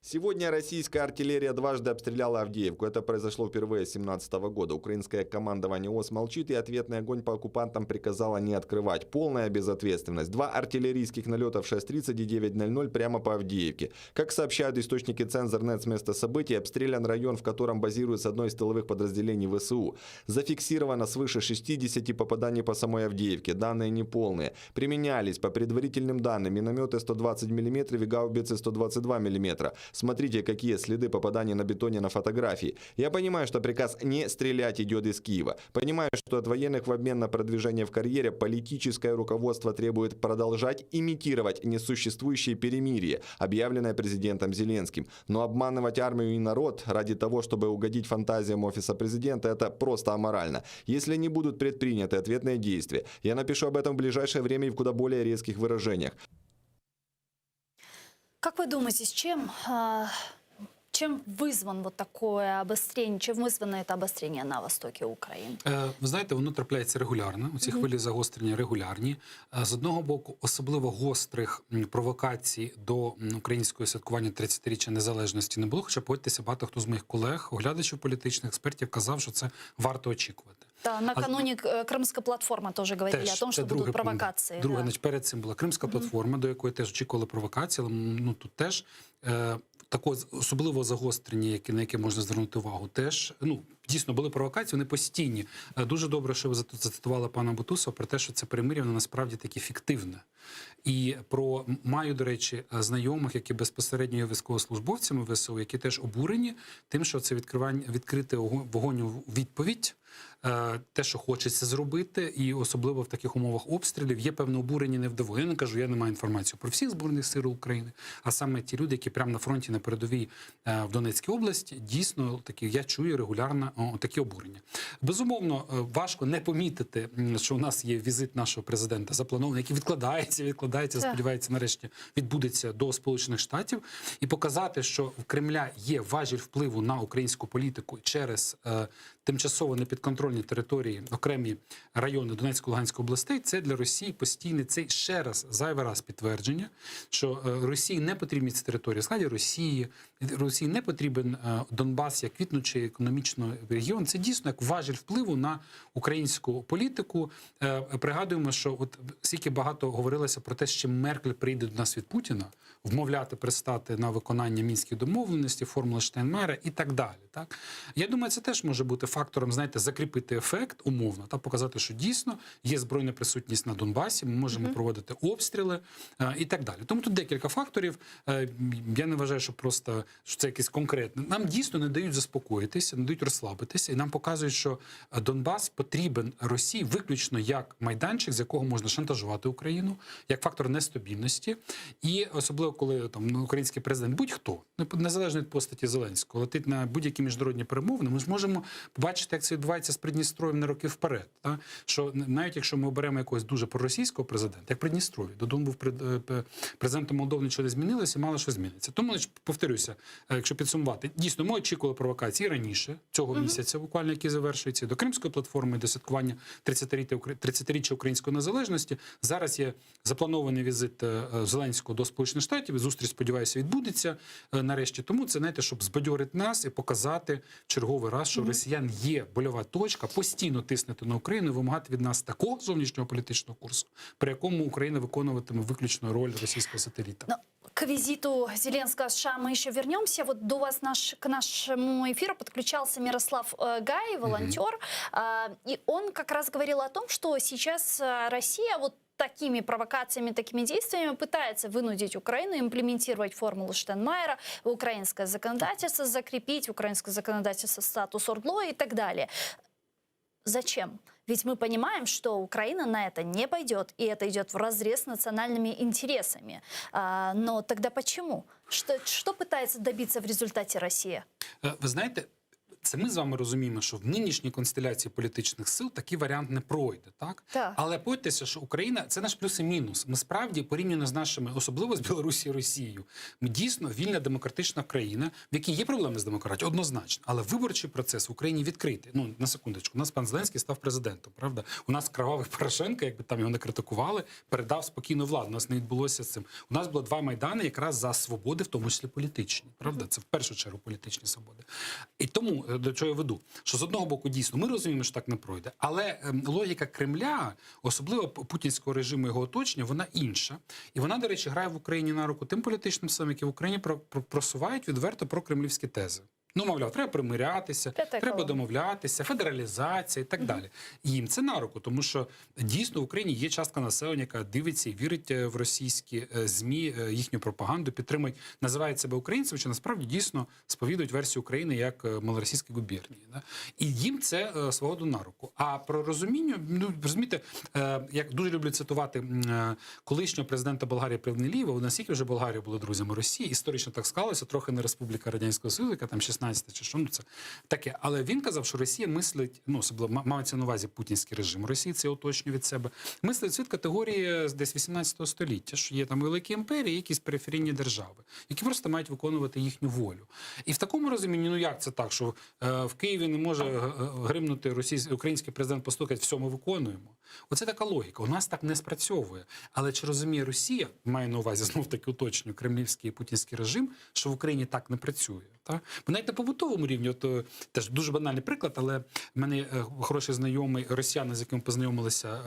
Сегодня российская артиллерия дважды обстреляла Авдеевку. Это произошло впервые с 2017 года. Украинское командование ОС молчит и ответный огонь по оккупантам приказало не открывать. Полная безответственность. Два артиллерийских налета в 6.30 и 9.00 прямо по Авдеевке. Как сообщают источники Цензорнет с места событий, обстрелян район, в котором базируется одно из тыловых подразделений ВСУ. Зафиксировано свыше 60 попаданий по самой Авдеевке. Данные неполные. Применялись, по предварительным данным, минометы 120 мм и гаубицы 122 мм. Смотрите, какие следы попаданий на бетоне на фотографии. Я понимаю, что приказ не стрелять идет из Киева. Понимаю, что от военных в обмен на продвижение в карьере политическое руководство требует продолжать имитировать несуществующее перемирие, объявленное президентом Зеленским. Но обманывать армию и народ ради того, чтобы угодить фантазиям офиса президента, это просто аморально. Если не будут предприняты ответные действия, я напишу об этом в ближайшее время и в куда более резких выражениях. Как вы думаете, с чем, а, чем вызван вот такое обострение, чем вызвано это обострение на востоке Украины? Е, Ви знаєте, воно трапляється регулярно. Ці Мгм. хвилі загострення регулярні. Е, З одного боку, особливо гострих м, провокацій до м, українського святкування 30-річчя незалежності не було. Хоча погодьтеся, багато хто з моїх колег, оглядачів політичних експертів казав, що це варто очікувати. Да, накануне э, Крымской платформы тоже говорили Теж, о том, це что будут другий пункт. провокации. Друге, да. значить, перед цим була Кримська платформа, до якої теж очікували провокації, але м, ну, тут теж е, такого з- особливого загострення, яке, на яке можна звернути увагу, теж ну, дійсно були провокації, вони постійні. Е, Дуже добре, що ви зат- зацитували пана Бутусова про те, що це перемир'я, воно насправді таки фіктивне. І про маю, до речі, е, знайомих, які безпосередньо є військовослужбовцями ВСУ, які теж обурені тим, що це відкривання відкрити огонь- вогонь у відповідь. е, Те, що хочеться зробити, і особливо в таких умовах обстрілів є певне обурення і невдоволення. Я не кажу, я не маю інформацію про всіх збройних сил України, а саме ті люди, які прямо на фронті на передовій е, в Донецькій області, дійсно такі я чую регулярно о, такі обурення. Безумовно, е, важко не помітити, м, що у нас є візит нашого президента запланований, який відкладається, відкладається, Так. сподівається, нарешті відбудеться до Сполучених Штатів, і показати, що в Кремля є важіль впливу на українську політику через е, тимчасово непідконтрольні території, окремі райони Донецької Луганської областей, це для Росії постійне це ще раз зайвий раз підтвердження, що е, Росії не потрібні ці території в складі Росії, Росії не потрібен е, Донбас як квітнучий економічно регіон. Це дійсно як важіль впливу на українську політику. Е, Пригадуємо, що от скільки багато говорилося про те, що Меркель прийде до нас від Путіна, вмовляти пристати на виконання мінських домовленостей, формули Штайнмайера і так далі. Так я думаю, це теж може бути фактором, знаєте, закріпити ефект умовно та показати, що дійсно є збройна присутність на Донбасі, ми можемо Мгм. проводити обстріли е, і так далі. Тому тут декілька факторів. Е, Я не вважаю, що просто що це якесь конкретне. Нам дійсно не дають заспокоїтися, не дають розслабитися. розслабитися, і нам показують, що е, Донбас потрібен Росії виключно як майданчик, з якого можна шантажувати Україну, як фактор нестабільності. І особливо коли там ну, український президент будь-хто, не- незалежно від постаті Зеленського, летить на будь-які міжнародні перемовини, ми ж можемо побачити, як це відбувається з Придністров'ям на роки вперед. Та? Що навіть якщо ми оберемо якогось дуже проросійського президента, як Придністров'я, Додон був пред- е, п- президентом Молдови, нічого не змінилося, мало що зміниться. Тому, значить, повторюся, е, якщо підсумувати, дійсно, ми очікували провокації раніше, цього місяця, буквально, який завершується, і до Кримської платформи, і до святкування 30-річчя Укра- 30-річчя української незалежності. Зараз є запланований візит е, е, Зеленського до Сполучених Штатів. Зустріч, сподіваюся, відбудеться е, нарешті. Тому це знаєте, щоб збадьорити нас і показати черговий раз, що у росіян є больова точка, постійно тиснути на Україну, і вимагати від нас такого зовнішнього політичного курсу, при якому Україна виконуватиме виключно роль російського сателіта. Но к визиту Зеленского в США мы еще вернемся. Вот до вас наш, к нашему эфиру подключался Мирослав э, Гай, волонтер, А, и он как раз говорил о том, что сейчас э, Россия вот такими провокациями, такими действиями пытается вынудить Украину имплементировать формулу Штайнмайера в украинское законодательство, закрепить украинское законодательство статус ОРДЛО и так далее. Зачем? Ведь мы понимаем, что Украина на это не пойдет, и это идет вразрез с национальными интересами. А, но тогда почему? Что, что пытается добиться в результате Россия? Е, Ви знаєте, це ми з вами розуміємо, що в нинішній констеляції політичних сил такий варіант не пройде, так? Так. Але погодьтеся, що Україна це наш плюс і мінус. Ми справді порівняно з нашими, особливо з Білорусі і Росією, ми дійсно вільна демократична країна, в якій є проблеми з демократією, однозначно. Але виборчий процес в Україні відкритий. Ну на секундочку, у нас пан Зеленський став президентом, правда? У нас кровавий Порошенко, якби там його не критикували, передав спокійно владу. У нас не відбулося з цим. У нас було два майдани якраз за свободи, в тому числі політичні. Правда, це в першу чергу політичні свободи. І тому е, до чого я веду, що з одного боку дійсно ми розуміємо, що так не пройде, але ем, логіка Кремля, особливо п- путінського режиму і його оточення, вона інша. І вона, до речі, грає в Україні на руку тим політичним силам, які в Україні про- про- просувають відверто прокремлівські тези. Ну, мовляв, треба примирятися, П'ята треба колона. домовлятися, федералізація і так далі. І їм це на руку, тому що дійсно в Україні є частка населення, яка дивиться і вірить е, в російські е, ЗМІ, е, їхню пропаганду, підтримують, називають себе українцями, що насправді дійсно сповідують версію України як е, малоросійської губернії. Да? І їм це е, свого роду на руку. А про розуміння, ну розумієте, е, як дуже люблю цитувати м, е, колишнього президента Болгарії Плевнелієва, у нас вже Болгарія були друзями Росії, історично так склалося, трохи не Республіка Радянського Союзу, яка там 16 чи що, ну це таке. Але він казав, що Росія мислить, ну особливо ма- мається на увазі путінський режим Росії, це я уточнюю від себе, мислить світ категорії десь 18 століття, що є там великі імперії, якісь периферійні держави, які просто мають виконувати їхню волю. І в такому розумінні, ну як це так, що е, в Києві не може е, е, гримнути російський український президент постукать, все, ми виконуємо. Оце така логіка. У нас так не спрацьовує. Але чи розуміє Росія, маю на увазі знов таки уточнюю, кремлівський і путінський режим, що в Україні так не працює? Та? Бо навіть на побутовому рівні, от е, теж дуже банальний приклад, але в мене е, хороший знайомий росіяни, з яким познайомилися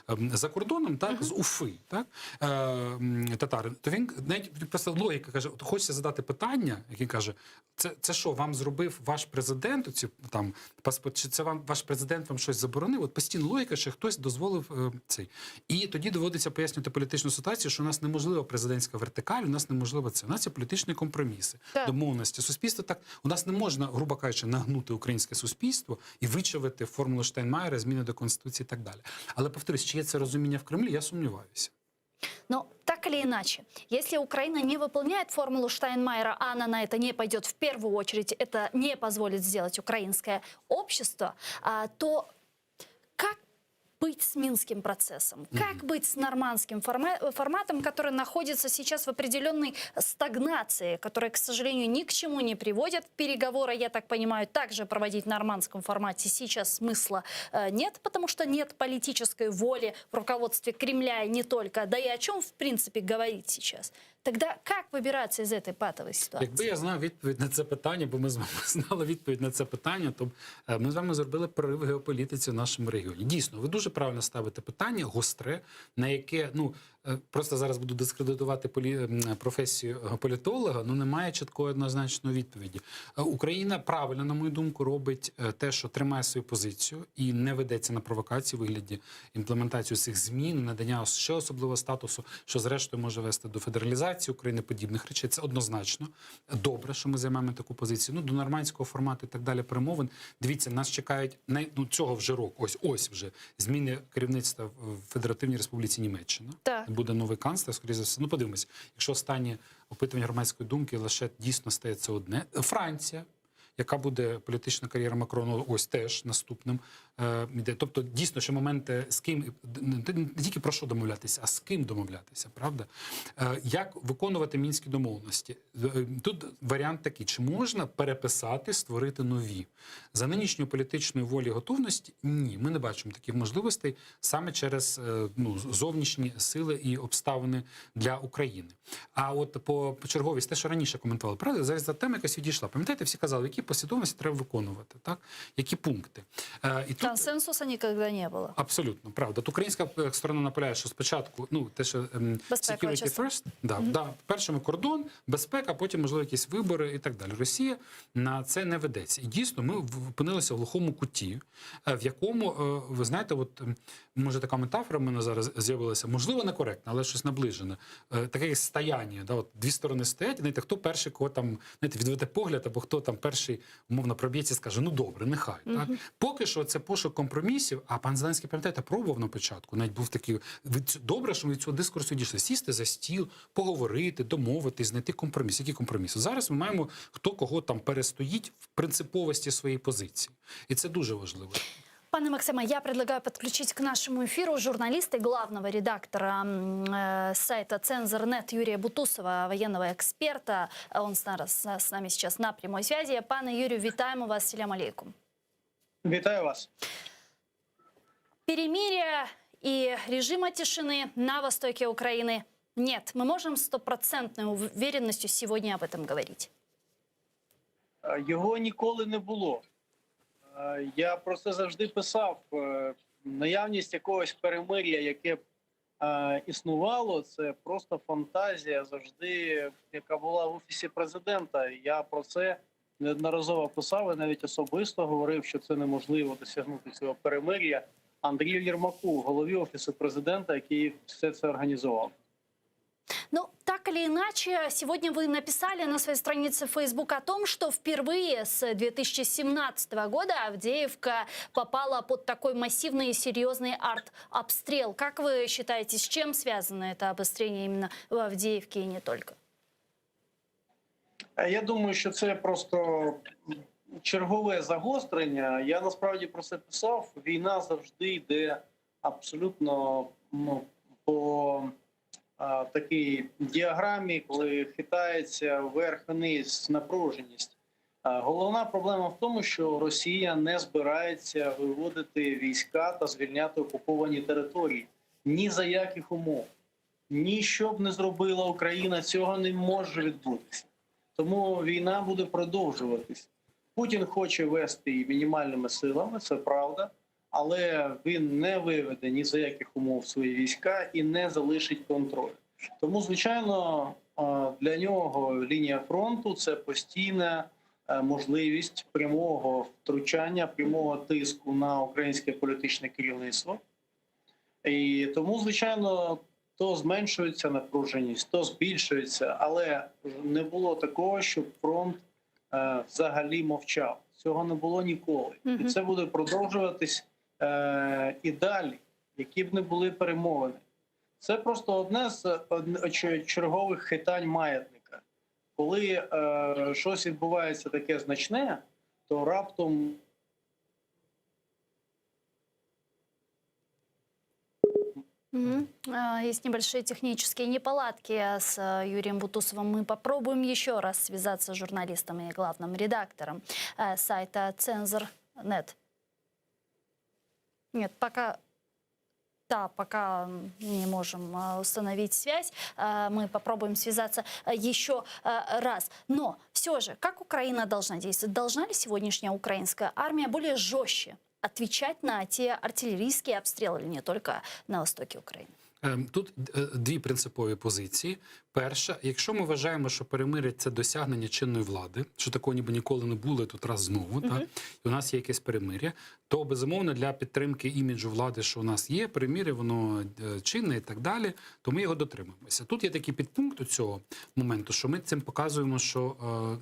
е, ем, за кордоном, так, з Уфи, так, е, м, татарин, то він навіть просто логіка каже: от хочеться задати питання, який каже, це, це що, вам зробив ваш президент, оці, там, паспорт, чи це вам ваш президент вам щось заборонив? От постійно логіка, що хтось дозволив е, цей. І тоді доводиться пояснювати політичну ситуацію, що у нас неможлива президентська вертикаль, у нас неможливо це. У нас є політичні компроміси, Так. домовленості. Суспільство так у нас не можна, грубо кажучи, нагнути українське суспільство і вичавити формулу Штайнмаєра, зміни до конституції і так далі. Але повторюсь, чи є це розуміння в Кремлі, я сумніваюся. Но так или иначе, если Украина не выполняет формулу Штайнмайера, а она на это не пойдет в первую очередь, это не позволит сделать украинское общество, а, то как быть с Минским процессом? Как быть с нормандским форма- форматом, который находится сейчас в определенной стагнации, которая, к сожалению, ни к чему не приводит? Переговоры, я так понимаю, также проводить в нормандском формате сейчас смысла э, нет, потому что нет политической воли в руководстве Кремля и не только. Да и о чем, в принципе, говорить сейчас? Тогда как выбираться из этой патовой ситуации? Якби я знав відповідь на це питання, бо ми з вами знали відповідь на це питання, то б е, ми з вами зробили прорив в геополітиці в нашому регіоні. Дійсно, ви дуже правильно ставите питання, гостре, на яке ну. Е, Просто зараз буду дискредитувати полі... м, професію е, політолога, ну немає чіткої однозначної відповіді. Е, Україна правильно, на мою думку, робить е, те, що тримає свою позицію і не ведеться на провокації в вигляді імплементації цих змін, надання ще особливого статусу, що зрештою може вести до федералізації України, подібних речей. Це однозначно добре, що ми займаємо таку позицію. Ну до нормандського формату і так далі перемовин. Дивіться, нас чекають най... ну, цього вже року. Ось ось вже зміни керівництва в Федеративній Республіці Німеччина. Так. Буде новий канцлер, скоріше за все. Ну, подивимось, якщо останнє опитування громадської думки лише дійсно стається одне. Франція, яка буде політична кар'єра Макрона, ось теж наступним е, йде. Тобто, дійсно, що моменти з ким не, не тільки про що домовлятися, а з ким домовлятися, правда? Е, як виконувати мінські домовленості? Е, Тут варіант такий: чи можна переписати, створити нові? За нинішньої політичної волі і готовності ні, ми не бачимо таких можливостей саме через е, ну, зовнішні сили і обставини для України. А от по, по черговість, те, що раніше коментували, правда, зараз за тема якась відійшла. Пам'ятаєте, всі казали, які послідовності треба виконувати, так? Які пункти. Е, і тут Консенсуса никогда не было. Абсолютно, правда. От українська е, сторона наполягає, що спочатку, ну те, що ем, Безпекова security частина. first, да, да, першими кордон, безпека, потім можливо якісь вибори і так далі. Росія на це не ведеться. І дійсно, ми в- опинилися в глухому куті, е, в якому е, ви знаєте, от ем, може така метафора в мене зараз з'явилася, можливо, некоректна, але щось наближене. Е, Таке як стояння, да, от дві сторони стоять, знаєте, хто перший, кого там знаєте, відведе погляд, або хто там перший умовно проб'ється, і скаже, ну добре, нехай. Так? Поки що це пошук компромісів. А пан Зеленський, пам'ятаєте, пробував на початку. Навіть був такий від ць- добре, що ми від цього дискурсу дійшли. Сісти за стіл, поговорити, домовитись, знайти компроміс. Які компроміси? Зараз ми маємо хто кого там перестоїть в принциповості своєї позиції, і це дуже важливо. Пане Максиме, я предлагаю подключить к нашему эфиру журналиста и главного редактора м, э, сайта Цензор.нет Юрия Бутусова, военного эксперта. Он с нас- с нами сейчас на прямой связи. Пане Юрію, вітаємо вас. Селям алейкум. Вітаю вас. Перемирия и режима тишины на востоке Украины нет. Мы можем с стопроцентной уверенностью сегодня об этом говорить. Е, Його ніколи не було. Е, Я про це завжди писав. Е, Наявність якогось перемир'я, яке б е, існувало, це просто фантазія завжди, яка була в офісі президента. Я про це неодноразово писав і навіть особисто говорив, що це неможливо досягнути цього перемир'я Андрію Єрмаку, голові офісу президента, який все це організував. Ну, так или иначе, сегодня вы написали на своей странице Facebook о том, что впервые с 2017 года Авдеевка попала под такой массивный и серьезный арт-обстрел. Как вы считаете, с чем связано это обострение именно в Авдеевке и не только? Е, Я думаю, що це просто чергове загострення. Я насправді про це писав. Війна завжди йде абсолютно ну, по а, такій діаграмі, коли хитається вверх-вниз напруженість. А, Головна проблема в тому, що Росія не збирається виводити війська та звільняти окуповані території ні за яких умов. Ні що б не зробила Україна, цього не може відбутися. Тому війна буде продовжуватись. Путін хоче вести її мінімальними силами, це правда, але він не виведе ні за яких умов свої війська і не залишить контроль. Тому, звичайно, е, для нього лінія фронту це постійна е, можливість прямого втручання, прямого тиску на українське політичне керівництво. І тому, звичайно, то зменшується напруженість, то збільшується, але не було такого, щоб фронт е, взагалі мовчав. Цього не було ніколи, і Мгм. це буде продовжуватись е, і далі, які б не були перемовини. Це просто одне з од- чер- чергових хитань маятника. Коли е, щось відбувається таке значне, то раптом Мгм. А, Есть небольшие технические неполадки с э, Юрием Бутусовым. Мы попробуем еще раз связаться с журналистом и главным редактором э, сайта Цензор.нет. Нет, пока... Да, пока м, не можем э, установить связь. Э, Мы попробуем связаться э, еще э, раз. Но все же, как Украина должна действовать? Должна ли сегодняшняя украинская армия более жестче отвечать на те артиллерийские обстрелы, или не только на востоке Украины? Ем, Тут е, дві принципові позиції. Перша, якщо ми вважаємо, що перемир'я це досягнення чинної влади, що такого ніби ніколи не було, і тут раз знову, так, і у нас є якесь перемир'я, то безумовно для підтримки іміджу влади, що у нас є перемир'я, воно е, чинне і так далі, то ми його дотримуємося. Тут є такий підпункт у цього моменту, що ми цим показуємо, що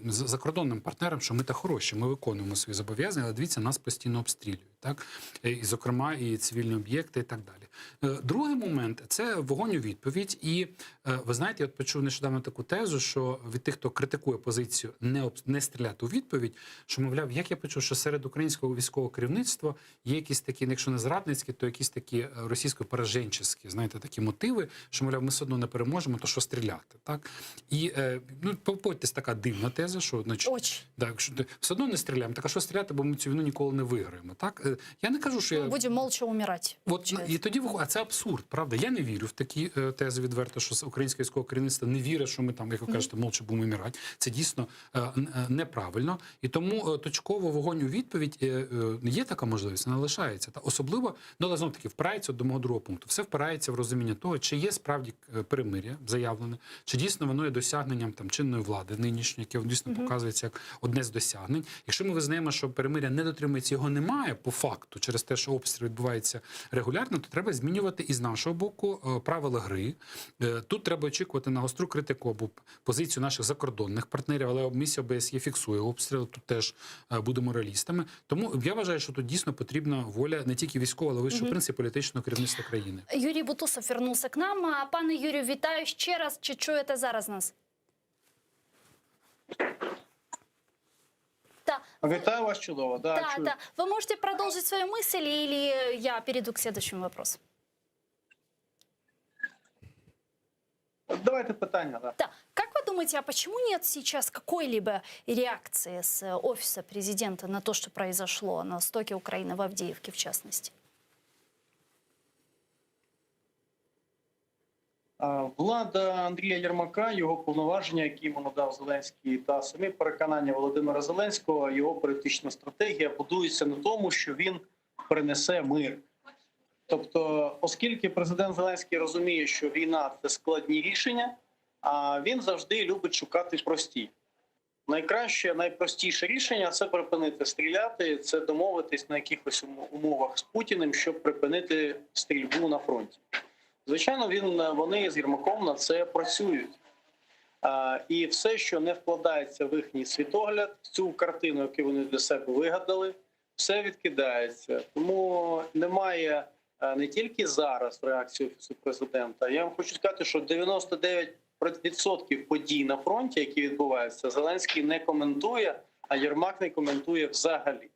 е, з- закордонним партнерам, що ми та хороші, ми виконуємо свої зобов'язання, але дивіться, нас постійно обстрілюють, так Е, і зокрема і цивільні об'єкти, і так далі. Е, Другий момент це вогонь у відповідь. І е, ви знаєте, я от почув нещодавно таку тезу, що від тих, хто критикує позицію не об- не стріляти у відповідь, що мовляв, як я почув, що серед українського військового керівництва є якісь такі, ну, якщо не зрадницькі, то якісь такі е, російсько-пораженчеські, знаєте, такі мотиви, що мовляв, ми все одно не переможемо, то що стріляти, так і е, ну погодьтесь, така дивна теза, що значить, Очень. да, якщо ти все одно не стріляємо, так а що стріляти, бо ми цю війну ніколи не виграємо. Так Е, я не кажу, що я Будем молча умирать. От і тоді виход- а це абсурд, правда? Я не вірю в такі е, тези відверто, що з- українське військове керівництво не вірить, що ми там, як ви кажете, молча будемо вмирати. Це дійсно е, н- е, неправильно. І тому е, точково вогонь у відповідь е, е, є така можливість, вона лишається. Та особливо, ну але знов таки впирається до мого другого пункту. Все впирається в розуміння того, чи є справді е, перемир'я заявлене, чи дійсно воно є досягненням там чинної влади нинішньої, яке дійсно показується як одне з досягнень. Якщо ми визнаємо, що перемир'я не дотримується, його немає по факту через те, що обстріл відбувається регулярно, то треба змінювати і з нашого боку е, правила гри. Е, Тут треба очікувати на гостру критику або позицію наших закордонних партнерів, але місія ОБСЄ фіксує обстріли. Тут теж е, будемо реалістами. Тому я вважаю, що тут дійсно потрібна воля не тільки військова, але вищого Мгм. в принципі політичного керівництва країни. Юрій Бутусов вернулся к нам. А, Пане Юрію, вітаю ще раз. Чи чуєте зараз нас? Да, Вітаю вас чудово. Да, да, чую. да. Вы можете продолжить свою мысль или я перейду к следующему вопросу? Давайте питання. Да. Да. Как вы думаете, а почему нет сейчас какой-либо реакции с э, офиса президента на то, что произошло на востоке Украины, в Авдеевке в частности? А, Влада Андрія Єрмака, його повноваження, які йому надав Зеленський, та самі переконання Володимира Зеленського, його політична стратегія будується на тому, що він принесе мир. Тобто, оскільки президент Зеленський розуміє, що війна це складні рішення, а він завжди любить шукати прості. Найкраще, найпростіше рішення це припинити стріляти, це домовитись на якихось умовах з Путіним, щоб припинити стрільбу на фронті. Звичайно, він вони з Єрмаком на це працюють. А, і все, що не вкладається в їхній світогляд, в цю картину, яку вони для себе вигадали, все відкидається. Тому немає е, не тільки зараз реакції офісу президента. Я вам хочу сказати, що 99% подій на фронті, які відбуваються, Зеленський не коментує, а Єрмак не коментує взагалі.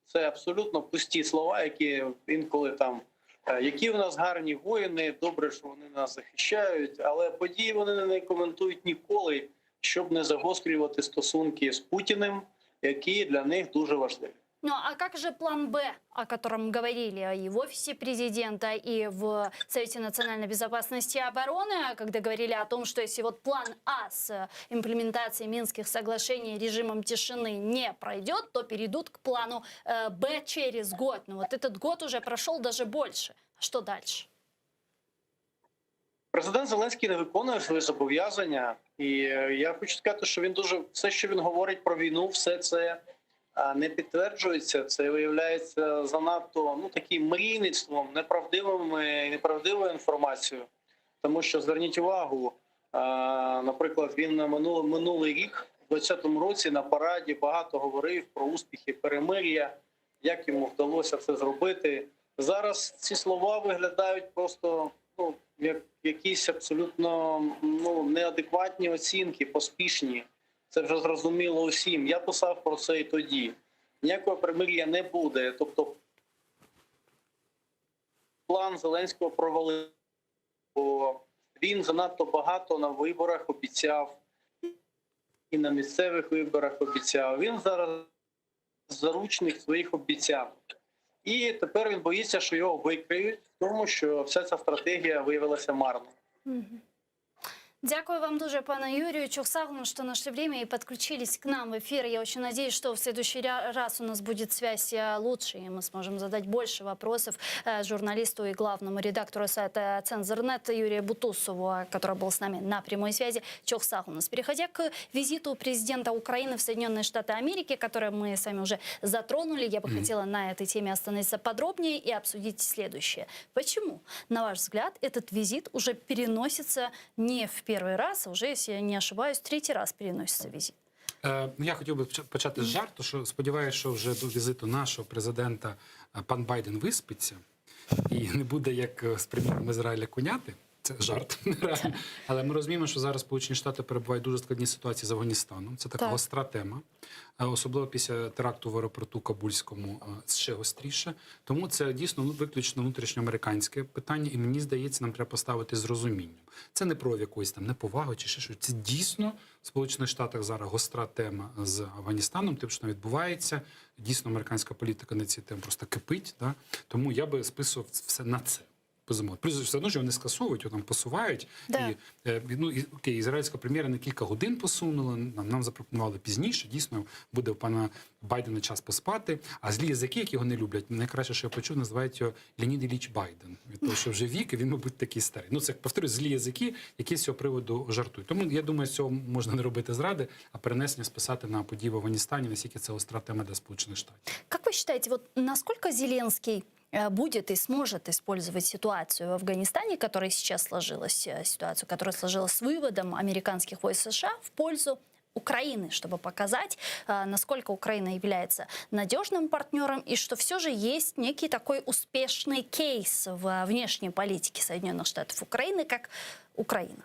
Це абсолютно пусті слова, які інколи там. е, Які в нас гарні воїни, добре, що вони нас захищають, але події вони не коментують ніколи, щоб не загострювати стосунки з Путіним, які для них дуже важливі. Ну а как же план Б, о котором говорили и в офисе президента, и в Совете национальной безопасности и обороны, когда говорили о том, что если вот план А с имплементацией Минских соглашений режимом тишины не пройдет, то перейдут к плану э, Б через год. Но вот этот год уже прошел даже больше. Что дальше? Президент Зеленський не виконує свої зобов'язання, і е, я хочу сказати, що він дуже все, що він говорить про війну, все це е, не підтверджується. Це виявляється занадто ну таким мрійництвом, неправдивими неправдивою інформацією. Тому що зверніть увагу, е, наприклад, він на минулий, минулий рік, в 2020 році, на параді багато говорив про успіхи перемир'я, як йому вдалося це зробити. Зараз ці слова виглядають просто ну як якісь абсолютно ну неадекватні оцінки, поспішні. Це вже зрозуміло усім. Я писав про це і тоді. Ніякого примир'я не буде. Тобто, план Зеленського провалив, бо він занадто багато на виборах обіцяв і на місцевих виборах обіцяв. Він зараз заручник своїх обіцянок. І тепер він боїться, що його викриють, в тому що вся ця стратегія виявилася марною. Мгм. Дякую вам дуже, пане Юрию. Çoq sağ oluñ, что нашли время и подключились к нам в эфир. Я очень надеюсь, что в следующий раз у нас будет связь э, лучше, и мы сможем задать больше вопросов э, журналисту и главному редактору сайта Цензорнет Юрию Бутусову, который был с нами на прямой связи. Çoq sağ oluñ. Переходя к визиту президента Украины в Соединенные Штаты Америки, который мы с вами уже затронули, я бы mm-hmm. хотела на этой теме остановиться подробнее и обсудить следующее. Почему, на ваш взгляд, этот визит уже переносится не в первый раз, а уже, если я не ошибаюсь, третий раз переносится визит? Е, ну, я хотів би почати з жарту, що сподіваюся, що вже до візиту нашого президента е, пан Байден виспиться і не буде як е, з прем'єром Ізраїля куняти. Це жарт, реально. Але ми розуміємо, що зараз Сполучені Штати перебувають в дуже складній ситуації з Афганістаном. Це така Так. гостра тема, Е, особливо після теракту в аеропорту Кабульському е, ще гостріше. Тому це дійсно ну, виключно внутрішньоамериканське питання, і мені здається, нам треба поставити з розумінням. Це не про якусь там неповагу чи ще щось. Це дійсно в Сполучених Штатах зараз гостра тема з Афганістаном, тим, що там відбувається. Дійсно, американська політика на цій темі просто кипить. Да? Тому я би списував все на це. Безумовно. Плюс все одно ж його не скасовують, його там посувають. Да. І, е, ну, і, окей, ізраїльська прем'єра на кілька годин посунула, нам, нам запропонували пізніше. Дійсно, буде у пана Байдена час поспати. А злі язики, які його не люблять, найкраще, що я почув, називають його Леонід Ілліч Байден. Від того, що вже вік, і він, мабуть, такий старий. Ну, це, повторюю, злі язики, які з цього приводу жартують. Тому я думаю, з цього можна не робити зради, а перенесення списати на події в Афганістані, наскільки це остра тема для Сполучених Штатів. Как вы считаете, вот насколько Зеленский э, будет и сможет использовать ситуацию в Афганистане, которая сейчас сложилась, э, ситуацию, которая сложилась с выводом американских войск США в пользу Украины, чтобы показать, э, насколько Украина является надежным партнером и что все же есть некий такой успешный кейс в внешней политике Соединенных Штатов Украины, как Украина.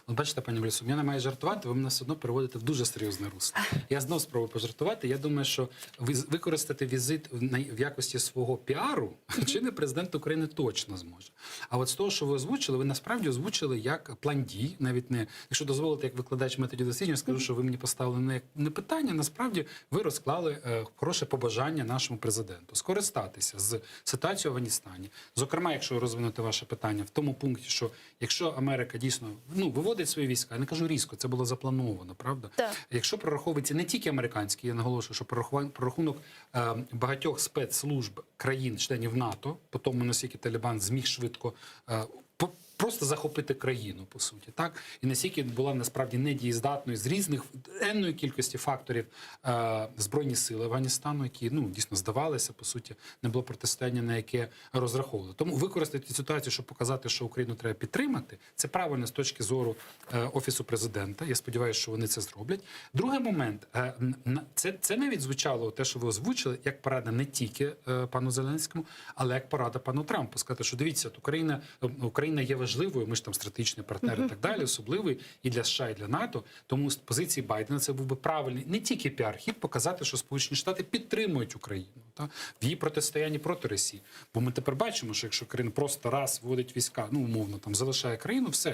От бачите, пані Борисо, я не маю жартувати, ви мене все одно переводите в дуже серйозне русло. Я знов спробую пожартувати. Я думаю, що ви використати візит в на- в якості свого піару чинний президент України точно зможе. А от з того, що ви озвучили, ви насправді озвучили як план дій, навіть не якщо дозволите, як викладач методів дослідження, скажу, що ви мені поставили не, не питання. Насправді ви розклали е, хороше побажання нашому президенту скористатися з ситуацією в Афганістані. Зокрема, якщо розвинути ваше питання в тому пункті, що якщо Америка дійсно ну виводить свої війська, я не кажу різко, це було заплановано, правда? Так. Якщо прораховується не тільки американські, я наголошую, що прорахуван- прорахунок е, багатьох спецслужб країн-членів НАТО, по тому наскільки Талібан зміг швидко е, по- просто захопити країну, по суті, так і наскільки була насправді недієздатною з різних енної кількості факторів е, збройні сили Афганістану, які ну дійсно здавалися, по суті, не було протистояння, на яке розраховували. Тому використати ситуацію, щоб показати, що Україну треба підтримати, це правильно з точки зору е, офісу президента. Я сподіваюся, що вони це зроблять. Другий момент е, н- це, це навіть звучало те, що ви озвучили, як порада не тільки е, пану Зеленському, але як порада пану Трампу. Сказати, що дивіться, от Україна, е, Україна є важливою, ми ж там стратегічний партнер і так далі, особливий і для США, і для НАТО. Тому з позиції Байдена це був би правильний не тільки піар-хід, показати, що Сполучені Штати підтримують Україну та в її протистоянні проти Росії. Бо ми тепер бачимо, що якщо Україна просто раз вводить війська, ну умовно там залишає країну, все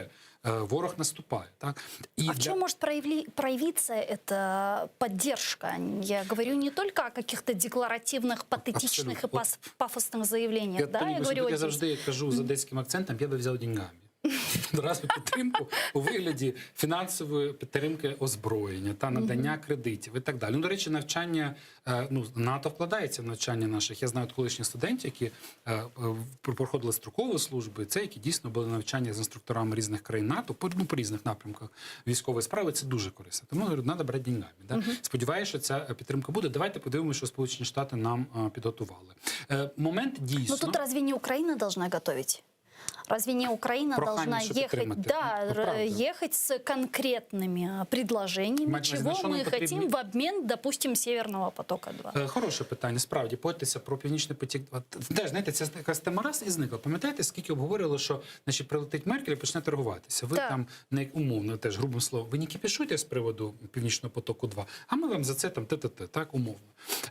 е, ворог наступає. Так і А в для- чем может проявли- проявиться эта поддержка? Я говорю не только о каких-то декларативных, патетичных и Абсолютно. пас- пафосных заявлениях. Я, да? пані я Борисо, говорю тут о я завжди кажу з одеським акцентом, я би взяв деньгами. Одразу підтримку у вигляді фінансової підтримки озброєння та надання кредитів і так далі. Ну, до речі, навчання е, ну НАТО вкладається в навчання наших. Я знаю от колишніх студентів, які е, е, проходили строкову службу, і це які дійсно були навчання з інструкторами різних країн НАТО по, ну, по різних напрямках військової справи. Це дуже корисно. Тому говорю, треба брати деньгами. Да? Сподіваюся, що ця підтримка буде. Давайте подивимося, що Сполучені Штати нам е, підготували. Е, Момент дійсно. Но тут разве не Украина должна готовить? Разве не Украина Прохання, должна щоб ехать, підтримати. да, Ну, р- правда. ехать с конкретными а, предложениями, Мать, чего на що нам мы потрібні? хотим в обмен, допустим, Северного потока-2? Е, Хороше питання, справді погодьтеся про північний потік. 2. Теж знаєте, ця якраз тема раз і зникла. Пам'ятаєте, скільки обговорювали, що значить, прилетить Меркель і почне торгуватися. Ви Так. там не умовно, теж грубим словом, ви не кипішуйте з приводу північного потоку 2, а ми вам за це там т-т-т, так умовно.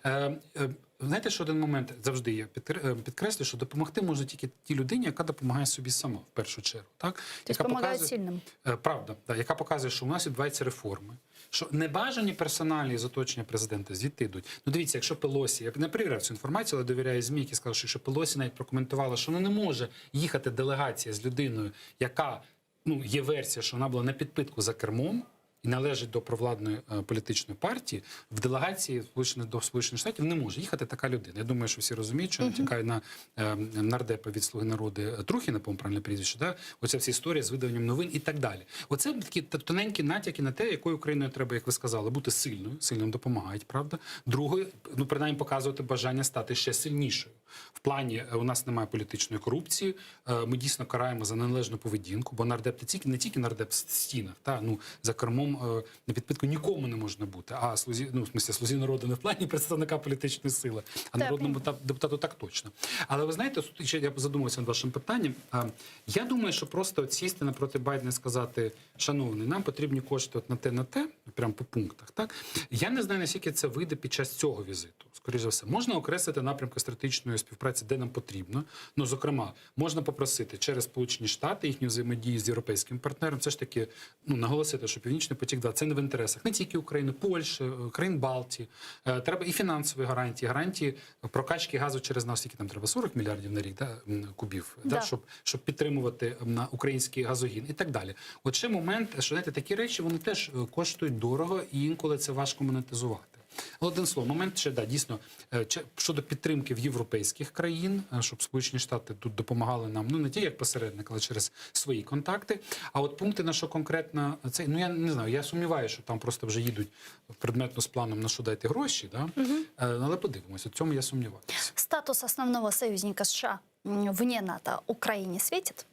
Е, е, Знаєте, що один момент завжди я підкре- е, підкреслю, що допомогти може тільки тій людині, яка допомагає собі сама в першу чергу. Так? То есть помогают сильным. Е, Правда, да, яка показує, що у нас відбуваються реформи, що небажані персональні з оточення президента звідти йдуть. Ну дивіться, якщо Пелосі, я не перевіряв цю інформацію, але довіряю ЗМІ, які сказали, що якщо Пелосі навіть прокоментувала, що ну не може їхати делегація з людиною, яка. ну, є версія, що вона була на підпитку за кермом і належить до провладної е, політичної партії, в делегації Сполучених до Сполучених Штатів не може їхати така людина. Я думаю, що всі розуміють, що натякаю на е, нардепа від «Слуги народу» Трухіна, по-моєму, правильне прізвище, да? Оця вся історія з видаванням новин і так далі. Оце такі тоненькі натяки на те, якою Україною треба, як ви сказали, бути сильною, сильним допомагають, правда? Другою, ну принаймні показувати бажання стати ще сильнішою. В плані е, у нас немає політичної корупції, е, ми дійсно караємо за неналежну поведінку, бо нардеп не тільки не тільки нардеп в стінах, та ну за кермом е, на підпитку нікому не можна бути. А слузі, ну в смислі, слузі народу не в плані представника політичної сили, а народному та- депутату так точно. Але ви знаєте, тут ще я задумався над вашим питанням. А, Я думаю, що просто от сісти напроти Байдена і сказати, шановний, нам потрібні кошти от на те, на те, прямо по пунктах. Так я не знаю, наскільки це вийде під час цього візиту. Скоріше за все, можна окреслити напрямки стратегічної співпраці, де нам потрібно. Ну, зокрема, можна попросити через Сполучені Штати їхню взаємодію з європейським партнером. Все ж таки, ну наголосити, що Північний потік 2 це не в інтересах не тільки України, Польщі, е, країн Балтії. Е, Треба і фінансові гарантії, гарантії прокачки газу через нас, скільки там треба 40 мільярдів на рік, да, м, кубів, да. Да. щоб, щоб підтримувати м, на український газогін і так далі. От ще момент, що знаєте, такі речі вони теж е, коштують дорого, і інколи це важко монетизувати. Але Одним словом, момент ще да, дійсно е, чи- щодо підтримки в європейських країн, е, щоб Сполучені Штати тут допомагали нам, ну не тільки як посередник, але через свої контакти. А от пункти на що конкретно це, ну я не знаю, я сумніваюся, що там просто вже їдуть предметно з планом на що дайте гроші, да? Е, Але подивимося, в цьому я сумніваюся. Статус основного союзника США м, вне НАТО Украине светит?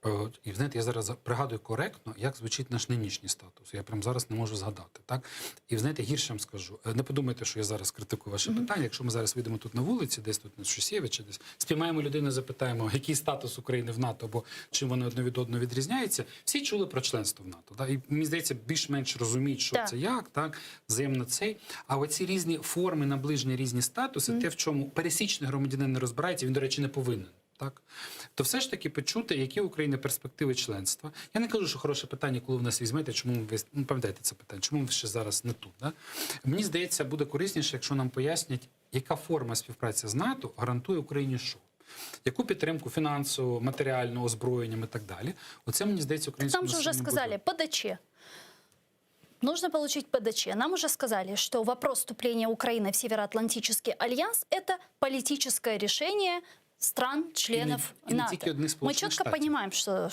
Е, І знаєте, я зараз пригадую коректно, як звучить наш нинішній статус. Я прямо зараз не можу згадати. Так і знаєте, гірше вам скажу. Е, Не подумайте, що я зараз критикую ваше питання. Якщо ми зараз вийдемо тут на вулиці, десь тут на Шусєвича, десь спіймаємо людину, запитаємо, який статус України в НАТО або чим вони одне від одного відрізняються. Всі чули про членство в НАТО. Так? І мені здається, більш-менш розуміють, що Так. це як, так взаємно цей. А оці різні форми наближення, різні статуси, те, в чому пересічний громадянин не розбирається, він, до речі, не повинен. Так, то все ж таки почути, які в України перспективи членства. Я не кажу, що хороше питання, коли в нас візьмете, чому ми весь- ну, пам'ятаєте це питання, чому ми ще зараз не тут. Да? Мені здається, буде корисніше, якщо нам пояснять, яка форма співпраці з НАТО гарантує Україні що. Яку підтримку фінансову, матеріальну, озброєнням і так далі. Оце мені здається, українському Нам же уже населенню буде сказали, ПДЧ. Нужно получить ПДЧ. Нам уже сказали, что вопрос вступления Украины в Североатлантический альянс – это политическое решение стран-членов И не НАТО. тільки одних Мы Сполучених четко Штатів. понимаем, что,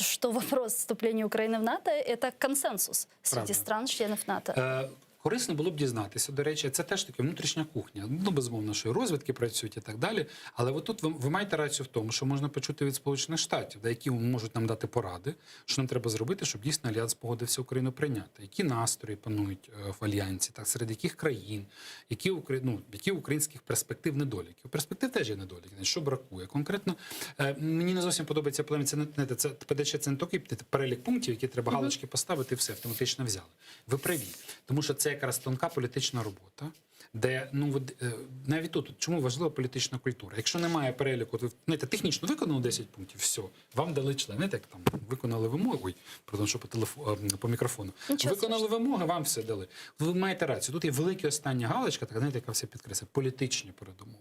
что вопрос вступления Украины в НАТО – это консенсус среди Правда. стран-членов НАТО. Е, Корисно було б дізнатися, до речі, це теж таки внутрішня кухня. Ну, безумовно, що і розвідки працюють і так далі. Але от тут ви, ви маєте рацію в тому, що можна почути від Сполучених Штатів, да, які можуть нам дати поради, що нам треба зробити, щоб дійсно альянс погодився Україну прийняти. Які настрої панують е, в альянсі, так серед яких країн, які Укра- ну, які українських перспектив недоліки. У перспектив теж є недоліки. Значить, Що бракує конкретно? Е, Мені не зовсім подобається полеміка. Це не, не це ПДЧ, це не такий перелік пунктів, які треба галочки поставити, і все автоматично взяли. Ви праві, тому що це якраз тонка політична робота. Де ну от, е, навіть тут чому важлива політична культура? Якщо немає переліку, то ви знаєте, технічно виконали 10 пунктів, все, вам дали член. Знаєте, як там виконали вимоги, ой, пардон, що по телефону по мікрофону. Нічого виконали вимоги, вам все дали. Ви маєте рацію. Тут є велика остання галочка, така знаєте, яка все підкреслює, політичні передумови.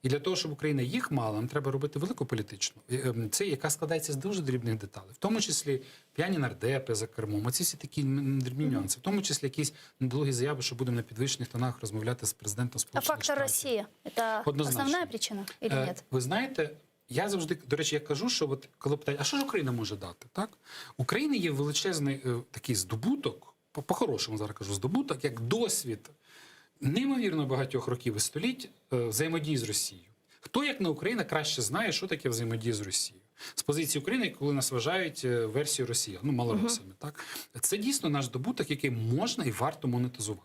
І для того, щоб Україна їх мала, нам треба робити велику політичну. Е, ем, Це яка складається з дуже дрібних деталей, в тому числі п'яні нардепи за кермом, оці всі такі м, дрібні нюанси, в тому числі якісь недолугі заяви, що будемо на підвищених тонах розмовляти з президентом А Сполучених фактор Штатів. России – это Однозначно. основная причина или Е, нет? Ви знаєте, я завжди, до речі, я кажу, що от коли питають, а що ж Україна може дати? Так? України є величезний е, такий здобуток, по- по-хорошому зараз кажу, здобуток, як досвід неймовірно багатьох років і століть е, взаємодії з Росією. Хто, як не Україна, краще знає, що таке взаємодія з Росією? З позиції України, коли нас вважають е, версією Росії, ну малоросами, так це дійсно наш здобуток, який можна і варто монетизувати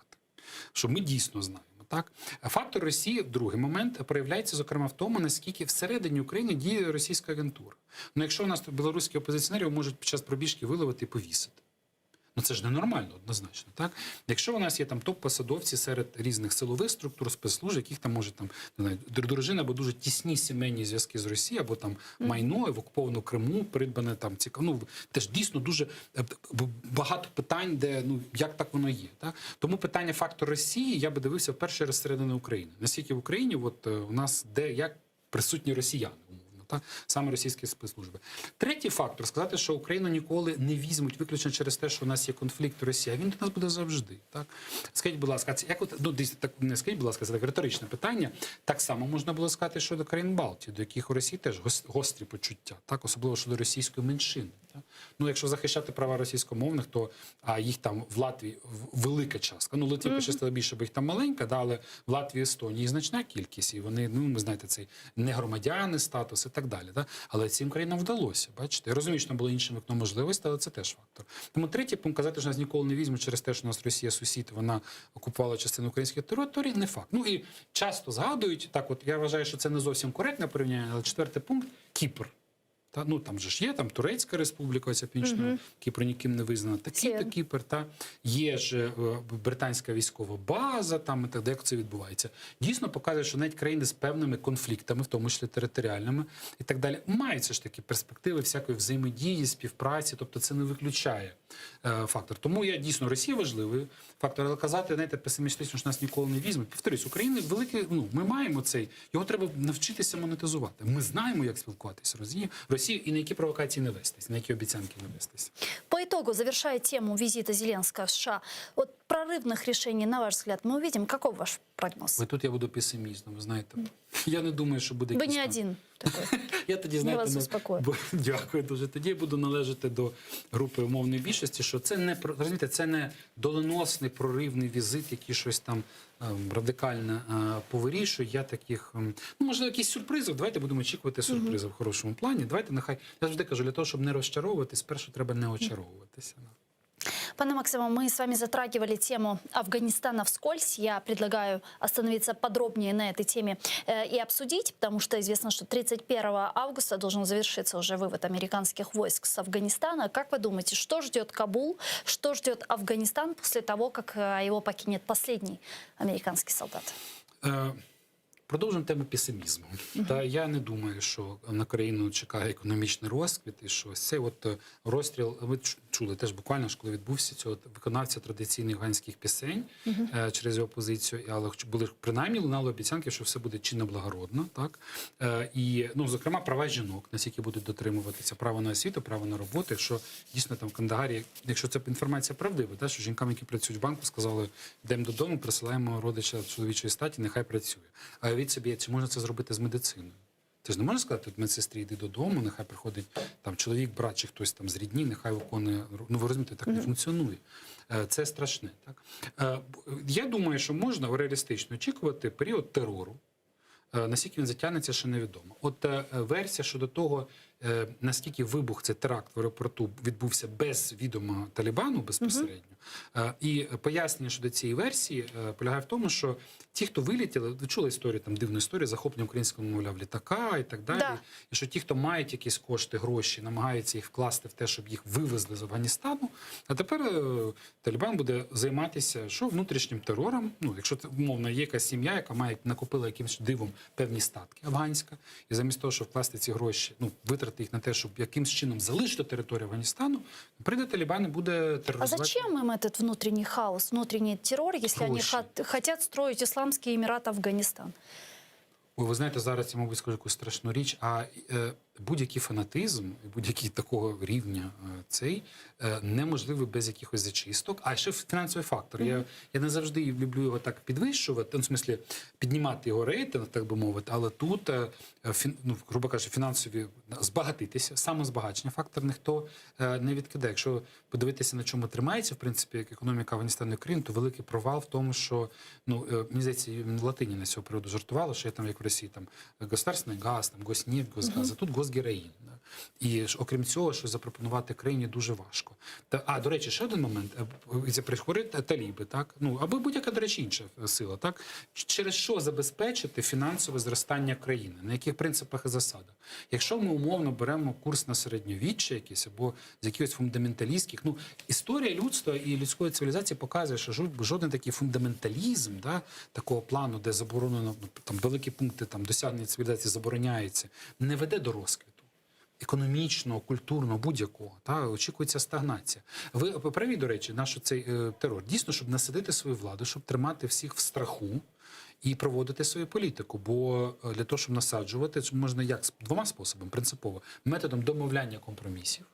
що ми дійсно знаємо. Так, фактор Росії, другий момент, проявляється зокрема в тому, наскільки всередині України діє російська агентура. Ну, якщо у нас тут білоруські опозиціонерів можуть під час пробіжки виловити і повісити. Ну це ж ненормально, однозначно, так? Якщо у нас є там топ-посадовці серед різних силових структур, спецслужб, яких там може там не знаю, дружина або дуже тісні сімейні зв'язки з Росією, або там майно в окупованому Криму придбане там цікаво. Ну теж дійсно дуже е, б- багато питань, де ну як так воно є. Так? Тому питання фактор Росії я би дивився вперше раз середини України. Наскільки в Україні, от е, у нас де як присутні росіяни, умовно. Та? Саме російські спецслужби. Третій фактор сказати, що Україну ніколи не візьмуть виключно через те, що у нас є конфлікт Росія. Він до нас буде завжди. Так? Скажіть, будь ласка, а це як от, ну, десь так не скажіть, будь ласка, це таке риторичне питання. Так само можна було сказати щодо країн Балтії, до яких у Росії теж гос- гострі почуття, так? особливо щодо російської меншини. Так? Ну, якщо захищати права російськомовних, то а їх там в Латвії в- велика частка. Ну, Литві пощастило більше, бо їх там маленька, да, але в Латвії, Естонії їх значна кількість, і вони, ну, ви знаєте, цей не громадяни статус і так далі. Да? Але цим країнам вдалося, бачите. Я розумію, що там було інше вікно можливостей, але це теж фактор. Тому третій пункт казати, що нас ніколи не візьмуть через те, що у нас Росія сусід, вона окупувала частину українських територій, не факт. Ну і часто згадують, так от я вважаю, що це не зовсім коректне порівняння, але четвертий пункт Кіпр. Та, ну там же ж є там Турецька республіка, оця північна, Мгм. Кіпр ніким не визнана. Такий то Кіпр, та є ж е, британська військова база, там і так далі, як це відбувається. Дійсно показує, що навіть країни з певними конфліктами, в тому числі територіальними і так далі, мають все ж таки перспективи всякої взаємодії, співпраці, тобто це не виключає е, фактор. Тому я дійсно Росія важливий фактор, але казати, знаєте, песимістично, що нас ніколи не візьмуть. Повторюсь, України великий, ну ми маємо цей, його треба навчитися монетизувати. Ми знаємо, як спілкуватися з Росією, Росією і на які провокації не вестись, на які обіцянки не вестись. По итогу, завершая тему визита Зеленского в США, вот прорывных решений, на ваш взгляд, мы увидим? Каков ваш прогноз? Ви тут я буду песимістом, ви знаєте. Я не думаю, що буде Вы якісь не там- один такой. Я тоді Я знаєте, вас не- успокою. бо- дякую дуже. Тоді я буду належати до групи умовної більшості, що це не про- розумієте, це не доленосний проривний візит, який щось там ем, радикально е, повирішує. Я таких, ем, ну можливо, якісь сюрпризи. Давайте будемо очікувати сюрпризи в хорошому плані. Давайте нехай я завжди кажу, для того, щоб не розчаровуватись, спершу треба не очаровуватися. Пане Максиме, мы с вами затрагивали тему Афганистана вскользь. Я предлагаю остановиться подробнее на этой теме э, и обсудить, потому что известно, что 31 августа должен завершиться уже вывод американских войск с Афганистана. Как вы думаете, что ждет Кабул, что ждет Афганистан после того, как э, его покинет последний американский солдат? Е, Продовжимо тему песимізму. Та я не думаю, що на країну чекає економічний розквіт і що цей от е, розстріл. Ви чу- чули теж буквально ж, коли відбувся цього виконавця традиційних афганських пісень Мгм. е, через його позицію, але хоч були принаймні лунали обіцянки, що все буде чинно благородно, так Е, і ну зокрема права жінок, наскільки будуть дотримуватися право на освіту, право на роботу. Якщо дійсно там в Кандагарі, якщо ця інформація правдива, та що жінкам, які працюють в банку, сказали, йдемо додому, присилаємо родича чоловічої статі, нехай працює. А уявіть собі, чи можна це зробити з медициною? Ти ж не можеш сказати, от медсестрі йди додому, нехай приходить там чоловік, брат чи хтось там з рідні, нехай виконує. Ну ви розумієте, так не Мгм. функціонує. Е, Це страшне. Так Е, б- я думаю, що можна реалістично очікувати період терору. Е, Наскільки він затягнеться, ще невідомо. От е, версія щодо того, е, наскільки вибух, цей теракт в аеропорту відбувся без відома Талібану безпосередньо. Е, І пояснення щодо цієї версії е, полягає в тому, що ті, хто вилітіли, ви чули історію, там дивну історію, захоплення українського, мовляв, літака і так далі. Да. І що ті, хто мають якісь кошти, гроші, намагаються їх вкласти в те, щоб їх вивезли з Афганістану. А тепер е, Талібан буде займатися що внутрішнім терором. Ну, якщо це умовно є якась сім'я, яка має накопила якимось дивом певні статки афганська, і замість того, щоб вкласти ці гроші, ну витрати їх на те, щоб якимсь чином залишити територію Афганістану, прийде Талібан і буде А тероризувати. зачем им этот внутренний хаос, внутренний террор, если они Проще. хот- хотят строить Исламский Эмират Афганистан? Ой, ви знаєте, зараз я, мабуть, скажу якусь страшну річ, а е, будь-який фанатизм, будь-який такого рівня е, цей е, неможливий без якихось зачисток, а ще фінансовий фактор. Я, я не завжди люблю його так підвищувати, ну, в смислі піднімати його рейтинг, так би мовити, але тут, е, фін, ну, грубо кажучи, фінансові збагатитися, самозбагачення фактор ніхто е, не відкидає. Якщо подивитися, на чому тримається, в принципі, як економіка Афганістану і України, то великий провал в тому, що ну, е, мені здається, і Латиніна з цього приводу жартувала, що є там, як в Росії, там государственный газ, там госнефть, госгаз, а тут госгероїн. Да. І ж, окрім цього, що запропонувати країні дуже важко. Та, а, до речі, ще один момент. Е, Це приходять таліби, так? Ну, або будь-яка, до речі, інша сила, так? Через що забезпечити фінансове зростання країни? На яких принципах і засадах? Якщо ми умовно беремо курс на середньовіччя якесь, або з якихось фундаменталістських, ну, історія людства і людської цивілізації показує, що жод- жоден такий фундаменталізм, да, такого плану, де заборонено, ну, там великі пункти там, досягнення цивілізації забороняються, не веде до розквіту. Економічного, культурного, будь-якого, та очікується стагнація. Ви праві, до речі, наш цей терор дійсно, щоб насадити свою владу, щоб тримати всіх в страху. І проводити свою політику. Бо е, для того, щоб насаджувати, це можна як З двома способами, принципово методом домовляння компромісів,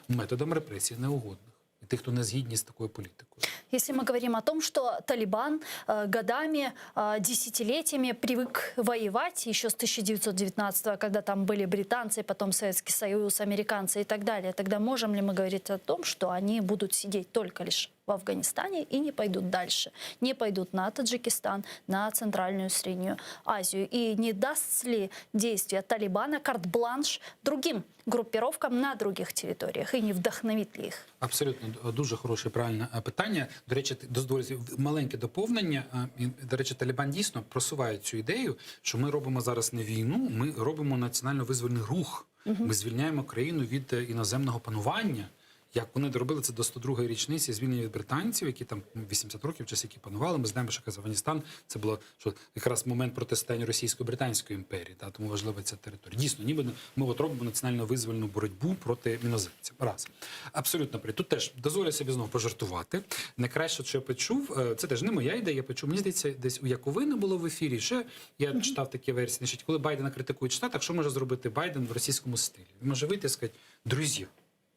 методом репресій неугодних і тих, хто не згідні з такою політикою. Если мы говорим о том, что Талибан э, годами, э, десятилетиями привык воевать, еще с 1919 когда там были британцы, потом Советский Союз, американцы и так далее, тогда можем ли мы говорить о том, что они будут сидеть только лишь в Афганистане и не пойдут дальше, не пойдут на Таджикистан, на Центральную Среднюю Азию? И не даст ли действие Талибана карт-бланш другим группировкам на других территориях и не вдохновит ли их? Абсолютно д- дуже хороше правильне е, питання. До речі, ти- дозволю собі маленьке доповнення. Е, і, До речі, Талібан дійсно просуває цю ідею, що ми робимо зараз не війну, ми робимо національно-визвольний рух. Ми звільняємо країну від е, іноземного панування. Як вони доробили це до 102-ї річниці звільнення від британців, які там 80 років чи скільки панували. Ми знаємо, що Афганістан це було що якраз момент протистояння російсько-британської імперії, та тому важлива ця територія. Дійсно, ніби ми от робимо національно визвольну боротьбу проти іноземців. Раз абсолютно при тут теж дозволю собі знову пожартувати. Найкраще, що я почув, е, це теж не моя ідея. Я почув. Мені здається, десь у Яковини було в ефірі. Ще я читав такі версії. Значить, коли Байдена критикують в Штатах, що може зробити Байден в російському стилі? Він може вийти і сказати, друзі,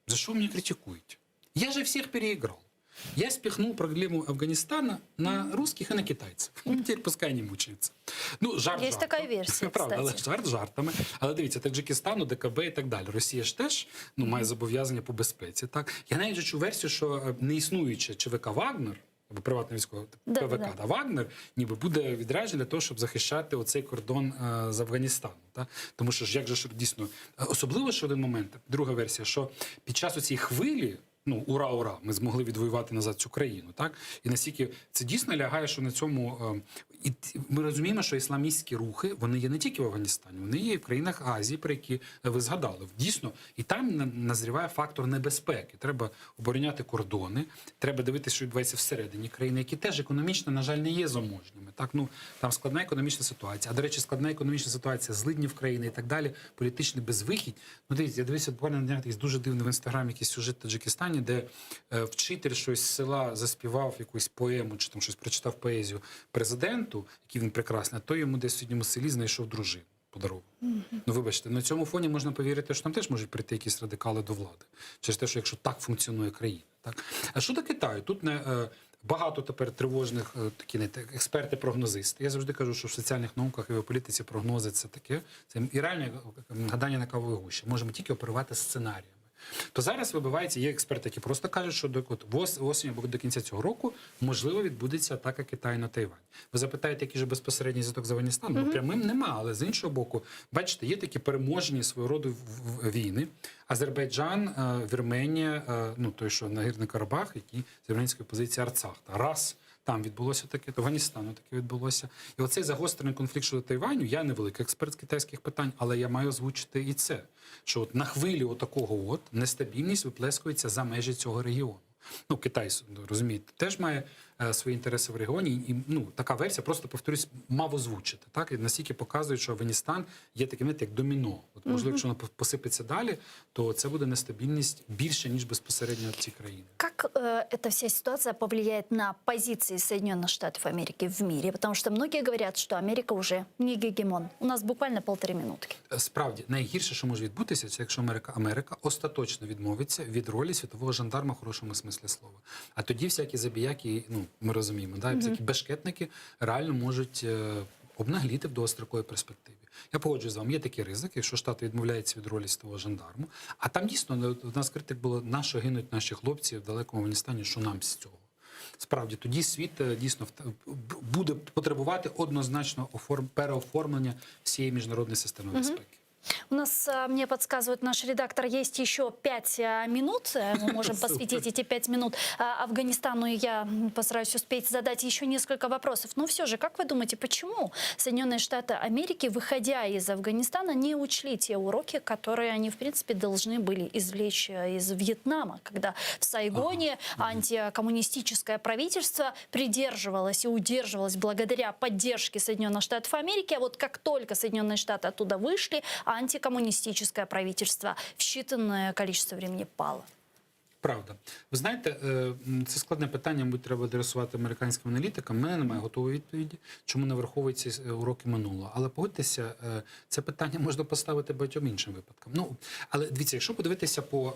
за что вы меня критикуете? Я же всех переиграл. Я спихнул проблему Афганистана на русских и на китайцев. Теперь пускай они мучаются. Ну, жарт Есть жартом. такая версия, Правда, але кстати. жарт жартами. Але дивіться, Таджикистану, ДКБ і так далі. Росія ж теж ну, має зобов'язання по безпеці. Так? Я навіть же чув версію, що е, не існуюче ЧВК Вагнер, або приватна військова Да, ПВК, да. да, Вагнер, ніби буде відряджений для того, щоб захищати оцей кордон е, з Афганістаном. Та? Тому що ж як же ж дійсно, е, особливо ще один момент, друга версія, що під час оцієї хвилі. Ну, ура, ура, ми змогли відвоювати назад цю країну, так і настільки це дійсно лягає, що на цьому е, і т- ми розуміємо, що ісламістські рухи вони є не тільки в Афганістані, вони є і в країнах Азії, про які ви згадали. Дійсно, і там на- назріває фактор небезпеки. Треба обороняти кордони, треба дивитися, що відбувається всередині країни, які теж економічно, на жаль, не є заможніми. Так, ну там складна економічна ситуація. А до речі, складна економічна ситуація, злидні в країни і так далі, політичний безвихідь. Ну, дивіться, я дивився буквально на днях якийсь дуже дивний в інстаграмі якийсь сюжет в Таджикистані, де е, вчитель щось з села заспівав якусь поему чи там щось прочитав поезію президенту, який він прекрасний, а той йому десь в сусідньому селі знайшов дружину. Подарував. Ну, вибачте, на цьому фоні можна повірити, що там теж можуть прийти якісь радикали до влади. Через те, що якщо так функціонує країна. Так? А щодо Китаю, тут не, е, багато тепер тривожних е, такі не експерти-прогнозисти. Я завжди кажу, що в соціальних науках і в політиці прогнози це таке. Це і реально е, гадання на кавовій гущі. Можемо тільки оперувати сценаріями. То зараз вибивається, є експерти, які просто кажуть, що до от, вос- осені або до кінця цього року можливо відбудеться атака Китаю на Тайвань. Ви запитаєте, який же безпосередній зв'язок з Афганістаном? Ну, прямим нема, але з іншого боку, бачите, є такі переможні свого роду в- в- війни. Азербайджан, е, Вірменія, е, ну той, що Нагірний Карабах, який з вірменської позиції Арцах. Та раз там відбулося таке, то Афганістану таке відбулося. І оцей загострений конфлікт щодо Тайваню, я не великий експерт з китайських питань, але я маю озвучити і це, що от на хвилі отакого от нестабільність виплескується за межі цього регіону. Ну, Китай, розумієте, теж має е, свої інтереси в регіоні, і ну, така версія, просто повторюсь, мав озвучити. Так? І настільки показують, що Афганістан є таким, знаєте, як доміно. От, можливо, якщо воно посипеться далі, то це буде нестабільність більше, ніж безпосередньо в цій країні. Как э, эта вся ситуация повлияет на позиции Соединенных Штатов Америки в мире? Потому что многие говорят, что Америка уже не гегемон. У нас буквально полторы минутки. Е, Справді, найгірше, що може відбутися, це якщо Америка, Америка остаточно відмовиться від ролі світового жандарма в хорошому смислі слова. А тоді всякі забіяки, ну ми розуміємо, да, всякі бешкетники реально можуть е, обнагліти в довгостроковій перспективі. Я погоджуюсь з вами, є такий ризик, якщо Штати відмовляються від ролі світового жандарму. А там дійсно ну, у нас критик було, на що гинуть наші хлопці в далекому Афганістані, що нам з цього. Справді, тоді світ е, дійсно вт- буде потребувати однозначно оформ... переоформлення всієї міжнародної системи безпеки. У нас, а, мне подсказывает наш редактор, есть еще пять а, минут. Э, Мы можем посвятить эти пять минут а, Афганистану, и я м, постараюсь успеть задать еще несколько вопросов. Но все же, как вы думаете, почему Соединенные Штаты Америки, выходя из Афганистана, не учли те уроки, которые они, в принципе, должны были извлечь э, из Вьетнама, когда в Сайгоне антикоммунистическое правительство придерживалось и удерживалось благодаря поддержке Соединенных Штатов Америки. А вот как только Соединенные Штаты оттуда вышли, антикоммунистическое правительство в считанное количество времени пало. Правда. Ви знаєте, е, м, це складне питання, мабуть, треба адресувати американським аналітикам. У мене немає готової відповіді, чому не враховуються е, уроки минулого. Але погодьтеся, е, це питання можна поставити багатьом іншим випадкам. Ну, але дивіться, якщо подивитися по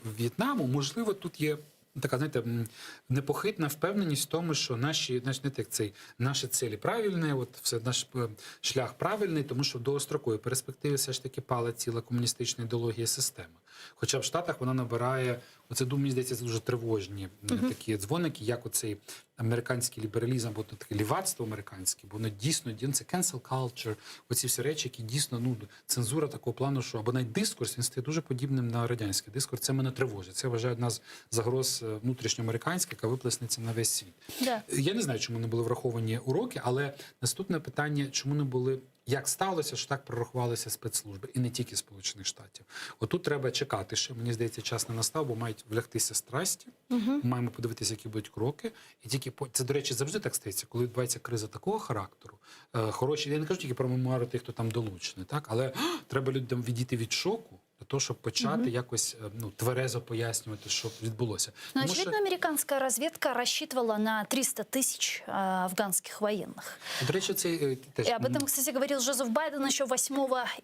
е, В'єтнаму, можливо, тут є. Така, знаєте, м, непохитна впевненість в тому, що наші, знаєш, знаєте, як цей, наші цілі правильні, от все наш е, шлях правильний, тому що в довгостроковій перспективі все ж таки пала ціла комуністична ідеологія система. Хоча в Штатах вона набирає, оце думаю, мені здається, це дуже тривожні м, такі дзвоники, як оцей американський лібералізм або то таке лівацтво американське, бо воно дійсно дійсно, це cancel culture, оці всі речі, які дійсно ну цензура такого плану, що або навіть дискурс, він стає дуже подібним на радянський дискурс. Це мене тривожить. Це я вважаю одна з загроз е, внутрішньоамериканських, яка виплеснеться на весь світ. Да. Я не знаю, чому не були враховані уроки, але наступне питання, чому не були. Як сталося, що так прорахувалися спецслужби, і не тільки Сполучених Штатів. Отут треба чекати ще. Мені здається, час не настав, бо мають влягтися страсті. Мгм. Маємо подивитися, які будуть кроки. І тільки по це, до речі, завжди так стається, коли відбувається криза такого характеру. Е, хороші, я не кажу тільки про мемуари тих, хто там долучений, так але треба людям відійти від шоку для того, щоб почати Мгм. якось е, ну тверезо пояснювати, що відбулося. Но, Тому що- очевидно, американская разведка рассчитывала на 300 тысяч э, афганских военных. До речі, це е, теж И об этом, кстати, говорил Джозеф Байден еще 8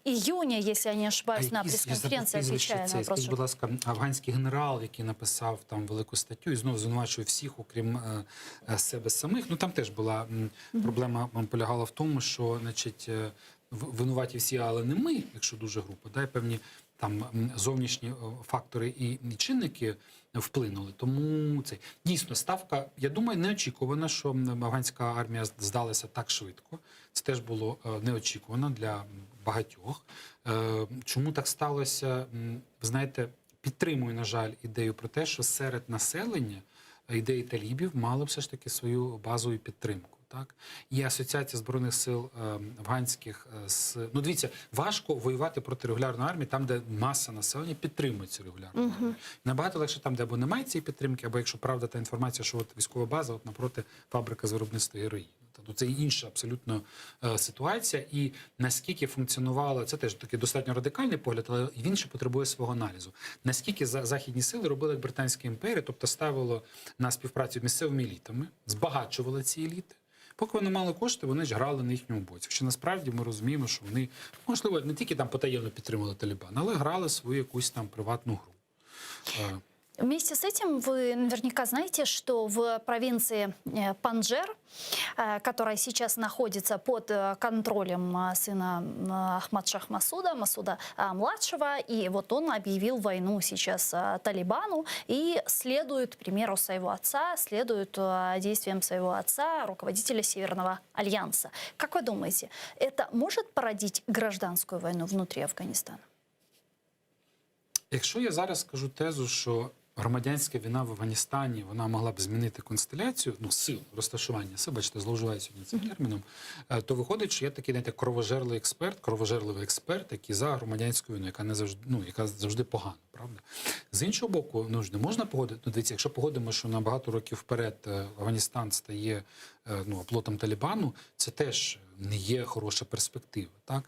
июня, если я не ошибаюсь, на якийсь- я забув пресс-конференции, прізвище отвечая на цей. вопрос. Скажіть, будь ласка, афганський генерал, який написав там велику статтю і знову звинувачує всіх, окрім е, е, себе самих. Ну там теж була м, проблема м, полягала в тому, що значить, е, в- винуваті всі, але не ми, якщо дуже грубо, да, і певні там м, зовнішні е, фактори і, і чинники вплинули. Тому це дійсно ставка. Я думаю, неочікувано, що м, афганська армія здалася так швидко. Це теж було е, неочікувано для багатьох. Е, Чому так сталося? М, Ви знаєте, підтримую, на жаль, ідею про те, що серед населення ідеї талібів мали все ж таки свою базову підтримку. Так є асоціація збройних сил е, афганських е, з ну дивіться, важко воювати проти регулярної армії там, де маса населення підтримує цю регулярну армію. Набагато легше там, де або немає цієї підтримки, або якщо правда та інформація, що от військова база, от напроти фабрика з виробництва героїну. Тобто це інша абсолютно е, ситуація. І наскільки функціонувала, це теж такий достатньо радикальний погляд, але він ще потребує свого аналізу. Наскільки за- західні сили робили як Британська імперія, тобто ставило на співпрацю з місцевими елітами, збагачували ці еліти. Поки вони мали кошти, вони ж грали на їхньому боці. Хоча насправді ми розуміємо, що вони, можливо, не тільки там потаємно підтримували Талібан, але грали свою якусь там приватну гру. Е, Вместе с этим вы наверняка знаете, что в провинции э, Панджшер, э, которая сейчас находится под э, контролем э, сына м, Ахмад Шах Масуда, Масуда э, младшего, и вот он объявил войну сейчас э, Талибану и следует примеру своего отца, следует э, действиям своего отца, руководителя Северного Альянса. Как вы думаете, это может породить гражданскую войну внутри Афганистана? Якщо я зараз скажу тезу, що громадянська війна в Афганістані вона могла б змінити констеляцію, ну сил, розташування сил, бачите, зловживаю сьогодні цим терміном, е, то виходить, що я такий знаєте, кровожерливий експерт, кровожерливий експерт, який за громадянську війну, яка не завжди, ну, яка завжди погана, правда? З іншого боку, ну ж не можна погодити. Ну, дивіться, якщо погодимо, що на багато років вперед е, Афганістан стає е, ну, оплотом Талібану, це теж не є хороша перспектива. Так?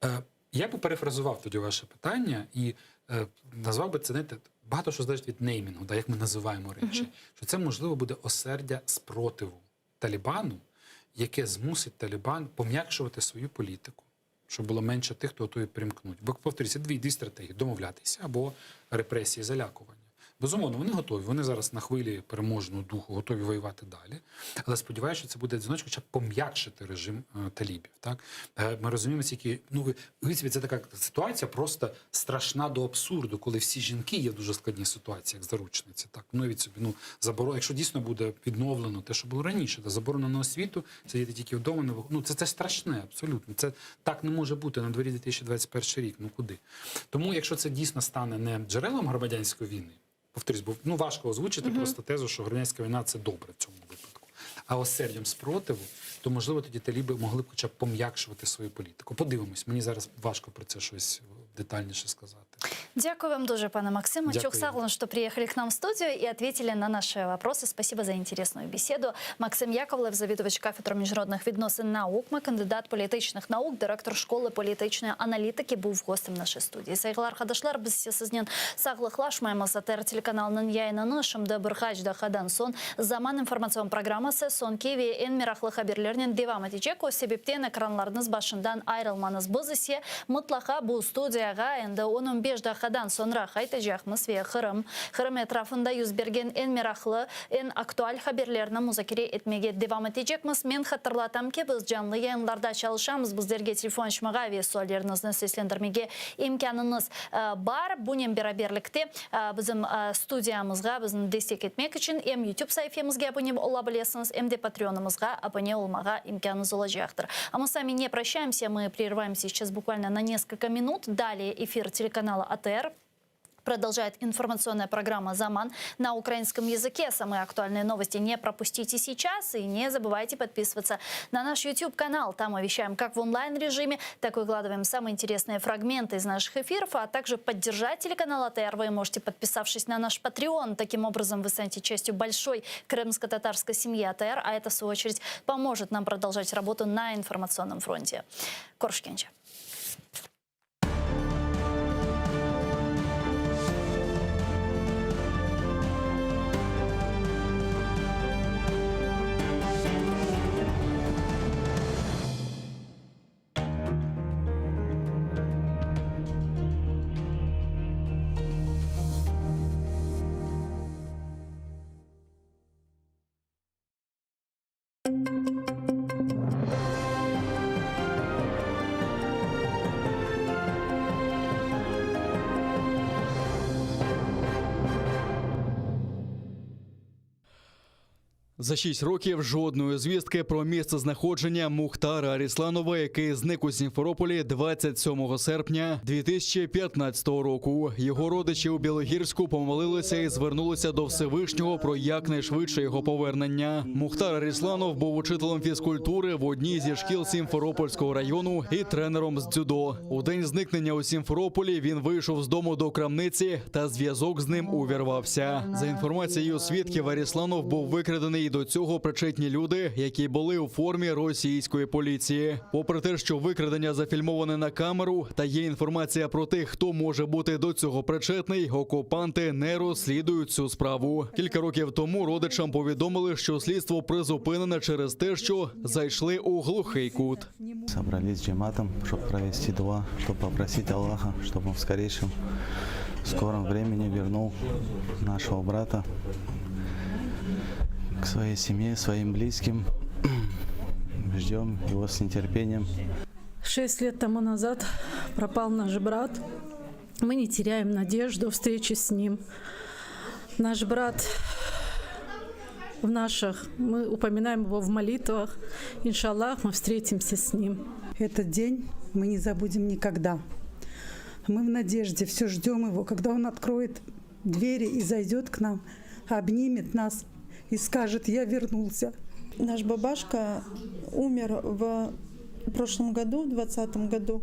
Е, Я би перефразував тоді ваше питання і е, назвав би це, знаєте, багато що залежить від неймінгу, да, як ми називаємо речі. Що це, можливо, буде осердя спротиву Талібану, яке змусить Талібан пом'якшувати свою політику, щоб було менше тих, хто готові примкнуть. Бо, повторюся, дві, дві стратегії: домовлятися або репресії, залякування. Безумовно, вони готові. Вони зараз на хвилі переможного духу готові воювати далі. Але сподіваюся, що це буде дзвіночок, хоча б пом'якшити режим е, талібів. Так Е, ми розуміємо, скільки ну ви уявіть собі, це така ситуація просто страшна до абсурду, коли всі жінки є в дуже складній ситуації, як заручниці. Так ну уявіть собі, ну заборона, якщо дійсно буде відновлено те, що було раніше, та заборона на освіту, сидіти тільки вдома, не вих- ну це, це страшне, абсолютно. Це так не може бути на дворі 2021 рік. Ну куди? Тому, якщо це дійсно стане не джерелом громадянської війни, повторюсь, бо ну важко озвучити Мгм. просто тезу, що громадянська війна це добре в цьому випадку. А осердям спротиву, то можливо тоді таліби могли б хоча б пом'якшувати свою політику. Подивимось, мені зараз важко про це щось детальніше сказати. Дякую вам дуже, пане Максиме. Дякую. Çoq sağ oluñ, что приехали к нам в студию и ответили на наши вопросы. Спасибо за интересную беседу. Максим Яковлев, завідувач кафедри міжнародних відносин на УКМА, кандидат політичних наук, директор школи політичної аналітики, був гостем нашої студії. Sayğılı arqadaşlar, biz siznen sağlıqlaşmaymız. ATR telekanalınıñ yayınını şimdi bir qaç daqqadan soñ Zaman informatsion programması soñki ve eñ meraqlı haberlernen devam etecek. O sebepten ekranlarıñız başından ayırılmañız. Biz ise mıtlaqa bu studiyağa endi on-on beş daqqadan soñra qaytacaqmız ve Qırım, Qırım etrafında yüz bergen eñ meraqlı, eñ aktual haberlerni muzakere etmege devam etecekmiz. Men hatırlatam ki, biz canlı yayınlarda çalışamız, bizlerge telefon açmağa ve sualleriñizni seslendirmege imkânıñız bar. Bunen beraberlikte, bizim studiyamızğa bizni destek etmek içün em YouTube saifemizge abone ola bilesiñiz, em de Patreonımızğa abone olmağa imkânıñız olacaqtır. А мы с вами не прощаемся, мы прерываемся сейчас буквально на несколько минут. Далее эфир телеканала АТР. Продолжает информационная программа «Заман» на украинском языке. Самые актуальные новости не пропустите сейчас. И не забывайте подписываться на наш YouTube-канал. Там мы вещаем как в онлайн-режиме, так и выкладываем самые интересные фрагменты из наших эфиров, а также поддержать телеканал АТР вы можете, подписавшись на наш Patreon. Таким образом, вы станете частью большой крымско-татарской семьи АТР, а это, в свою очередь, поможет нам продолжать работу на информационном фронте. Körüşkence. За шість років жодної звістки про місце знаходження Мухтара Арісланова, який зник у Сімферополі 27 серпня 2015 року. Його родичі у Білогірську помолилися і звернулися до Всевишнього про якнайшвидше його повернення. Мухтар Арісланов був учителем фізкультури в одній зі шкіл Сімферопольського району і тренером з дзюдо. У день зникнення у Сімферополі він вийшов з дому до крамниці та зв'язок з ним увірвався. За інформацією свідків, Арісланов був викрадений і до цього причетні люди, які були у формі російської поліції. Попри те, що викрадення зафільмоване на камеру, та є інформація про тих, хто може бути до цього причетний, окупанти не розслідують цю справу. Кілька років тому родичам повідомили, що слідство призупинене через те, що зайшли у глухий кут. Собрались с джематом, чтобы провести дуа, чтобы попросить Аллаха, чтобы он в скорейшем, в скором времени вернул нашего брата к своей семье, своим близким. Ждем его с нетерпением. Шесть лет тому назад пропал наш брат. Мы не теряем надежду встречи с ним. Наш брат в наших, мы упоминаем его в молитвах. Иншаллах, мы встретимся с ним. Этот день мы не забудем никогда. Мы в надежде, все ждем его, когда он откроет двери и зайдет к нам, обнимет нас и скажет, я вернулся. Наш бабашка умер в прошлом году, в 2020 году,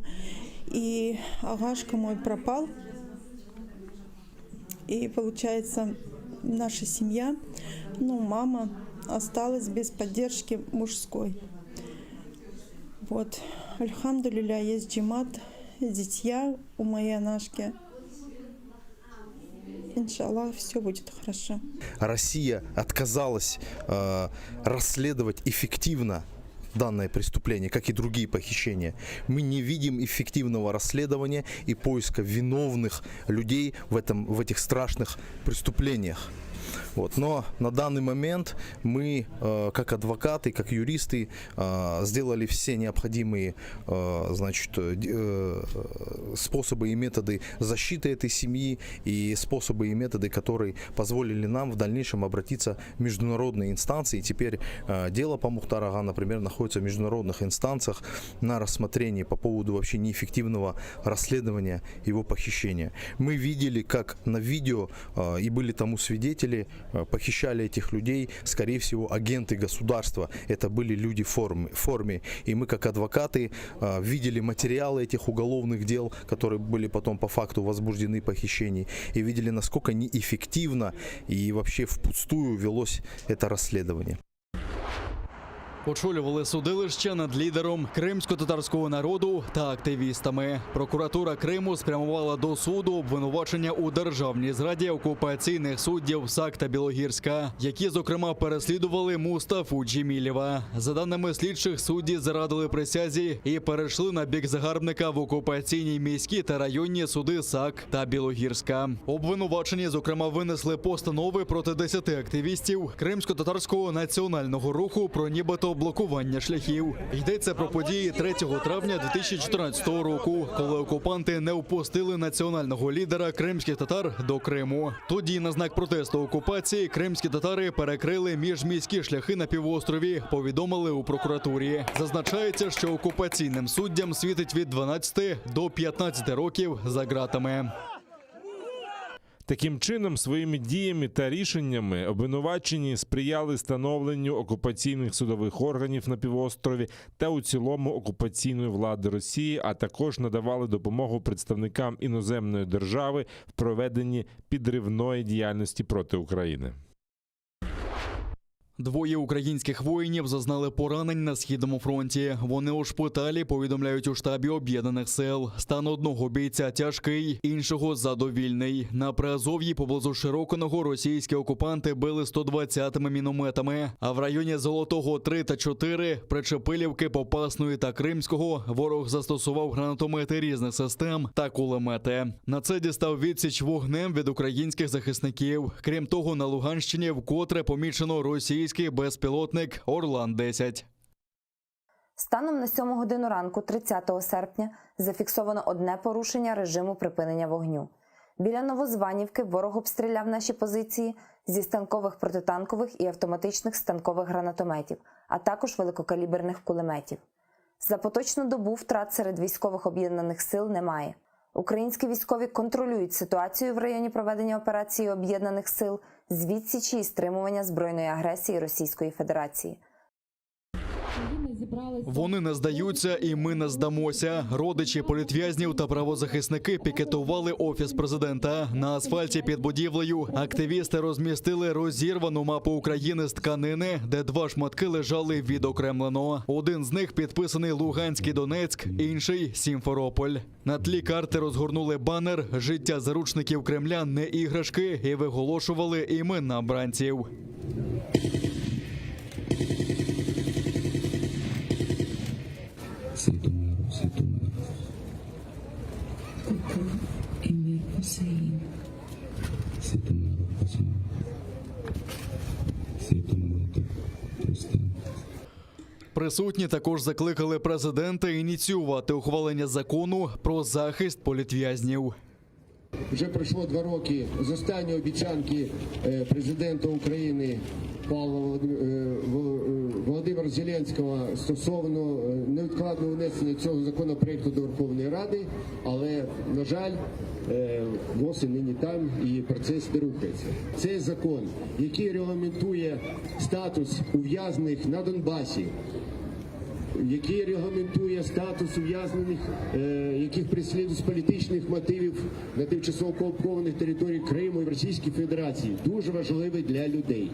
и агашка мой пропал. И получается, наша семья, ну, мама осталась без поддержки мужской. Вот, альхамдулилля, есть джемат, зятья у моей анашки. Иншаллах, все будет хорошо. Россия отказалась э, расследовать эффективно данное преступление, как и другие похищения. Мы не видим эффективного расследования и поиска виновных людей в, этом, в этих страшных преступлениях. Вот. Но на данный момент мы, э, как адвокаты, как юристы, э, сделали все необходимые э, значит, способы и методы защиты этой семьи и способы и методы, которые позволили нам в дальнейшем обратиться в международные инстанции. И теперь дело по Мухтар-ага, например, находится в международных инстанциях на рассмотрении по поводу вообще неэффективного расследования его похищения. Мы видели, как на видео и были тому свидетели, Э, Похищали этих людей, скорее всего, агенты государства. Это были люди в форме. форме. И мы, как адвокаты, э, видели материалы этих уголовных дел, которые были потом по факту возбуждены похищений, и видели, насколько неэффективно и вообще впустую велось это расследование. Очолювали судилище над лідером кримсько-татарського народу та активістами. Прокуратура Криму спрямувала до суду обвинувачення у державній зраді окупаційних суддів САК та Білогірська, які, зокрема, переслідували Мустафу Джемілєва. За даними слідчих, судді зрадили присязі і перейшли на бік загарбника в окупаційні міські та районні суди САК та Білогірська. Обвинувачені, зокрема, винесли постанови проти 10 активістів кримсько-татарського національного руху про нібито блокування шляхів. Йдеться про події 3 травня 2014 року, коли окупанти не впустили національного лідера кримських татар до Криму. Тоді, на знак протесту окупації, кримські татари перекрили міжміські шляхи на півострові. Повідомили у прокуратурі. Зазначається, що окупаційним суддям світить від 12 до 15 років за ґратами. Таким чином, своїми діями та рішеннями обвинувачені сприяли становленню окупаційних судових органів на півострові та у цілому окупаційної влади Росії, а також надавали допомогу представникам іноземної держави в проведенні підривної діяльності проти України. Двоє українських воїнів зазнали поранень на східному фронті. Вони у шпиталі повідомляють у штабі об'єднаних сил. Стан одного бійця тяжкий, іншого задовільний. На Приазов'ї поблизу Широкиного російські окупанти били 120-ми мінометами. А в районі Золотого 3 та 4, Причепилівки, Попасної та Кримського ворог застосував гранатомети різних систем та кулемети. На це дістав відсіч вогнем від українських захисників. Крім того, на Луганщині вкотре помічено російський безпілотник Орлан 10 Станом на 7 годину ранку, 30 серпня, зафіксовано одне порушення режиму припинення вогню. Біля Новозванівки ворог обстріляв наші позиції зі станкових протитанкових і автоматичних станкових гранатометів, а також великокаліберних кулеметів. За поточну добу втрат серед військових об'єднаних сил немає. Українські військові контролюють ситуацію в районі проведення операції об'єднаних сил з відсічі і стримування збройної агресії Російської Федерації. Вони не здаються, і ми не здамося. Родичі політв'язнів та правозахисники пікетували офіс президента на асфальті під будівлею. Активісти розмістили розірвану мапу України з тканини, де два шматки лежали відокремлено. Один з них підписаний Луганський Донецьк, інший Сімферополь. На тлі карти розгорнули банер Життя заручників Кремля не іграшки і виголошували імена бранців. Сейтумеров, Сейтумеров. Эмир Хусейн. Сейтумеров, Осман. Сейтумуратов, Рустем. Присутні також закликали президента ініціювати ухвалення закону про захист політв'язнів. Вже пройшло два роки з останньої обіцянки е, президента України Павла Володимир- е, Вол- е, Володимира Зеленського стосовно е, невідкладного внесення цього законопроекту до Верховної Ради, але, на жаль, е, ВОЗ і нині там і процес не рухається. Цей закон, який регламентує статус ув'язнених на Донбасі, який регламентує статус ув'язнених, е, яких переслідують з політичних мотивів на тимчасово окупованих територіях Криму і в Російській Федерації, дуже важливий для людей.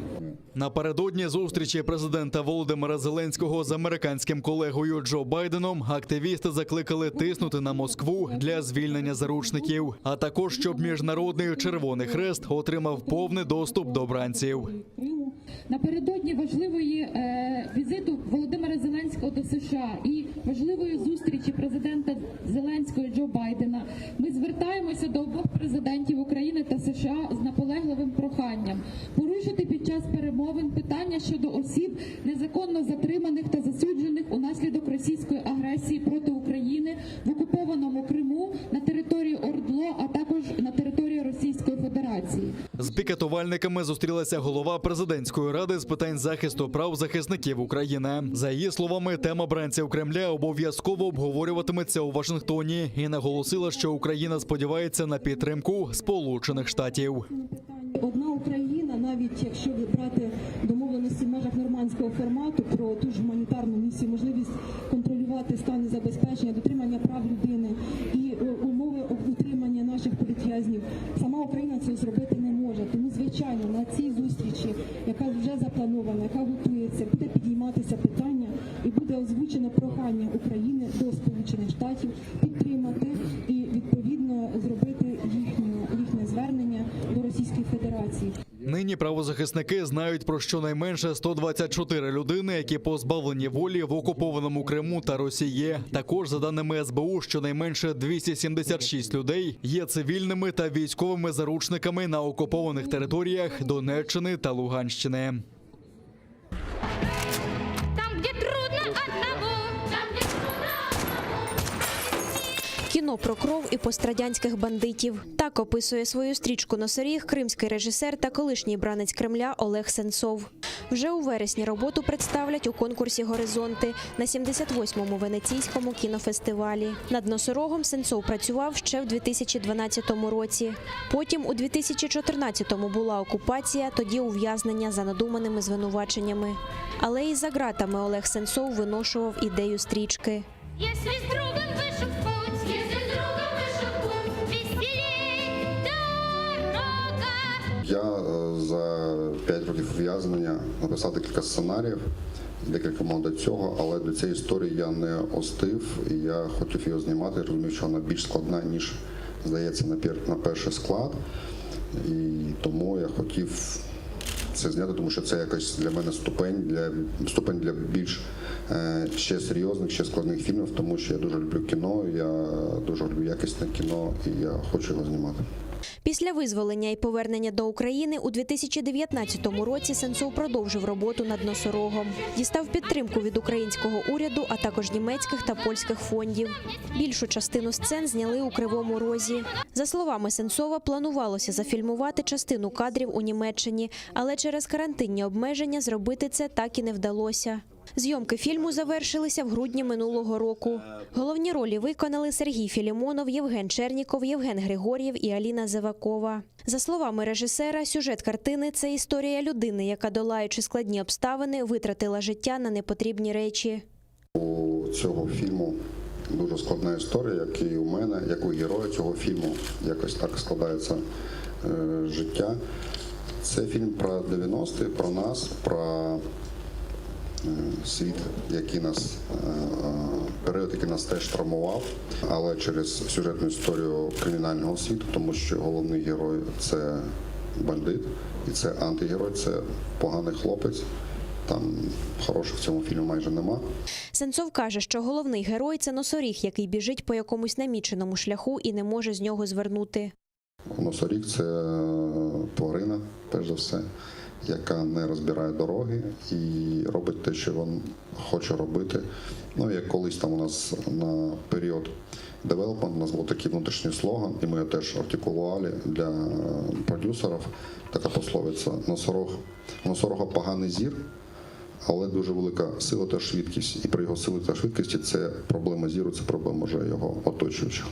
Напередодні зустрічі президента Володимира Зеленського з американським колегою Джо Байденом активісти закликали тиснути на Москву для звільнення заручників, а також щоб міжнародний Червоний Хрест отримав повний доступ до бранців. Криму. Напередодні важливої е, візиту Володимира Зеленського до США і важливої зустрічі президента Зеленського і Джо Байдена ми звертаємося до обох президентів України та США з наполегливим проханням порушити під час перемовин питання щодо осіб, незаконно затриманих та засуджених унаслідок російської агресії проти України в окупованому Криму на території ОРДЛО, а також на території Російської Федерації. З пікетувальниками зустрілася голова президентської ради з питань захисту прав захисників України. За її словами, тема бранців Кремля обов'язково обговорюватиметься у Вашингтоні і наголосила, що Україна сподівається на підтримку Сполучених Штатів. Одна Україна навіть. Навіть якщо брати домовленості в межах нормандського формату про ту ж гуманітарну місію, можливість контролювати стан і забезпечення, дотримання прав людини і е, умови утримання наших політв'язнів, сама Україна цього зробити не може. Тому, звичайно, на цій зустрічі, яка вже запланована, яка готується, буде підійматися питання і буде озвучено прохання України до Сполучених Штатів підтримати і відповідно зробити їхню їхнє звернення до Російської Федерації. Нині правозахисники знають про щонайменше 124 людини, які позбавлені волі в окупованому Криму та Росії. Також, за даними СБУ, щонайменше 276 людей є цивільними та військовими заручниками на окупованих територіях Донеччини та Луганщини. Там, где трудно одному, там, где трудно Кіно про кров і пострадянських бандитів. Так описує свою стрічку «Носоріг» кримський режисер та колишній бранець Кремля Олег Сенцов. Вже у вересні роботу представлять у конкурсі «Горизонти» на 78-му Венеційському кінофестивалі. Над «Носорогом» Сенцов працював ще в 2012 році. Потім у 2014-му була окупація, тоді ув'язнення за надуманими звинуваченнями. Але і за ґратами Олег Сенцов виношував ідею стрічки. Если с другом вышел в путь, если с другом вышел в путь, веселей дорога. Я е, за 5 років ув'язнення написав декілька сценаріїв, декілька мав до цього, але до цієї історії я не остив, і я хотів її знімати, розумів, що вона більш складна, ніж здається на пір- на перший склад. І тому я хотів це зняти, тому що це якось для мене ступень для ступень для більш е, ще серйозних, ще складних фільмів, тому що я дуже люблю кіно, я дуже люблю якісне кіно, і я хочу його знімати. Після визволення і повернення до України у 2019 році Сенцов продовжив роботу над «Носорогом». Дістав підтримку від українського уряду, а також німецьких та польських фондів. Більшу частину сцен зняли у Кривому Розі. За словами Сенцова, планувалося зафільмувати частину кадрів у Німеччині, але через карантинні обмеження зробити це так і не вдалося. Зйомки фільму завершилися в грудні минулого року. Головні ролі виконали Сергій Філімонов, Євген Черніков, Євген Григор'єв і Аліна Зевакова. За словами режисера, сюжет картини це історія людини, яка, долаючи складні обставини, витратила життя на непотрібні речі. У цього фільму дуже складна історія, як і у мене, як у героя цього фільму. Якось так складається е, життя. Це фільм про 90-ті, про нас, про е, світ, який нас, е, е, період, який нас теж травмував, але через сюжетну історію кримінального світу, тому що головний герой це бандит, і це антигерой, це поганий хлопець. Там хороших в цьому фільмі майже нема. Сенцов каже, що головний герой це носоріг, який біжить по якомусь наміченому шляху і не може з нього звернути. Носоріг це тварина, перш за все, яка не розбирає дороги і робить те, що він хоче робити. Ну, як колись там у нас на період development у нас був такий внутрішній слоган, і ми його теж артикулювали для продюсерів. Така пословиця носорог, у носорога поганий зір, але дуже велика сила та швидкість. І при його силі та швидкості це проблема зіру, це проблема вже його оточуючих.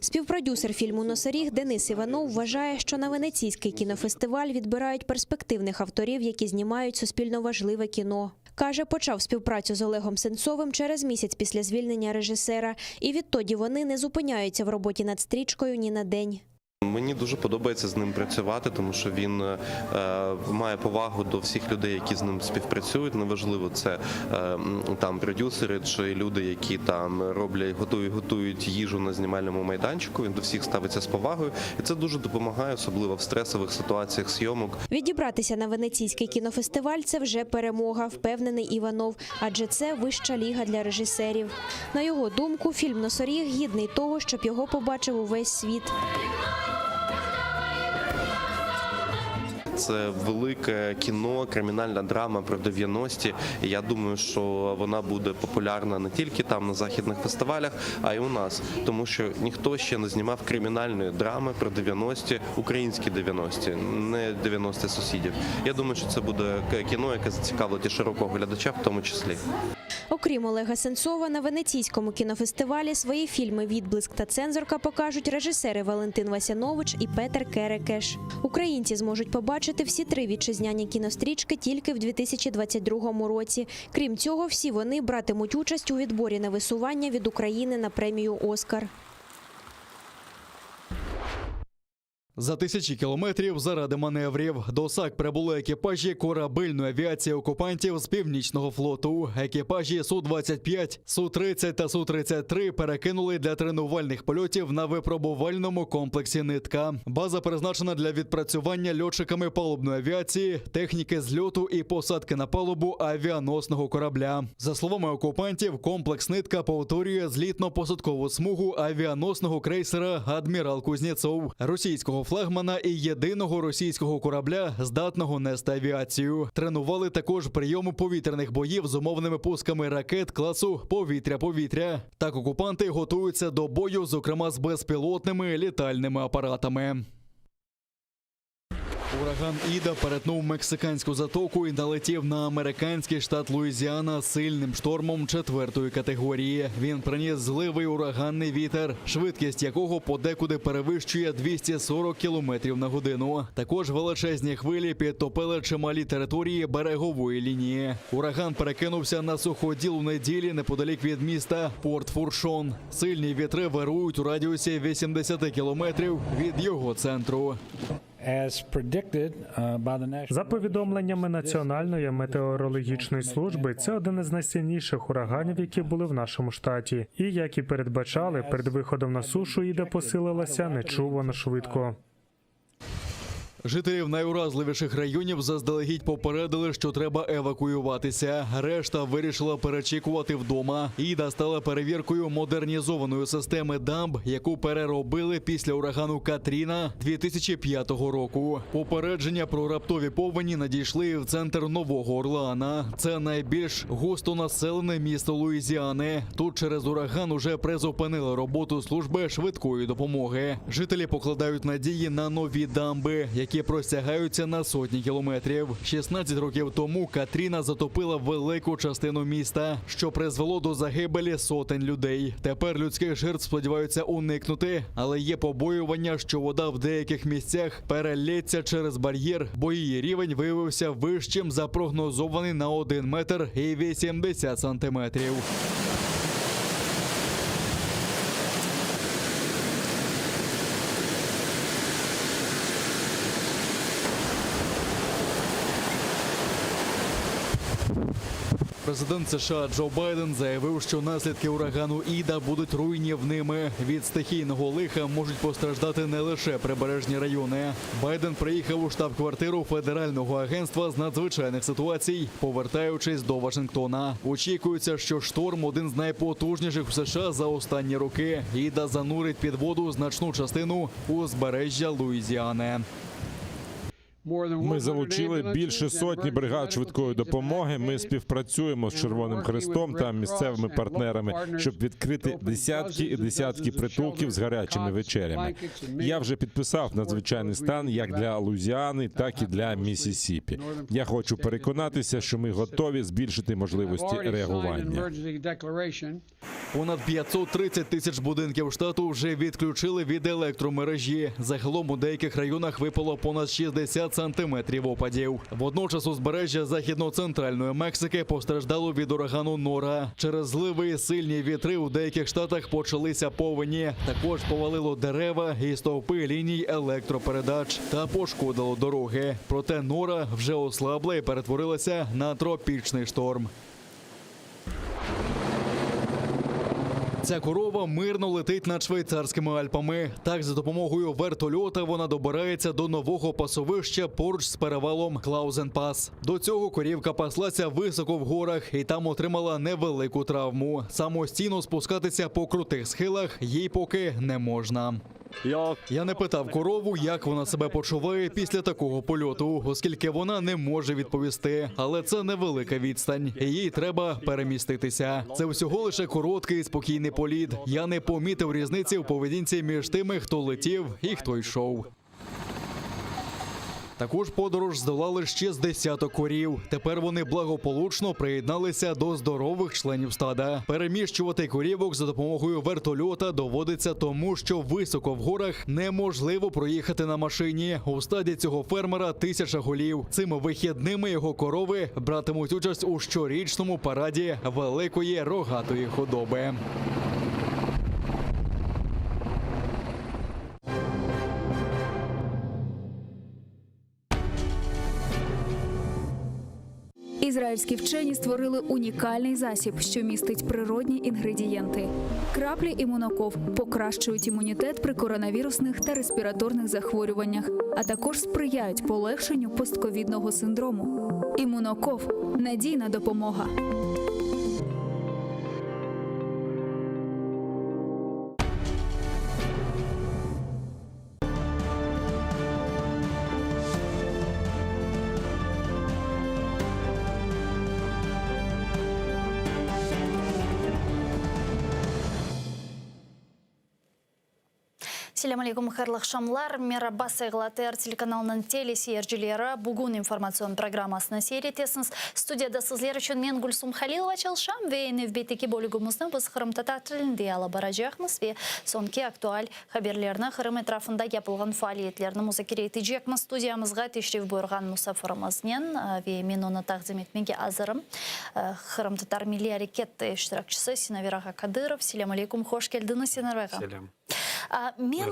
Співпродюсер фільму «Носоріг» Денис Іванов вважає, що на Венеційський кінофестиваль відбирають перспективних авторів, які знімають суспільно важливе кіно. Каже, почав співпрацю з Олегом Сенцовим через місяць після звільнення режисера. І відтоді вони не зупиняються в роботі над стрічкою ні на день. Мені дуже подобається з ним працювати, тому що він е, має повагу до всіх людей, які з ним співпрацюють. Неважливо, це е, м, там продюсери чи люди, які там роблять, готують, готують їжу на знімальному майданчику. Він до всіх ставиться з повагою, і це дуже допомагає, особливо в стресових ситуаціях зйомок. Відібратися на Венеційський кінофестиваль – це вже перемога, впевнений Іванов, адже це вища ліга для режисерів. На його думку, фільм «Носоріг» гідний того, щоб його побачив увесь світ. Це велике кіно, кримінальна драма про 90-ті. І я думаю, що вона буде популярна не тільки там на західних фестивалях, а й у нас, тому що ніхто ще не знімав кримінальної драми про 90-ті, українські 90-ті, не 90-ті сусідів. Я думаю, що це буде кіно, яке зацікавить і широкого глядача, в тому числі. Окрім Олега Сенцова, на Венеційському кінофестивалі свої фільми «Відблиск» та «Цензорка» покажуть режисери Валентин Васянович і Петер Керекеш. Українці зможуть побачити всі три вітчизняні кінострічки тільки в 2022 році. Крім цього, всі вони братимуть участь у відборі на висування від України на премію «Оскар». За тисячі кілометрів заради маневрів до САК прибули екіпажі корабельної авіації окупантів з північного флоту. Екіпажі Су-25, Су-30 та Су-33 перекинули для тренувальних польотів на випробувальному комплексі Нитка. База призначена для відпрацювання льотчиками палубної авіації, техніки зльоту і посадки на палубу авіаносного корабля. За словами окупантів, комплекс Нитка повторює злітно-посадкову смугу авіаносного крейсера Адмірал Кузнєцов, російського флагмана і єдиного російського корабля, здатного нести авіацію. Тренували також прийоми повітряних боїв з умовними пусками ракет класу повітря-повітря. Так окупанти готуються до бою, зокрема з безпілотними літальними апаратами. Ураган Іда перетнув мексиканську затоку і налетів на американський штат Луїзіана сильним штормом четвертої категорії. Він приніс зливий ураганний вітер, швидкість якого подекуди перевищує 240 кілометрів на годину. Також величезні хвилі підтопили чималі території берегової лінії. Ураган перекинувся на суходіл у неділі неподалік від міста Порт Фуршон. Сильні вітри вирують у радіусі 80 кілометрів від його центру. За повідомленнями Національної метеорологічної служби, це один із найсильніших ураганів, які були в нашому штаті. І як і передбачали, перед виходом на сушу Іда посилилася нечувано швидко. Жителів найуразливіших районів заздалегідь попередили, що треба евакуюватися. Решта вирішила перечікувати вдома. Іда стала перевіркою модернізованої системи дамб, яку переробили після урагану Катріна 2005 року. Попередження про раптові повені надійшли і в центр Нового Орлеана. Це найбільш густонаселене місто Луїзіани. Тут через ураган уже призупинили роботу служби швидкої допомоги. Жителі покладають надії на нові дамби, які простягаються на сотні кілометрів. 16 років тому Катріна затопила велику частину міста, що призвело до загибелі сотень людей. Тепер людських жертв сподіваються уникнути, але є побоювання, що вода в деяких місцях перелється через бар'єр, бо її рівень виявився вищим за прогнозований на 1 метр і 80 сантиметрів. Президент США Джо Байден заявив, що наслідки урагану Іда будуть руйнівними. Від стихійного лиха можуть постраждати не лише прибережні райони. Байден приїхав у штаб-квартиру Федерального агентства з надзвичайних ситуацій, повертаючись до Вашингтона. Очікується, що шторм один з найпотужніших в США за останні роки. Іда занурить під воду значну частину узбережжя Луїзіани. Ми залучили більше сотні бригад швидкої допомоги. Ми співпрацюємо з Червоним Хрестом та місцевими партнерами, щоб відкрити десятки і десятки притулків з гарячими вечерями. Я вже підписав надзвичайний стан як для Луїзіани, так і для Міссісіпі. Я хочу переконатися, що ми готові збільшити можливості реагування. Понад 530 тисяч будинків штату вже відключили від електромережі. Загалом у деяких районах випало понад 60 сантиметрів опадів. Водночас узбережжя західно-центральної Мексики постраждало від урагану Нора. Через зливи і сильні вітри у деяких штатах почалися повені. Також повалило дерева і стовпи ліній електропередач та пошкодило дороги. Проте Нора вже ослабла і перетворилася на тропічний шторм. Ця корова мирно летить над швейцарськими Альпами. Так, за допомогою вертольота вона добирається до нового пасовища поруч з перевалом Клаузенпас. До цього корівка паслася високо в горах і там отримала невелику травму. Самостійно спускатися по крутих схилах їй поки не можна. Я не питав корову, як вона себе почуває після такого польоту, оскільки вона не може відповісти. Але це невелика відстань, і їй треба переміститися. Це всього лише короткий і спокійний політ. Я не помітив різниці в поведінці між тими, хто летів і хто йшов. Також подорож здолали ще з десяток корів. Тепер вони благополучно приєдналися до здорових членів стада. Переміщувати корівок за допомогою вертольота доводиться тому, що високо в горах неможливо проїхати на машині. У стаді цього фермера тисяча голів. Цими вихідними його корови братимуть участь у щорічному параді великої рогатої худоби. Ізраїльські вчені створили унікальний засіб, що містить природні інгредієнти. Краплі імуноков покращують імунітет при коронавірусних та респіраторних захворюваннях, а також сприяють полегшенню постковідного синдрому. Імуноков надійна допомога. Selâm aleyküm, hayırlı aqşamlar. Meraba, sayğılı ATR telekanalınıñ teleseyircileri. Bugün informatsion programmasını seyir etesiñiz. Studiyada sizler içün men, Gülsum Halilova, çalışam ve nevbetteki bölügimizni biz qırımtatar tilinde alıp baracaqmız ve soñki aktual haberlerni, Qırım etrafında yapılğan faaliyetlerni muzakere etecekmiz. Studiyamızğa teşrif buyurğan musafirimiznen ve men onı taqdim etmege azırım, Qırımtatar milliy areket iştirakçisi Sinaver ağa Kadırov. Selâm aleyküm, hoş keldiñiz, Sinaver ağa. Selâm. Men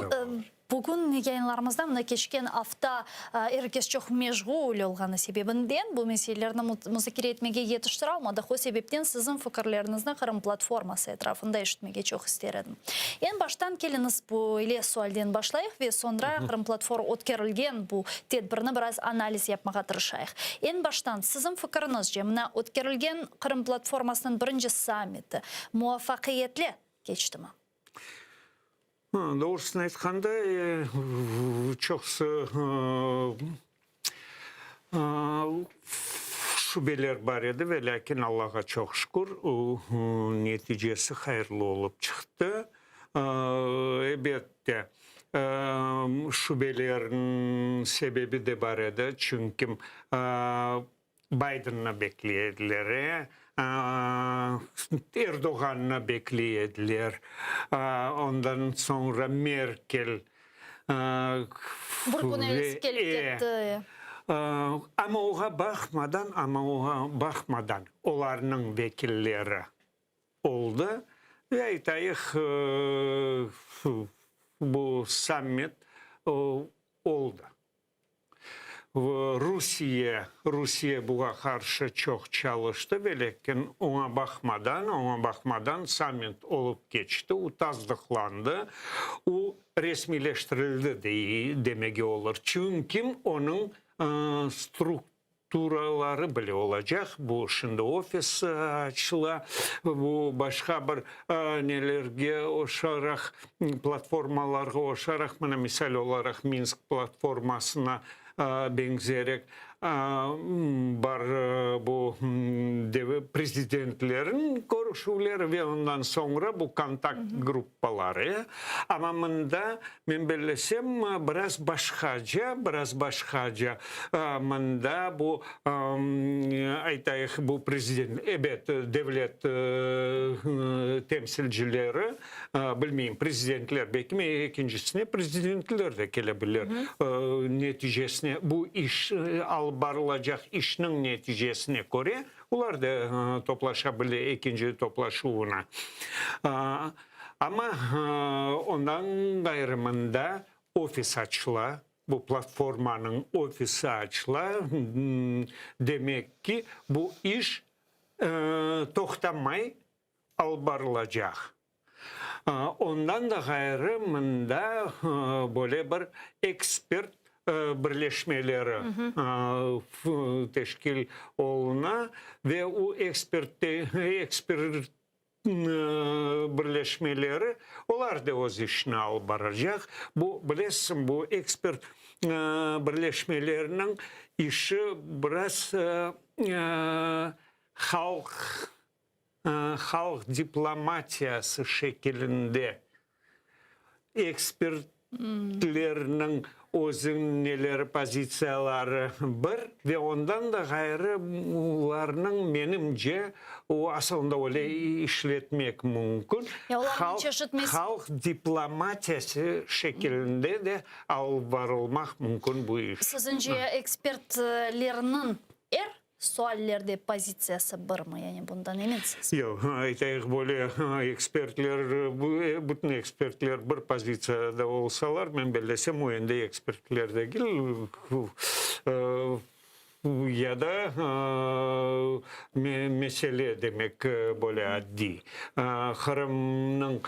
bugün yayınlarımızda mına keçken afta er kes çoq meşğul olğanı sebebinden bu meselelerni muzakere etmege yetiştiralmadıq. O sebepten siziñ fikirleriñizni Qırım platforması etrafında eşitmege çoq ister edim. Eñ baştan keliñiz böyle sualden başlayıq ve soñra Qırım platfor ötkerilgen bu tedbirni biraz analiz yapmağa tırışayıq. Eñ baştan siziñ fikiriñizce mına ötkerilgen Qırım platformasınıñ birinci sammiti muvafaqiyetli keçtimi? Doğrusını aytqanda, çoqusı şübeler bar edi, ve lâkin Allağa çoq şükür, neticesi hayırlı olıp çıqtı. Elbette, şübelerniñ sebebi de bar edi, çünki Bidenni bekley ediler, Erdoğannı bekley ediler, ondan soñra Merkel. Bir kün evelsi kelip ketti. Amma oğa baqmadan, amma oğa baqmadan olarnıñ vekilleri oldı ve aytayıq, bu sammit oldı. Rusiye, Rusiye buğa qarşı çoq çalıştı, velâkin oña baqmadan, oña baqmadan sammit olıp keçti, o tasdıqlandı, o resmiyleştirildi demege olur, çünki onıñ strukturaları bile olacaq, bu şimdi ofis açıla, bu başqa bir nelerge oşaraq, platformalarğa oşaraq, mına misal olaraq Minsk platformasına beñzerek bar bu prezidentlerniñ körüşüvleri ve ondan soñra bu kontakt gruppaları. Amma mında, men bellesem, biraz başqaca, biraz başqaca. Mında bu, aytayıq, bu prezident, ebet, devlet temsilcileri, Bilmeyim, prezidentler, belki ekincisine prezidentler de kele bilir. Neticesine, bu iş, alıp barılacaq işniñ neticesine köre, olar da toplaşa bile ekinci toplaşuvına. Amma ondan ğayrı mında ofis açıla, bu platformanıñ ofisi açıla, demek ki, bu iş toqtamay alıp barılacaq. Ondan da ğayrı, mında böyle bir ekspert birleşmeleri teşkil oluna ve o ekspert birleşmeleri, olar da öz işini alıp baracaq. Bu, bilesiñ, bu ekspert birleşmeleriniñ işi biraz halq halq diplomatiyası şekilinde ekspertlerniñ. Özüniñ neleri, pozitsiyaları bir ve ondan da ğayrı olarnıñ, menimce, o asılında öyle işletmek mümkün, halq diplomatiyası şekilinde de alıp barılmaq mümkün bu iş. Siziñce, ekspertlerniñ er Suallerde pozitsiyası birmi, yani bundan eminsiz? Yoq, aytayıq böyle, ekspertler, bütün ekspertler bir pozitsiyada olsalar, men bellesem, o endi ekspertler degil, ya da mesele, demek, böyle addiy. Qırımnıñ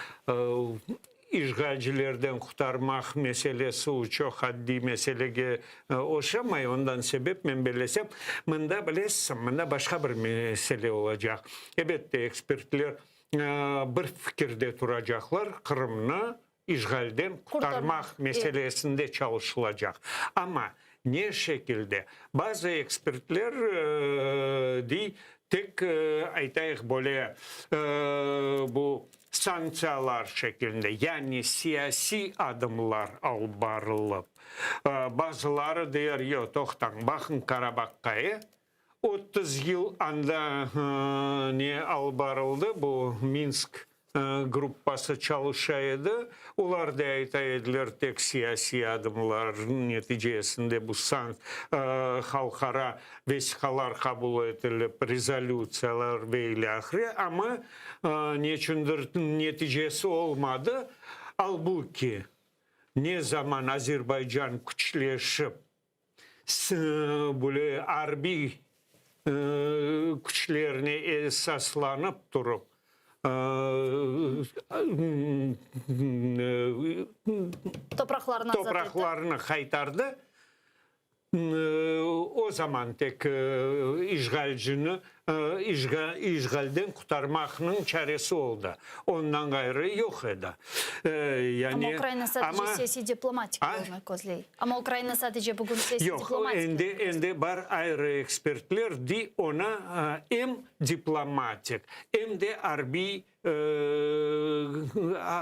İşğalcilerden qurtarmaq meselesi o çoq addiy meselege oşamay, ondan sebep men bellesem, mında, bilesiñ, mında başqa bir mesele olacaq. Ebette, ekspertler bir fikirde turacaqlar, Qırımnı işğalden qurtarmaq meselesinde çalışılacaq. Amma ne şekilde? Bazı ekspertler dey, tek, aytayıq, böyle bu sanktsiyalar şeklinde, yani siyasiy adımlar alıp barılıp, bazıları der, yoq, toqtañ, baqıñ Karabahqa, e, 30 yıl anda ne alıp barıldı, bu Minsk gruppası çalışa edi, olar da ayta ediler, tek siyasiy adımlar neticesinde bu sank halqara vesiqalar qabul etilip, rezolütsiyalar ve ilâhre, amma neçündir neticesi olmadı. Albu ki, ne zaman Azerbaycan küçleşip, böyle arbiy küçlerine esaslanıp turıp, topraqlarını qaytardı, O zaman tek işğalcini işğalden qurtarmaqnıñ çaresi oldı. Ondan ğayrı yoq edi. Amma Ukraina sadece siyasiy-diplomatik yolnı közley. Amma Ukraina sadece bugün siyasiy-diplomatik yolnı közley. Yoq, endi bar ayrı ekspertler dey, onı em diplomatik, em de arbiy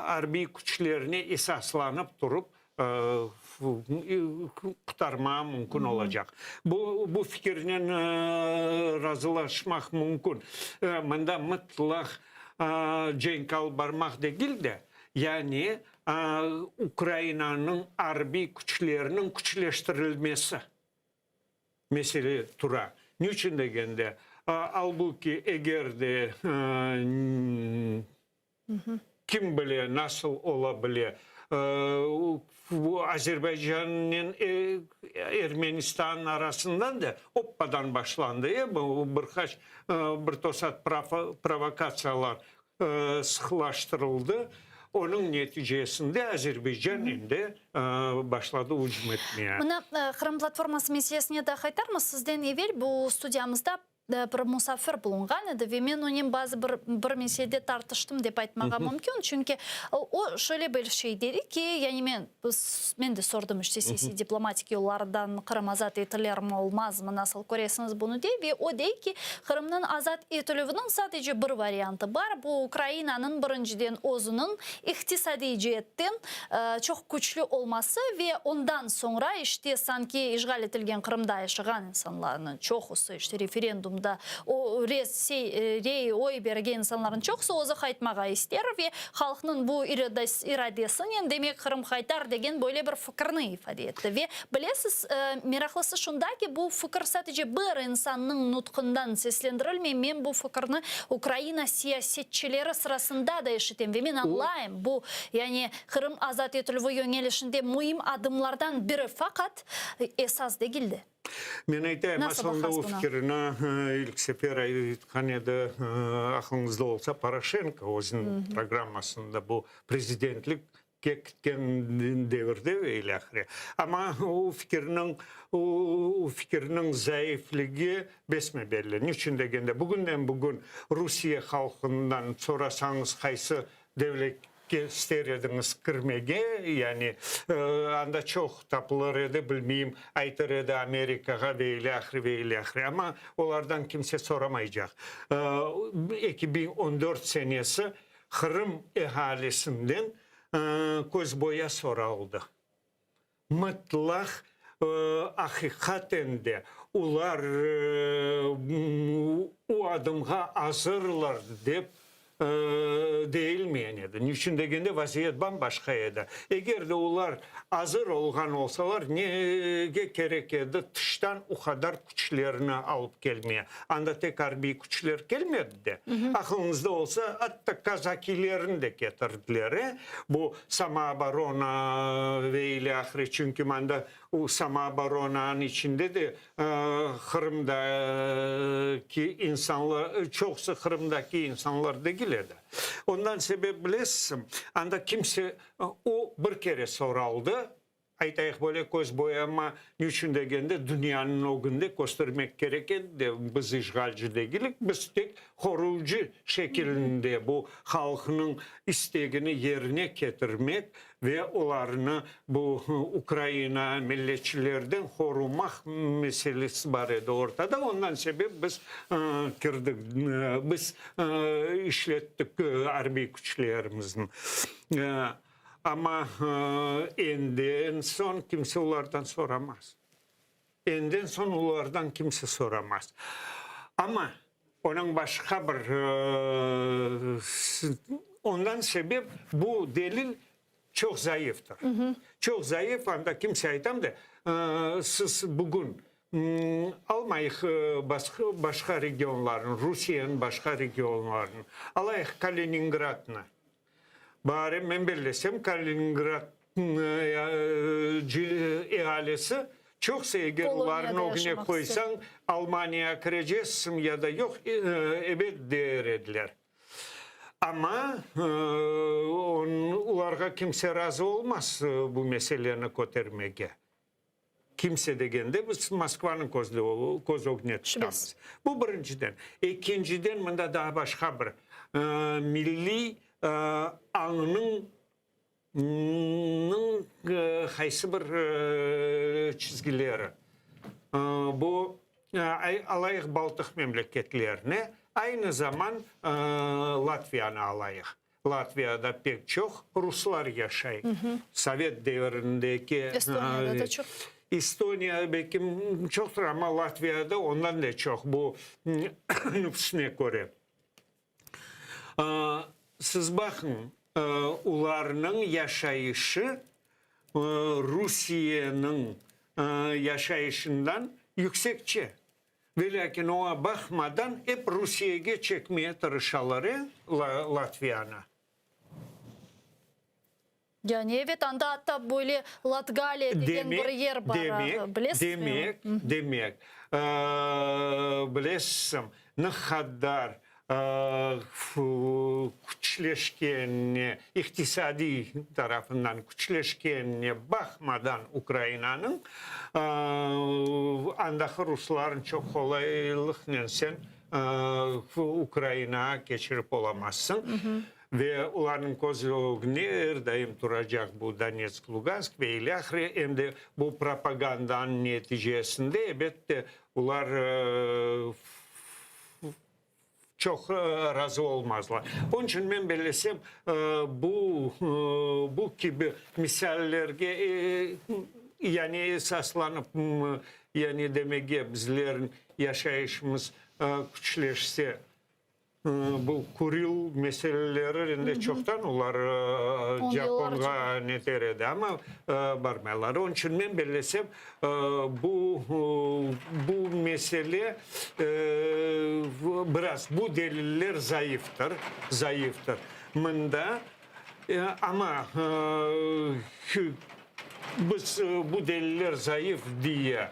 arbiy küçlerine esaslanıp turıp qurtarmağa mümkün olacaq. Bu, bu fikirnen razılaşmaq mümkün. Mında mıtlaq cenk alıp barmaq degil de, yani Ukrainanıñ arbiy küçleriniñ küçleştirilmesi mesele tura. Niçün degende, albuki eger de Kim bile, nasıl ola bile. Azerbaycannen Ermenistan arasından da oppadan başlandı, e, bu bir qaç, bir tosat provokatsiyalar sıqlaştırıldı. Onıñ neticesinde Azerbaycan endi başladı ücüm etmeye. Mına, Qırım platforması meselesine daa qaytarmız. Sizden evel bu studiyamızda bir musafir bulunğan edi ve men onen bazı bir bir meselede tartıştım dep aytmağa mümkün, çünki o şöyle bir şey dedi ki, yani men men de sordım işte siyasiy diplomatik yollardan Qırım azat etilermi olmazmı nasıl köresiñiz bunı dey ve o dey ki, Qırımnıñ azat etilüviniñ sadece bir variantı bar, bu Ukrainanıñ birinciden özüniñ iqtisadiy ceetten çoq küçlü olması ve ondan soñra işte sanki işğal etilgen Qırımda yaşağan insanlarnıñ çoqusı, işte referendumda o rey, oy bergen insanlarnıñ çoqusı özü qaytmağa ister ve halqnıñ bu iradesinen demek Qırım qaytar degen böyle bir fikirni ifade etti. Ve bilesiz, meraqlısı şunda ki, bu fikir sadece bir insannıñ nutqından seslendirilmey, men bu fikirni Ukraina siyasetçileri sırasında da eşitem ve men añlayım, bu, yani Qırım azat etilüvi yöñelişinde müim adımlardan biri, faqat esas degil de. Men aytayım, Nasıl aslında o baqasız buna? fikirini ilk sefer aytqan edi, aqlıñızda olsa, Poroşenko özüniñ programmasında bu prezidentlikke ketken devirde ve ilâhre. Amma o fikirniñ, o fikirniñ zaifligi besme-belli. Niçün degende, bugünden-bugün Rusiye halqından sorasañız, qaysı devletke ister ediñiz kirmege, yani anda çoq tapılır edi, bilmeyim, aytır edi Amerikağa ve ilâhre, ve ilâhre. Amma olardan kimse soramaycaq. 2014 senesi Qırım ealisinden közboya soraldı. Mıtlaq aqiqaten de olar o adımğa azırlar dep deyilmeyen edi. Niçün degende, vaziyet bam-başqa edi. Eger de olar azır olğan olsalar, nege kerek edi tıştan o qadar küçlerni alıp kelmeye? Anda tek arbiy küçler kelmedi de. Aqılıñızda olsa, atta kazakilerni de ketirdiler, e, bu samooborona ve ilâhre, çünki mında o samooboronanıñ içinde de Qırımdaki insanlar, çoqusı Qırımdaki insanlar degil edi. Ondan sebep, bilesizmi, anda kimse, o bir kere soraldı, Aytayıq, böyle köz boyama niçün degende, dünyanıñ ögünde köstermek kerek edi de, biz işğalci degilik, biz tek qoruyıcı şekilinde bu halqnıñ istegini yerine ketirmek ve olarnı bu Ukraina milletçilerden qorumaq meselesi bar edi ortada. Ondan sebep biz kirdik, biz işlettik arbiy küçlerimizni. Amma enden soñ kimse olardan soramaz. Enden soñ olardan kimse soramaz. Amma onıñ başqa bir, ondan sebep bu delil çoq zayıftır. Çoq zayıf, anda kimse aytam da, siz bugün almayıq başqa regionlarnı, Rusiyeniñ başqa regionlarını, alayıq Kaliningradnı. Bari men bellesem, Kaliningrad ealisi çoqsa eger olarnıñ ögüne qoysañ, Almaniyağa kireceksiñ ya da yoq, ebet der ediler. Amma olarğa kimse razı olmaz bu meseleni kötermege. Kimse degende biz Moskvanıñ köz ögüne tutamız. Bu birinciden. Ekinciden, mında daa başqa bir milliy añnıñ qaysı bir çizgileri. Bu, alayıq Baltıq memleketlerini, aynı zaman Latviyanı alayıq. Latviyada pek çoq ruslar yaşay. Sovet devirindeki. Estoniyada da çoq. Estoniya belki çoqtır, amma Latviyada ondan da çoq bu nüfusine köre. Siz baqıñ, olarnıñ yaşayışı Rusiyeniñ yaşayışından yüksekçe. Velâkin oña baqmadan ep Rusiyege çekmeye tırışalar, e, Latviyanı. Yani evet, anda atta böyle Latgaliya degen bir yer bar, bilesizmi? Demek, demek, bilesizmi, ne qadar küçleşkenine, iqtisadiy tarafından küçleşkenine baqmadan Ukrainanıñ, andaki ruslarnı çoq qolaylıqnen sen Ukrainağa keçirip olamazsıñ. Ve olarnıñ köz ögünde er daim turacaq bu Donetsk, Lugansk ve ilâhre, em de bu propagandanıñ neticesinde, ebette, olar çoq razı olmazlar. Onıñ içün men bellesem, bu, bu kibi misallerge, yani esaslanıp, yani demege bizlerniñ yaşayışımız küçleşse, Bu Kuril meseleleri endi çoqtan olar Japonğa neter edi, amma barmaylar. Onıñ içün men bellesem, bu bu mesele biraz bu deliller zayıftır, zayıftır. Mında, amma biz bu deliller zayıf diye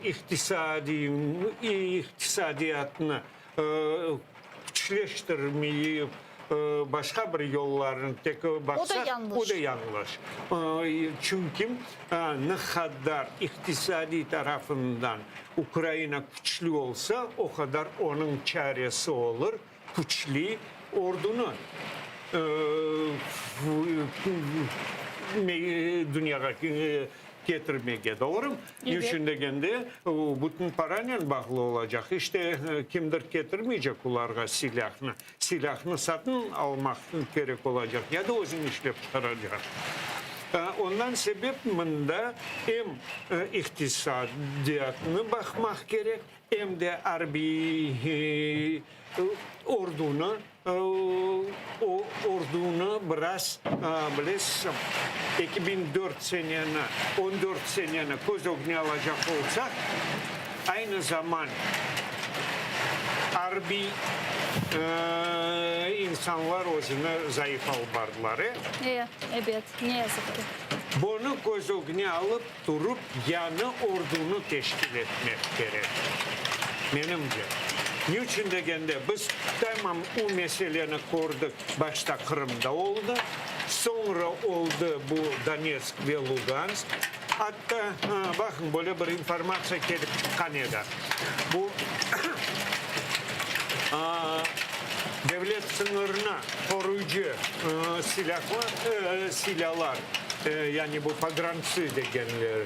iqtisadiy iqtisadiyatnı küçleştirmeyip, başqa bir yollarnı tek baqsaq, o da yañlış. Çünki ne qadar iqtisadiy tarafından Ukraina küçlü olsa, o qadar onıñ çaresi olur küçlü ordunı dünyağa ketirmege, doğrumı? Ne içün degende, bütün paranen bağlı olacaq. İşte, kimdir ketirmeycek olarğa silâhnı. Silâhnı satın almaq kerek olacaq ya da özüñ işlep çıqaracaq. Ondan sebep mında em iqtisadiyatnı baqmaq kerek, em de arbiy ordunı, ordunı biraz, bilesiz, 2004 seneni, 14 seneni köz ögüne alacaq olsaq, aynı zaman arbiy insanlar özüni zayıf alıp bardılar, e? E, ebet, ne yazıq ki. Bunı köz ögüne alıp turıp, yañı ordunı teşkil etmek kerek, menimce. Niçün degende, biz tamam u meseleni kördik, başta Qırımda oldı, soñra oldı bu Donetsk ve Lugansk. Atta, baqıñ, böyle bir informatsiya kelip çıqqan edi, bu devlet sıñırını qoruyıcı silâhlar, silâlar, yani bu pograntsı degenleri,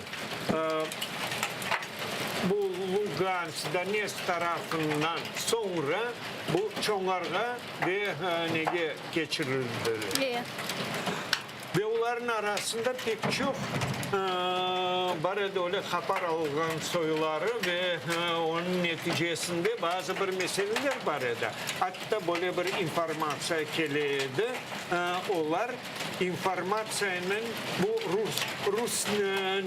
bu Lugansk, Donetsk tarafından soñra bu Çonğarğa ve nege keçirildiler. Ve olarnıñ arasında pek çoq bar edi öyle hapar alğan soyları ve onıñ neticesinde bazı bir meseleler bar edi. Atta böyle bir informatsiya kele edi, olar informatsiyanen bu rus, rus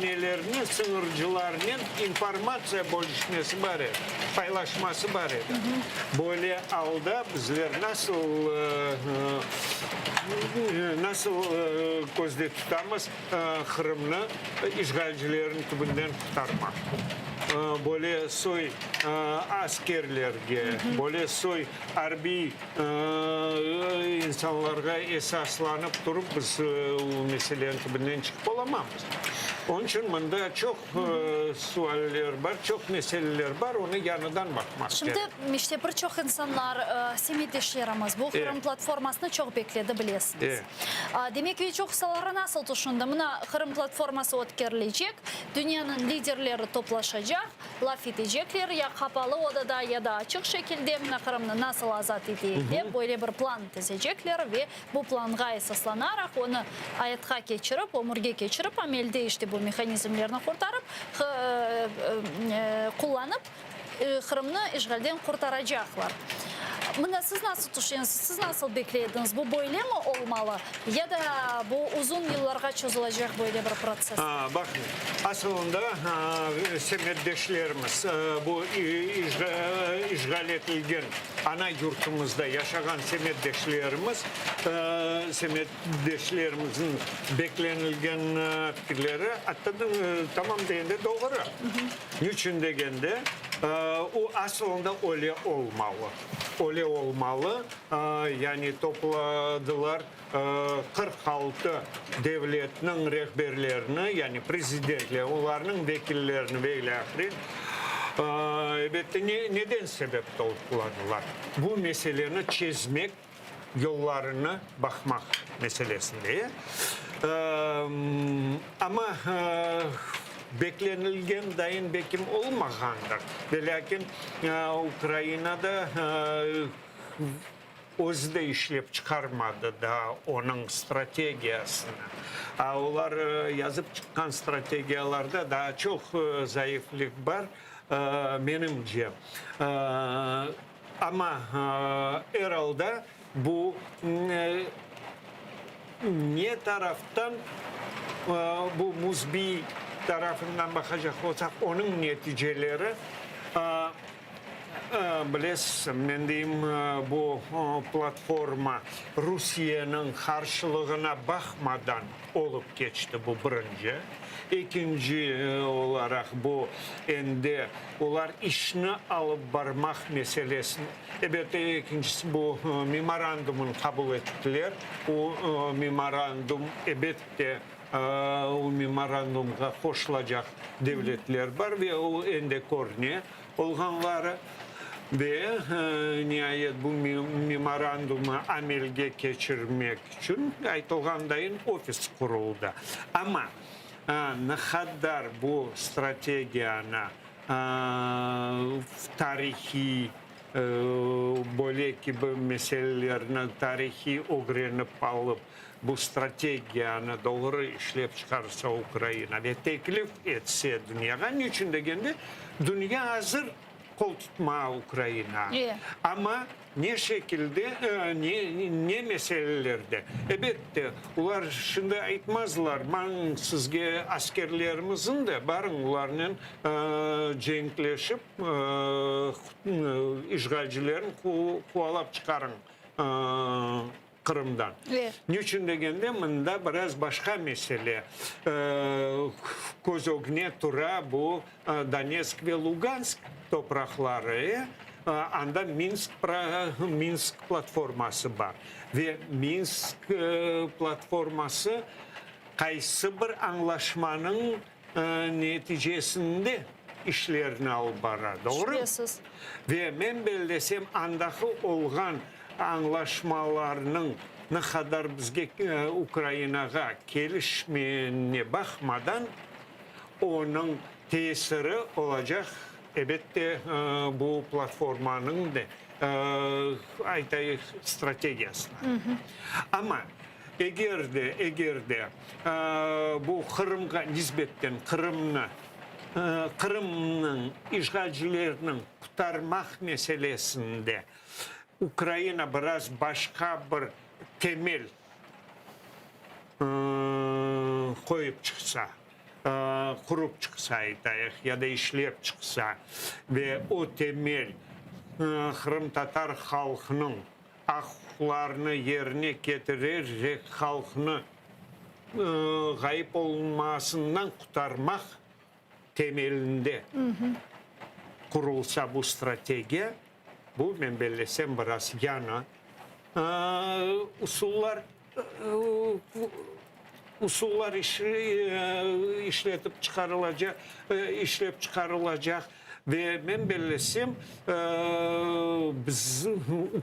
nelerni, sıñırcılarnen informatsiya bölüşmesi bar edi, paylaşması bar edi. Böyle alda bizler nasıl Nasıl közde tutamız Qırımnı işğalcilerniñ tübünden qurtarmaq? Böyle soy askerlerge, böyle soy arbiy insanlarğa esaslanıp turıp biz bu meseleniñ tübünden çıqıp olamamız. Onıñ içün mında çoq sualler bar, çoq meseleler bar, onı yañıdan baqmaq Şimdi kerek. işte bir çoq insanlar, semetdeşlerimiz bu Qırım platformasını çoq bekledi, bilesiñiz. Demek ki, çoqusaları nasıl tüşündi? Mına, Qırım platforması ötkerilecek, dünyanıñ liderleri toplaşacaq, laf etecekler, ya qapalı odada, ya da açıq şekilde, mına, Qırımnı nasıl azat eteyik dep, böyle bir plan tizecekler ve Bu planğa esaslanaraq, onı ayatqa keçirip, ömürge keçirip, amelde işte bu mehanizmlerni qurtarıp, qullanıp, Qırımnı işğalden qurtaracaqlar. Mına siz nasıl tüşünesiz, siz nasıl bekley ediñiz, bu böylemi olmalı ya da bu uzun yıllarğa çozulacaq böyle bir protsess? Baqıñ, asılında semetdeşlerimiz bu işğal etilgen Ana yurtumızda yaşağan semetdeşlerimiz, semetdeşlerimizniñ beklenilgen fikirleri atta tamam degende doğru. Niçün degende, o asılında öyle olmalı. Öyle olmalı, yani topladılar 46 devletniñ rehberlerini, yani prezidentler, olarnıñ vekillerini ve ilâhre, elbette, neden sebep topladılar? Bu meseleni çezmek yollarını baqmaq meselesinde. Amma beklenilgen dayın bekim olmağandır. Velâkin Ukrainada Özü de işlep çıqarmadı daa onıñ strategiyasını. A olar yazıp çıqqan strategiyalarda daa çoq zayıflik bar, menimce. Amma er alda bu ne taraftan bu müsbiy tarafından baqacaq olsaq, onıñ neticeleri Bilesiz, men deyim, bu platforma Rusiyeniñ qarşılığına baqmadan olıp keçti, bu birinci. Ekinci olaraq, bu endi olar işni alıp barmaq meselesini, ebet, ekincisi, bu memorandumnı qabul ettiler. O memorandum, ebette, o memorandumğa qoşulacaq devletler bar ve o endi körüne. Olğanları ve niayet bu memorandumı amelge keçirmek içün, aytılğandayın, ofis quruldı. Amma ne qadar bu strategiyanı tarihiy böyle kibi meselelerni tarihiy ögrenip alıp. bu strategiyanı doğru işlep çıqarsa Ukraina ve teklif etse dünyağa, niçün degende, dünya azır qol tutmağa Ukrainağa, amma ne şekilde, ne meselelerde? Ebette, olar şimdi aytmazlar, mañ sizge askerlerimizin de, barıñ olarnen cenkleşip, işğalcilerni quvalap çıqarıñ Qırımdan. Niçün degende, mında biraz başqa mesele köz ögüne tura, bu Donetsk ve Lugansk topraqları, anda Minsk Minsk platforması bar ve Minsk platforması qaysı bir añlaşmanıñ neticesinde işlerini alıp bara, doğru? Şübesiz. Ve men bellesem, andaki olğan añlaşmalarnıñ ne qadar bizge, Ukrainağa kelişmeyenine baqmadan, onıñ tesiri olacaq, ebette, bu platformanıñ da, aytayıq, strategiyasına. Amma Eger de, eger de bu Qırımğa nisbetten Qırımnı, Qırımnıñ işğalcilerniñ qurtarmaq meselesinde Ukraina biraz başqa bir temel qoyıp çıqsa, qurıp çıqsa aytayıq ya da işlep çıqsa ve o temel qırımtatar halqınıñ aq-uquqlarını yerine ketirerek halqnı ğayıp olunmasından qurtarmaq temelinde qurulsa bu strategiya, bu, men bellesem, biraz yañı usullar usullar işletip çıqarılacaq, işlep çıqarılacaq ve men bellesem, biz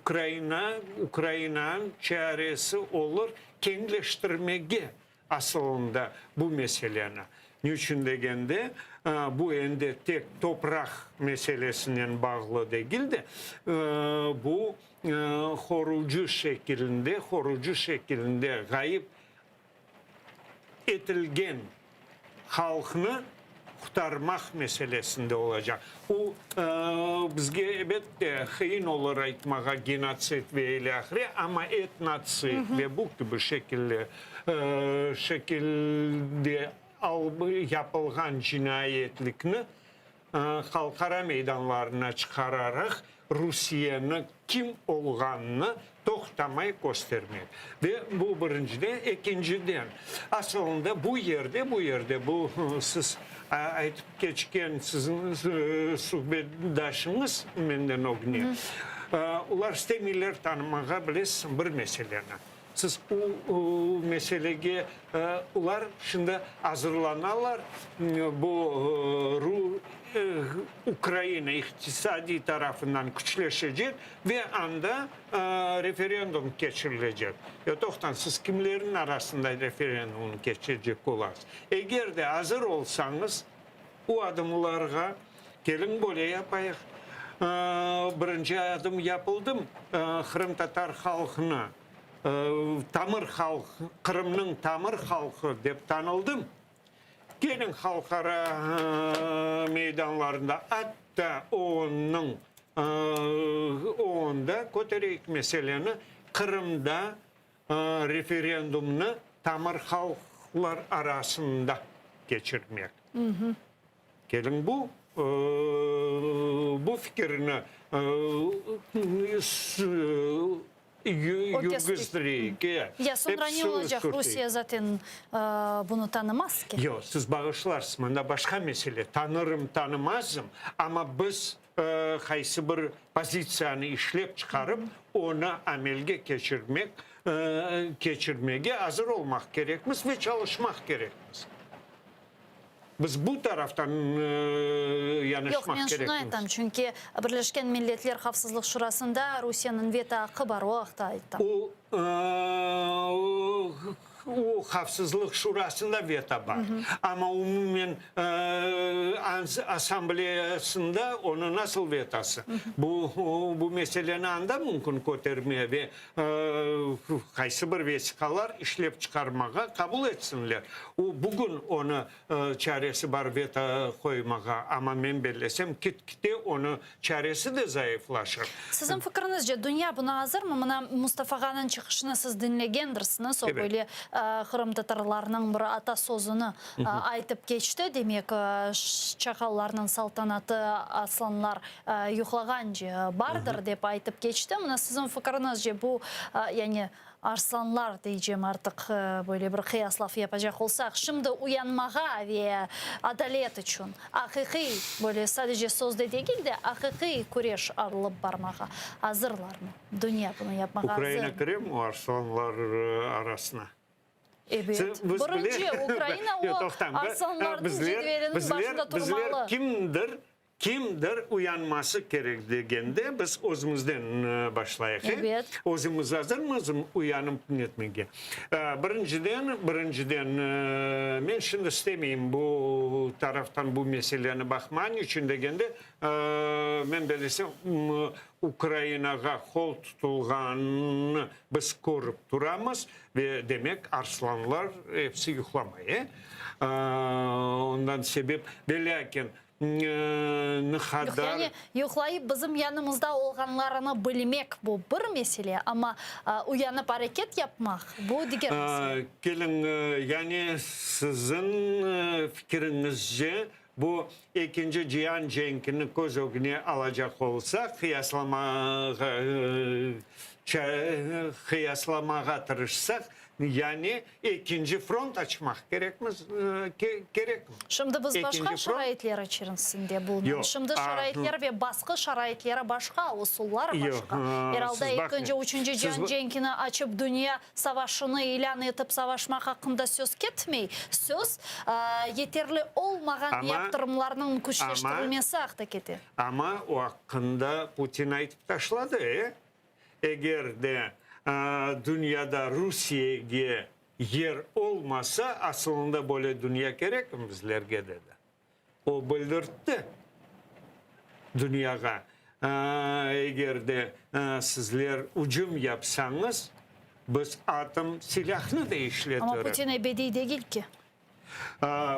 Ukraina, Ukrainanıñ çaresi olur keñleştirmege asılında bu meseleni. Niçün degende, bu endi tek topraq meselesinen bağlı degil de, bu qorucı şekilinde, qorucı şekilinde ğayıp etilgen halqnı qurtarmaq meselesinde olacaq. O, bizge, elbette, qıyın olur aytmağa genotsid ve ilâhre, amma etnotsid ve bu kibi şekilde şekilde yapılğan cinayetlikni halqara meydanlarına çıqararaq Rusiyeni kim olğanını toqtamay köstermek. Ve bu birinciden. Ekinciden, asılında bu yerde, bu yerde, bu siz aytıp keçken siziñ suhbetdaşıñız menden ögüne, olar istemeyler tanımağa, bilesiñ, bir meseleni. Siz u meselege, olar şimdi azırlanalar, bu Ukraina iqtisadiy tarafından küçleşecek ve anda referendum keçirilecek. Ya toqtañ, siz kimlerniñ arasında referendumnı keçirecek olasız? Eger de azır olsañız, u adımlarğa keliñ böyle yapayıq, birinci adım yapıldı, qırımtatar halqını Tamır halq, Qırımnıñ tamır halqı dep tanıldım. Keliñ halqara meydanlarında, atta OONnıñ, OONda kötereyik meseleni, Qırımda referendumnı tamır halqlar arasında keçirmek. Keliñ bu, bu fikirni yürgüzdireyik. Ya soñra ne olacaq? Rusiye zaten bunı tanımaz ki. Yoq, siz bağışlarsız, mında başqa mesele. Tanırım, tanımazım, amma biz qaysı bir pozitsiyanı işlep çıqarıp, onı amelge keçirmek, keçirmege azır olmaq kerekmiz ve çalışmaq kerekmiz. Biz bu taraftan yanaşmaq Yoq, men şunı kerekmiz. aytam, çünki Birleşken Milletler Havfsızlıq Şurasında Rusiyeniñ veto aqqı bar, o aqta ayttım. O, o Havfsızlıq Şurasında veto bar. Amma umumen. Assambleyasında onı nasıl vetosı? Bu bu meseleni anda mümkün kötermeye ve qaysı bir vesiqalar işlep çıqarmağa qabul etsinler. O, bugün onı çaresi bar veto qoymağa, amma men bellesem, kit-kite onı çaresi de zayıflaşır. Siziñ fikriñizce, dünya buna azırmı? Mına Mustafa ağanıñ çıqışını siz diñlegendirsiñiz, o böyle qırımtatarlarnıñ bir ata sözüni aytıp keçti, demek, çaqallarnıñ saltanatı aslanlar yuqlağance bardır, dep aytıp keçti. Mına siziñ fikriñizce, bu, yani Arslanlar, deycem artıq, böyle bir qıyaslav yapacaq olsaq, şimdi uyanmağa ve adalet içün aqiqiy, böyle sadece sözde degil de, aqiqiy küreş alıp barmağa azırlarmı? Dünya bunı yapmağa azırmı? Ukraina kiremi o arslanlar arasına? Ebet. Birinci, Ukraina o arslanlarnıñ cedveliniñ başında turmalı. Bizler kimdir Kimdir uyanması kerek degende, biz özümizden başlayıq, e? Özümiz azırmız uyanıp netmege? Birinciden, birinciden, men şimdi istemeyim bu taraftan bu meseleni baqmağa, niçün degende, men bellesem, Ukrainağa qol tutulğanını biz körip turamız ve demek arslanlar episi yuqlamay, e? Ondan sebep, ve lâkin, ne qadar. Yani yuqlayıp bizim yanımızda olğanlarını bilmek bu bir mesele, amma uyanıp areket yapmaq bu diger mesele. Keliñ, yani siziñ fikiriñizce bu ekinci cian cenkini köz ögüne alacaq olsaq, qıyaslamağa qıyaslamağa tırışsaq, Yani ekinci front açmaq kerekmiz, kerekmi? Şimdi biz başqa şaraitler içerisinde bulunamız. Şimdi şaraitler ve basqı şaraitleri başqa, usullar başqa. Er alda ekinci, üçünci cian cenkini açıp, dünya savaşını ilân etip savaşmaq aqqında söz ketmey. Söz, yeterli olmağan yaptırımlarnıñ küçleştirilmesi aqta kete. Amma o aqqında Putin aytıp taşladı, e? Eger de dünyada Rusiyege yer olmasa, asılında böyle dünya kerekmi bizlerge, dedi. O bildirtti dünyağa, eger de sizler ücüm yapsañız, biz atom silâhnı da işletirik. Amma Putin ebediy degil ki.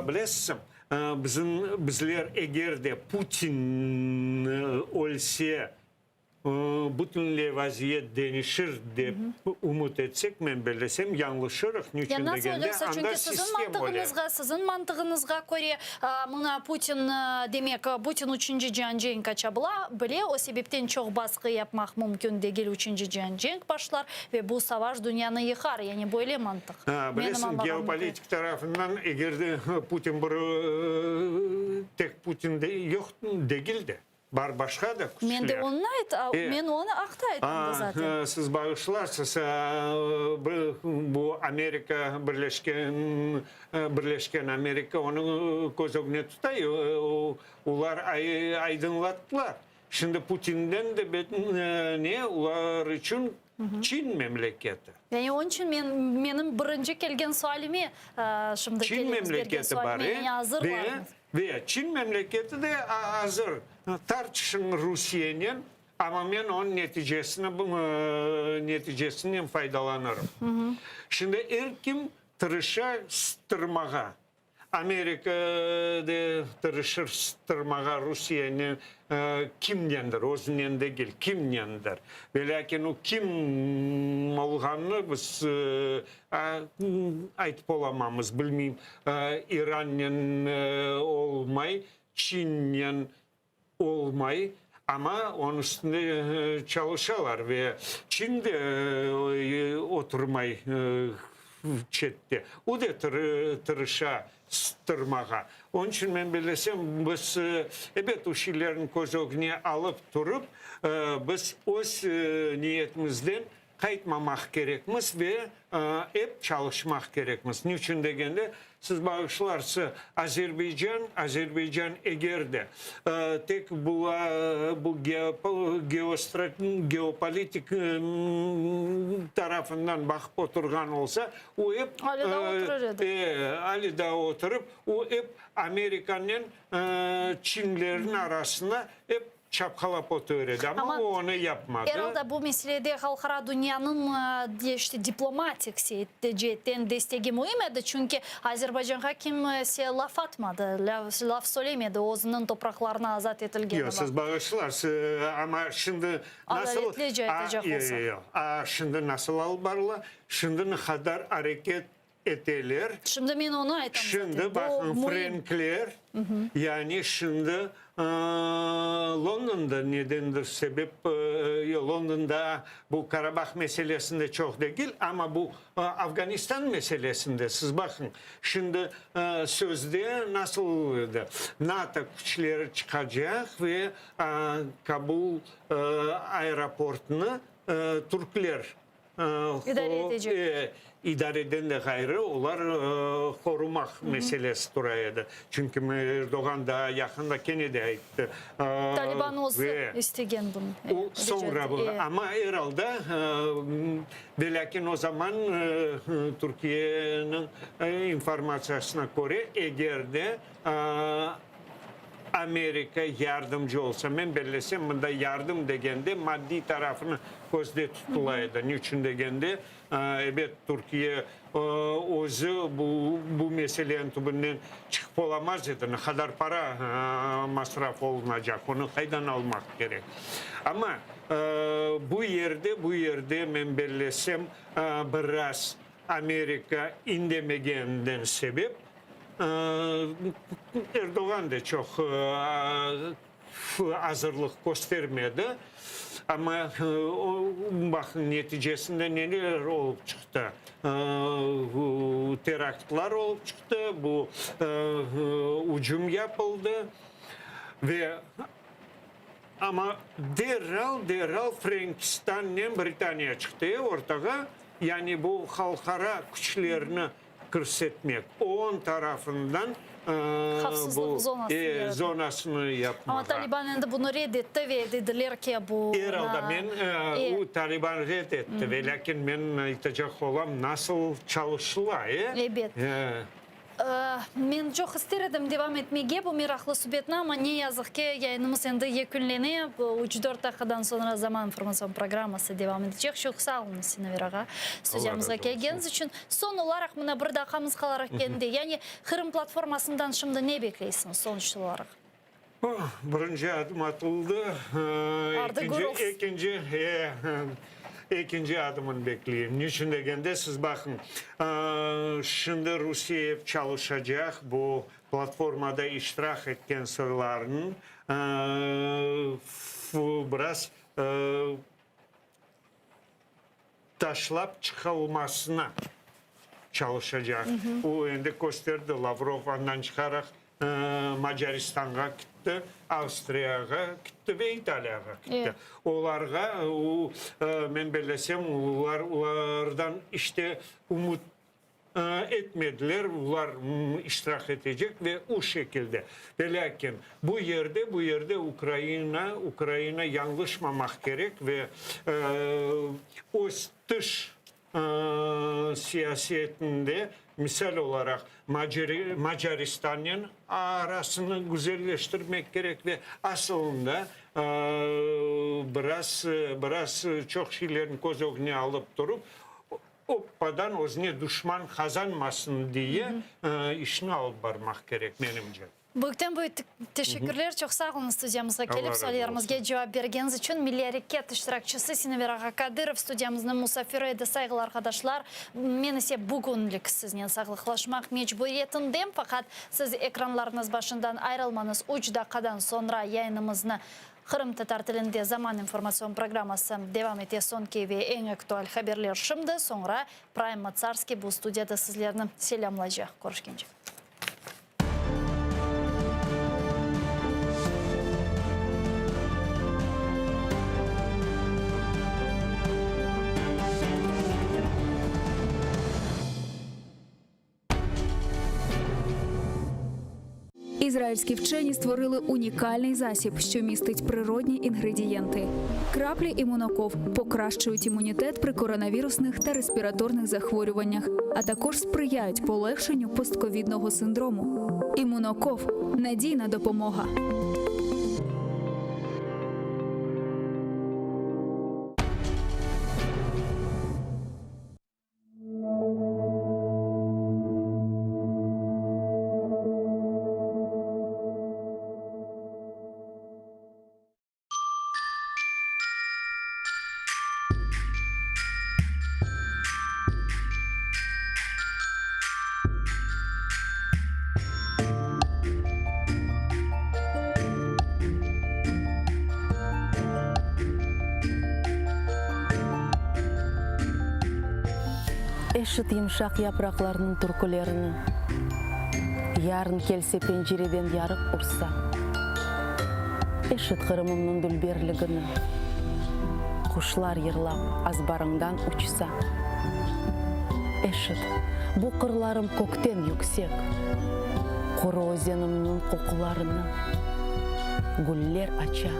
Bilesiz, bizim, bizler eger de Putin ölse, Bütünley vaziyet deñişir dep ümüt etsek, men bellesem, yañlışırıq. Ya Niçün nasıl degende, olursa, anda çünki siziñ sistem öyle. mantığıñızğa, siziñ mantığıñızğa köre, mına Putin, demek, Putin üçünci cian cenk aça bila, bile, o sebepten çoq basqı yapmaq mümkün degil, üçünci cian cenk başlar ve bu savaş dünyanı yıqar, yani böyle mantıq, menim Bilesiñ, añlağanım köre. geopolitik tarafından eger de Putin bir tek Putin de yoq degil de. Bar başqa da küçler. Men de onı ayt, men onı aqta aytım da zaten. Siz bağışlarsız, bu Amerika Birleşken, Birleşken Amerika onı köz ögüne tuta, olar aydınlattılar. Şimdi Putinden de ne, olar içün Çin memleketi. Yani onıñ içün men, menim birinci kelgen sualime, şimdi Çin kelemiz bergen memleketi bar, sualime, yani azırlarmız. Ve Çin memleketi de azır tartışıñ Rusiyenen, amma men onıñ neticesini, neticesinen faydalanırım. Şimdi er kim tırışa sıttırmağa. Amerika de tırışır sıttırmağa Rusiyeni kimnendir, özünen degil, kimnendir. Velâkin o kim olğanını biz aytıp olamamız, bilmeyim, İrannen olmay, Çinnen olmay, amma onıñ üstünde çalışalar ve Çin de oturmay çette, o de tırışa sıttırmağa. Onıñ içün men bellesem, biz, ebet, o şeylerni köz ögüne alıp turıp, biz öz niyetimizden. Qaytmamaq kerekmiz ve ep çalışmaq kerekmiz. Niçün degende, siz bağışlarsız, Azerbaycan, Azerbaycan eger de tek bu bu geopolitik tarafından baqıp oturğan olsa, o ep Ali daa oturır edi. Ali daa oturıp, o ep Amerikanen Çinlerin arasında ep Çapqalap otur edi, amma o onı yapmadı. Er alda bu meselede halqara dünyanıñ işte diplomatik ceetten destegi müim edi, çünki Azerbaycanğa kimse laf atmadı, laf söylemedi özüniñ topraqlarını azat etilgeni Yoq, siz bağışlarsız, amma şimdi nasıl Adaletlice aytacaq olsaq. Yoq, şimdi nasıl alıp barıla, şimdi ne qadar areket eteler. Şimdi men onı aytam zaten. Şimdi baqıñ, frenkler, yani şimdi Londonda nedendir sebep, Londonda bu Karabah meselesinde çoq degil, amma bu Afganistan meselesinde, siz baqıñ, şimdi sözde nasıl edi, NATO küçleri çıqacaq ve Kabul aeroportını türkler İdare etecek. İdareden de ğayrı, olar qorumaq meselesi tura edi. Çünki Erdoğan daa yaqında kene de ayttı. Taliban özü istegen bunı. O soñra bunı. Amma er alda, velâkin o zaman Türkiyeniñ informatsiyasına köre, eger de Amerika yardımcı olsa, men bellesem, mında yardım degende maddiy tarafını közde tutula edi. Niçün degende, ebet, Türkiye özü bu bu meseleniñ tübünden çıqıp olamaz edi. Ne qadar para masraf olunacaq, onı qaydan almaq kerek? Amma bu yerde, bu yerde, men bellesem, biraz Amerika indemegeninden sebep, Erdoğan da çoq azırlıq köstermedi, amma baqıñ neticesinde neler olıp çıqtı, teraktlar olıp çıqtı, bu ücüm yapıldı ve amma deral, deral Frenkistannen Britaniya çıqtı ortağa, yani bu halqara küçlerni kirsetmek, OON tarafından Havfsızlıq bu zonasını yaratmaq. zonasını yapmağa. Amma Taliban endi bunı red etti ve dediler ki, bu Er alda men, o Taliban red etti, velâkin men aytacaq olam, nasıl çalışıla, e? Ebet. Men çoq ister edim devam etmege bu meraqlı subetni, amma ne yazıq ki, yayınımız endi yekünlene. Üç-dört daqiqadan soñra Zaman informatsion programması devam etecek. Çoq sağ oluñız, Sinaver ağa, studiyamızğa kelgeniñiz içün. Soñ olaraq, mına bir daqiqamız qalaraq kendi, yani Qırım platformasından şimdi ne bekleysiñiz sonuç olaraq? Birinci adım atıldı, ekinci, ekinci, ekinci adımını bekleyim. Niçün degende, siz baqıñ, şimdi Rusiye ep çalışacaq bu platformada iştirak etken soylarnıñ biraz taşlap çıqılmasına çalışacaq. O endi kösterdi, Lavrov andan çıqaraq Macaristanğa kitti, Avstriyağa kitti ve İtaliyağa kitti. Olarğa, o, men bellesem, olar olardan işte ümüt etmediler, olar iştirak etecek ve o şekilde. Velâkin bu yerde, bu yerde Ukraina, Ukraina yañlışmamaq kerek ve öz tış siyasetinde, misal olaraq, Macaristannen arasını güzelleştirmek kerek ve asılında biraz, biraz çoq şeylerni köz ögüne alıp turıp, Oppadan özüne duşman qazanmasın diye işni alıp barmaq kerek, menimce. Büyükten büyük teşekkürler, çoq sağ oluñ studiyamızğa kelip suallerimizge cevap bergeniñiz içün. Milliy areket iştirakçisi Sinaver ağa Kadırov studiyamıznıñ musafiri edi. Sayğılı arqadaşlar, men ise bugünlik siznen sağlıqlaşmaq mecburiyetindem, faqat siz ekranlarıñız başından ayrılmañız, üç daqqadan soñra yayınımıznı Qırımtatar tilinde Zaman informatsion programması devam ete. Soñki ve eñ aktual haberler şimdi, soñra Prime Matsarskiy bu studiyada sizlerni selâmlaycaq. Körüşkence. Ізраїльські вчені створили унікальний засіб, що містить природні інгредієнти. Краплі імуноков покращують імунітет при коронавірусних та респіраторних захворюваннях, а також сприяють полегшенню постковідного синдрому. Імуноков надійна допомога. Eşit yımşaq yapraqlarnıñ türkülerini, Yarın kelse pencereden yarıq ursa. Eşit Qırımımnıñ dülberligini, Quşlar yırlap azbarıñdan uçsa. Eşit, bu qırlarım kökten yüksek, Quru özenimniñ qoqularını. Güller aça,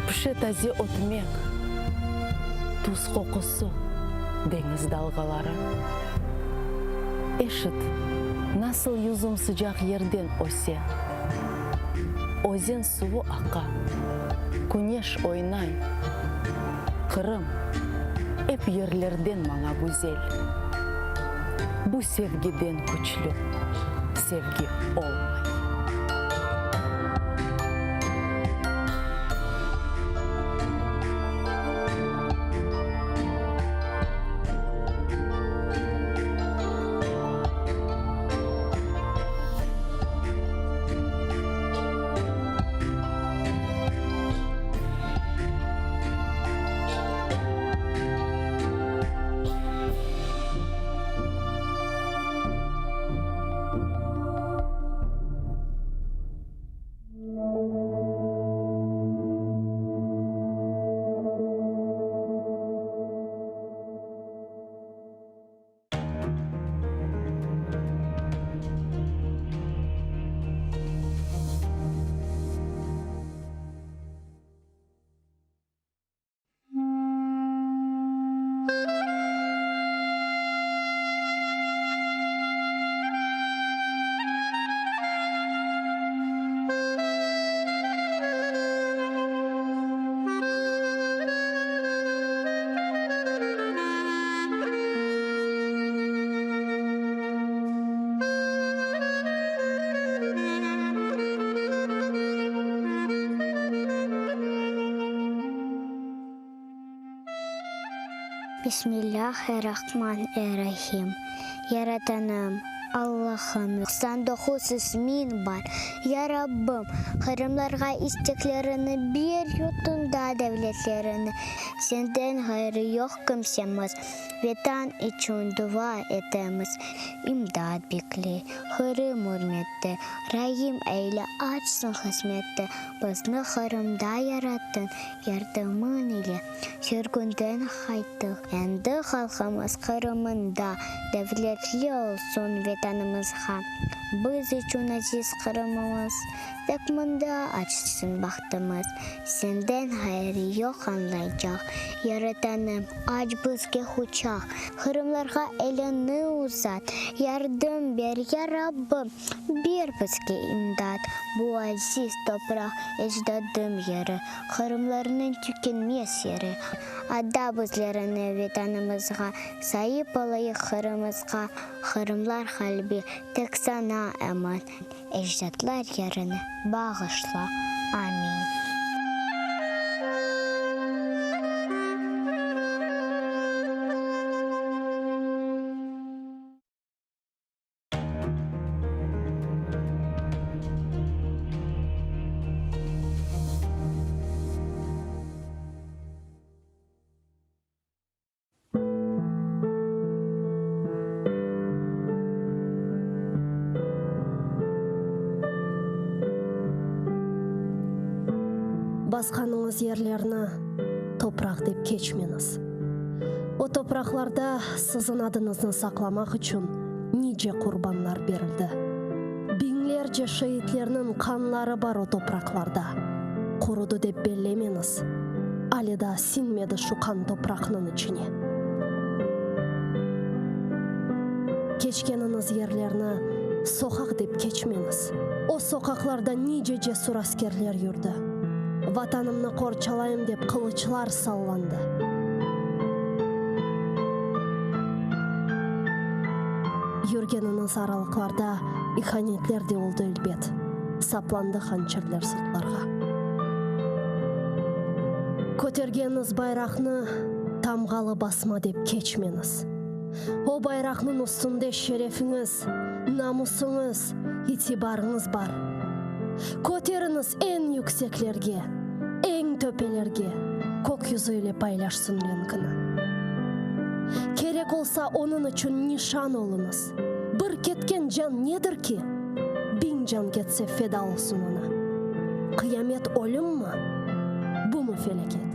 pişe taze ötmek, Tuz qoqusı, deñiz dalğaları. Eşit, nasıl yüzüm sıcaq yerden öse, Özen suvu aqa, küneş oynay. Qırım, ep yerlerden maña güzel. Bu sevgiden küçlü sevgi olmay. Bismillâh-er-Rahman-er-Rahim. Yaratanım, Allahım, 99 ismiñ bar. Ya Rabbim, qırımlarğa isteklerini ber, yurtunda devletlerini. Senden ğayrı yoq kimsemiz, Vetan içün dua etemiz. İmdat bekley, Qırım ürmette, Raim eyle, açsın qısmette. Bizni Qırımda yarattıñ, Yardımıñ ile sürgünden qayttıq. Endi halqımız Qırımında devletli olsun Vetanımızğa. Biz içün aziz Qırımımız, Tek mında açsın bahtımız. Senden ğayrı yoq añlaycaq, Yaratanım, aç bizge quçaq. Qırımlarğa eliñni uzat, Yardım ber, ya Rabbim, ber bizge imdat. Bu aziz topraq ecdadım yeri, Qırımlarnıñ tükenmez yeri. Ada bizlerni Vetanımızğa, Saip olayıq Qırımızğa. Qırımlar qalbi tek saña emin, Ecdatlar yerini bağışla. Amin. Basqanıñız yerlerni topraq dep keçmeñiz. O topraqlarda siziñ adıñıznı saqlamaq içün nice qurbanlar berildi. Biñlerce şeitlerniñ qanları bar o topraqlarda. Qurudı dep bellemeñiz, ale daa siñmedi şu qan topraqnıñ içine. Keçkeniñiz yerlerni soqaq dep keçmeñiz. O soqaqlarda nice cesur askerler yürdi. Vatanımnı qorçalayım dep qılıçlar sallandı. Yürgeniñiz aralıqlarda ihanetler de oldı elbet, saplandı hançerler sırtlarğa. Kötergeniñiz bayraqnı tamğalı basma dep keçmeñiz. O bayraqnıñ üstünde şerefiñiz, namusıñız, itibarıñız bar. Köteriñiz eñ yükseklerge, eñ töpelerge, kök yüzü ile paylaşsın renkini. Kerek olsa, onıñ içün nişan oluñız. Bir ketken can nedir ki? Biñ can ketse feda olsun oña. Qıyamet ölümmi? Bumı felâket?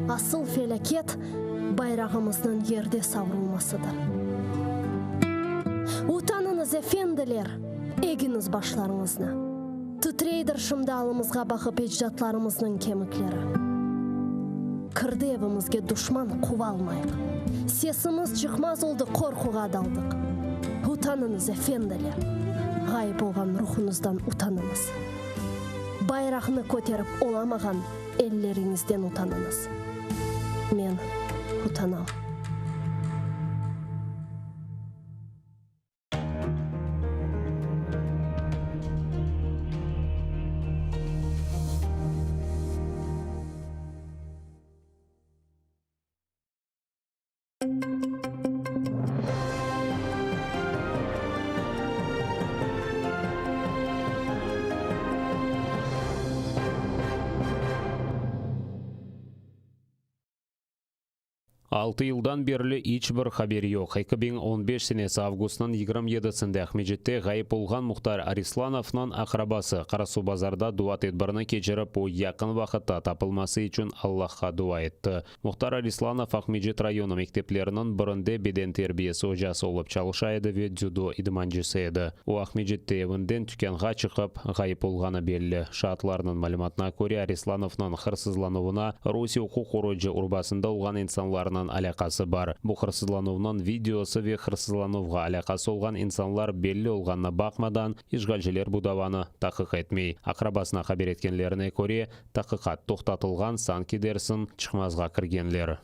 Asıl felâket, bayrağımıznıñ yerde savrulmasıdır. Utanıñız, efendiler, egiñiz başlarıñıznı. Titreydir şimdi alımızğa baqıp ecdatlarımıznıñ kemikleri. Kirdi evimizge duşman, quvalmayıq. Sesimiz çıqmaz oldı, qorquğa daldıq. Utanıñız, efendiler, ğayıp olğan ruhuñızdan utanıñız. Bayraqnı köterip olamağan elleriñizden utanıñız. Men utanam. Altı yıldan berli iç bir haber yoq. 2015 senesi avgustnıñ 27-sinde Aqmescitte ğayıp olğan Muhtar Arislanovnıñ aqrabası Qarasuvbazarda dua tedbirini keçirip, o yaqın vaqıtta tapılması içün Allahqa dua etti. Muhtar Arislanov Aqmecit rayonı mektepleriniñ birinde beden terbiyesi ocası olıp çalışa edi ve dzüdo idmancısı edi. O, Aqmecitte evinden tükânğa çıqıp, ğayıp olğanı belli. Şaatlarnıñ malümatına köre, Arislanovnıñ hırsızlanuvına Rusiye uquq qoruyıcı urbasında olğan insanlarnıñ alâqası bar. Bu hırsızlanuvnıñ videosı ve hırsızlanuvğa alâqası olğan insanlar belli olğanına baqmadan, işğalciler bu davanı taqiq etmey. Aqrabasına haber etkenlerine köre, Taqiqat toqtatılğan, sanki dersiñ, çıqmazğa kirgenler.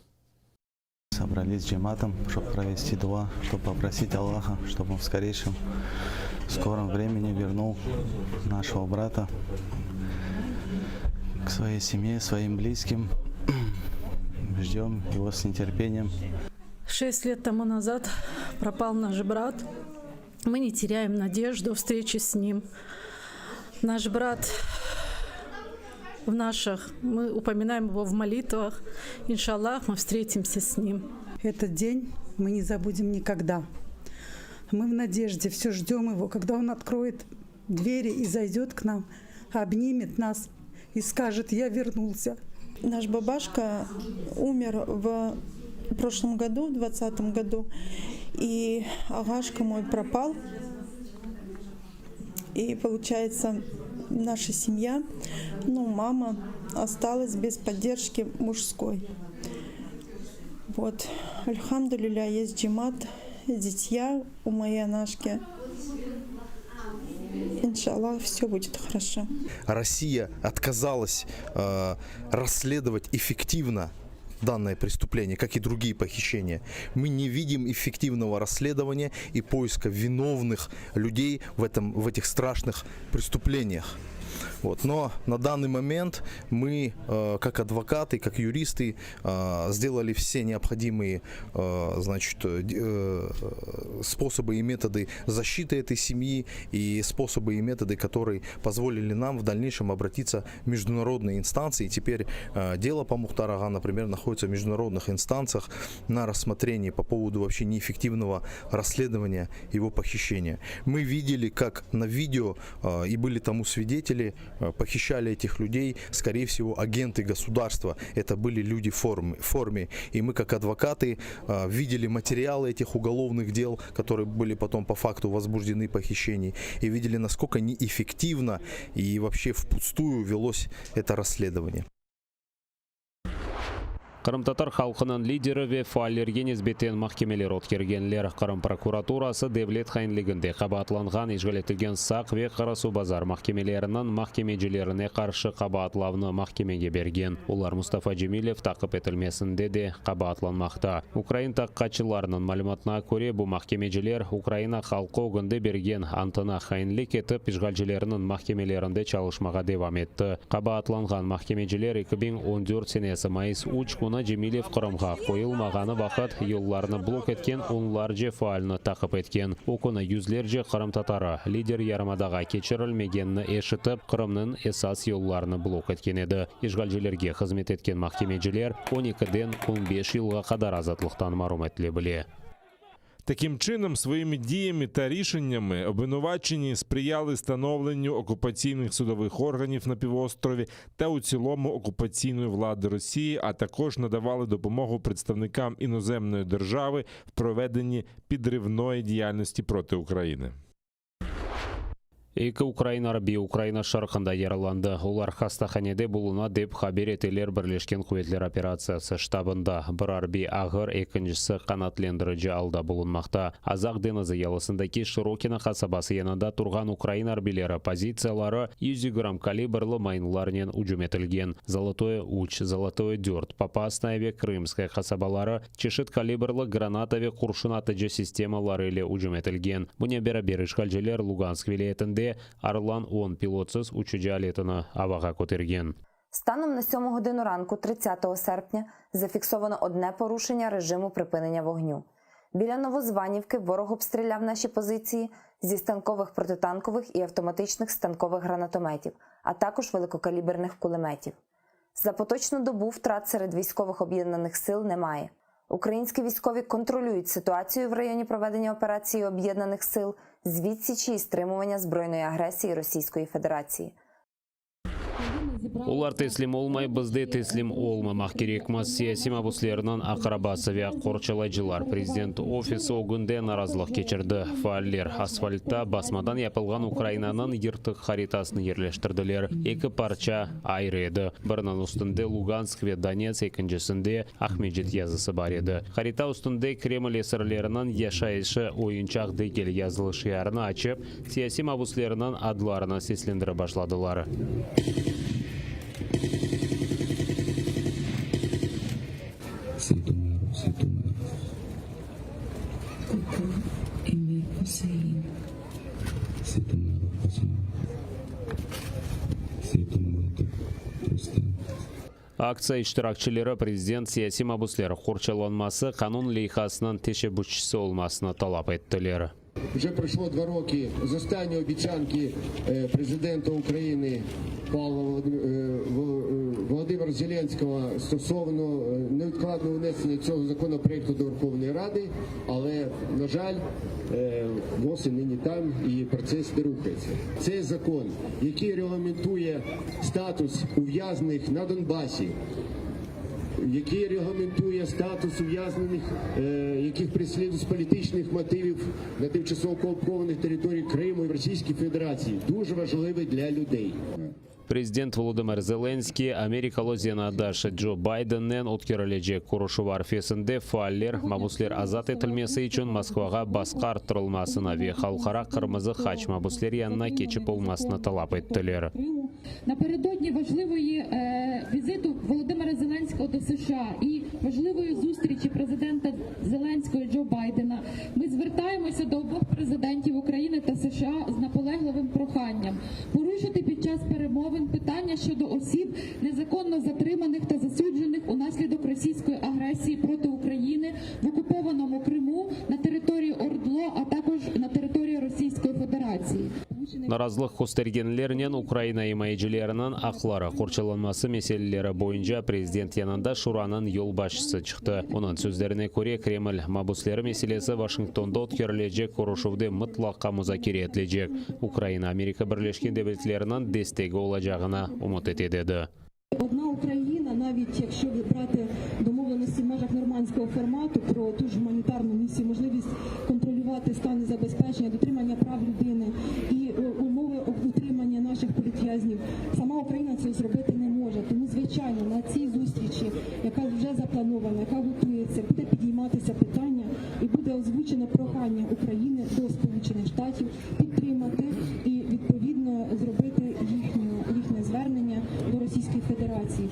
Собрались с cemaatом, чтоб провести дуа, чтоб попросить Аллаха, чтоб он в скорейшем, в скором времени вернул нашего брата к своей семье, своим близким. Ждем его с нетерпением. Шесть лет тому назад пропал наш брат. Мы не теряем надежду встречи с ним. Наш брат в наших, мы упоминаем его в молитвах. Иншаллах, мы встретимся с ним. Этот день мы не забудем никогда. Мы в надежде, все ждем его, когда он откроет двери и зайдет к нам, обнимет нас и скажет, я вернулся. Наш бабашка умер в прошлом году, в двадцатом году, и агашка мой пропал. И получается, наша семья, ну, мама осталась без поддержки мужской. Вот, альхамдулилля, есть джемат, дитя у моей анашки. Иншаллах, все будет хорошо. Россия отказалась э, расследовать эффективно данное преступление, как и другие похищения. Мы не видим эффективного расследования и поиска виновных людей в, этом, в этих страшных преступлениях. Вот. Но на данный момент мы, э, как адвокаты, как юристы, э, сделали все необходимые э, значит, способы и методы защиты этой семьи и способы и методы, которые позволили нам в дальнейшем обратиться в международные инстанции. И теперь дело по Мухтар-ага, например, находится в международных инстанциях на рассмотрении по поводу вообще неэффективного расследования его похищения. Мы видели, как на видео, и были тому свидетели, Похищали этих людей, скорее всего, агенты государства. Это были люди в форме. И мы, как адвокаты, видели материалы этих уголовных дел, которые были потом по факту возбуждены похищений, и видели, насколько неэффективно и вообще впустую велось это расследование. Qırımtatar halqınıñ lideri ve faallerge nisbeten mahkemeler ötkergenler. Qırım prokuraturası devlet hainliginde qabaatlanğan işğal etilgen Saq ve Qarasuvbazar mahkemeleriniñ mahkemecilerine qarşı qabaatlavnı mahkemege bergen. Olar Mustafa Cemilev taqip etilmesinde de qabaatlanmaqta. Ukrain taqiqatçılarınıñ malümatına köre, bu mahkemeciler Ukraina halqı ögünde bergen antına hainlik etip, işğalcilerniñ mahkemelerinde çalışmağa devam etti. Qabaatlanğan mahkemeciler 2014 senesi mayıs üç künü Cemilev Qırımğa qoyulmağanı vaqıt yollarnı blok etken onlarce faalni taqip etken. O künü yüzlerce qırımtatarı, lider yarımadağa keçirilmegenini eşitip, Qırımnıñ esas yollarını blok etken edi. İşğalcilerge hızmet etken mahkemeciler on ekiden on beş yılğa qadar azatlıqtan marum etile bile. Таким чином, своїми діями та рішеннями обвинувачені сприяли становленню окупаційних судових органів на півострові та у цілому окупаційної влади Росії, а також надавали допомогу представникам іноземної держави в проведенні підривної діяльності проти України. Eki ukrain arbiyi Ukraina şarqında yaralandı. Olar hastahanede buluna, dep haber eteler Birleşken quvetler operatsiyası ştabında. Bir arbiy ağır, ekincisi qanaatlendirici alda bulunmaqta. Azaq deñizi yalısındaki Şırokino qasabası yanında turğan ukrain arbiyleri pozitsiyaları 120 kalibrlı mayınlarnen ücüm etilgen. Zolotoye üç, Zolotoye dört, Popasnaya ve Krımskaya qasabaları çeşit kalibrlı granata ve qurşun atıcı sistemaları ile ücüm etilgen. Bunen beraber işğalciler Lugansk vilâyetinde Orlan on pilotsız uçucı aletini avağa kötergen. Станом на 7 годину ранку 30 серпня зафіксовано одне порушення режиму припинення вогню. Біля Новозванівки ворог обстріляв наші позиції зі станкових протитанкових і автоматичних станкових гранатометів, а також великокаліберних кулеметів. За поточну добу втрат серед військових об'єднаних сил немає. Українські військові контролюють ситуацію в районі проведення операції об'єднаних сил з відсічі і стримування збройної агресії Російської Федерації. Olar teslim olmay, biz de teslim olmamaq kerekmiz. Siyasiy mabüslerniñ aqrabası ve aq qorçalayıcılar Prezident ofisi ögünde narazılıq keçirdi. Faaller asfaltta basmadan yapılğan Ukrainanıñ yırtıq haritasını yerleştirdiler. Eki parça ayrı edi, biriniñ üstünde Lugansk ve Donetsk, ekincisinde Aqmescit yazısı bar edi. Harita üstünde Kreml esirleriniñ yaşayışı oyunçaq degil yazılı şiarını açıp, Siyasiy mabüslerniñ adlarını seslendirip başladılar. Aktsiya iştirakçileri prezident siyasiy mabüsler qorçalanması qanun leyhasınıñ teşebbüsçisi olmasını talap ettiler. Вже пройшло два роки з останньої обіцянки президента України Павла Володимира Зеленського стосовно невідкладного внесення цього законопроекту до Верховної Ради, але, на жаль, воз і нині там і процес не рухається. Цей закон, який регламентує статус ув'язнених на Донбасі, який регламентує статус ув'язнених, яких переслідують з політичних мотивів на тимчасово окупованих територіях Криму і в Російській Федерації, дуже важливий для людей. Prezident Volodımır Zelenskıy amerikalı zenaatdaşı Co Baydennen ötkerilecek körüşüv arfesinde faaller mabüsler azat etilmesi içün Moskvağa basqı arttırılmasını ve Halqara Qırmızı Haç mabüsler yanına keçip olmasını talap ettiler. Напередодні важливої візиту Володимира Зеленського до США і важливої зустрічі президента Зеленського і Джо Байдена ми звертаємося до обох президентів України та США з наполегливим проханням порушити під час перемовин питання щодо осіб, незаконно затриманих та засуджених унаслідок російської агресії проти України в окупованому Криму, на території ОРДЛО, а також на території Російської Федерації. Narazılıq köstergenlernen Ukraina imayecileriniñ aqları qorçalanması meseleleri boyunca prezident yanında Şuranıñ yolbaşçısı çıqtı. Onıñ sözlerine köre, Kreml mabüsleri meselesi Washingtonda ötkerilecek körüşüvde mıtlaqa muzakere etilecek. Ukraina Amerika Birleşken Devletleriniñ destegi olacağına ümüt ete, dedi. Одна Україна, навіть якщо брати домовленості в межах нормандського формату про ту ж гуманітарну місію, можливість контролювати стан і забезпечення, дотримання прав людини і умови утримання наших політв'язнів, сама Україна цього зробити не може. Тому, звичайно, на цій зустрічі, яка вже запланована, яка готується, буде підійматися питання і буде озвучено прохання України до Сполучених Штатів підтримати і відповідно зробити їхню їхнє звернення до Російської Федерації.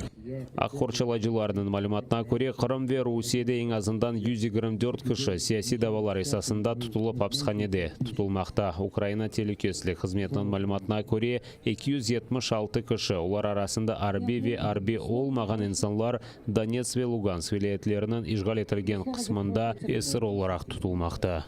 Aq qorçalayıcılarnıñ malümatına köre, Qırım ve Rusiyede eñ azından 124 kişi siyasiy davalar esasında tutulıp apishanede tutulmaqta. Ukraina telükesizlik hızmetiniñ malümatına köre, 276 kişi, olar arasında arbiy ve arbiy olmağan insanlar, Donetsk ve Lugansk vilâyetleriniñ işğal etilgen qısmında esir olaraq tutulmaqta.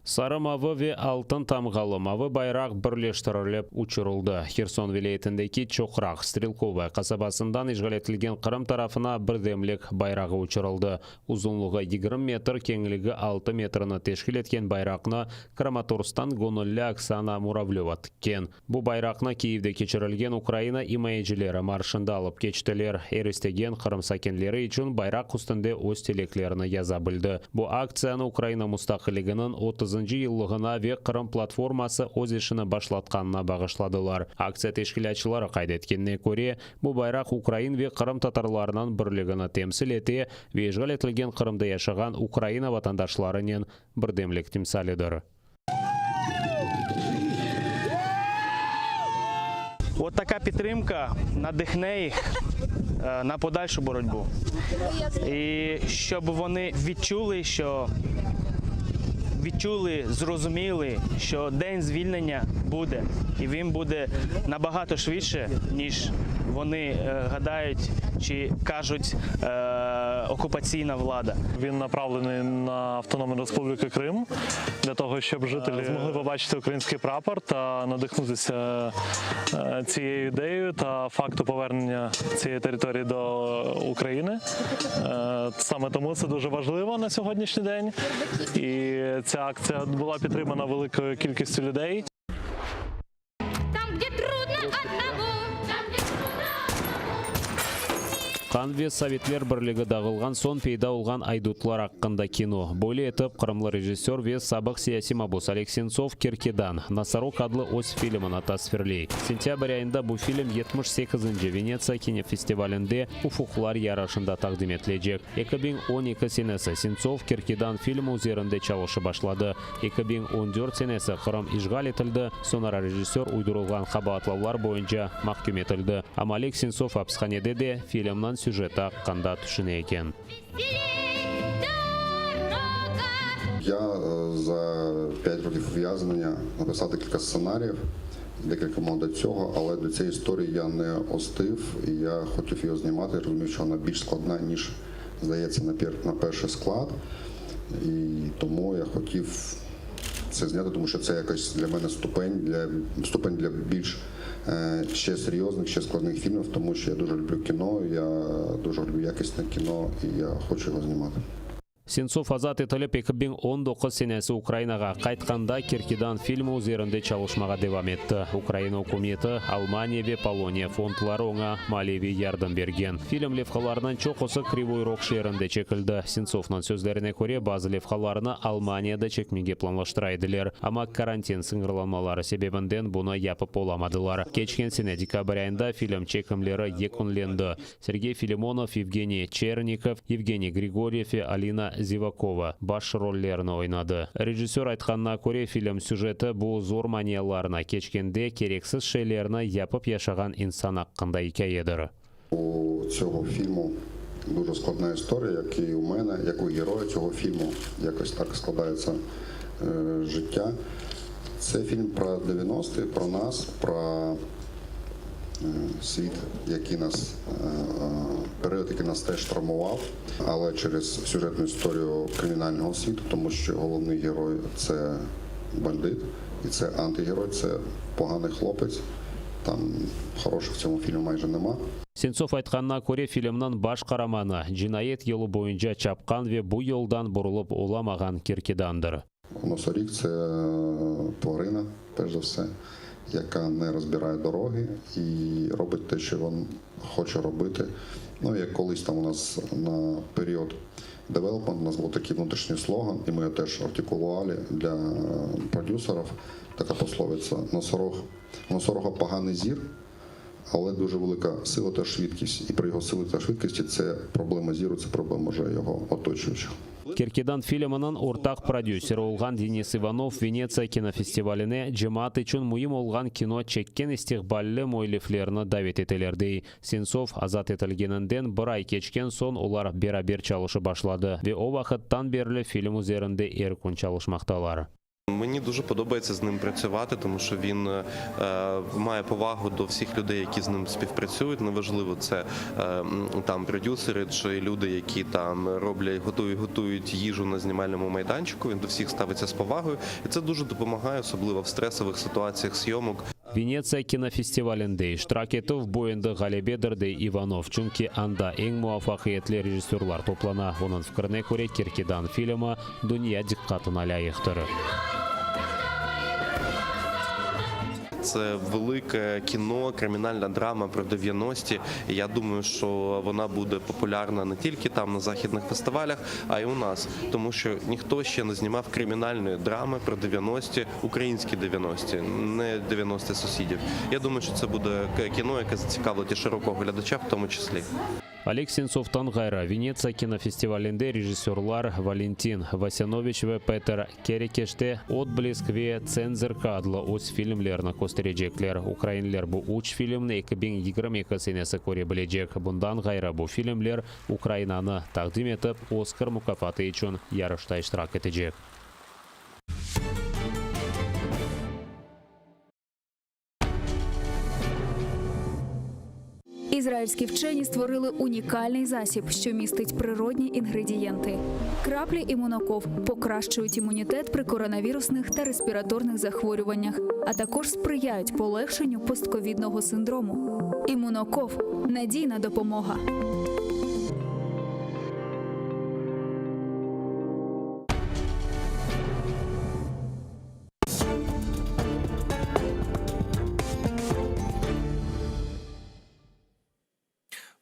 Sarı-mavı ve altın tamğalı mavı bayraq birleştirilip uçurıldı. Herson vilâyetindeki Çoqraq, Strelkovaya, qasabasından işğal etilgen Qırım tarafına birdemlik bayrağı uçurıldı. Uzunlığı 20 metr, keñligi 6 metrni teşkil etken bayraqnı Kramatorsktan göñülli Oksana Muravlöva tikken. Bu bayraqnı Kiyevde keçirilgen Ukraina imayecileri marşında alıp keçtiler. Er istegen Qırım sakinleri içün bayraq üstünde öz tileklerini yaza bildi. Bu aktsiyanı Ukraina mustaqilliginiñ otuzıncı yıllığına ve Qırım platforması öz işini başlatqanına bağışladılar. Aktsiya teşkilâtçıları qayd etkenine köre, bu bayraq ukrain ve qırımtatarlarınıñ birligini temsil ete ve işğal etilgen Qırımda yaşağan Ukraina vatandaşlarınen birdemlik timsalidir. От така підтримка надихне їх на подальшу боротьбу. І щоб вони відчули, що відчули, зрозуміли, що день звільнення буде, і він буде набагато швидше, ніж вони гадають чи кажуть окупаційна влада. Він направлений на Автономну Республіку Крим для того, щоб жителі змогли побачити український прапор та надихнутися цією ідеєю та факту повернення цієї території до України. Саме тому це дуже важливо на сьогоднішній день. І ця акція була підтримана великою кількістю людей. Там, где трудно одному, там, где трудно Qan ve Sovetler Birligi dağılğan soñ peyda olğan aydutlar aqqında kino. Böyle etip, qırımlı rejissör ve sabıq siyasiy mabus Oleg Sentsov Kerkedan, Nosorog adlı öz filmini tasvirley. Sentâbr ayında bu film yetmiş sekizinci Venetsiya kinofestivalinde Ufuqlar yarışında taqdim etilecek. 2012 senesi Sentsov Kerkedan filmi üzerinde çalışıp başladı. 2014 senesi Qırım işğal etildi, soñra rejissör uydurılğan qabaatlavlar boyunca mahküm etildi. Amma Oleg Sentsov apishanede de filmniñ süjeti aqqında tüşüne eken. Я за 5 років ув'язнення написав декілька сценаріїв, декілька мав до цього, але до цієї історії я не остив, і я хотів її знімати, розумів, що вона більш складна, ніж здається на пер- на перший склад. І тому я хотів це зняти, тому що це якось для мене ступень для ступень для більш е, ще серйозних, ще складних фільмів, тому що я дуже люблю кіно, я дуже люблю якісне кіно, і я хочу його знімати. Sentsov azat etilip 2019 senesi Ukrainağa qaytqanda Kerkedan filmi üzerinde çalışmağa devam etti. Ukraina ükümeti, Almaniya ve Poloniya fondları oña maliyeviy yardım bergen. Film levhalarınıñ çoqusı Krivoy Rog şeerinde çekildi. Sentsovnıñ sözlerine köre, bazı levhalarnı Almaniyada çekmege planlaştıra ediler, amma karantin sıñırlanmaları sebebinden bunı yapıp olamadılar. Keçken sene dekabr ayında film çekimleri yekünlendi. Sergey Filimonov, Yevgeniy Çernikov, Yevgeniy Grigoryev ve Alina Zivakova baş rollerni oynadı. Rejissör aytqanına köre, film süjeti bu zor manialarnı keçkende kereksiz şeylerni yapıp yaşağan insan aqqında ikâyedir. У цього фільму дуже складна історія, як і у мене, як у героя цього фільму. Якось так складається е, життя. Це фільм про 90-ті, про нас, про е, світ, який нас, е, е, період, який нас теж травмував, але через сюжетну історію кримінального світу, тому що головний герой це бандит. І це антигерой, це поганий хлопець. Там хороших в цьому фільмі майже нема. Sentsov aytqanına köre, filmniñ baş qaramanı, cinayet yolu boyunca çapqan ve bu yoldan burulıp olamağan kirkedandır. Носоріг це тварина, перш за все, яка не розбирає дороги і робить те, що він хоче робити. Ну, як колись там у нас на період development у нас був такий внутрішній слоган, і ми його теж артикулювали для продюсерів. Така пословиця носорог, у носорога поганий зір, але дуже велика сила та швидкість. І при його силі та швидкості це проблема зіру, це проблема вже його оточуючих. Керкедан filminiñ ortaq prodüseri olğan Denis İvanov Venetsiya kinofestivaline cemaat içün müim olğan kino çekken istiqballi müelliflerni davet eteler, dey. Sentsov azat etilgeninden bir ay keçken soñ olar beraber çalışıp başladı ve o vaqıttan berli film üzerinde er kün çalışmaqtalar. Мені дуже подобається з ним працювати, тому що він е, має повагу до всіх людей, які з ним співпрацюють. Неважливо, це е, там продюсери чи люди, які там роблять, готують, готують їжу на знімальному майданчику. Він до всіх ставиться з повагою, і це дуже допомагає, особливо в стресових ситуаціях зйомок. Venetsiya kinofestivalinde iştirak etüv, bu endi ğalebedir, dey İvanov, çünki anda eñ muvafaqiyetli rejissörlar toplana. Onıñ fikrine köre, Kerkedan filmi dünya diqqatına lâyıqtır. Це велике кіно, кримінальна драма про 90-ті. І я думаю, що вона буде популярна не тільки там на західних фестивалях, а й у нас, тому що ніхто ще не знімав кримінальної драми про 90-ті, українські 90-ті, не 90-ті сусідів. Я думаю, що це буде кіно, яке зацікавить і широкого глядача, в тому числі. Oleg Sentsovtan ğayrı, Venetsiya kinofestivalinde rejissörlar Valentin Vasânoviç ve Peter Kerekeş de Otblesk ve Tsenzerka adlı öz filmlerini kösterecekler. Ukrainler bu üç filmni 2022 senesi köre bilecek. Bundan ğayrı, bu filmler Ukrainanı taqdim etip, Oskar mukâfatı içün yarışta iştirak etecek. Ізраїльські вчені створили унікальний засіб, що містить природні інгредієнти. Краплі імуноков покращують імунітет при коронавірусних та респіраторних захворюваннях, а також сприяють полегшенню постковідного синдрому. Імуноков надійна допомога.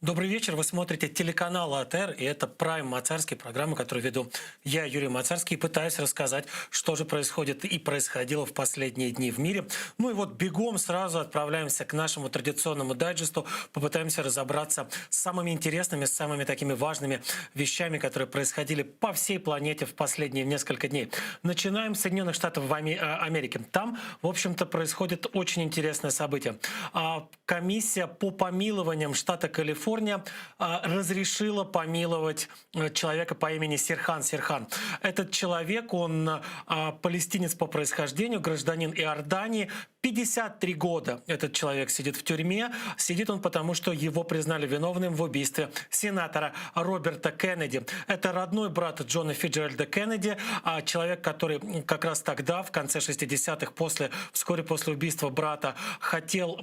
Добрый вечер. Вы смотрите телеканал АТР, и это Прайм Мацарский, программа, которую веду я, Юрий Мацарский, и пытаюсь рассказать, что же происходит и происходило в последние дни в мире. Ну и вот бегом сразу отправляемся к нашему традиционному дайджесту, попытаемся разобраться с самыми интересными, с самыми такими важными вещами, которые происходили по всей планете в последние несколько дней. Начинаем с Соединенных Штатов э, Америки. Там, в общем-то, происходит очень интересное событие. А, комиссия по помилованиям штата Калифорния а, разрешила помиловать э, человека по имени Серхан Серхан. Этот человек, он а, палестинец по происхождению, гражданин Иордании. 53 года этот человек сидит в тюрьме. Сидит он потому, что его признали виновным в убийстве сенатора Роберта Кеннеди. Это родной брат Джона Фицджеральда Кеннеди, а человек, который как раз тогда, в конце 60-х, после, вскоре после убийства брата, хотел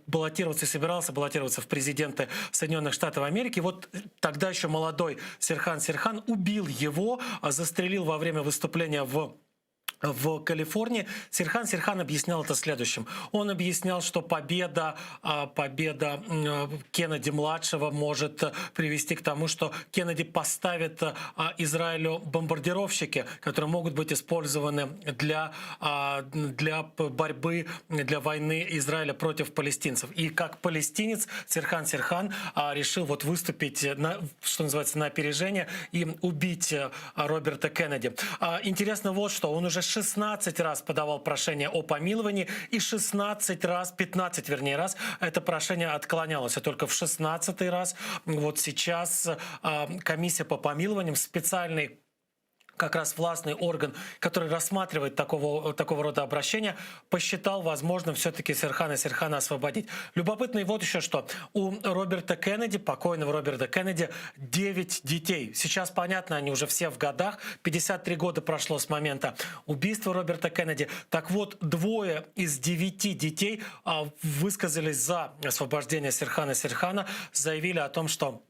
баллотироваться и собирался баллотироваться в президенты Соединенных Штатов Америки. Вот тогда еще молодой Серхан Серхан убил его, а, застрелил во время выступления в в Калифорнии. Серхан Серхан объяснял это следующим. Он объяснял, что победа, а, победа Кеннеди-младшего может привести к тому, что Кеннеди поставит а, Израилю бомбардировщики, которые могут быть использованы для, а, для борьбы, для войны Израиля против палестинцев. И как палестинец Серхан Серхан решил вот выступить, на, что называется, на опережение и убить Роберта Кеннеди. Интересно вот что, он уже 16 раз подавал прошение о помиловании, и 16 раз, 15 вернее раз, это прошение отклонялось. А только в 16 раз вот сейчас комиссия по помилованиям специальный. Как раз властный орган, который рассматривает такого, такого рода обращения, посчитал возможным все-таки Серхана Серхана освободить. Любопытно и вот еще что. У Роберта Кеннеди, покойного Роберта Кеннеди, 9 детей. Сейчас, понятно, они уже все в годах. 53 года прошло с момента убийства Роберта Кеннеди. Так вот, двое из 9 детей а, высказались за освобождение Серхана Серхана, заявили о том, что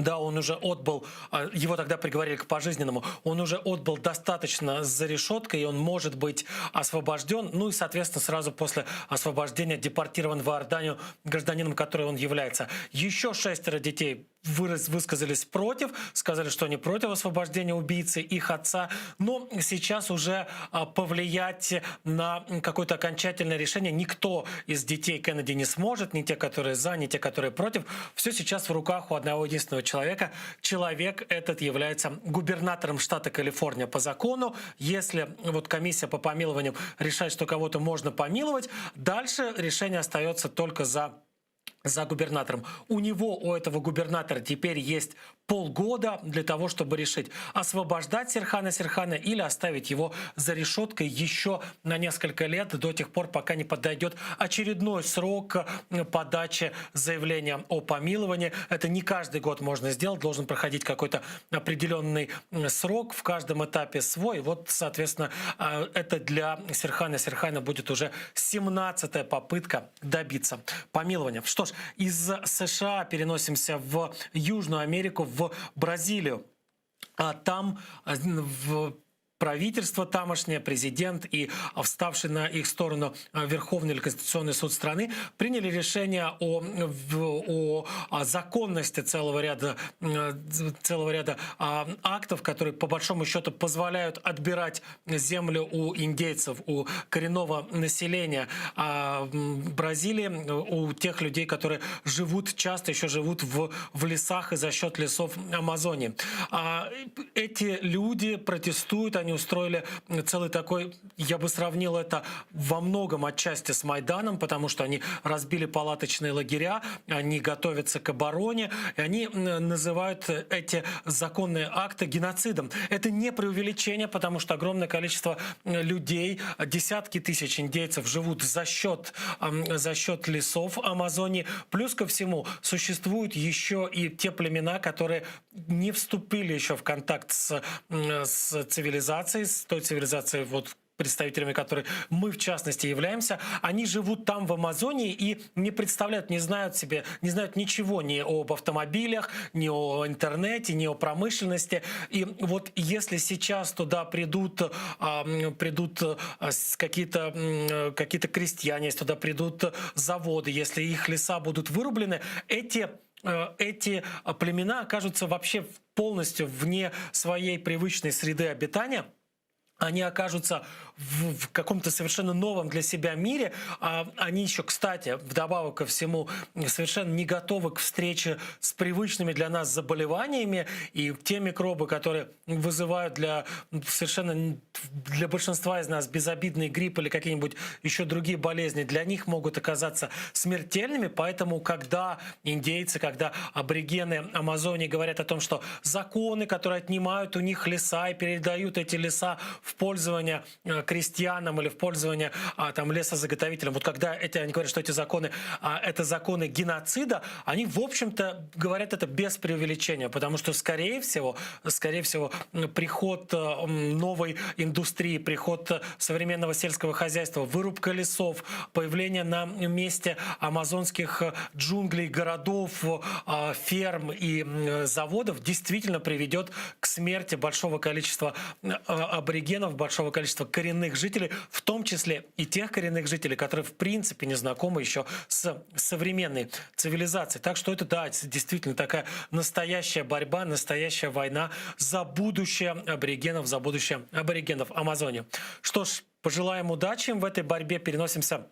да, он уже отбыл, а, его тогда приговорили к пожизненному, он уже отбыл достаточно за решеткой, и он может быть освобожден, ну и, соответственно, сразу после освобождения депортирован в Иорданию гражданином, который он является. Еще шестеро детей выраз, высказались против, сказали, что они против освобождения убийцы их отца, но сейчас уже а, повлиять на какое-то окончательное решение никто из детей Кеннеди не сможет, ни те, которые за, ни те, которые против. Все сейчас в руках у одного единственного человека. Человек этот является губернатором штата Калифорния по закону. Если вот комиссия по помилованиям решает, что кого-то можно помиловать, дальше решение остается только за за губернатором. У него, у этого губернатора теперь есть полгода для того, чтобы решить, освобождать Серхана Серхана или оставить его за решеткой еще на несколько лет, до тех пор, пока не подойдет очередной срок э, подачи заявления о помиловании. Это не каждый год можно сделать, должен проходить какой-то определенный срок, в каждом этапе свой. Вот, соответственно, э, это для Серхана Серхана будет уже 17-я попытка добиться помилования. Что ж, из США переносимся в Южную Америку, в Бразилию. А там э, в правительство тамошнее, президент и вставший на их сторону э, Верховный или Конституционный суд страны приняли решение о, о, о законности целого ряда, э, целого ряда а, актов, которые по большому счету позволяют отбирать землю у индейцев, у коренного населения а, Бразилии, у тех людей, которые живут, часто еще живут в, в лесах и за счет лесов Амазонии. А, эти люди протестуют, они устроили целый такой, я бы сравнил это во многом отчасти с Майданом, потому что они разбили палаточные лагеря, они готовятся к обороне, и они называют эти законные акты геноцидом. Это не преувеличение, потому что огромное количество людей, десятки тысяч индейцев живут за счет, за счет лесов Амазонии. Плюс ко всему существуют еще и те племена, которые не вступили еще в контакт с, с цивилизацией, с той цивилизацией, вот, представителями которой мы в частности являемся, они живут там в Амазонии и не представляют, не знают себе, не знают ничего ни об автомобилях, ни о интернете, ни о промышленности. И вот если сейчас туда придут, а, придут а, какие-то какие-то крестьяне, если туда придут заводы, если их леса будут вырублены, эти э, эти племена окажутся вообще полностью вне своей привычной среды обитания они окажутся в, в каком-то совершенно новом для себя мире. А они еще, кстати, вдобавок ко всему, совершенно не готовы к встрече с привычными для нас заболеваниями и те микробы, которые вызывают для совершенно для большинства из нас безобидный грипп или какие-нибудь еще другие болезни, для них могут оказаться смертельными. Поэтому, когда индейцы, когда аборигены Амазонии говорят о том, что законы, которые отнимают у них леса и передают эти леса в пользование э, крестьянам или в пользование а, там, лесозаготовителям, вот когда эти, они говорят, что эти законы, а, это законы геноцида, они, в общем-то, говорят это без преувеличения, потому что, скорее всего, скорее всего, приход э, новой индустрии, приход э, современного сельского хозяйства, вырубка лесов, появление на месте амазонских джунглей, городов, ферм и заводов действительно приведет к смерти большого количества аборигенов, большого количества коренных жителей, в том числе и тех коренных жителей, которые в принципе не знакомы еще с современной цивилизацией. Так что это, да, действительно такая настоящая борьба, настоящая война за будущее аборигенов, за будущее аборигенов Амазонии. Что ж, пожелаем удачи им в этой борьбе. Переносимся.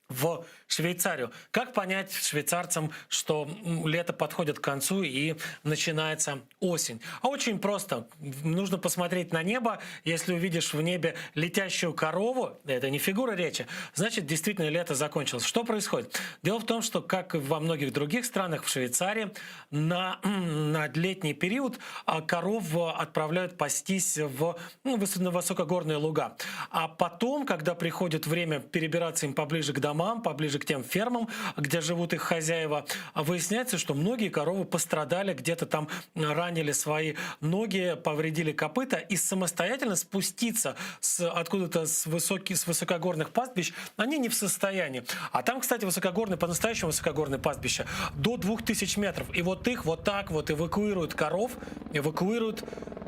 В Швейцарию. Как понять швейцарцам, что лето подходит к концу и начинается осень? А очень просто. Нужно посмотреть на небо. Если увидишь в небе летящую корову, это не фигура речи, значит, действительно лето закончилось. Что происходит? Дело в том, что, как и во многих других странах, в Швейцарии на, на летний период а, коров отправляют пастись в, ну, на высокогорные луга. А потом, когда приходит время перебираться им поближе к домам, поближе к тем фермам, где живут их хозяева, выясняется, что многие коровы пострадали, где-то там ранили свои ноги, повредили копыта, и самостоятельно спуститься с, откуда-то с, высоких, с высокогорных пастбищ они не в состоянии. А там, кстати, высокогорные, по-настоящему высокогорные пастбища до 2000 метров. И вот их вот так вот эвакуируют коров, эвакуируют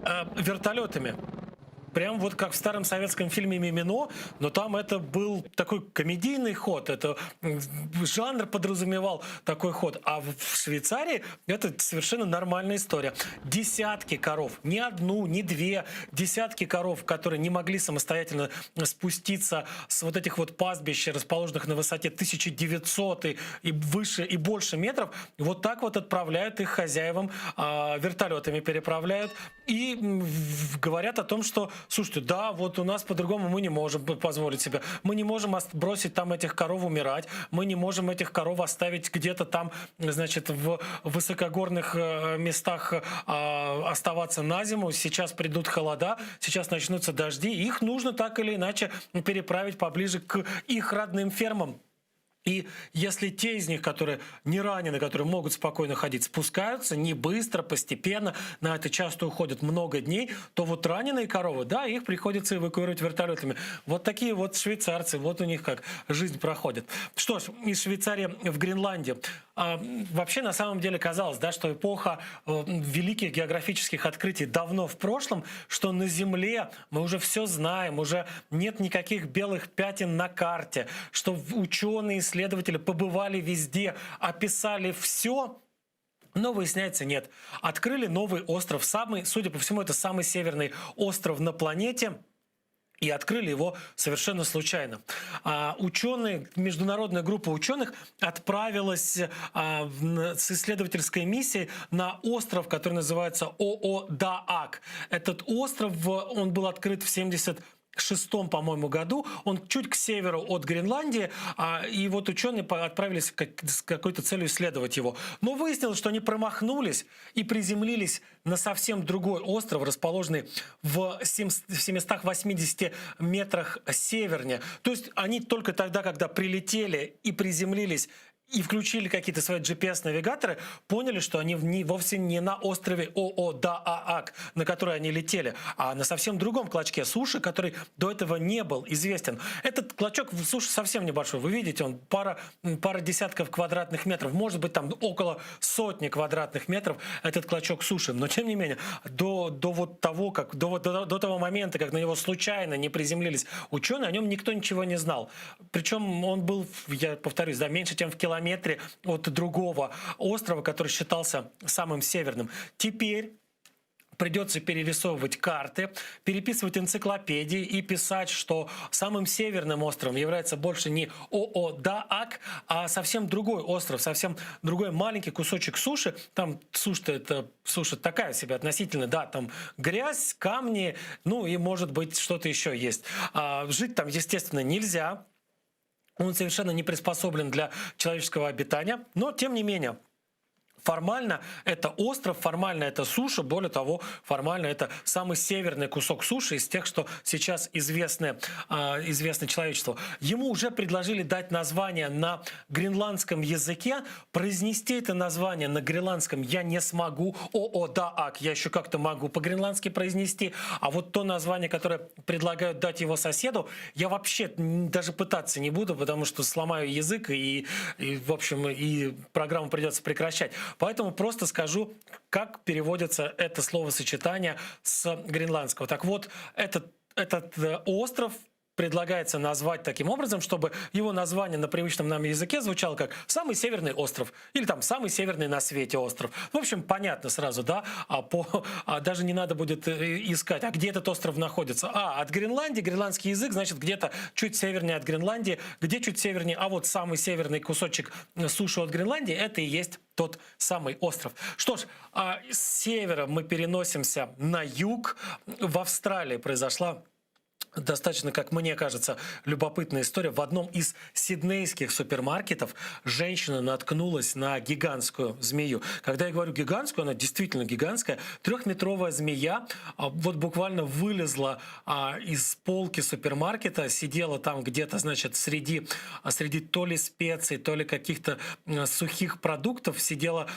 э, вертолетами. Прям вот как в старом советском фильме «Мимино», но там это был такой комедийный ход, это жанр подразумевал такой ход. А в Швейцарии это совершенно нормальная история. Десятки коров, не одну, не две, десятки коров, которые не могли самостоятельно спуститься с вот этих вот пастбищ, расположенных на высоте 1900 и, и выше, и больше метров, вот так вот отправляют их хозяевам, э, вертолетами переправляют и говорят о том, что слушайте, да, вот у нас по-другому мы не можем позволить себе. Мы не можем бросить там этих коров умирать, мы не можем этих коров оставить где-то там, значит, в высокогорных э, местах э, оставаться на зиму. Сейчас придут холода, сейчас начнутся дожди, их нужно так или иначе переправить поближе к их родным фермам. И если те из них, которые не ранены, которые могут спокойно ходить, спускаются не быстро, постепенно, на это часто уходит много дней, то вот раненые коровы, да, их приходится эвакуировать вертолетами. Вот такие вот швейцарцы, вот у них как жизнь проходит. Что ж, из Швейцарии в Гренландию. А, вообще, на самом деле, казалось, да, что эпоха э, великих географических открытий давно в прошлом, что на Земле мы уже все знаем, уже нет никаких белых пятен на карте, что ученые, исследователи побывали везде, описали все, но выясняется, нет. Открыли новый остров, самый, судя по всему, это самый северный остров на планете. И открыли его совершенно случайно. А, ученые, международная группа ученых отправилась а, в, с исследовательской миссией на остров, который называется Оодаак. Этот остров, он был открыт в 70 шестом, по-моему, году. Он чуть к северу от Гренландии, а, и вот ученые отправились как, с какой-то целью исследовать его. Но выяснилось, что они промахнулись и приземлились на совсем другой остров, расположенный в 780 метрах севернее. То есть они только тогда, когда прилетели и приземлились и включили какие-то свои GPS-навигаторы, поняли, что они не, вовсе не на острове Оодаак, на который они летели, а на совсем другом клочке суши, который до этого не был известен. Этот клочок суши совсем небольшой. Вы видите, он пара, пара десятков квадратных метров, может быть, там около сотни квадратных метров этот клочок суши. Но, тем не менее, до, до вот того, как, до, до, до того момента, как на него случайно не приземлились ученые, о нем никто ничего не знал. Причем он был, я повторюсь, да, меньше, чем в километре от другого острова, который считался самым северным. Теперь придется перерисовывать карты, переписывать энциклопедии и писать, что самым северным островом является больше не Оодаак, а совсем другой остров, совсем другой маленький кусочек суши. Там суша это суша такая себе относительно, да, там грязь, камни, ну и может быть что-то еще есть. А, жить там, естественно, нельзя. Он совершенно не приспособлен для человеческого обитания, но тем не менее Формально это остров, формально это суша, более того, формально это самый северный кусок суши из тех, что сейчас известны, а, известны человечеству. Ему уже предложили дать название на гренландском языке. Произнести это название на гренландском я не смогу. О, о, да, ак, я еще как-то могу по-гренландски произнести. А вот то название, которое предлагают дать его соседу, я вообще даже пытаться не буду, потому что сломаю язык и, и в общем, и программу придется прекращать. Поэтому просто скажу, как переводится это словосочетание с гренландского. Так вот, этот, этот э, остров. предлагается назвать таким образом, чтобы его название на привычном нам языке звучало как «самый северный остров» или там «самый северный на свете остров». В общем, понятно сразу, да, а по, а даже не надо будет э, искать, а где этот остров находится. А, от Гренландии, гренландский язык, значит, где-то чуть севернее от Гренландии, где чуть севернее, а вот самый северный кусочек суши от Гренландии, это и есть тот самый остров. Что ж, а с севера мы переносимся на юг. В Австралии произошла достаточно, как мне кажется, любопытная история. В одном из сиднейских супермаркетов женщина наткнулась на гигантскую змею. Когда я говорю гигантскую, она действительно гигантская. Трехметровая змея а, вот буквально вылезла а, из полки супермаркета, сидела там где-то, значит, среди, а, среди то ли специй, то ли каких-то сухих продуктов, сидела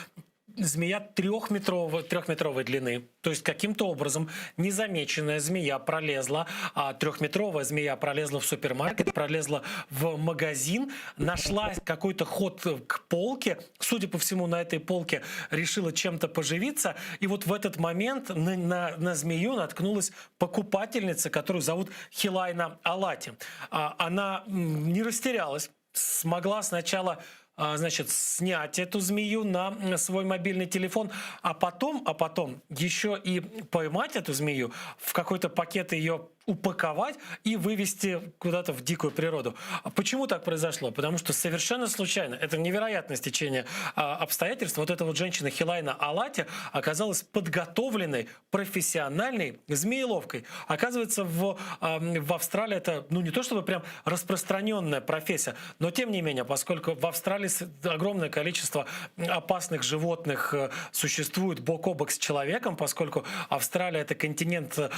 змея трехметровой, трехметровой длины. То есть каким-то образом незамеченная змея пролезла, а трехметровая змея пролезла в супермаркет, пролезла в магазин, нашла какой-то ход к полке, судя по всему, на этой полке решила чем-то поживиться. И вот в этот момент на, на, на змею наткнулась покупательница, которую зовут Хилайна Алати. А, она не растерялась, смогла сначала значит, снять эту змею на свой мобильный телефон, а потом, а потом еще и поймать эту змею, в какой-то пакет ее упаковать и вывести куда-то в дикую природу. А почему так произошло? Потому что совершенно случайно, это невероятное стечение а, обстоятельств, вот эта вот женщина Хилайна Алати оказалась подготовленной, профессиональной змееловкой. Оказывается, в, а, в Австралии это, ну не то чтобы прям распространенная профессия, но тем не менее, поскольку в Австралии огромное количество опасных животных э, существует бок о бок с человеком, поскольку Австралия это континент, э,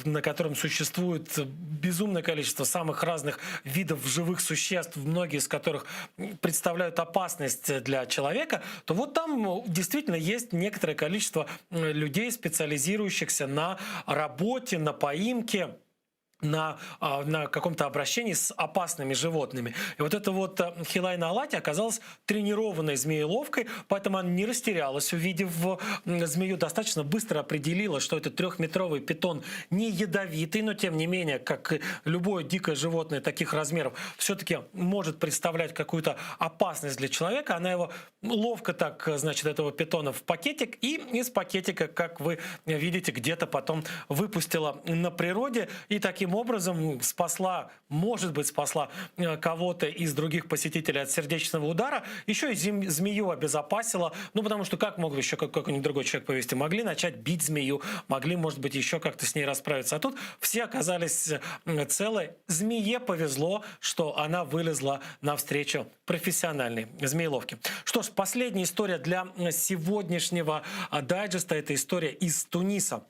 на котором существует безумное количество самых разных видов живых существ, многие из которых представляют опасность для человека, то вот там действительно есть некоторое количество людей, специализирующихся на работе, на поимке на, а, на каком-то обращении с опасными животными. И вот эта вот э, Хилайна Алати оказалась тренированной змееловкой, поэтому она не растерялась, увидев змею, достаточно быстро определила, что это трехметровый питон не ядовитый, но тем не менее, как любое дикое животное таких размеров, все-таки может представлять какую-то опасность для человека. Она его ловко так, значит, этого питона в пакетик и из пакетика, как вы видите, где-то потом выпустила на природе и таким образом спасла, может быть, спасла э, кого-то из других посетителей от сердечного удара, еще и змею обезопасила, ну, потому что как мог еще какой-нибудь другой человек повести? Могли начать бить змею, могли, может быть, еще как-то с ней расправиться. А тут все оказались э, целы. Змее повезло, что она вылезла навстречу профессиональной змееловке. Что ж, последняя история для сегодняшнего а, дайджеста – это история из Туниса.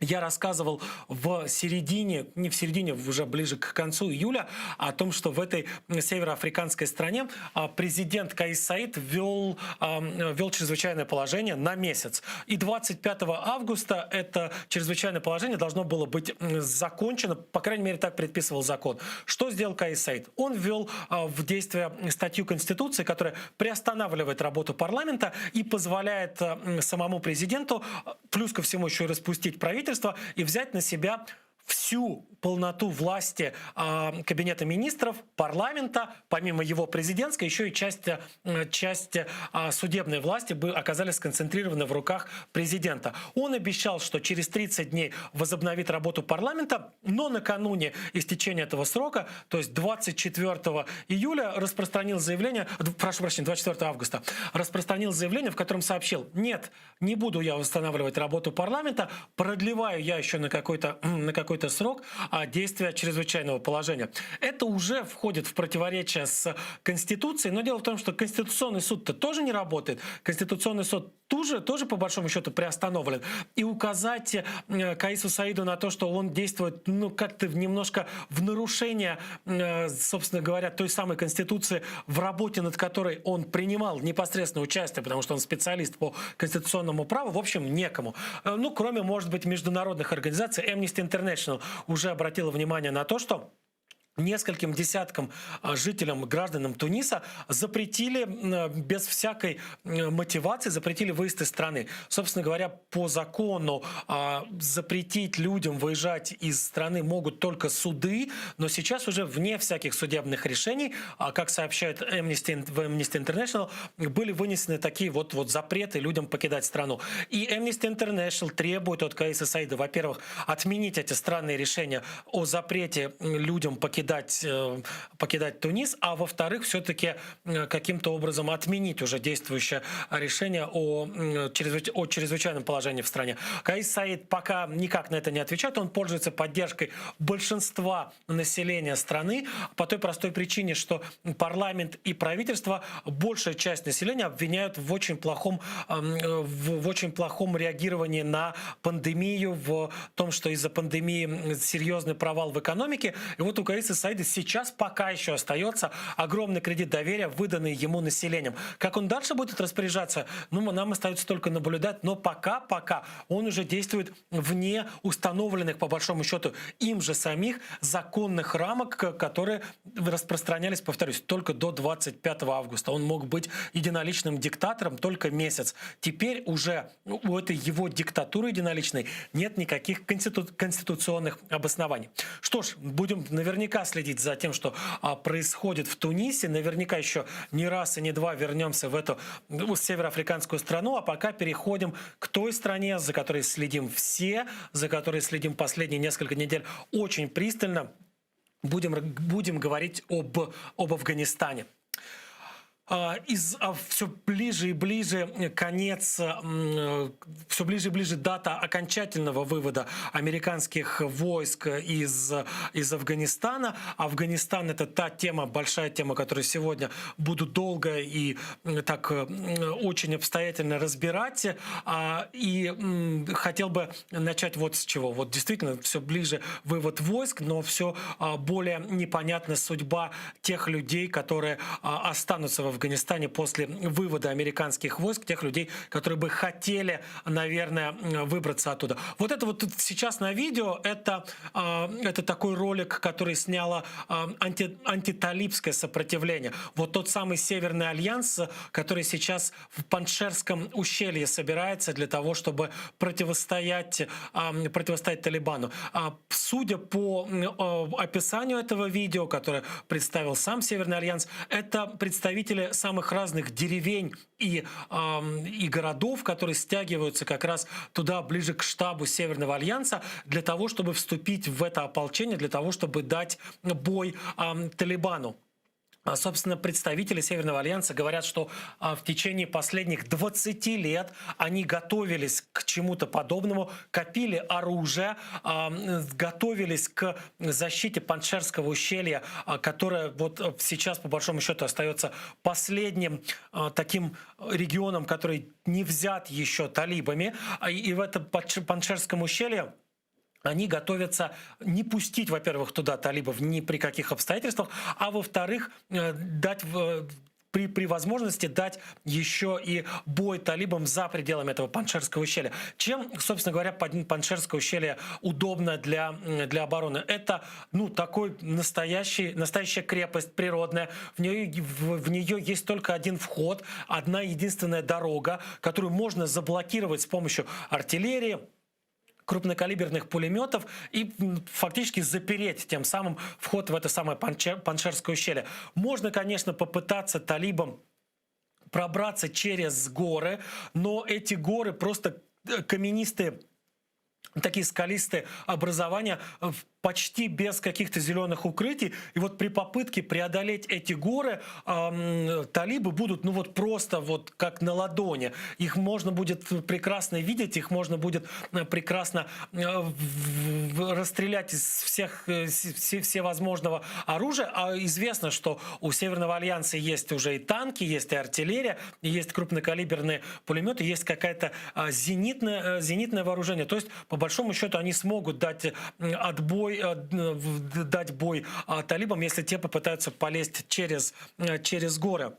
Я рассказывал в середине, не в середине, уже ближе к концу июля, о том, что в этой североафриканской стране а, президент Каис Саид ввел, а, ввел чрезвычайное положение на месяц. И 25 августа это чрезвычайное положение должно было быть закончено, по крайней мере, так предписывал закон. Что сделал Каис Саид? Он ввел а, в действие статью Конституции, которая приостанавливает работу парламента и позволяет самому президенту, плюс ко всему еще и распустить правительство, и взять на себя всю полноту власти э, Кабинета министров, парламента, помимо его президентской, еще и часть, э, часть э, судебной власти бы оказались сконцентрированы в руках президента. Он обещал, что через 30 дней возобновит работу парламента, но накануне истечения этого срока, то есть 24 июля, распространил заявление, прошу прощения, 24 августа, распространил заявление, в котором сообщил, нет, не буду я восстанавливать работу парламента, продлеваю я еще на какой-то на какой-то срок а, действия чрезвычайного положения. Это уже входит в противоречие с Конституцией, но дело в том, что Конституционный суд-то тоже не работает. Конституционный суд тоже, тоже по большому счету приостановлен. И указать э, Каису Саиду на то, что он действует ну, как-то немножко в нарушение, э, собственно говоря, той самой Конституции, в работе над которой он принимал непосредственное участие, потому что он специалист по конституционному праву, в общем, некому. Э, ну, кроме, может быть, международных организаций. Amnesty International уже обратила внимание на то, что Нескольким десяткам жителям, гражданам Туниса запретили без всякой мотивации, запретили выезд из страны. Собственно говоря, по закону запретить людям выезжать из страны могут только суды, но сейчас уже вне всяких судебных решений, как сообщает Amnesty, в Amnesty International, были вынесены такие вот, вот запреты людям покидать страну. И Amnesty International требует от Каиса Саида, во-первых, отменить эти странные решения о запрете людям покидать, э, покидать Тунис, а во-вторых, все-таки э, каким-то образом отменить уже действующее решение о, о чрезвычайном положении в стране. Каис Саид пока никак на это не отвечает, он пользуется поддержкой большинства населения страны по той простой причине, что парламент и правительство большая часть населения обвиняют в очень плохом, эм, в, в очень плохом реагировании на пандемию, в том, что из-за пандемии серьезный провал в экономике. И вот у Каиса Саида сейчас пока еще остается огромный кредит доверия, выданный ему населением. Как он дальше будет распоряжаться, ну, нам остается только наблюдать, но пока, пока он уже действует вне установленных, по большому счету, им же самих законных рамок, которые распространялись, повторюсь, только до 25 августа. Он мог быть единоличным диктатором только месяц. Теперь уже у этой его диктатуры единоличной нет никаких конститу конституционных обоснований. Что ж, будем наверняка следить за тем, что а, происходит в Тунисе. Наверняка еще не раз и не два вернемся в эту ну, североафриканскую страну. А пока переходим к той стране, за которой следим все, за которой следим последние несколько недель очень пристально. Будем, будем говорить об, об Афганистане. А, из а, все ближе и ближе конец, все ближе и ближе дата окончательного вывода американских войск из, из Афганистана. Афганистан это та тема, большая тема, которую сегодня буду долго и так очень обстоятельно разбирать. А, и хотел бы начать вот с чего. Вот действительно все ближе вывод войск, но все более непонятна судьба тех людей, которые останутся в Афганистане после вывода американских войск, тех людей, которые бы хотели, наверное, выбраться оттуда. Вот это вот тут сейчас на видео, это, а, это такой ролик, который сняло а, анти, антиталибское сопротивление. Вот тот самый Северный Альянс, который сейчас в Паншерском ущелье собирается для того, чтобы противостоять, а, противостоять Талибану. Судя по описанию этого видео, которое представил сам Северный Альянс, это представители самых разных деревень и, э, и городов, которые стягиваются как раз туда, ближе к штабу Северного Альянса, для того, чтобы вступить в это ополчение, для того, чтобы дать бой э, Талибану. А, собственно, представители Северного Альянса говорят, что а, в течение последних 20 лет они готовились к чему-то подобному, копили оружие, а, готовились к защите Паншерского ущелья, которое вот сейчас, по большому счету, остается последним таким регионом, который не взят еще талибами. И в этом Паншерском ущелье они готовятся не пустить, во-первых, туда талибов ни при каких обстоятельствах, а во-вторых, э, дать при, при возможности дать еще и бой талибам за пределами этого Паншерского ущелья. Чем, собственно говоря, Паншерское ущелье удобно для, для обороны? Это ну, такой настоящий, настоящая крепость природная. В нее, в, в нее есть только один вход, одна единственная дорога, которую можно заблокировать с помощью артиллерии, крупнокалиберных пулеметов и фактически запереть тем самым вход в это самое Паншерское ущелье. Можно, конечно, попытаться талибам пробраться через горы, но эти горы просто э, каменистые такие скалистые образования почти без каких-то зеленых укрытий. И вот при попытке преодолеть эти горы эм, талибы будут ну вот просто вот как на ладони. Их можно будет прекрасно видеть, их можно будет э, прекрасно э, расстрелять из всех э, все, всевозможного оружия. А известно, что у Северного Альянса есть уже и танки, есть и артиллерия, есть крупнокалиберные пулеметы, есть какая-то зенитная, зенитное вооружение. То есть, по большому счету, они смогут дать отбой бой, э, дать бой а, талибам, если те попытаются полезть через, э, через горы.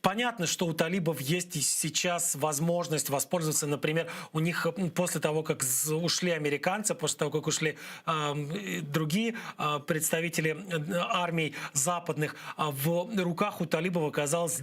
Понятно, что у талибов есть сейчас возможность воспользоваться, например, у них после того, как ушли американцы, после того, как ушли э, другие э, представители армий западных, в руках у талибов оказалось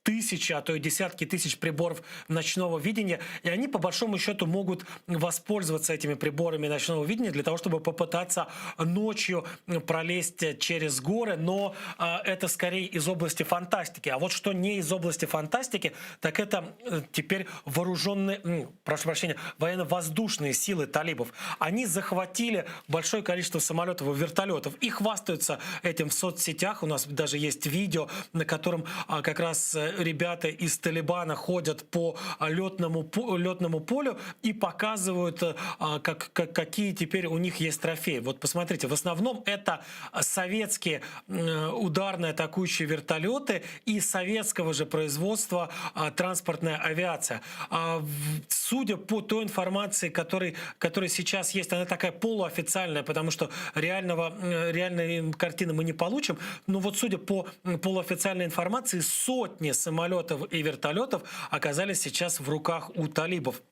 тысячи, а то и десятки тысяч приборов ночного видения, и они по большому счету могут воспользоваться этими приборами ночного видения для того, чтобы попытаться ночью пролезть через горы, но э, это скорее из области фантастики. А вот что не из области фантастики, так это э, теперь вооруженные, прошу прощения, военно-воздушные силы талибов. Они захватили большое количество самолетов и вертолетов и хвастаются этим в соцсетях. У нас даже есть видео, на котором а, как раз э, ребята из Талибана ходят по летному, летному полю и показывают, э, а, как, как, какие теперь у них есть трофеи. Вот посмотрите, в основном это советские ударные атакующие вертолеты и советского же производства а, транспортная авиация. А, судя по той информации, которой, которая сейчас есть, она такая полуофициальная, потому что реального, реальной картины мы не получим. Но вот судя по полуофициальной информации, сотни самолетов и вертолетов оказались сейчас в руках у талибов.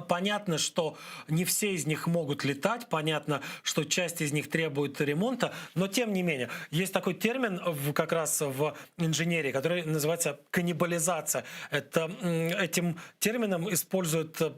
Понятно, что не все из них могут летать, понятно, что часть из них требует ремонта, но тем не менее, есть такой термин в, как раз в инженерии, который называется каннибализация. Это, этим термином используют, э,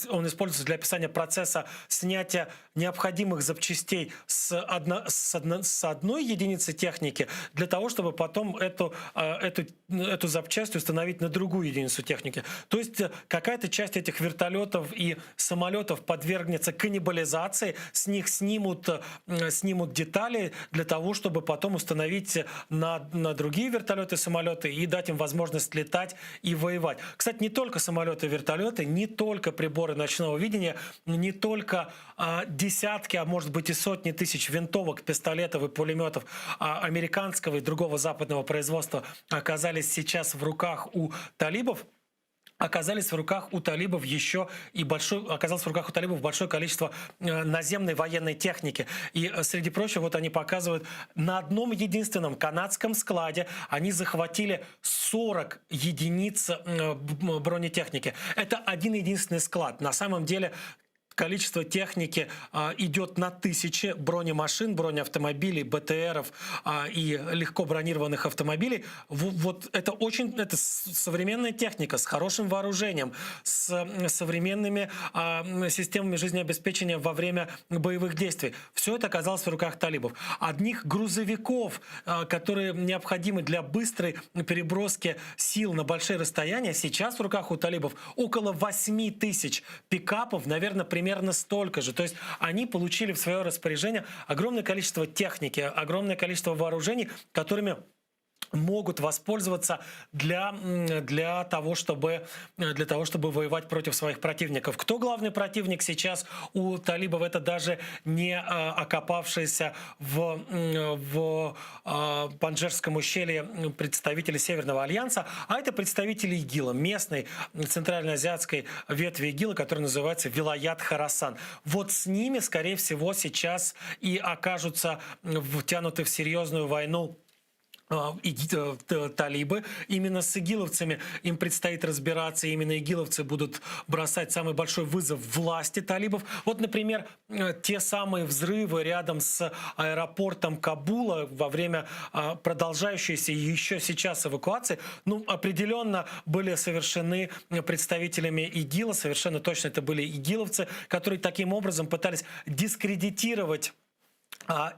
он используется для описания процесса снятия необходимых запчастей с, одно, с, одно, с одной единицы техники для того, чтобы потом эту, э, эту, эту запчасть установить на другую единицу техники. То есть э, какая-то часть этих вертолетов и самолетов подвергнется каннибализации, с них снимут, э, снимут детали для того, чтобы потом установить на, на другие вертолеты, самолеты и дать им возможность летать и воевать. Кстати, не только самолеты и вертолеты, не только приборы ночного видения, не только а, десятки, а может быть и сотни тысяч винтовок, пистолетов и пулеметов а, американского и другого западного производства оказались сейчас в руках у талибов оказались в руках у талибов еще и большой, оказалось в руках у талибов большое количество э, наземной военной техники. И, э, среди прочего, вот они показывают, на одном единственном канадском складе они захватили 40 единиц э, бронетехники. Это один единственный склад. На самом деле количество техники а, идет на тысячи бронемашин, бронеавтомобилей, БТРов а, и легко бронированных автомобилей. Вот это очень это современная техника с хорошим вооружением, с современными а, системами жизнеобеспечения во время боевых действий. Все это оказалось в руках талибов. Одних грузовиков, которые необходимы для быстрой переброски сил на большие расстояния, сейчас в руках у талибов около 8 тысяч пикапов, наверное, примерно столько же. То есть они получили в свое распоряжение огромное количество техники, огромное количество вооружений, которыми могут воспользоваться для, для, того, чтобы, для того, чтобы воевать против своих противников. Кто главный противник сейчас у талибов? Это даже не а, окопавшиеся в, в а, Панджерском ущелье представители Северного альянса, а это представители ИГИЛа, местной центральноазиатской ветви ИГИЛа, которая называется Вилаят Харасан. Вот с ними, скорее всего, сейчас и окажутся втянуты в серьезную войну талибы. Именно с игиловцами им предстоит разбираться. Именно игиловцы будут бросать самый большой вызов власти талибов. Вот, например, э, те самые взрывы рядом с аэропортом Кабула во время а, продолжающейся еще сейчас эвакуации, ну, определенно были совершены представителями ИГИЛа, совершенно точно это были игиловцы, которые таким образом пытались дискредитировать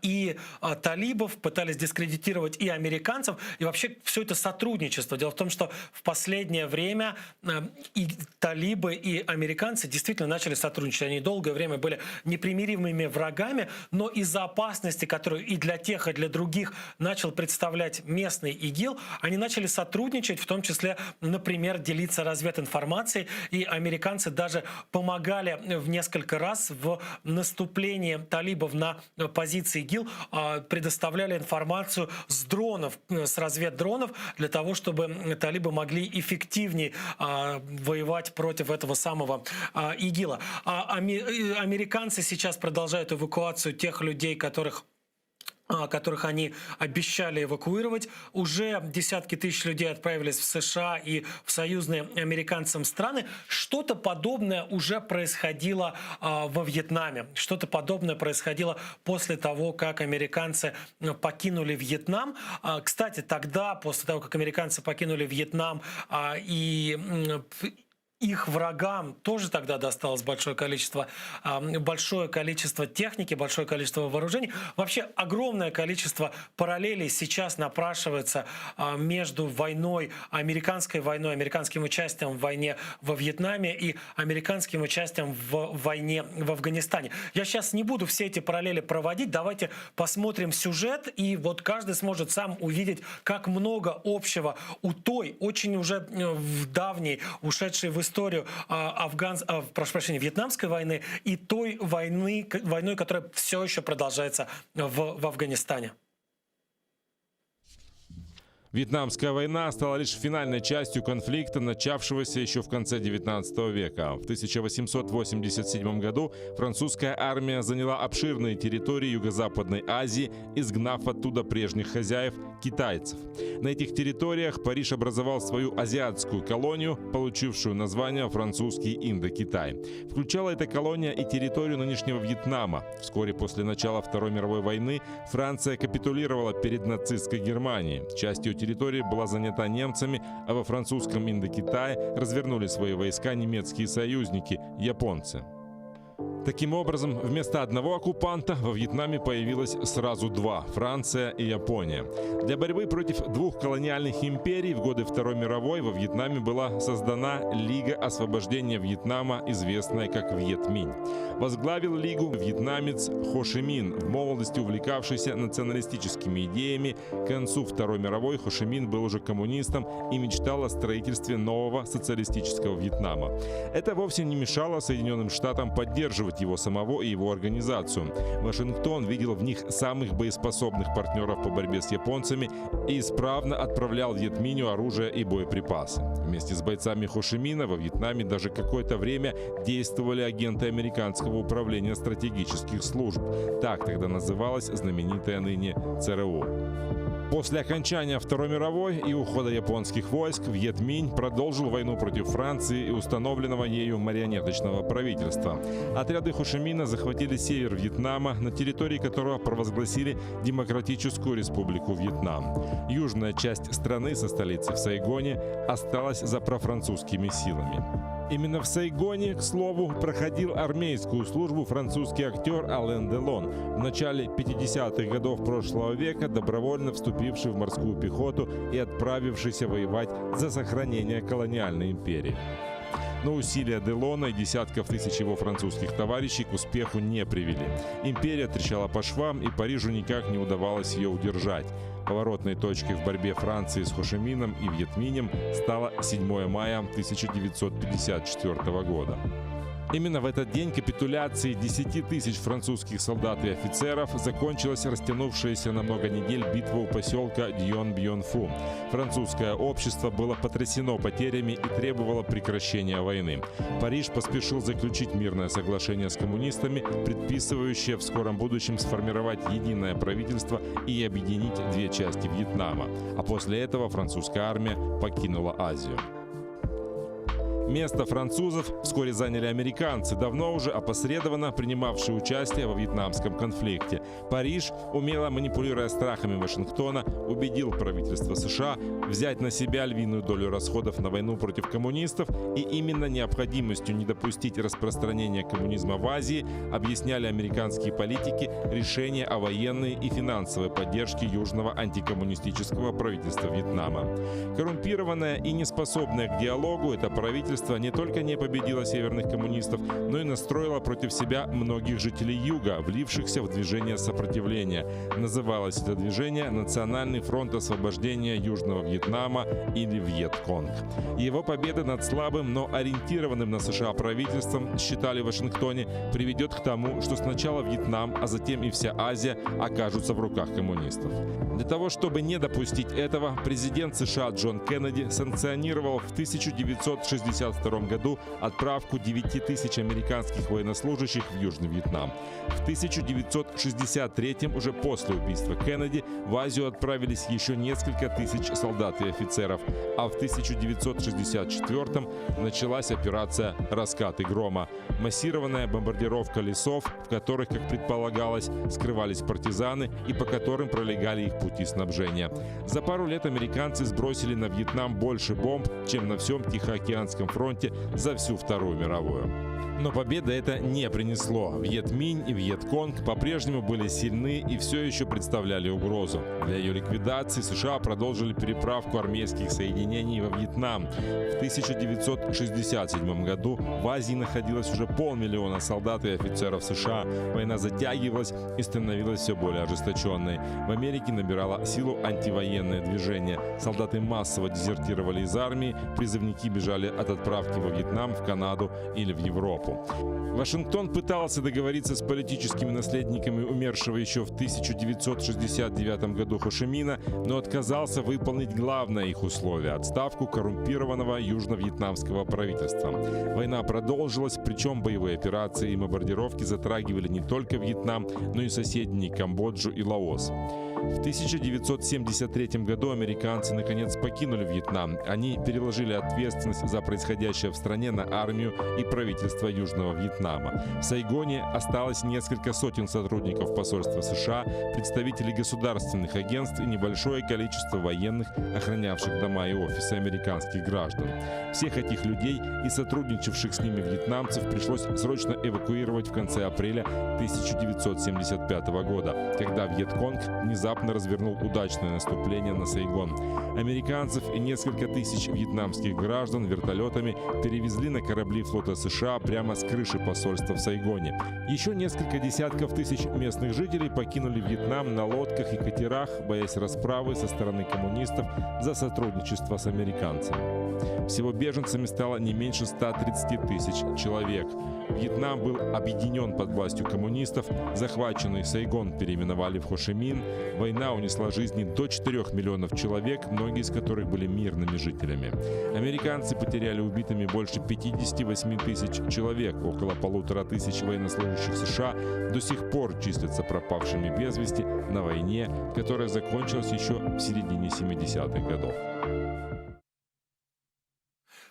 и а, талибов, пытались дискредитировать и американцев, и вообще все это сотрудничество. Дело в том, что в последнее время э, и талибы, и американцы действительно начали сотрудничать. Они долгое время были непримиримыми врагами, но из-за опасности, которую и для тех, и для других начал представлять местный ИГИЛ, они начали сотрудничать, в том числе, например, делиться развединформацией, и американцы даже помогали в несколько раз в наступлении талибов на позиции ИГИЛ, а, предоставляли информацию с дронов, э, с разведдронов, для того, чтобы талибы могли эффективнее а, воевать против этого самого а, ИГИЛа. А э, американцы сейчас продолжают эвакуацию тех людей, которых Которых они обещали эвакуировать. Уже десятки тысяч людей отправились в США и в союзные американцам страны. Что-то подобное уже происходило а, во Вьетнаме. Что-то подобное происходило после того, как американцы покинули Вьетнам. А, кстати, тогда, после того, как американцы покинули Вьетнам а, и их врагам тоже тогда досталось большое количество, большое количество техники, большое количество вооружений. Вообще огромное количество параллелей сейчас напрашивается между войной, американской войной, американским участием в войне во Вьетнаме и американским участием в войне в Афганистане. Я сейчас не буду все эти параллели проводить. Давайте посмотрим сюжет, и вот каждый сможет сам увидеть, как много общего у той очень уже э, в давней, ушедшей в историю а, афган, а, прошу прощения, вьетнамской войны и той войны, войной, которая все еще продолжается в, в Афганистане. Вьетнамская война стала лишь финальной частью конфликта, начавшегося еще в конце 19 века. В 1887 году французская армия заняла обширные территории Юго-Западной Азии, изгнав оттуда прежних хозяев – китайцев. На этих территориях Париж образовал свою азиатскую колонию, получившую название «Французский Индокитай». Включала эта колония и территорию нынешнего Вьетнама. Вскоре после начала Второй мировой войны Франция капитулировала перед нацистской Германией. Часть ее территории была занята немцами, а во французском Индокитае развернули свои войска немецкие союзники – японцы. Таким образом, вместо одного оккупанта во Вьетнаме появилось сразу два – Франция и Япония. Для борьбы против двух колониальных империй в годы Второй мировой во Вьетнаме была создана Лига освобождения Вьетнама, известная как Вьетминь. Возглавил Лигу вьетнамец Хо Ши Мин, в молодости увлекавшийся националистическими идеями. К концу Второй мировой Хо Ши Мин был уже коммунистом и мечтал о строительстве нового социалистического Вьетнама. Это вовсе не мешало Соединенным Штатам поддерживать его самого и его организацию. Вашингтон видел в них самых боеспособных партнеров по борьбе с японцами и исправно отправлял Вьетминю оружие и боеприпасы. Вместе с бойцами Хо Ши Мина во Вьетнаме даже какое-то время действовали агенты американского управления стратегических служб. Так тогда называлась знаменитая ныне ЦРУ. После окончания Второй мировой и ухода японских войск Вьетминь продолжил войну против Франции и установленного ею марионеточного правительства. Отряды Хо Ши Мина захватили север Вьетнама, на территории которого провозгласили Демократическую республику Вьетнам. Южная часть страны со столицей в Сайгоне осталась за профранцузскими силами. Именно в Сайгоне, к слову, проходил армейскую службу французский актер Ален Делон, в начале 50-х годов прошлого века добровольно вступивший в морскую пехоту и отправившийся воевать за сохранение колониальной империи. Но усилия Делона и десятков тысяч его французских товарищей к успеху не привели. Империя трещала по швам, и Парижу никак не удавалось ее удержать. Поворотной точкой в борьбе Франции с Хо Ши Мином и Вьетминем стало 7 мая 1954 года. Именно в этот день капитуляции 10 тысяч французских солдат и офицеров закончилась растянувшаяся на много недель битва у поселка Дьен-Бьен-Фу. Французское общество было потрясено потерями и требовало прекращения войны. Париж поспешил заключить мирное соглашение с коммунистами, предписывающее в скором будущем сформировать единое правительство и объединить две части Вьетнама. А после этого французская армия покинула Азию. Место французов вскоре заняли американцы, давно уже опосредованно принимавшие участие во вьетнамском конфликте. Париж, умело манипулируя страхами Вашингтона, убедил правительство США взять на себя львиную долю расходов на войну против коммунистов, и именно необходимостью не допустить распространения коммунизма в Азии объясняли американские политики решение о военной и финансовой поддержке южного антикоммунистического правительства Вьетнама. Коррумпированное и неспособное к диалогу, это правительство не только не победило северных коммунистов, но и настроило против себя многих жителей юга, влившихся в движение сопротивления. Называлось это движение Национальный фронт освобождения Южного Вьетнама или Вьетконг. Его победа над слабым, но ориентированным на США правительством, считали в Вашингтоне, приведет к тому, что сначала Вьетнам, а затем и вся Азия окажутся в руках коммунистов. Для того, чтобы не допустить этого, президент США Джон Кеннеди санкционировал в 1962 году отправку 9 тысяч американских военнослужащих в Южный Вьетнам. В 1963 уже после убийства Кеннеди, в Азию отправились еще несколько тысяч солдат и офицеров, а в 1964 началась операция «Раскаты грома» – массированная бомбардировка лесов, в которых, как предполагалось, скрывались партизаны и по которым пролегали их пути снабжения. За пару лет американцы сбросили на Вьетнам больше бомб, чем на всем Тихоокеанском фронте за всю Вторую мировую. Но победа это не принесло. Вьетминь и Вьетконг по-прежнему были сильны и все еще представляли угрозу. Для ее ликвидации США продолжили переправку армейских соединений во Вьетнам. В 1967 году в Азии находилось уже полмиллиона солдат и офицеров США. Война затягивалась и становилась все более ожесточенной. В Америке набирало силу антивоенное движение. Солдаты массово дезертировали из армии, призывники бежали от отправки во Вьетнам, в Канаду или в Европу. Вашингтон пытался договориться с политическими наследниками умершего еще в 1969 году Хошимина, но отказался выполнить главное их условие – отставку коррумпированного южно-вьетнамского правительства. Война продолжилась, причем боевые операции и бомбардировки затрагивали не только Вьетнам, но и соседние Камбоджу и Лаос. В 1973 году американцы наконец покинули Вьетнам. Они переложили ответственность за происходящее в стране на армию и правительство Южного Вьетнама. В Сайгоне осталось несколько сотен сотрудников посольства США, представителей государственных агентств и небольшое количество военных, охранявших дома и офисы американских граждан. Всех этих людей и сотрудничавших с ними вьетнамцев пришлось срочно эвакуировать в конце апреля 1975 года, когда Вьетконг внезапно развернул удачное наступление на Сайгон. Американцев и несколько тысяч вьетнамских граждан вертолетами перевезли на корабли флота США прямо с крыши посольства в Сайгоне. Еще несколько десятков тысяч местных жителей покинули Вьетнам на лодках и катерах, боясь расправы со стороны коммунистов за сотрудничество с американцами. Всего беженцами стало не меньше 130 тысяч человек. Вьетнам был объединен под властью коммунистов, захваченный Сайгон переименовали в Хошимин. Война унесла жизни до 4 миллионов человек, многие из которых были мирными жителями. Американцы потеряли убитыми больше 58 тысяч человек, около полутора тысяч военнослужащих США до сих пор числятся пропавшими без вести на войне, которая закончилась еще в середине 70-х годов.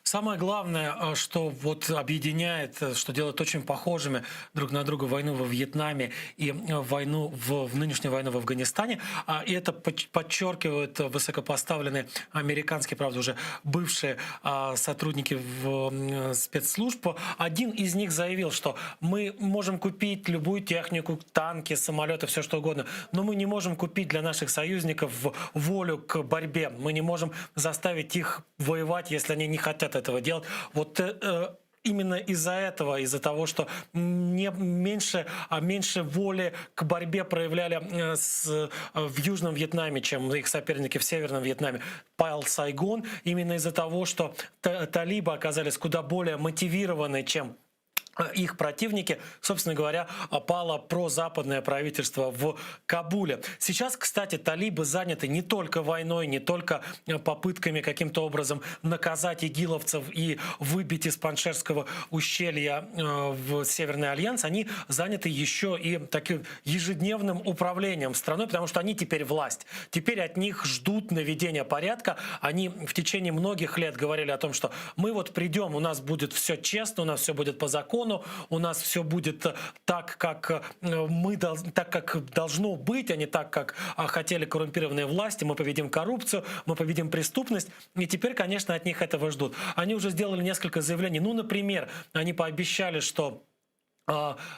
Самое главное, э, что вот объединяет, э, что делает очень похожими друг на друга войну во Вьетнаме и э, войну в, в нынешнюю войну в Афганистане, а, и это подчеркивают высокопоставленные американские, правда, уже бывшие а, сотрудники в спецслужб. Один из них заявил, что мы можем купить любую технику, танки, самолеты, все что угодно, но мы не можем купить для наших союзников волю к борьбе. Мы не можем заставить их воевать, если они не хотят этого делать. Вот э, э, именно из-за этого, из-за того, что не меньше, а меньше воли к борьбе проявляли э, с, в Южном Вьетнаме, чем их соперники в Северном Вьетнаме, пал Сайгон, именно из-за того, что талибы оказались куда более мотивированы, чем их противники, собственно говоря, пало прозападное правительство в Кабуле. Сейчас, кстати, талибы заняты не только войной, не только э, попытками каким-то образом наказать игиловцев и выбить из Паншерского ущелья э, в Северный Альянс, они заняты еще и таким ежедневным управлением страной, потому что они теперь власть. Теперь от них ждут наведения порядка. Они в течение многих лет говорили о том, что мы вот придем, у нас будет все честно, у нас все будет по закону, у нас все будет э, так, как э, мы так, как должно быть, а не так, как а, хотели коррумпированные власти. Мы победим коррупцию, мы победим преступность. И теперь, конечно, от них этого ждут. Они уже сделали несколько заявлений. Ну, например, они пообещали, что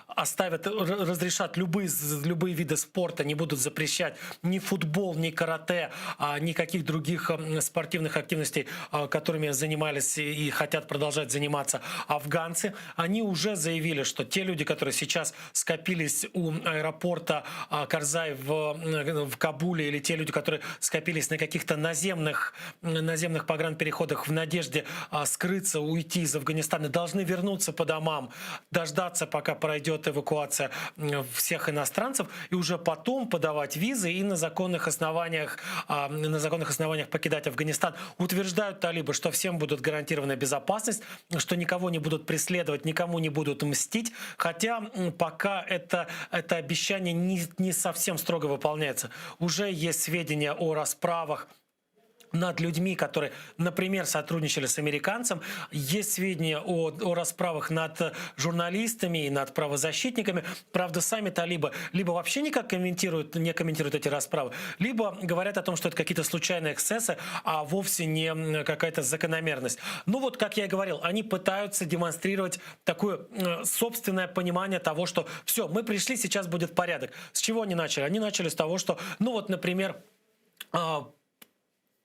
оставят, разрешат любые, любые виды спорта, не будут запрещать ни футбол, ни карате, а, никаких других спортивных активностей, а, которыми занимались и хотят продолжать заниматься афганцы. Они уже заявили, что те люди, которые сейчас скопились у аэропорта Карзай в, в Кабуле, или те люди, которые скопились на каких-то наземных, наземных погранпереходах в надежде скрыться, уйти из Афганистана, должны вернуться по домам, дождаться, пока. пока пройдет эвакуация всех иностранцев, и уже потом подавать визы и на законных основаниях, а, на законных основаниях покидать Афганистан. Утверждают талибы, что всем будут гарантирована безопасность, что никого не будут преследовать, никому не будут мстить. Хотя пока это, это обещание не, не совсем строго выполняется. Уже есть сведения о расправах над людьми, которые, например, сотрудничали с американцем. Есть сведения о, о расправах над журналистами и над правозащитниками. Правда, сами талибы либо вообще никак комментируют, не комментируют эти расправы, либо говорят о том, что это какие-то случайные эксцессы, а вовсе не какая-то закономерность. Ну вот, как я и говорил, они пытаются демонстрировать такое собственное понимание того, что все, мы пришли, сейчас будет порядок. С чего они начали? Они начали с того, что, ну вот, например, а,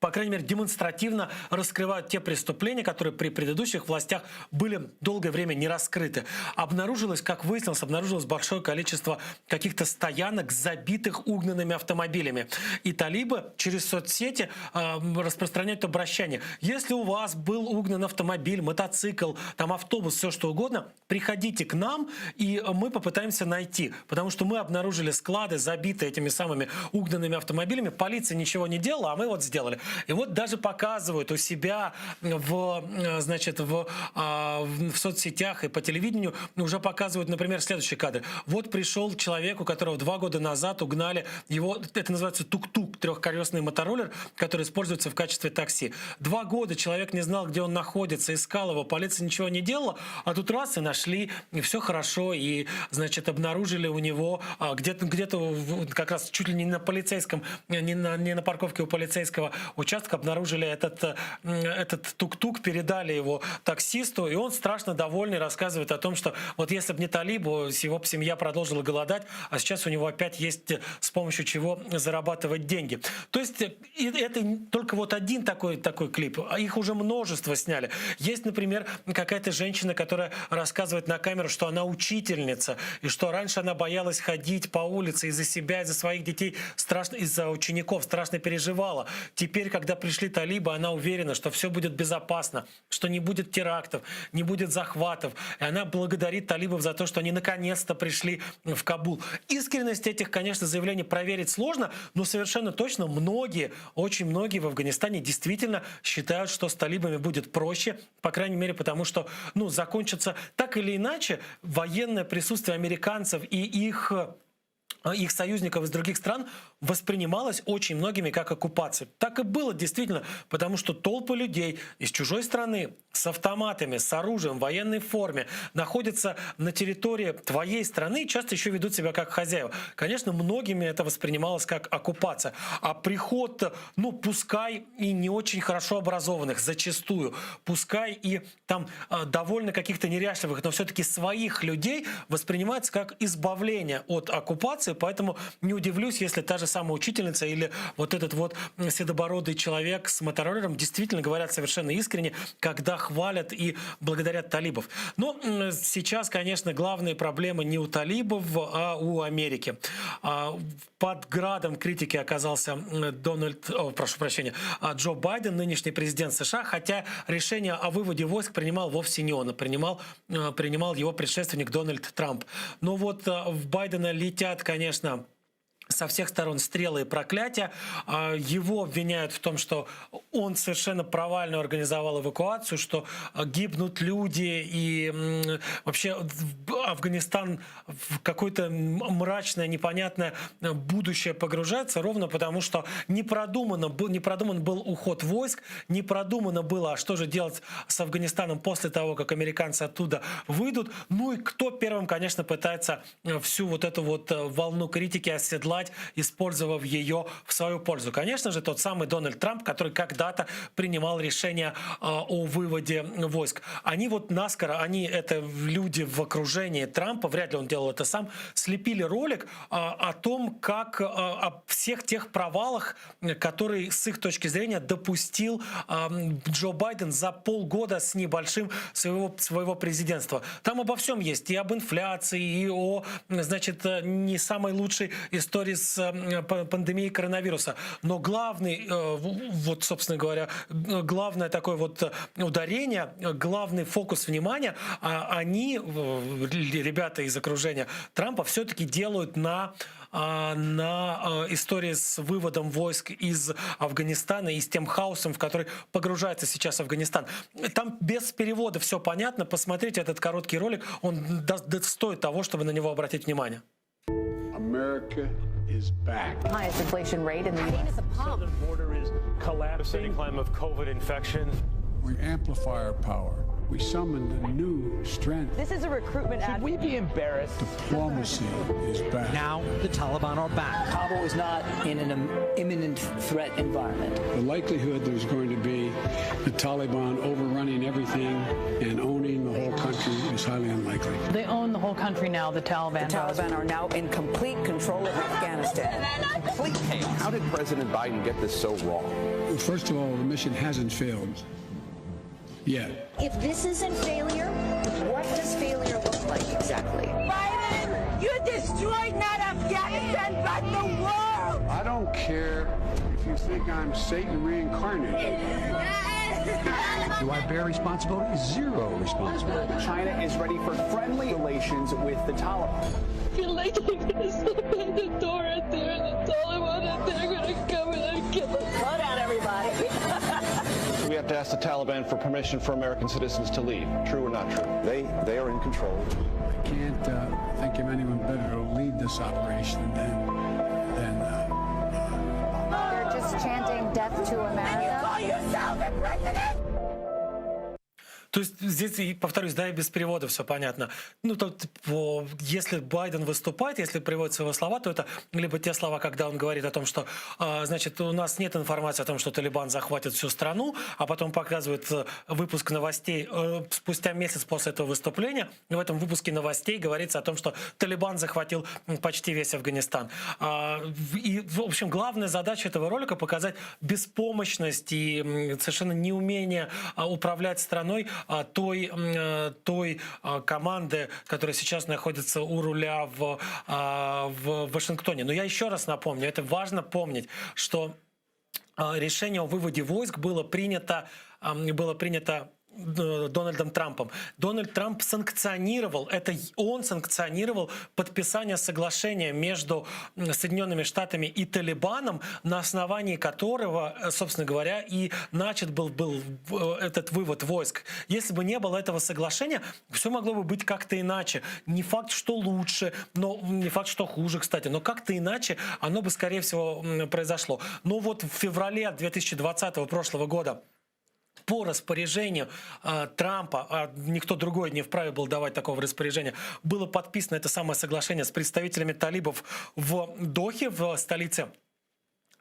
по крайней мере, демонстративно раскрывают те преступления, которые при предыдущих властях были долгое время не раскрыты. Обнаружилось, как выяснилось, обнаружилось большое количество каких-то стоянок, забитых угнанными автомобилями. И талибы через соцсети э, распространяют обращение. Если у вас был угнан автомобиль, мотоцикл, там автобус, все что угодно, приходите к нам, и мы попытаемся найти. Потому что мы обнаружили склады, забитые этими самыми угнанными автомобилями. Полиция ничего не делала, а мы вот сделали. И вот даже показывают у себя в, э, значит, в, а, в соцсетях и по телевидению уже показывают, например, следующий кадр. Вот пришел человек, у которого два года назад угнали его, это называется тук-тук, трехколесный мотороллер, который используется в качестве такси. Два года человек не знал, где он находится, искал его, полиция ничего не делала, а тут раз и нашли, и все хорошо, и, значит, обнаружили у него а, где-то, где-то как раз чуть ли не на полицейском, не на, не на парковке у полицейского участка обнаружили этот, э, этот тук-тук, передали его таксисту, и он страшно довольный рассказывает о том, что вот если бы не талибу, его бы семья продолжила голодать, а сейчас у него опять есть э, с помощью чего зарабатывать деньги. То есть э, это только вот один такой, такой клип, а их уже множество сняли. Есть, например, какая-то женщина, которая рассказывает на камеру, что она учительница, и что раньше она боялась ходить по улице из-за себя, из-за своих детей, страшно, из-за учеников, страшно переживала. Теперь, когда пришли талибы, она уверена, что все будет безопасно, что не будет терактов, не будет захватов. И она благодарит талибов за то, что они наконец-то пришли в Кабул. Искренность этих, конечно, заявлений проверить сложно, но совершенно точно многие, очень многие в Афганистане действительно считают, что с талибами будет проще, по крайней мере, потому что, ну, закончится так или иначе военное присутствие американцев и их их союзников из других стран воспринималось очень многими как оккупация. Так и было действительно, потому что толпы людей из чужой страны с автоматами, с оружием, в военной форме находятся на территории твоей страны и часто еще ведут себя как хозяева. Конечно, многими это воспринималось как оккупация. А приход, ну, пускай и не очень хорошо образованных, зачастую, пускай и там э, довольно каких-то неряшливых, но все-таки своих людей воспринимается как избавление от оккупации, поэтому не удивлюсь, если та же самая учительница или вот этот вот седобородый человек с мотороллером действительно говорят совершенно искренне, когда хвалят и благодарят талибов. Но сейчас, конечно, главные проблемы не у талибов, а у Америки. А, под градом критики оказался Дональд, о, прошу прощения, а, Джо Байден, нынешний президент США, хотя решение о выводе войск принимал вовсе не он, а принимал, э, принимал его предшественник Дональд Трамп. Но вот э, в Байдена летят, конечно, со всех сторон стрелы и проклятия. А, его обвиняют в том, что он совершенно провально организовал эвакуацию, что а, гибнут люди и вообще Афганистан в какое-то мрачное, непонятное будущее погружается ровно потому, что не продумано был, не продуман был уход войск, не продумано было, а что же делать с Афганистаном после того, как американцы оттуда выйдут. Ну и кто первым, конечно, пытается э, всю вот эту вот э, волну критики оседлать оседлать, использовав ее в свою пользу. Конечно же, тот самый Дональд Трамп, который когда-то принимал решение а, о выводе войск. Они вот наскоро, они это люди в окружении Трампа, вряд ли он делал это сам, слепили ролик а, о том, как а, о всех тех провалах, которые с их точки зрения допустил Джо Байден за полгода с небольшим своего, своего президентства. Там обо всем есть, и об инфляции, и о, значит, не самой лучшей истории истории с пандемией коронавируса. Но главный, вот, собственно говоря, главное такое вот ударение, главный фокус внимания, они, ребята из окружения Трампа, все-таки делают на на истории с выводом войск из Афганистана и с тем хаосом, в который погружается сейчас Афганистан. Там без перевода все понятно. Посмотрите этот короткий ролик, он стоит того, чтобы на него обратить внимание. America is back. Highest inflation rate in the U.S. Southern border is collapsing. Climb of COVID infections. We amplify our power. We summoned a new strength. This is a recruitment Should ad. we be embarrassed? Diplomacy is back. Now the Taliban are back. Kabul is not in an imminent threat environment. The likelihood there's going to be the Taliban overrunning everything and owning the whole country is highly unlikely. They own the whole country now, the Taliban. The Taliban are now in complete control of Afghanistan. Complete chaos. How did President Biden get this so wrong? First of all, the mission hasn't failed yet. If this isn't failure, what does failure look like exactly? Biden, you destroyed not Afghanistan, but the world! I don't care if you think I'm Satan reincarnated. Do I bear responsibility? Zero responsibility. China is ready for friendly relations with the Taliban. I feel like they're gonna step in the door out there and the Taliban and they're gonna come and kill us. Slow down, everybody. We have to ask the Taliban for permission for American citizens to leave. True or not true? They they are in control. I can't uh, think of anyone better to lead this operation than than. Uh, They're just chanting death to America. You call yourself a president? То есть здесь, и повторюсь, да, и без перевода все понятно. Ну, то, по, если Байден выступает, если приводятся его слова, то это либо те слова, когда он говорит о том, что, э, значит, у нас нет информации о том, что Талибан захватит всю страну, а потом показывает выпуск новостей э, спустя месяц после этого выступления. И в этом выпуске новостей говорится о том, что Талибан захватил почти весь Афганистан. А, и, в общем, главная задача этого ролика показать беспомощность и совершенно неумение управлять страной той, той команды, которая сейчас находится у руля в, в Вашингтоне. Но я еще раз напомню, это важно помнить, что решение о выводе войск было принято, было принято Дональдом Трампом. Дональд Трамп санкционировал, это он санкционировал подписание соглашения между Соединенными Штатами и Талибаном, на основании которого, собственно говоря, и начат был, был этот вывод войск. Если бы не было этого соглашения, все могло бы быть как-то иначе. Не факт, что лучше, но не факт, что хуже, кстати, но как-то иначе оно бы, скорее всего, произошло. Но вот в феврале 2020 прошлого года по распоряжению э, Трампа, а никто другой не вправе был давать такого распоряжения, было подписано это самое соглашение с представителями талибов в Дохе, в столице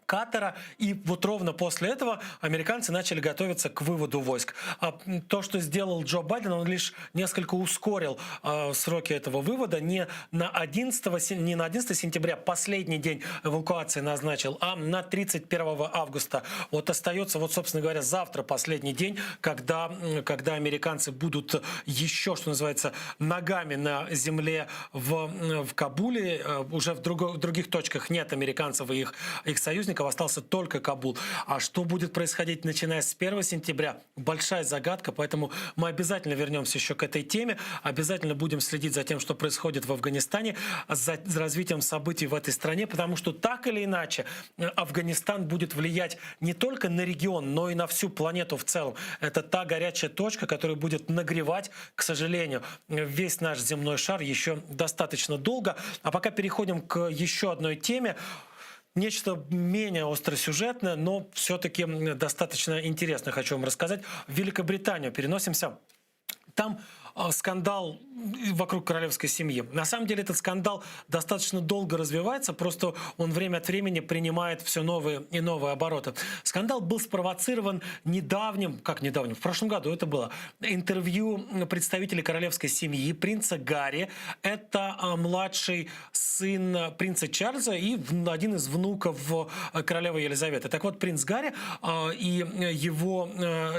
Катара. И вот ровно после этого американцы начали готовиться к выводу войск. А то, что сделал Джо Байден, он лишь несколько ускорил э, сроки этого вывода. Не на, 11, не на 11 сентября, последний день эвакуации назначил, а на 31 августа. Вот остается, вот, собственно говоря, завтра последний день, когда, когда американцы будут еще, что называется, ногами на земле в, в Кабуле. Уже в, друг, в других точках нет американцев и их, их союзников, остался только Кабул. А что будет происходить, начиная с 1 сентября, большая загадка, поэтому мы обязательно вернемся еще к этой теме, обязательно будем следить за тем, что происходит в Афганистане, за развитием событий в этой стране, потому что так или иначе Афганистан будет влиять не только на регион, но и на всю планету в целом. Это та горячая точка, которая будет нагревать, к сожалению, весь наш земной шар еще достаточно долго. А пока переходим к еще одной теме. Нечто менее остросюжетное, но все-таки достаточно интересно хочу вам рассказать. В Великобританию переносимся. Там скандал вокруг королевской семьи. На самом деле этот скандал достаточно долго развивается, просто он время от времени принимает все новые и новые обороты. Скандал был спровоцирован недавним, как недавним, в прошлом году это было, интервью представителей королевской семьи принца Гарри. Это младший сын принца Чарльза и один из внуков королевы Елизаветы. Так вот, принц Гарри и его,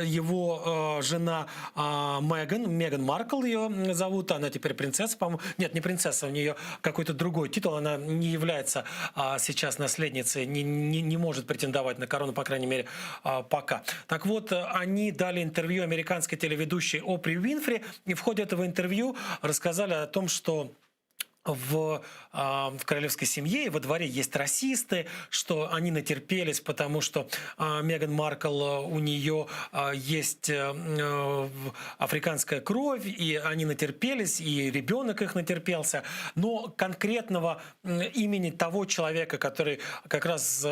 его жена Меган, Меган Маркл, Маркл ее зовут, она теперь принцесса, по-моему. Нет, не принцесса, у нее какой-то другой титул, она не является а, сейчас наследницей, не, не, не может претендовать на корону, по крайней мере, а, пока. Так вот, они дали интервью американской телеведущей Опри Уинфри, и в ходе этого интервью рассказали о том, что в, а, в королевской семье и во дворе есть расисты, что они натерпелись, потому что а, Меган Маркл, э, у нее а, есть э, э, африканская кровь, и они натерпелись, и ребенок их натерпелся. Но конкретного имени того человека, который как раз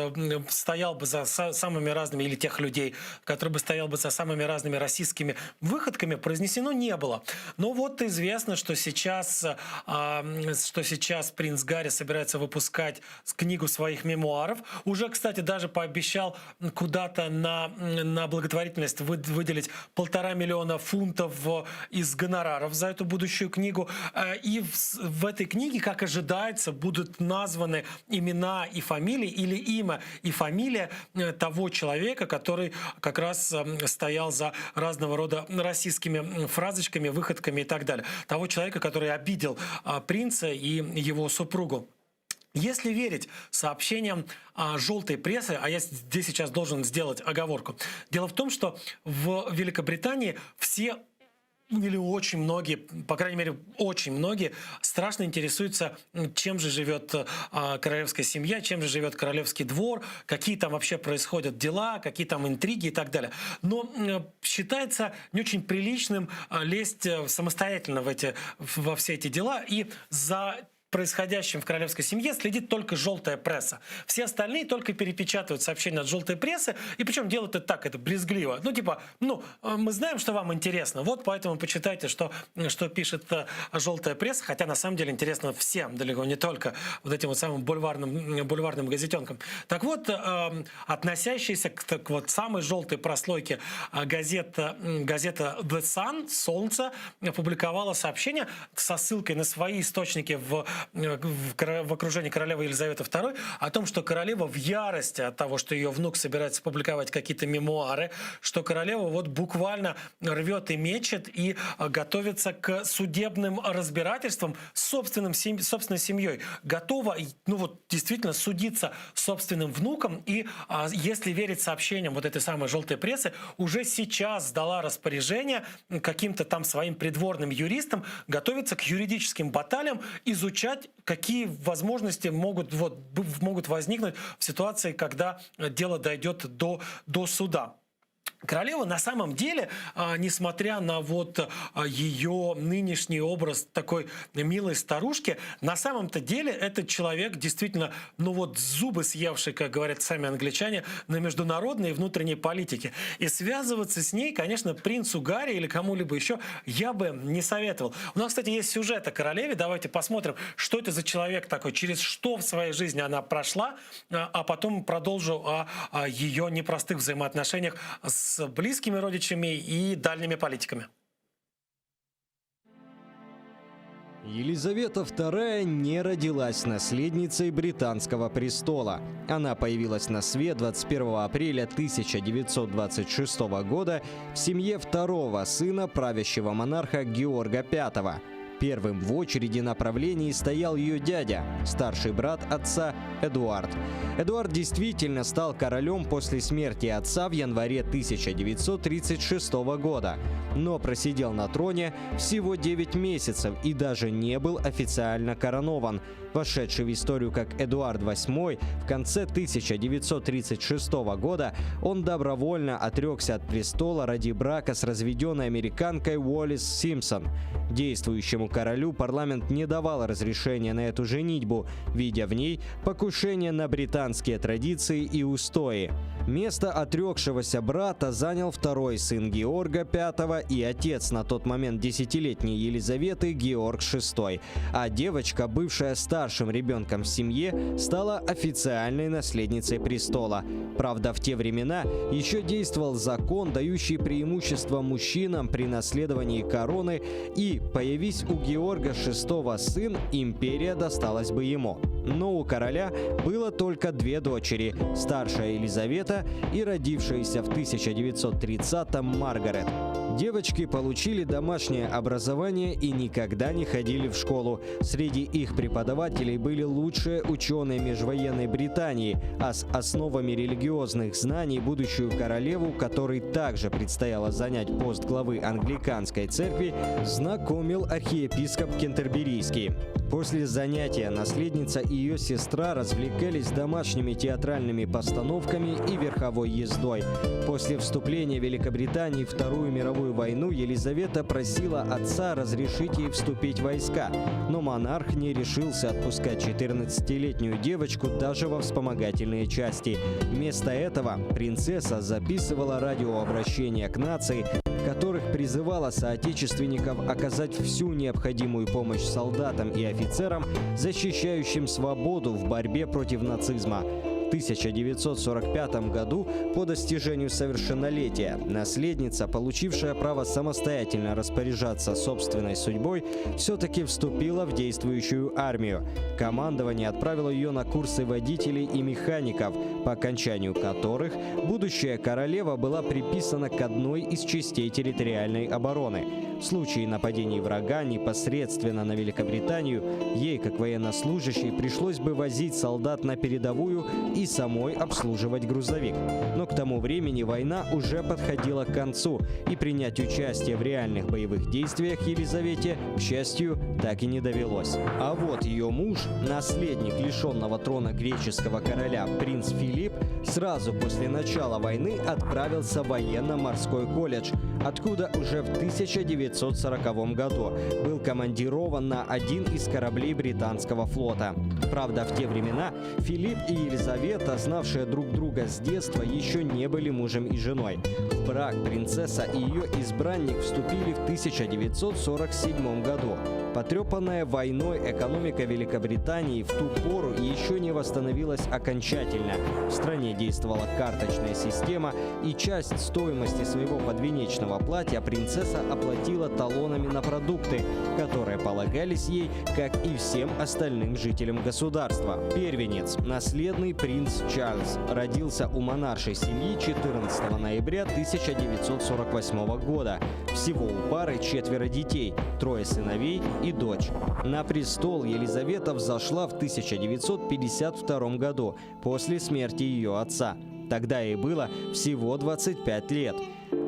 стоял бы за самыми разными, или тех людей, который бы стоял бы за самыми разными расистскими выходками, произнесено не было. Но вот известно, что сейчас что сейчас принц Гарри собирается выпускать книгу своих мемуаров. Уже, кстати, даже пообещал куда-то на, на благотворительность выделить полтора миллиона фунтов из гонораров за эту будущую книгу. Э, и в, в этой книге, как ожидается, будут названы имена и фамилии или имя и фамилия э, того человека, который как раз стоял за разного рода российскими фразочками, выходками и так далее. Того человека, который обидел а, принца и его супругу. Если верить сообщениям а, желтой прессы, а я здесь сейчас должен сделать оговорку, дело в том, что в Великобритании все или очень многие, по крайней мере, очень многие страшно интересуются, чем же живет а, королевская семья, чем же живет королевский двор, какие там вообще происходят дела, какие там интриги и так далее. Но считается не очень приличным а, лезть э, самостоятельно в эти, во все эти дела и за происходящим в королевской семье следит только желтая пресса. Все остальные только перепечатывают сообщения от желтой прессы, и причем делают это так, это брезгливо. Ну, типа, ну, э, мы знаем, что вам интересно, вот поэтому почитайте, что, что пишет э, желтая пресса, хотя на самом деле интересно всем, далеко не только вот этим вот самым бульварным, бульварным газетенкам. Так вот, э, относящаяся к, к вот самой желтой прослойке газета, газета The Sun, Солнце, опубликовала сообщение со ссылкой на свои источники в в окружении королевы Елизаветы II о том, что королева в ярости от того, что ее внук собирается публиковать какие-то мемуары, что королева вот буквально рвет и мечет и э, готовится к судебным разбирательствам с собственным, собственной семьей. Готова, ну вот действительно судиться собственным внуком и, а, если верить сообщениям вот этой самой желтой прессы, уже сейчас дала распоряжение каким-то там своим придворным юристам готовиться к юридическим баталиям, изучать какие возможности могут, вот, могут возникнуть в ситуации, когда дело дойдет до, до суда. Королева на самом деле, а, несмотря на вот а, ее нынешний образ такой милой старушки, на самом-то деле этот человек действительно, ну вот зубы съевший, как говорят сами англичане, на международной и внутренней политике. И связываться с ней, конечно, принцу Гарри или кому-либо еще я бы не советовал. У нас, кстати, есть сюжет о королеве. Давайте посмотрим, что это за человек такой, через что в своей жизни она прошла, а, а потом продолжу о, о ее непростых взаимоотношениях с близкими родичами и дальними политиками. Елизавета II не родилась наследницей британского престола. Она появилась на свет 21 апреля 1926 года в семье второго сына правящего монарха Георга V. Первым в очереди на правлении стоял ее дядя, старший брат отца Эдуард. Эдуард действительно стал королем после смерти отца в январе 1936 года, но просидел на троне всего 9 месяцев и даже не был официально коронован. Вошедший в историю как Эдуард VIII, в конце 1936 года он добровольно отрекся от престола ради брака с разведенной американкой Уоллис Симпсон. Действующему королю парламент не давал разрешения на эту женитьбу, видя в ней покушение на британские традиции и устои. Место отрекшегося брата занял второй сын Георга V и отец на тот момент десятилетней Елизаветы Георг VI. А девочка, бывшая старшим ребенком в семье, стала официальной наследницей престола. Правда, в те времена еще действовал закон, дающий преимущество мужчинам при наследовании короны, и появись у Георга VI сын, империя досталась бы ему. Но у короля было только две дочери – старшая Елизавета и родившаяся в 1930-м Маргарет. Девочки получили домашнее образование и никогда не ходили в школу. Среди их преподавателей были лучшие ученые межвоенной Британии, а с основами религиозных знаний будущую королеву, которой также предстояло занять пост главы англиканской церкви, знакомил архиепископ Кентерберийский. После занятия наследница и ее сестра развлекались домашними театральными постановками и верховой ездой. После вступления Великобритании в Вторую мировую войну Елизавета просила отца разрешить ей вступить в войска, но монарх не решился отпускать 14-летнюю девочку даже во вспомогательные части. Вместо этого принцесса записывала радиообращения к нации, в которых призывала соотечественников оказать всю необходимую помощь солдатам и офицерам, защищающим свободу в борьбе против нацизма. В 1945 году по достижению совершеннолетия наследница, получившая право самостоятельно распоряжаться собственной судьбой, все-таки вступила в действующую армию. Командование отправило ее на курсы водителей и механиков, по окончанию которых будущая королева была приписана к одной из частей территориальной обороны. В случае нападений врага непосредственно на Великобританию, ей, как военнослужащей, пришлось бы возить солдат на передовую и самой обслуживать грузовик. Но к тому времени война уже подходила к концу, и принять участие в реальных боевых действиях Елизавете, к счастью, так и не довелось. А вот ее муж, наследник лишенного трона греческого короля принц Филипп, сразу после начала войны отправился в военно-морской колледж, откуда уже в 1940 году был командирован на один из кораблей британского флота. Правда, в те времена Филипп и Елизавета, знавшие друг друга с детства, еще не были мужем и женой. В брак принцесса и ее избранник вступили в 1947 году. Потрепанная войной экономика Великобритании в ту пору еще не восстановилась окончательно. В стране действовала карточная система, и часть стоимости своего подвенечного платья принцесса оплатила талонами на продукты, которые полагались ей, как и всем остальным жителям государства. Первенец, наследный принц Чарльз, родился у монаршей семьи 14 ноября 1948 года. Всего у пары четверо детей, трое сыновей и дочь. На престол Елизавета взошла в 1952 году, после смерти ее отца. Тогда ей было всего 25 лет.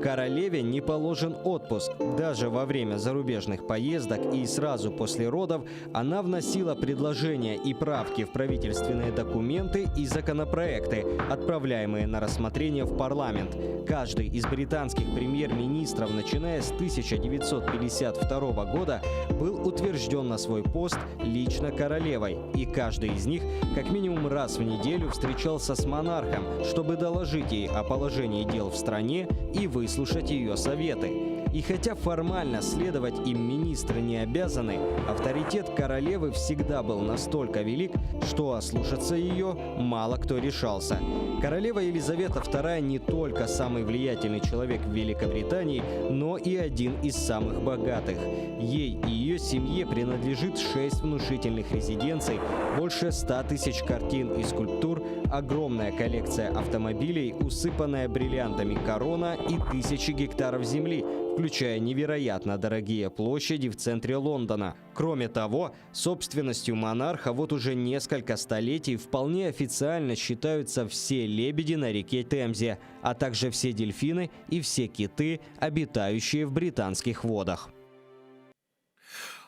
Королеве не положен отпуск. Даже во время зарубежных поездок и сразу после родов она вносила предложения и правки в правительственные документы и законопроекты, отправляемые на рассмотрение в парламент. Каждый из британских премьер-министров, начиная с 1952 года, был утвержден на свой пост лично королевой. И каждый из них как минимум раз в неделю встречался с монархом, чтобы доложить ей о положении дел в стране и выслушать ее советы. И хотя формально следовать им министры не обязаны, авторитет королевы всегда был настолько велик, что ослушаться ее мало кто решался. Королева Елизавета II не только самый влиятельный человек в Великобритании, но и один из самых богатых. Ей и ее семье принадлежит 6 внушительных резиденций, больше 100 тысяч картин и скульптур, огромная коллекция автомобилей, усыпанная бриллиантами корона и тысячи гектаров земли, включая невероятно дорогие площади в центре Лондона. Кроме того, собственностью монарха вот уже несколько столетий вполне официально считаются все лебеди на реке Темзе, а также все дельфины и все киты, обитающие в британских водах.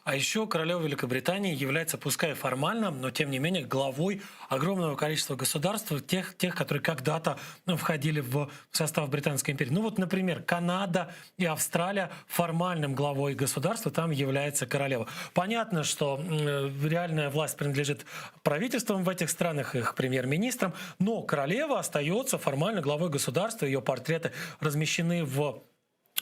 А еще королева Великобритании является, пускай формально, но тем не менее главой огромного количества государств, тех, тех которые когда-то ну, входили в состав Британской империи. Ну вот, например, Канада и Австралия формальным главой государства там является королева. Понятно, что реальная власть принадлежит правительствам в этих странах, их премьер-министрам, но королева остается формально главой государства, ее портреты размещены в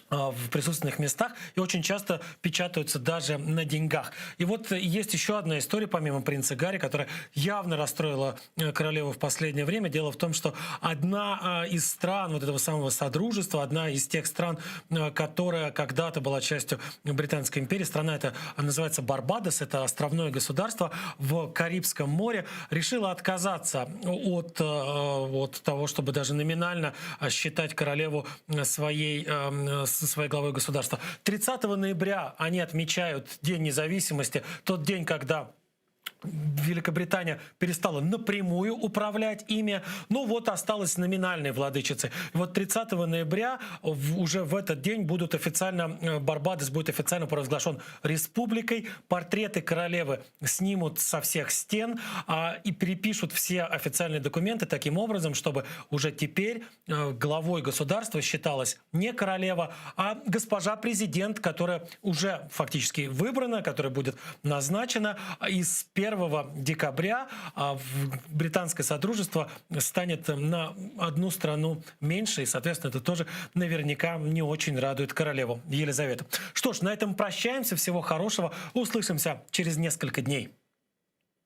в присутственных местах и очень часто печатаются даже на деньгах. И вот есть еще одна история, помимо принца Гарри, которая явно расстроила э, королеву в последнее время. Дело в том, что одна а, из стран вот этого самого содружества, одна из тех стран, э, которая когда-то была частью Британской империи, страна эта называется Барбадос, это островное государство в Карибском море, решила отказаться от, э, от того, чтобы даже номинально считать королеву своей, со своей главой государства. 30 ноября они отмечают День независимости, тот день, когда Великобритания перестала напрямую управлять ими, ну вот осталась номинальной владычицей. И вот 30 ноября в, уже в этот день будут официально, э, Барбадос будет официально провозглашен республикой, портреты королевы снимут со всех стен а, и перепишут все официальные документы таким образом, чтобы уже теперь э, главой государства считалась не королева, а госпожа президент, которая уже фактически выбрана, которая будет назначена из 1 декабря а, в британское содружество станет на одну страну меньше, и, соответственно, это тоже наверняка не очень радует королеву Елизавету. Что ж, на этом прощаемся. Всего хорошего. Услышимся через несколько дней.